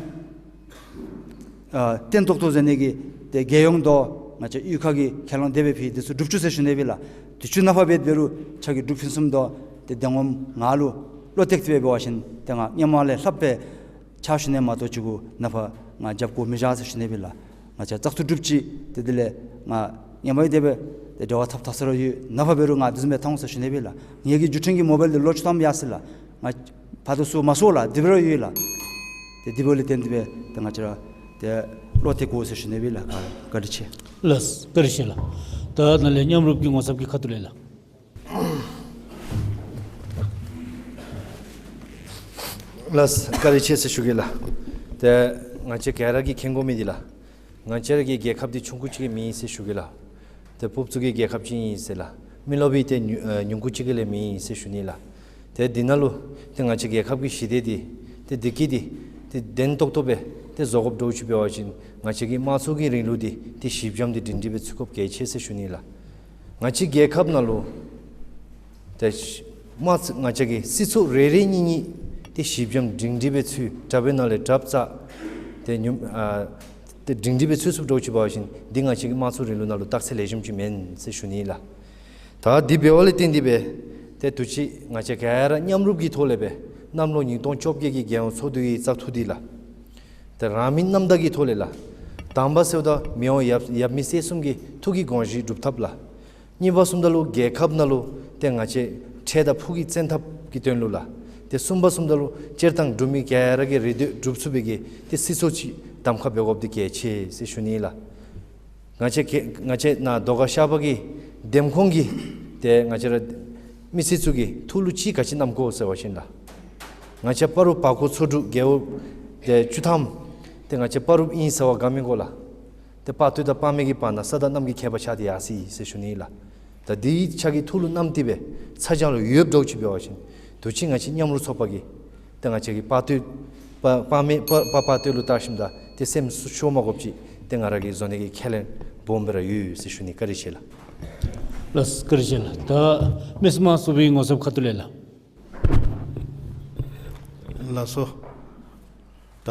ཨ་བརྟན་ཏོག་ཏོ་བཟོ་ནི་གི་ཏེ་རྒྱལ་ཡོངས་དང་ང་བཅས་གཡུས་ཁ་གི་ཁས་བླངས་དེ་སྦེ་ཕུལ་འདི་ཚུ་སྒྲུབ་བཅུག་ཟེར་ཞུ་ནི་སྦེ་ལགས། དུས་ཅི་ནང་ཕར་འབད་འབད་རུང་ཁྱོད་ཀྱིས་འབྲུག་ཕུན་སུམ་དང་ཏེ་བདེ་སྒོམ་ང་ལུ་བློ་གཏད་དེ་སྦེ་འབད་བ་ཅིན་ཏེ་ང་སྔོན་མ་ལས་ལྷག་སྦེ་ཕྱག་ཞུ་ནི་མ་གཏོགས་ཅིག་གུ་ནཱ་ཕར་ང་རྒྱབ་སྐྱོར་མི་བཞག་ཟེར་ཞུ་ནི་སྦེ་ལགས། ང་བཅས་བཙག་འཐུ་གྲུབ་ཅི། ཏེ་དེ་ལས་ང་སྔོན་མ་ཡང་དེ་སྦེ་ཏེ་འབྲེལ་བ་འཐབ་འཐབ་ས་ར་ཡོད། ནཱ་ཕར་འབད་རུང་ང་དེ་བཟུམ་སྦེ་འཐབ་འོང་ཟེར་ཞུ་ནི་སྦེ་ལགས། ངེ་གི་འགྲུལ་འཕྲིན་གྱི་མོ་བཱའིལ་འདི་ལོ་བཅུ་ཐམ་ཡར་སོ་ལགས། ང་ཕར་དང་ཚུར་མ་སོང་ལགས། དེ་སྦེ་ར་ཡོད་ལགས། ཏེ་དེ་འབདཝ་ལས་བརྟེན་ཏེ་སྦེ་ཏེ་ང་བཅས་ར་ཏེ་བློ་གཏད་དགོ་ཟེར་ཞུ་ནི་སྦེ་ལགས། བཀའ་དྲིན་ཆེ། ལགས་བཀའ་དྲིན་ཆེ་ལགས། ད་ནཱ་ལས་མཉམ་རུབ་ཀྱི་ངོ་ཚབ་ཀྱི་ཁ་ཐུག་ལས་ལགས། ལགས་བཀའ་དྲིན་ཆེ་ཟེར་ཞུ་གེ་ལགས། ཏེ་ང་བཅས་ག་ར་གིས་མཁྱེན་དགོ་མི་འདི་ལགས། ང་བཅས་ར་གི་རྒྱལ་ཁབ་འདི་ཆུང་ཀུ་ཅིག་གི་མེན་ཟེར་ཞུ་གེ་ལགས། ཏེ་ཕུབ་ཚུ་གི་རྒྱལ་ཁབ་ཅིག་ཨིན་ཟེར་ལགས། མི་རློབས་པའི་ཏེ་ཉུ་ཨ་ཉུང་ཀུ་ཅིག་གི་ལས་མེན་ཟེར་ཞུ་ནི་ལགས། ཏེ་འདི་ནང་ལུ་ཏེ་ང་བཅས་རྒྱལ་ཁབ་ཀྱི་ཞི་བདེ་འདི་ཏེ་བདེ་སྐྱིད་འདི་ཏེ་བདེན་ཏོག་ཏོ་སྦེ་ཏེ་བཟོ་དགོཔ་འདྲཝ་ཅིག་འབད་བ་ཅིན་ང་བཅས་ཀྱི་དམངས་གཙོ་གི་རིང་ལུགས་འདི་ཏེ་གཞི་འགྱམ་འདི་སྒྲིང་སྒྲི་སྦེ་ཚུད་དགོཔ་གལ་ཆེ་ཟེར་ཞུ་ནི་ལགས། ང་བཅས་རྒྱལ་ཁབ་ནང་ལུ་ཏེ་དམངས་ང་བཅས་ཀྱི་སྲིད་ཚོགས་རེ་རེ་གཉིས་གཉིས་ ཏེ་གཞི་འགྱམ་སྒྲིང་སྒྲི་སྦེ་ཚུད། དྲག་པོའི་ནང་ལས་དྲགཔ་རྩ། ཏེ་ཉུམ་ཨ་ཏེ་སྒྲིང་སྒྲི་སྦེ་ཚུད་ཚུགསཔ་འདྲཝ་ཅིག་འབད་བ་ཅིན་འདི་ང་བཅས་ཀྱི་དམངས་གཙོའི་རིང་ལུགས་ནང་ལུ་རྟགས་མཚན་ལེགས་ཤོམ་ཅིག་མེན་ཟེར་ཞུ་ནི་ལགས། ད་འདི་འབདཝ་ལས་བརྟེན་ཏེ་སྦེ་ཏེ་དུས་ཅི་ང་བཅས་ག་ར་མཉམ་རུབ་ཀྱི་ཐོག་ལས་སྦེ་གནམ་ལོ་ཉིས་སྟོང་བཅོ་བརྒྱད་ཀྱི་རྒྱལ་ཡོངས་ཚོགས་འདུ་གི་བཙག་འཐུ་འདི་ལགས། ཏེ་རང་མོས་རྣམ་དག་གི་ཐོག་ལས་ལགས། དང་པ་ཟེརཝ་ད་མི་དབང་ཡབ་ཡབ་མེས་སྲས་གསུམ་གྱི་ཐུགས་ཀྱི་དགོངས་བཞེད་སྒྲུབ་ཐབས་ལགས། གཉིས་པ་བཟུམ་ད་ལུ་རྒྱལ་ཁབ་ནང་ལུ་ཏེ་ང་བཅས་ཁྲལ་དང་ཕུགས་ཀྱི་བཙན་ཐབས་ཀྱི་དོན་ལུ་ལགས། ཏེ་གསུམ་པ་བཟུམ་ད་ལུ་སྤྱིར་བཏང་འབྲུག་མི་ག་ར་གི་རེ་འདོད་སྒྲུབ་ཚུགས་པའི་གི་ཏེ་སྲིད་ཚོགས་ཅིག་གདམ་ཁ་འབད་དགོཔ་འདི་གལ་ཆེ་ཟེར་ཞུ་ནི་ལགས། ང་བཅས་ཀྱི་ང་བཅས་ནཱ་རྡོ་དཀར་ཤར་པ་གི་འདེམས་ཁོངས་ཀྱི་ཏེ་ང་བཅས་ར་མི་སེར་ཚུ་གིས་ཐུགས་ལུ་ཅིག་ག་ཅི་བསྣམ་དགོ་ཟེར་བ་ཅིན་ལགས། ང་བཅས་བར་དུ་བར་སྐོར་ཚོགས་དྲུག་རྒེད་འོག་ཏེ་བཅུ་ཐམ་ཏེ་ང་བཅས་བར་དུ་ཨིན་ཟེར་བ་ག་མི་དགོ་ལགས། ཏེ་དཔའ་བརྟུལ་དང་དཔའ་མེད་ཀྱི་བར་ན་ས་དང་གནམ་གྱི་ཁྱད་པར་ཆགས་ཏེ་ཡར་སོ་ཡི་ཟེར་ཞུ་ནི་ལགས། ད་འདི་ཆ་གི་ཐུགས་ལུ་བསྣམས་ཏེ་སྦེ་ཚ་གྱང་ལུ་ཡོདཔ་འདྲཝ་ཅིག་འབད་བ་ཅིན་དུས་ཅི་ང་བཅས་མཉམ་རུབ་ཚོགས་པ་གིས་ཏེ་ང་བཅས་ཀྱི་དཔའ་བརྟུལ་དཔའ་དཔའ་མེད་དཔའ་དཔའ་དཔའ་བརྟུལ་ལུ་བལྟ་ཞིནམ་ད་ཏེ་སེམས་སུ་ཤོར་མ་དགོཔ་ཅིག་ཏེ་ང་ར་གིས་བཟོ་ནི་གི་ཁས་ལེན་སྦོམ་སྦེ་ར་ཡོད་ཟེར་ཞུ་ནི། བཀའ་དྲིན་ཆེ་ལགས། ལགས་བཀའ་དྲིན་ཆེ་ལགས། ད་མི་སེར་དམངས་གཙོ་པའི་ངོ་ཚབ་ཁ་ཐུག་ལས་ལགས། ལགས་སོ། ད་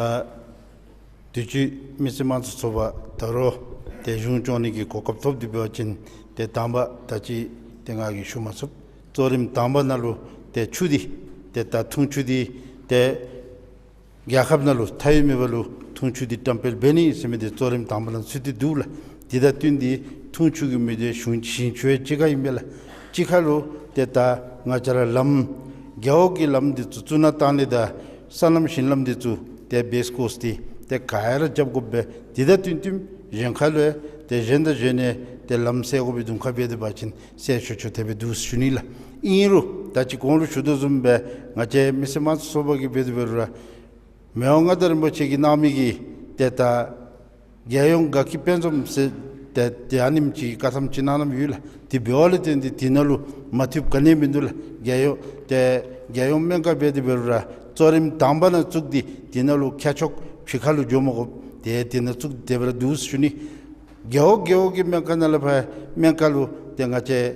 དུས་ཅི་མི་སེར་དམངས་གཙོ་ཚོགས་པ་ད་རུང་ཏེ་གཞུང་སྐྱོང་ནི་གི་གོ་སྐབས་ཐོབ་སྟེ་འབད་བ་ཅིན་ཏེ་དང་པ་ད་ཅི་ཏེ་ང་གིས་ཞུ་མ་ཚུགས། གཙོ་རིམ་དང་པ་ནང་ལུ་ཏེ་ཆུ་འདི་ཏེ་ད་འཐུང་ཆུ་འདི་ཏེ་རྒྱལ་ཁབ་ནང་ལུ་མཐའ་ཡས་མེད་པ་ལུ་འཐུང་ཆུ་འདི་བཀྲམ་སྤེལ་འབད་ནི་ཟེར་མི་འདི་གཙོ་རིམ་དང་པ་ནང་ཚུད་དེ་འདུག་ལགས། དེ་དང་བསྟུན་ཏེ་འཐུང་ཆུ་གི་མི་འདི་ཞིང་ཞིང་ཆུ་ཡང་གཅིག་ཁར་ཨིན་པས་ལགས། གཅིག་ཁར་ལུ་ཏེ་ད་ང་བཅས་ར་ལམ་རྒེད་འོག་གི་ལམ་འདི་ཚུ་བཙུགས་ནང་བཏང་ནི་དང་སོ་ནམ་ཞིང་ལམ་འདི་ཚུ་ཏེ་བེསི་ཀོརསི་འདི་ཏེ་ག་ར་རྐྱབ་དགོ་པས། དེ་དང་བསྟུན་ཏེ་གཞན་ཁ་ལུ་ཡང་ཏེ་གཞན་དང་གཞན་ནང་ཏེ་ལམ་སེལ་དགོ་པའི་གདོང་ཁར་འབད་དེ་འབད་བ་ཅིན་སེལ་ཆོག་ཆོག་དེ་སྦེ་འདུག་ཞུ་ནི་ལགས། ཨིན་རུང་ད་ཅི་གོང་ལུ་ཞུ་དོ་བཟུམ་སྦེ་ང་བཅས་མི་སེར་དམངས་གཙོ་ཚོགས་པ་གིས་འབད་དེ་འབད་རུང་ར་མི་དབང་མངའ་བདག་རིན་པོ་ཆེ་གིས་གནང་མི་གི་ཏེ་ད་རྒྱལ་ཡོངས་དགའ་སྐྱིད་དཔལ་འཛོམས་ཟེར་ཏེ་ཏེ་ཨ་ནེམ་ཅིག་བཀའ་ཐམ་ཅིག་གནང་གནངམ་ཡོད་ལགས། དེ་འབདཝ་ལས་བརྟེན་ཏེ་དེ་ནང་ལུ་མ་ཐུབ་ག་ནི་མིན་འདུག་ལགས། རྒྱལ་ཡོངས་ཏེ་རྒྱལ་ཡོངས་སྨན་ཁང་འབད་དེ་འབད་རུང་ར་གཙོ་རིམ་དང་པ་ནང་བཙུགས་ཏེ་དེ་ནང་ལུ་ཁྱད་ཆོག་ཕྱི་ཁ་ལུ་འགྱོ་མ་དགོཔ་ཏེ་དེ་ནང་བཙུགས་ཏེ་འབད་ར་འདུག་ཞུ་ནི། རྒེད་འོག་རྒེད་འོག་གི་སྨན་ཁང་ནང་ལས་ཕར་སྨན་ཁང་ལུ་ཏེ་ང་བཅས་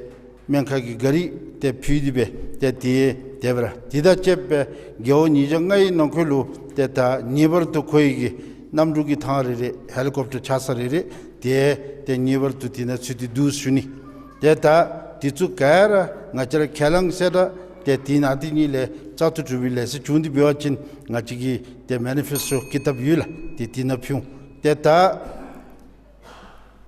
སྨན་ཁང་གི་གཱ་རི་ཏེ་ཕུལ་ཏེ་སྦེ་ཏེ་དེ་དེ་སྦེ་ར་དེ་དང་བཅསཔ་སྦེ་རྒེད་འོག་ཉིས་བརྒྱ་ལྔའི་ནང་འཁོད་ལུ་ཏེ་ད་ངེས་པར་དུ་ཁོ་ཡི་གི་གནམ་གྲུ་གི་ཐང་རེ་རེ་ཧེ་ལི་ཀོབ་ཊར་ཆགས་ས་རེ་རེ་ཏེ་ཏེ་ངེས་པར་དུ་དེ་ནང་ཚུད་དེ་འདུག་ཞུ་ནི། ཏེ་ད་དེ་ཚུ་ག་ར་ང་བཅས་ར་ཁས་བླངས་གསལ་བསྒྲགས་ཏེ་དེ་ནང་དེ་གཉིས་ལས་བཙག་འཐུ་གྲུབ་པའི་ལས་ཚེ་བྱུང་སྟེ་འབད་བ་ཅིན་ང་བཅས་ཀྱི་ཏེ་མེ་ནི་ཕེསི་ཊོ་ཀི་ཏབ་ཡོད་ལགས། ཏེ་དེ་ནང་ཕུལ་འོང་། ཏེ་ད་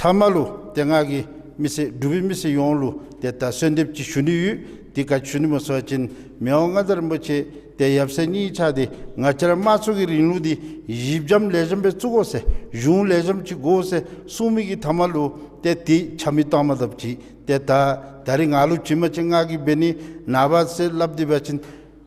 མཐའ་མ་ལུ་ཏེ་ང་གིས་མི་སེར་འབྲུག་པའི་མི་སེར་ཡོངས་ལུ་ཏེ་ད་གསོལ་འདེབས་ཅིག་ཞུ་ནི་ཡོད། དེ་ག་ཅི་ཞུ་ནི་སྨོ་ཟེར་བ་ཅིན་མི་དབང་མངའ་བདག་རིན་པོ་ཆེ་ཏེ་ཡབ་སྲས་གཉིས་ཆ་ཏེ་ང་བཅས་ར་དམངས་གཙོ་གི་རིང་ལུགས་འདི་གཞི་འགྱམ་ལེགས་ཤོམ་སྦེ་བཙུགས་དགོ་ཟེར་གཞུང་ལེགས་ཤོམ་ཅིག་དགོ་ཟེར་གསུངས་མི་གི་མཐའ་མ་ལུ་ཏེ་དེ་ཆ་མེད་བཏང་མ་དཔ་ཅིག་ཏེ་ད་ད་རིས་ང་ལུ་བྱིན་པ་ཅིན་ང་གིས་འབད་ནི་ནངས་པ་ཟེར་སླབ་སྟེ་འབད་བ་ཅིན་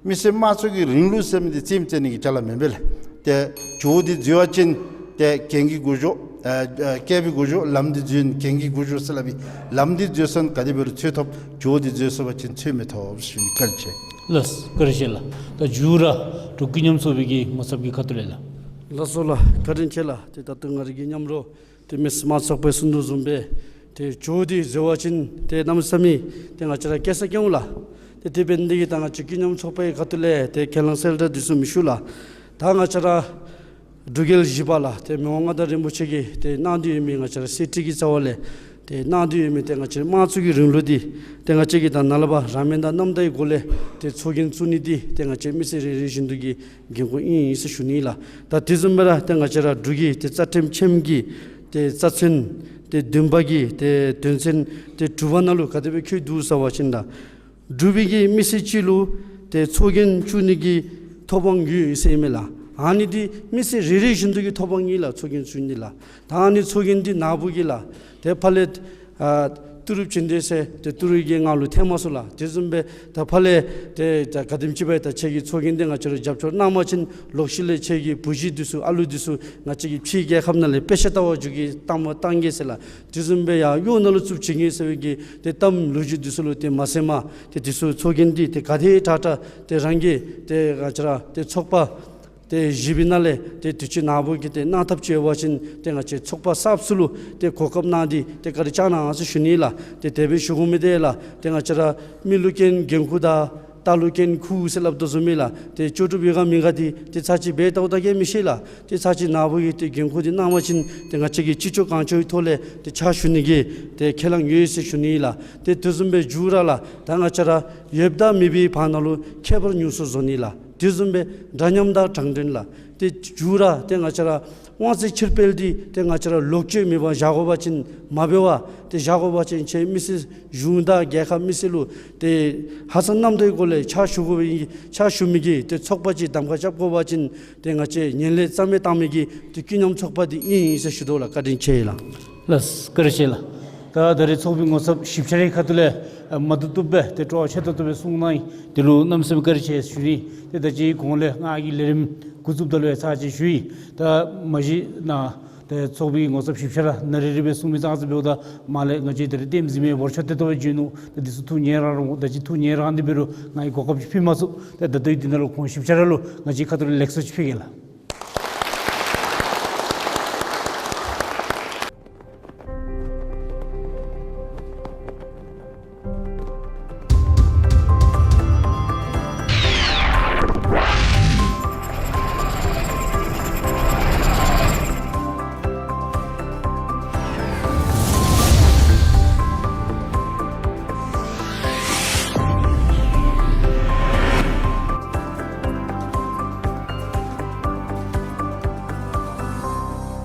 མི་སེར་དམངས་གཙོ་གི་རིང་ལུགས་ཟེར་མི་འདི་རྩེདམོ་རྩེ་ནི་གི་ཅ་ལ་མེན་པས་ལགས། ཏེ་ཇོ་བོ་འདི་འཛོལ་བ་ཅིན་ཏེ་གྱེན་གྱི་སྒོ་ཞོག་ཨ་ཨ་བཀལ་བའི་སྒོ་ཞོག་ལམ་འདི་འཛོལ་ན་གྱེན་གྱི་སྒོ་ཞོག་ཟེར་སླབ་ཨིན། ལམ་འདི་འཛོལ་སོང་ག་དེ་འབད་རུང་ཚོད་ཐོབ། ཇོ་བོ་འདི་འཛོལ་སོང་པ་ཅིན་ཚོད་མི་ཐོབ་ཟེར་ཞུ་ནི། བཀའ་དྲིན་ཆེ། ལགས་བཀའ་དྲིན་ཆེ་ལགས། ད་མཇུག་ར་འབྲུག་ཀུན་མཉམ་ཚོགས་པའི་གི་ངོ་ཚབ་ཀྱི་ཁ་ཐུག་ལས་ལགས། ལགས་སོ་ལགས། བཀའ་དྲིན་ཆེ་ལགས། ཏེ་ད་ལྟོ་ང་རའི་གི་མཉམ་རོགས་ཏེ་མི་སེར་དམངས་གཙོ་ཚོགས་པའི་གསུང་དོ་བཟུམ་སྦེ་ཏེ་ཇོ་བོ་འདི་འཛོལ་བ་ཅིན་ཏེ་གནམ་མེད་ས་མེད་ཏེ་ང་བཅས་ར་སྐྱེལ་ས་སྐྱེལ་འོང་ལགས། ཏེ་དེ་འབད་ནི་དེ་གིས་ད་ང་བཅས་ཀུན་མཉམ་ཚོགས་པའི་ཁ་ཐུག་ལས་ཏེ་ཁས་བླངས་གསལ་བསྒྲགས་འདི་ཚུ་མི་ཞུ་ལགས། ད་ང་བཅས་ར་འབྲུག་རྒྱལ་བཞི་པ་ལགས་ཏེ་མི་དབང་མངའ་བདག་རིན་པོ་ཆེ་གིས་ཏེ་གནང་སྟེ་ཡོད་མི་ང་བཅས་ར་གསེར་ཁྲི་གི་རྩ་བ་ལས་ཏེ་གནང་སྟེ་ཡོད་མི་ཏེ་ང་བཅས་དམངས་གཙོ་གི་རིང་ལུགས་འདི་ཏེ་ང་བཅས་ཀྱིས་ད་ནཱ་ལས་ཕར་རང་མོས་དང་རྣམ་དག་གི་སྒོ་ལས་ཏེ་ཚོགས་རྒྱན་བཙུགས་ནི་འདི་ཏེ་ང་བཅས་མི་སེར་རེ་རེ་བཞིན་དུ་གི་འགན་ཁུར་ཨིན་ཟེར་ཞུ་ནི་ལགས། ད་དེ་བཟུམ་སྦེ་ར་ཏེ་ང་བཅས་ར་འབྲུག་གི་ཏེ་རྩ་ཁྲིམས་ཆེན་གྱི་ཏེ་རྩ་ཚན་ཏེ་བདུན་པ་གི་ཏེ་དོན་ཚན་ཏེ་དྲུག་པ་ནང་ལུ་ག་དེ་སྦེ་འཁོད་འདུག་ཟེར་བ་ཅིན་ད་འབྲུག་པའི་གི་མི་སེར་གཅིག་ལུ་ཏེ་ཚོགས་རྒྱན་བཙུགས་ནི་གི་ཐོབ་དབང་ཡོད་ཟེར་ཨིན་མས་ལགས། ཨ་ནི་འདི་མི་སེར་རེ་རེ་བཞིན་དུ་གི་ཐོབ་དབང་ཨིན་ལགས། ཚོགས་རྒྱན་བཙུགས་ནི་ལགས། ད་ཨ་ནི་ཚོགས་རྒྱན་འདི་ནཱ་བུ་གིས་ལགས་ཏེ་ཕར་ལས་ཨ་ཏི་རུ་བྱིན་དེས་ཟེར་ཏེ་ཏི་རུ་གི་ངང་ལུ་ཐོན་མ་ཚུགས་ལགས། དེ་བཟུམ་སྦེ་ད་ཕར་ལས་ཏེ་ད་ག་དེམ་ཅིག་སྦེ་ད་ཁྱེད་ཀྱི་ཚོགས་རྒྱན་འདི་ང་བཅས་ར་རྒྱབ་སྐྱོར་གནང་པ་ཅིན་ལོག་ཤུལ་ལས་ཁྱེད་ཀྱི་བུ་གཞི་འདི་ཚུ་ཨ་ལུ་འདི་ཚུ་ང་བཅས་ཀྱི་ཕྱིའི་རྒྱལ་ཁབ་ནང་ལས་དཔེ་ཆ་ལྟ་བར་འགྱོ་གི་གཏམ་བཏང་གེ་ཟེར་ལགས། དེ་བཟུམ་སྦེ་ཡར་གཡོག་ནང་ལུ་བཙུགས་བྱིན་གེ་ཟེར་བའི་གི་ཏེ་གཏམ་ལོ་རྒྱུས་འདི་ཚུ་ལུ་ཏེ་མ་གསན་པར་ཏེ་འདི་ཚུ་ཚོགས་རྒྱན་འདི་ཏེ་ག་དེ་དྲག་དྲག་ཏེ་རང་གི་ཏེ་ང་བཅས་ར་ཏེ་ཚོགས་པ་ཏེ་བཞི་པའི་ནང་ལས་ཏེ་དུས་ཅི་ནཱ་བུ་གིས་ཏེ་གནང་ཐབས་ཅིག་ཡོད་པ་ཅིན་ཏེ་ང་བཅས་ཚོགས་པ་གསརཔ་ཚུ་ལུ་ཏེ་གོ་སྐབས་གནང་སྟེ་ཏེ་བཀའ་དྲིན་བསྐྱང་གནང་ཟེར་ཞུ་ནི་ལགས། ཏེ་དེ་སྦེ་ཞུ་དགོ་མི་འདི་ལགས་ཏེ་ང་བཅས་ར་མི་བླུག་མཁན་འགན་ཁུར་དང་ རྟ་ལུ་རྐྱེན་ཁུག་ཟེར་སླབ་དོ་བཟུམ་ཨིན་ལགས། ཏེ་ལྕོགས་གྲུབ་ཡོད་ག་མེད་ག་འདི་ཏེ་ཚར་གཅིག་འབད་བལྟཝ་ད་གིས་མི་ཤེས་ལགས། ཏེ་ཚར་གཅིག་ནཱ་བུ་གིས་ཏེ་འགན་ཁུར་འདི་གནང་བ་ཅིན་ཏེ་ང་བཅས་ཀྱིས་ཅི་ལྕོགས་གང་ལྕོགས་ཀྱི་ཐོག་ལས་ཏེ་ཕྱག་ཞུ་ནི་གི་ཏེ་ཁས་བླངས་ཡོད་ཟེར་ཞུ་ནི་ལགས། ཏེ་དེ་བཟུམ་སྦེ་མཇུག་ར་ལགས། ད་ང་བཅས་ར་ཡོདཔ་དང་མེདཔ་གི་བར་ན་ལུ་ཁྱད་པར་ཉུང་སུ་བཟོ་ནི་ལགས། དེ་བཟུམ་སྦེ་འདྲ་མཉམ་དང་དྲང་བདེན་ལགས། ཏེ་མཇུག་ར་ཏེ་ང་བཅས་ར་དབང་ཚད་ཕྱིར་སྤེལ་འདི་ཏེ་ང་བཅས་ར་ལོག་སྤྱོད་མེད་པར་བཞག་དགོ་པ་ཅིན་མ་འབད་བར་ཏེ་བཞག་དགོ་པ་ཅིན་ཁྱེད་མི་སེར་གཞུང་དང་རྒྱལ་ཁབ་མི་སེར་ལུ་ཏེ་ཧ་སག་རྣམ་དག་གི་སྒོ་ལས་ཕྱག་ཞུ་དགོ་པའི་ཕྱག་ཞུ་མི་གི་ཏེ་ཚོགས་པ་ཅིག་གདམ་ཁ་རྐྱབ་དགོ་པ་ཅིན་ཏེ་ང་བཅས་ངན་ལྷད་རྩ་མེད་བཏང་མི་གི་ཏེ་ཀུན་མཉམ་ཚོགས་པ་འདི་ཨིན་ཟེར་ཞུ་དོ་ལགས། བཀའ་དྲིན་ཆེ་ལགས། ལགས་སོ། བཀའ་དྲིན་ཆེ་ལགས། ད་ད་རེས་ཚོགས་པའི་ངོ་ཚབ་ཞིབ་ཕྱི་རའི་ཁ་ཐུག་ལས་ཨ་མ་བཏུབ་བཏུབ་སྦེ་ཏེ་སྤྲོ་བ་ཆེ་ཏོག་ཏོ་སྦེ་གསུང་གནང་ཡི། དེ་ལུ་གནམ་མེད་ས་མེད་བཀའ་དྲིན་ཆེ་ཞུ་ནི། ཏེ་ད་ཅི་གོང་ལས་ང་གི་ལས་རིམ་འགོ་བཙུགསཔ་ད་ལུ་ཡང་ཚར་གཅིག་ཞུ་ཡི། ད་མ་གཞི་ནཱ་ཏེ་ཚོགས་པའི་ངོ་ཚབ་ཞིབ་ཕྱི་ར་ནཱ་རེ་རེ་སྦེ་གསུང་མི་ཙང་ཙ་འབདཝ་ད་མར་ལས་ང་བཅས་ད་རེས་ལྟདམོ་གཟིགས་མི་འབོར་ཆེ་ཏོག་ཏོ་སྦེ་བྱོན་ནུག། ད་འདི་ཚུ་ཐུགས་ཉན་རང་རུང་ད་ཅི་ཐུགས་ཉན་རང་འདི་འབད་རུང་ང་གིས་གོ་སྐབས་ཅིག་ཕུལ་མ་ཚུགས། ཏེ་ད་ལྟོ་འདི་ནང་ལུ་ཁོང་ཞིབ་ཕྱི་ར་ལུ་ང་བཅས་ཁ་ཐུག་ལས་ལེགས་སོ་ཅིག་ཕུལ་གེ་ལགས།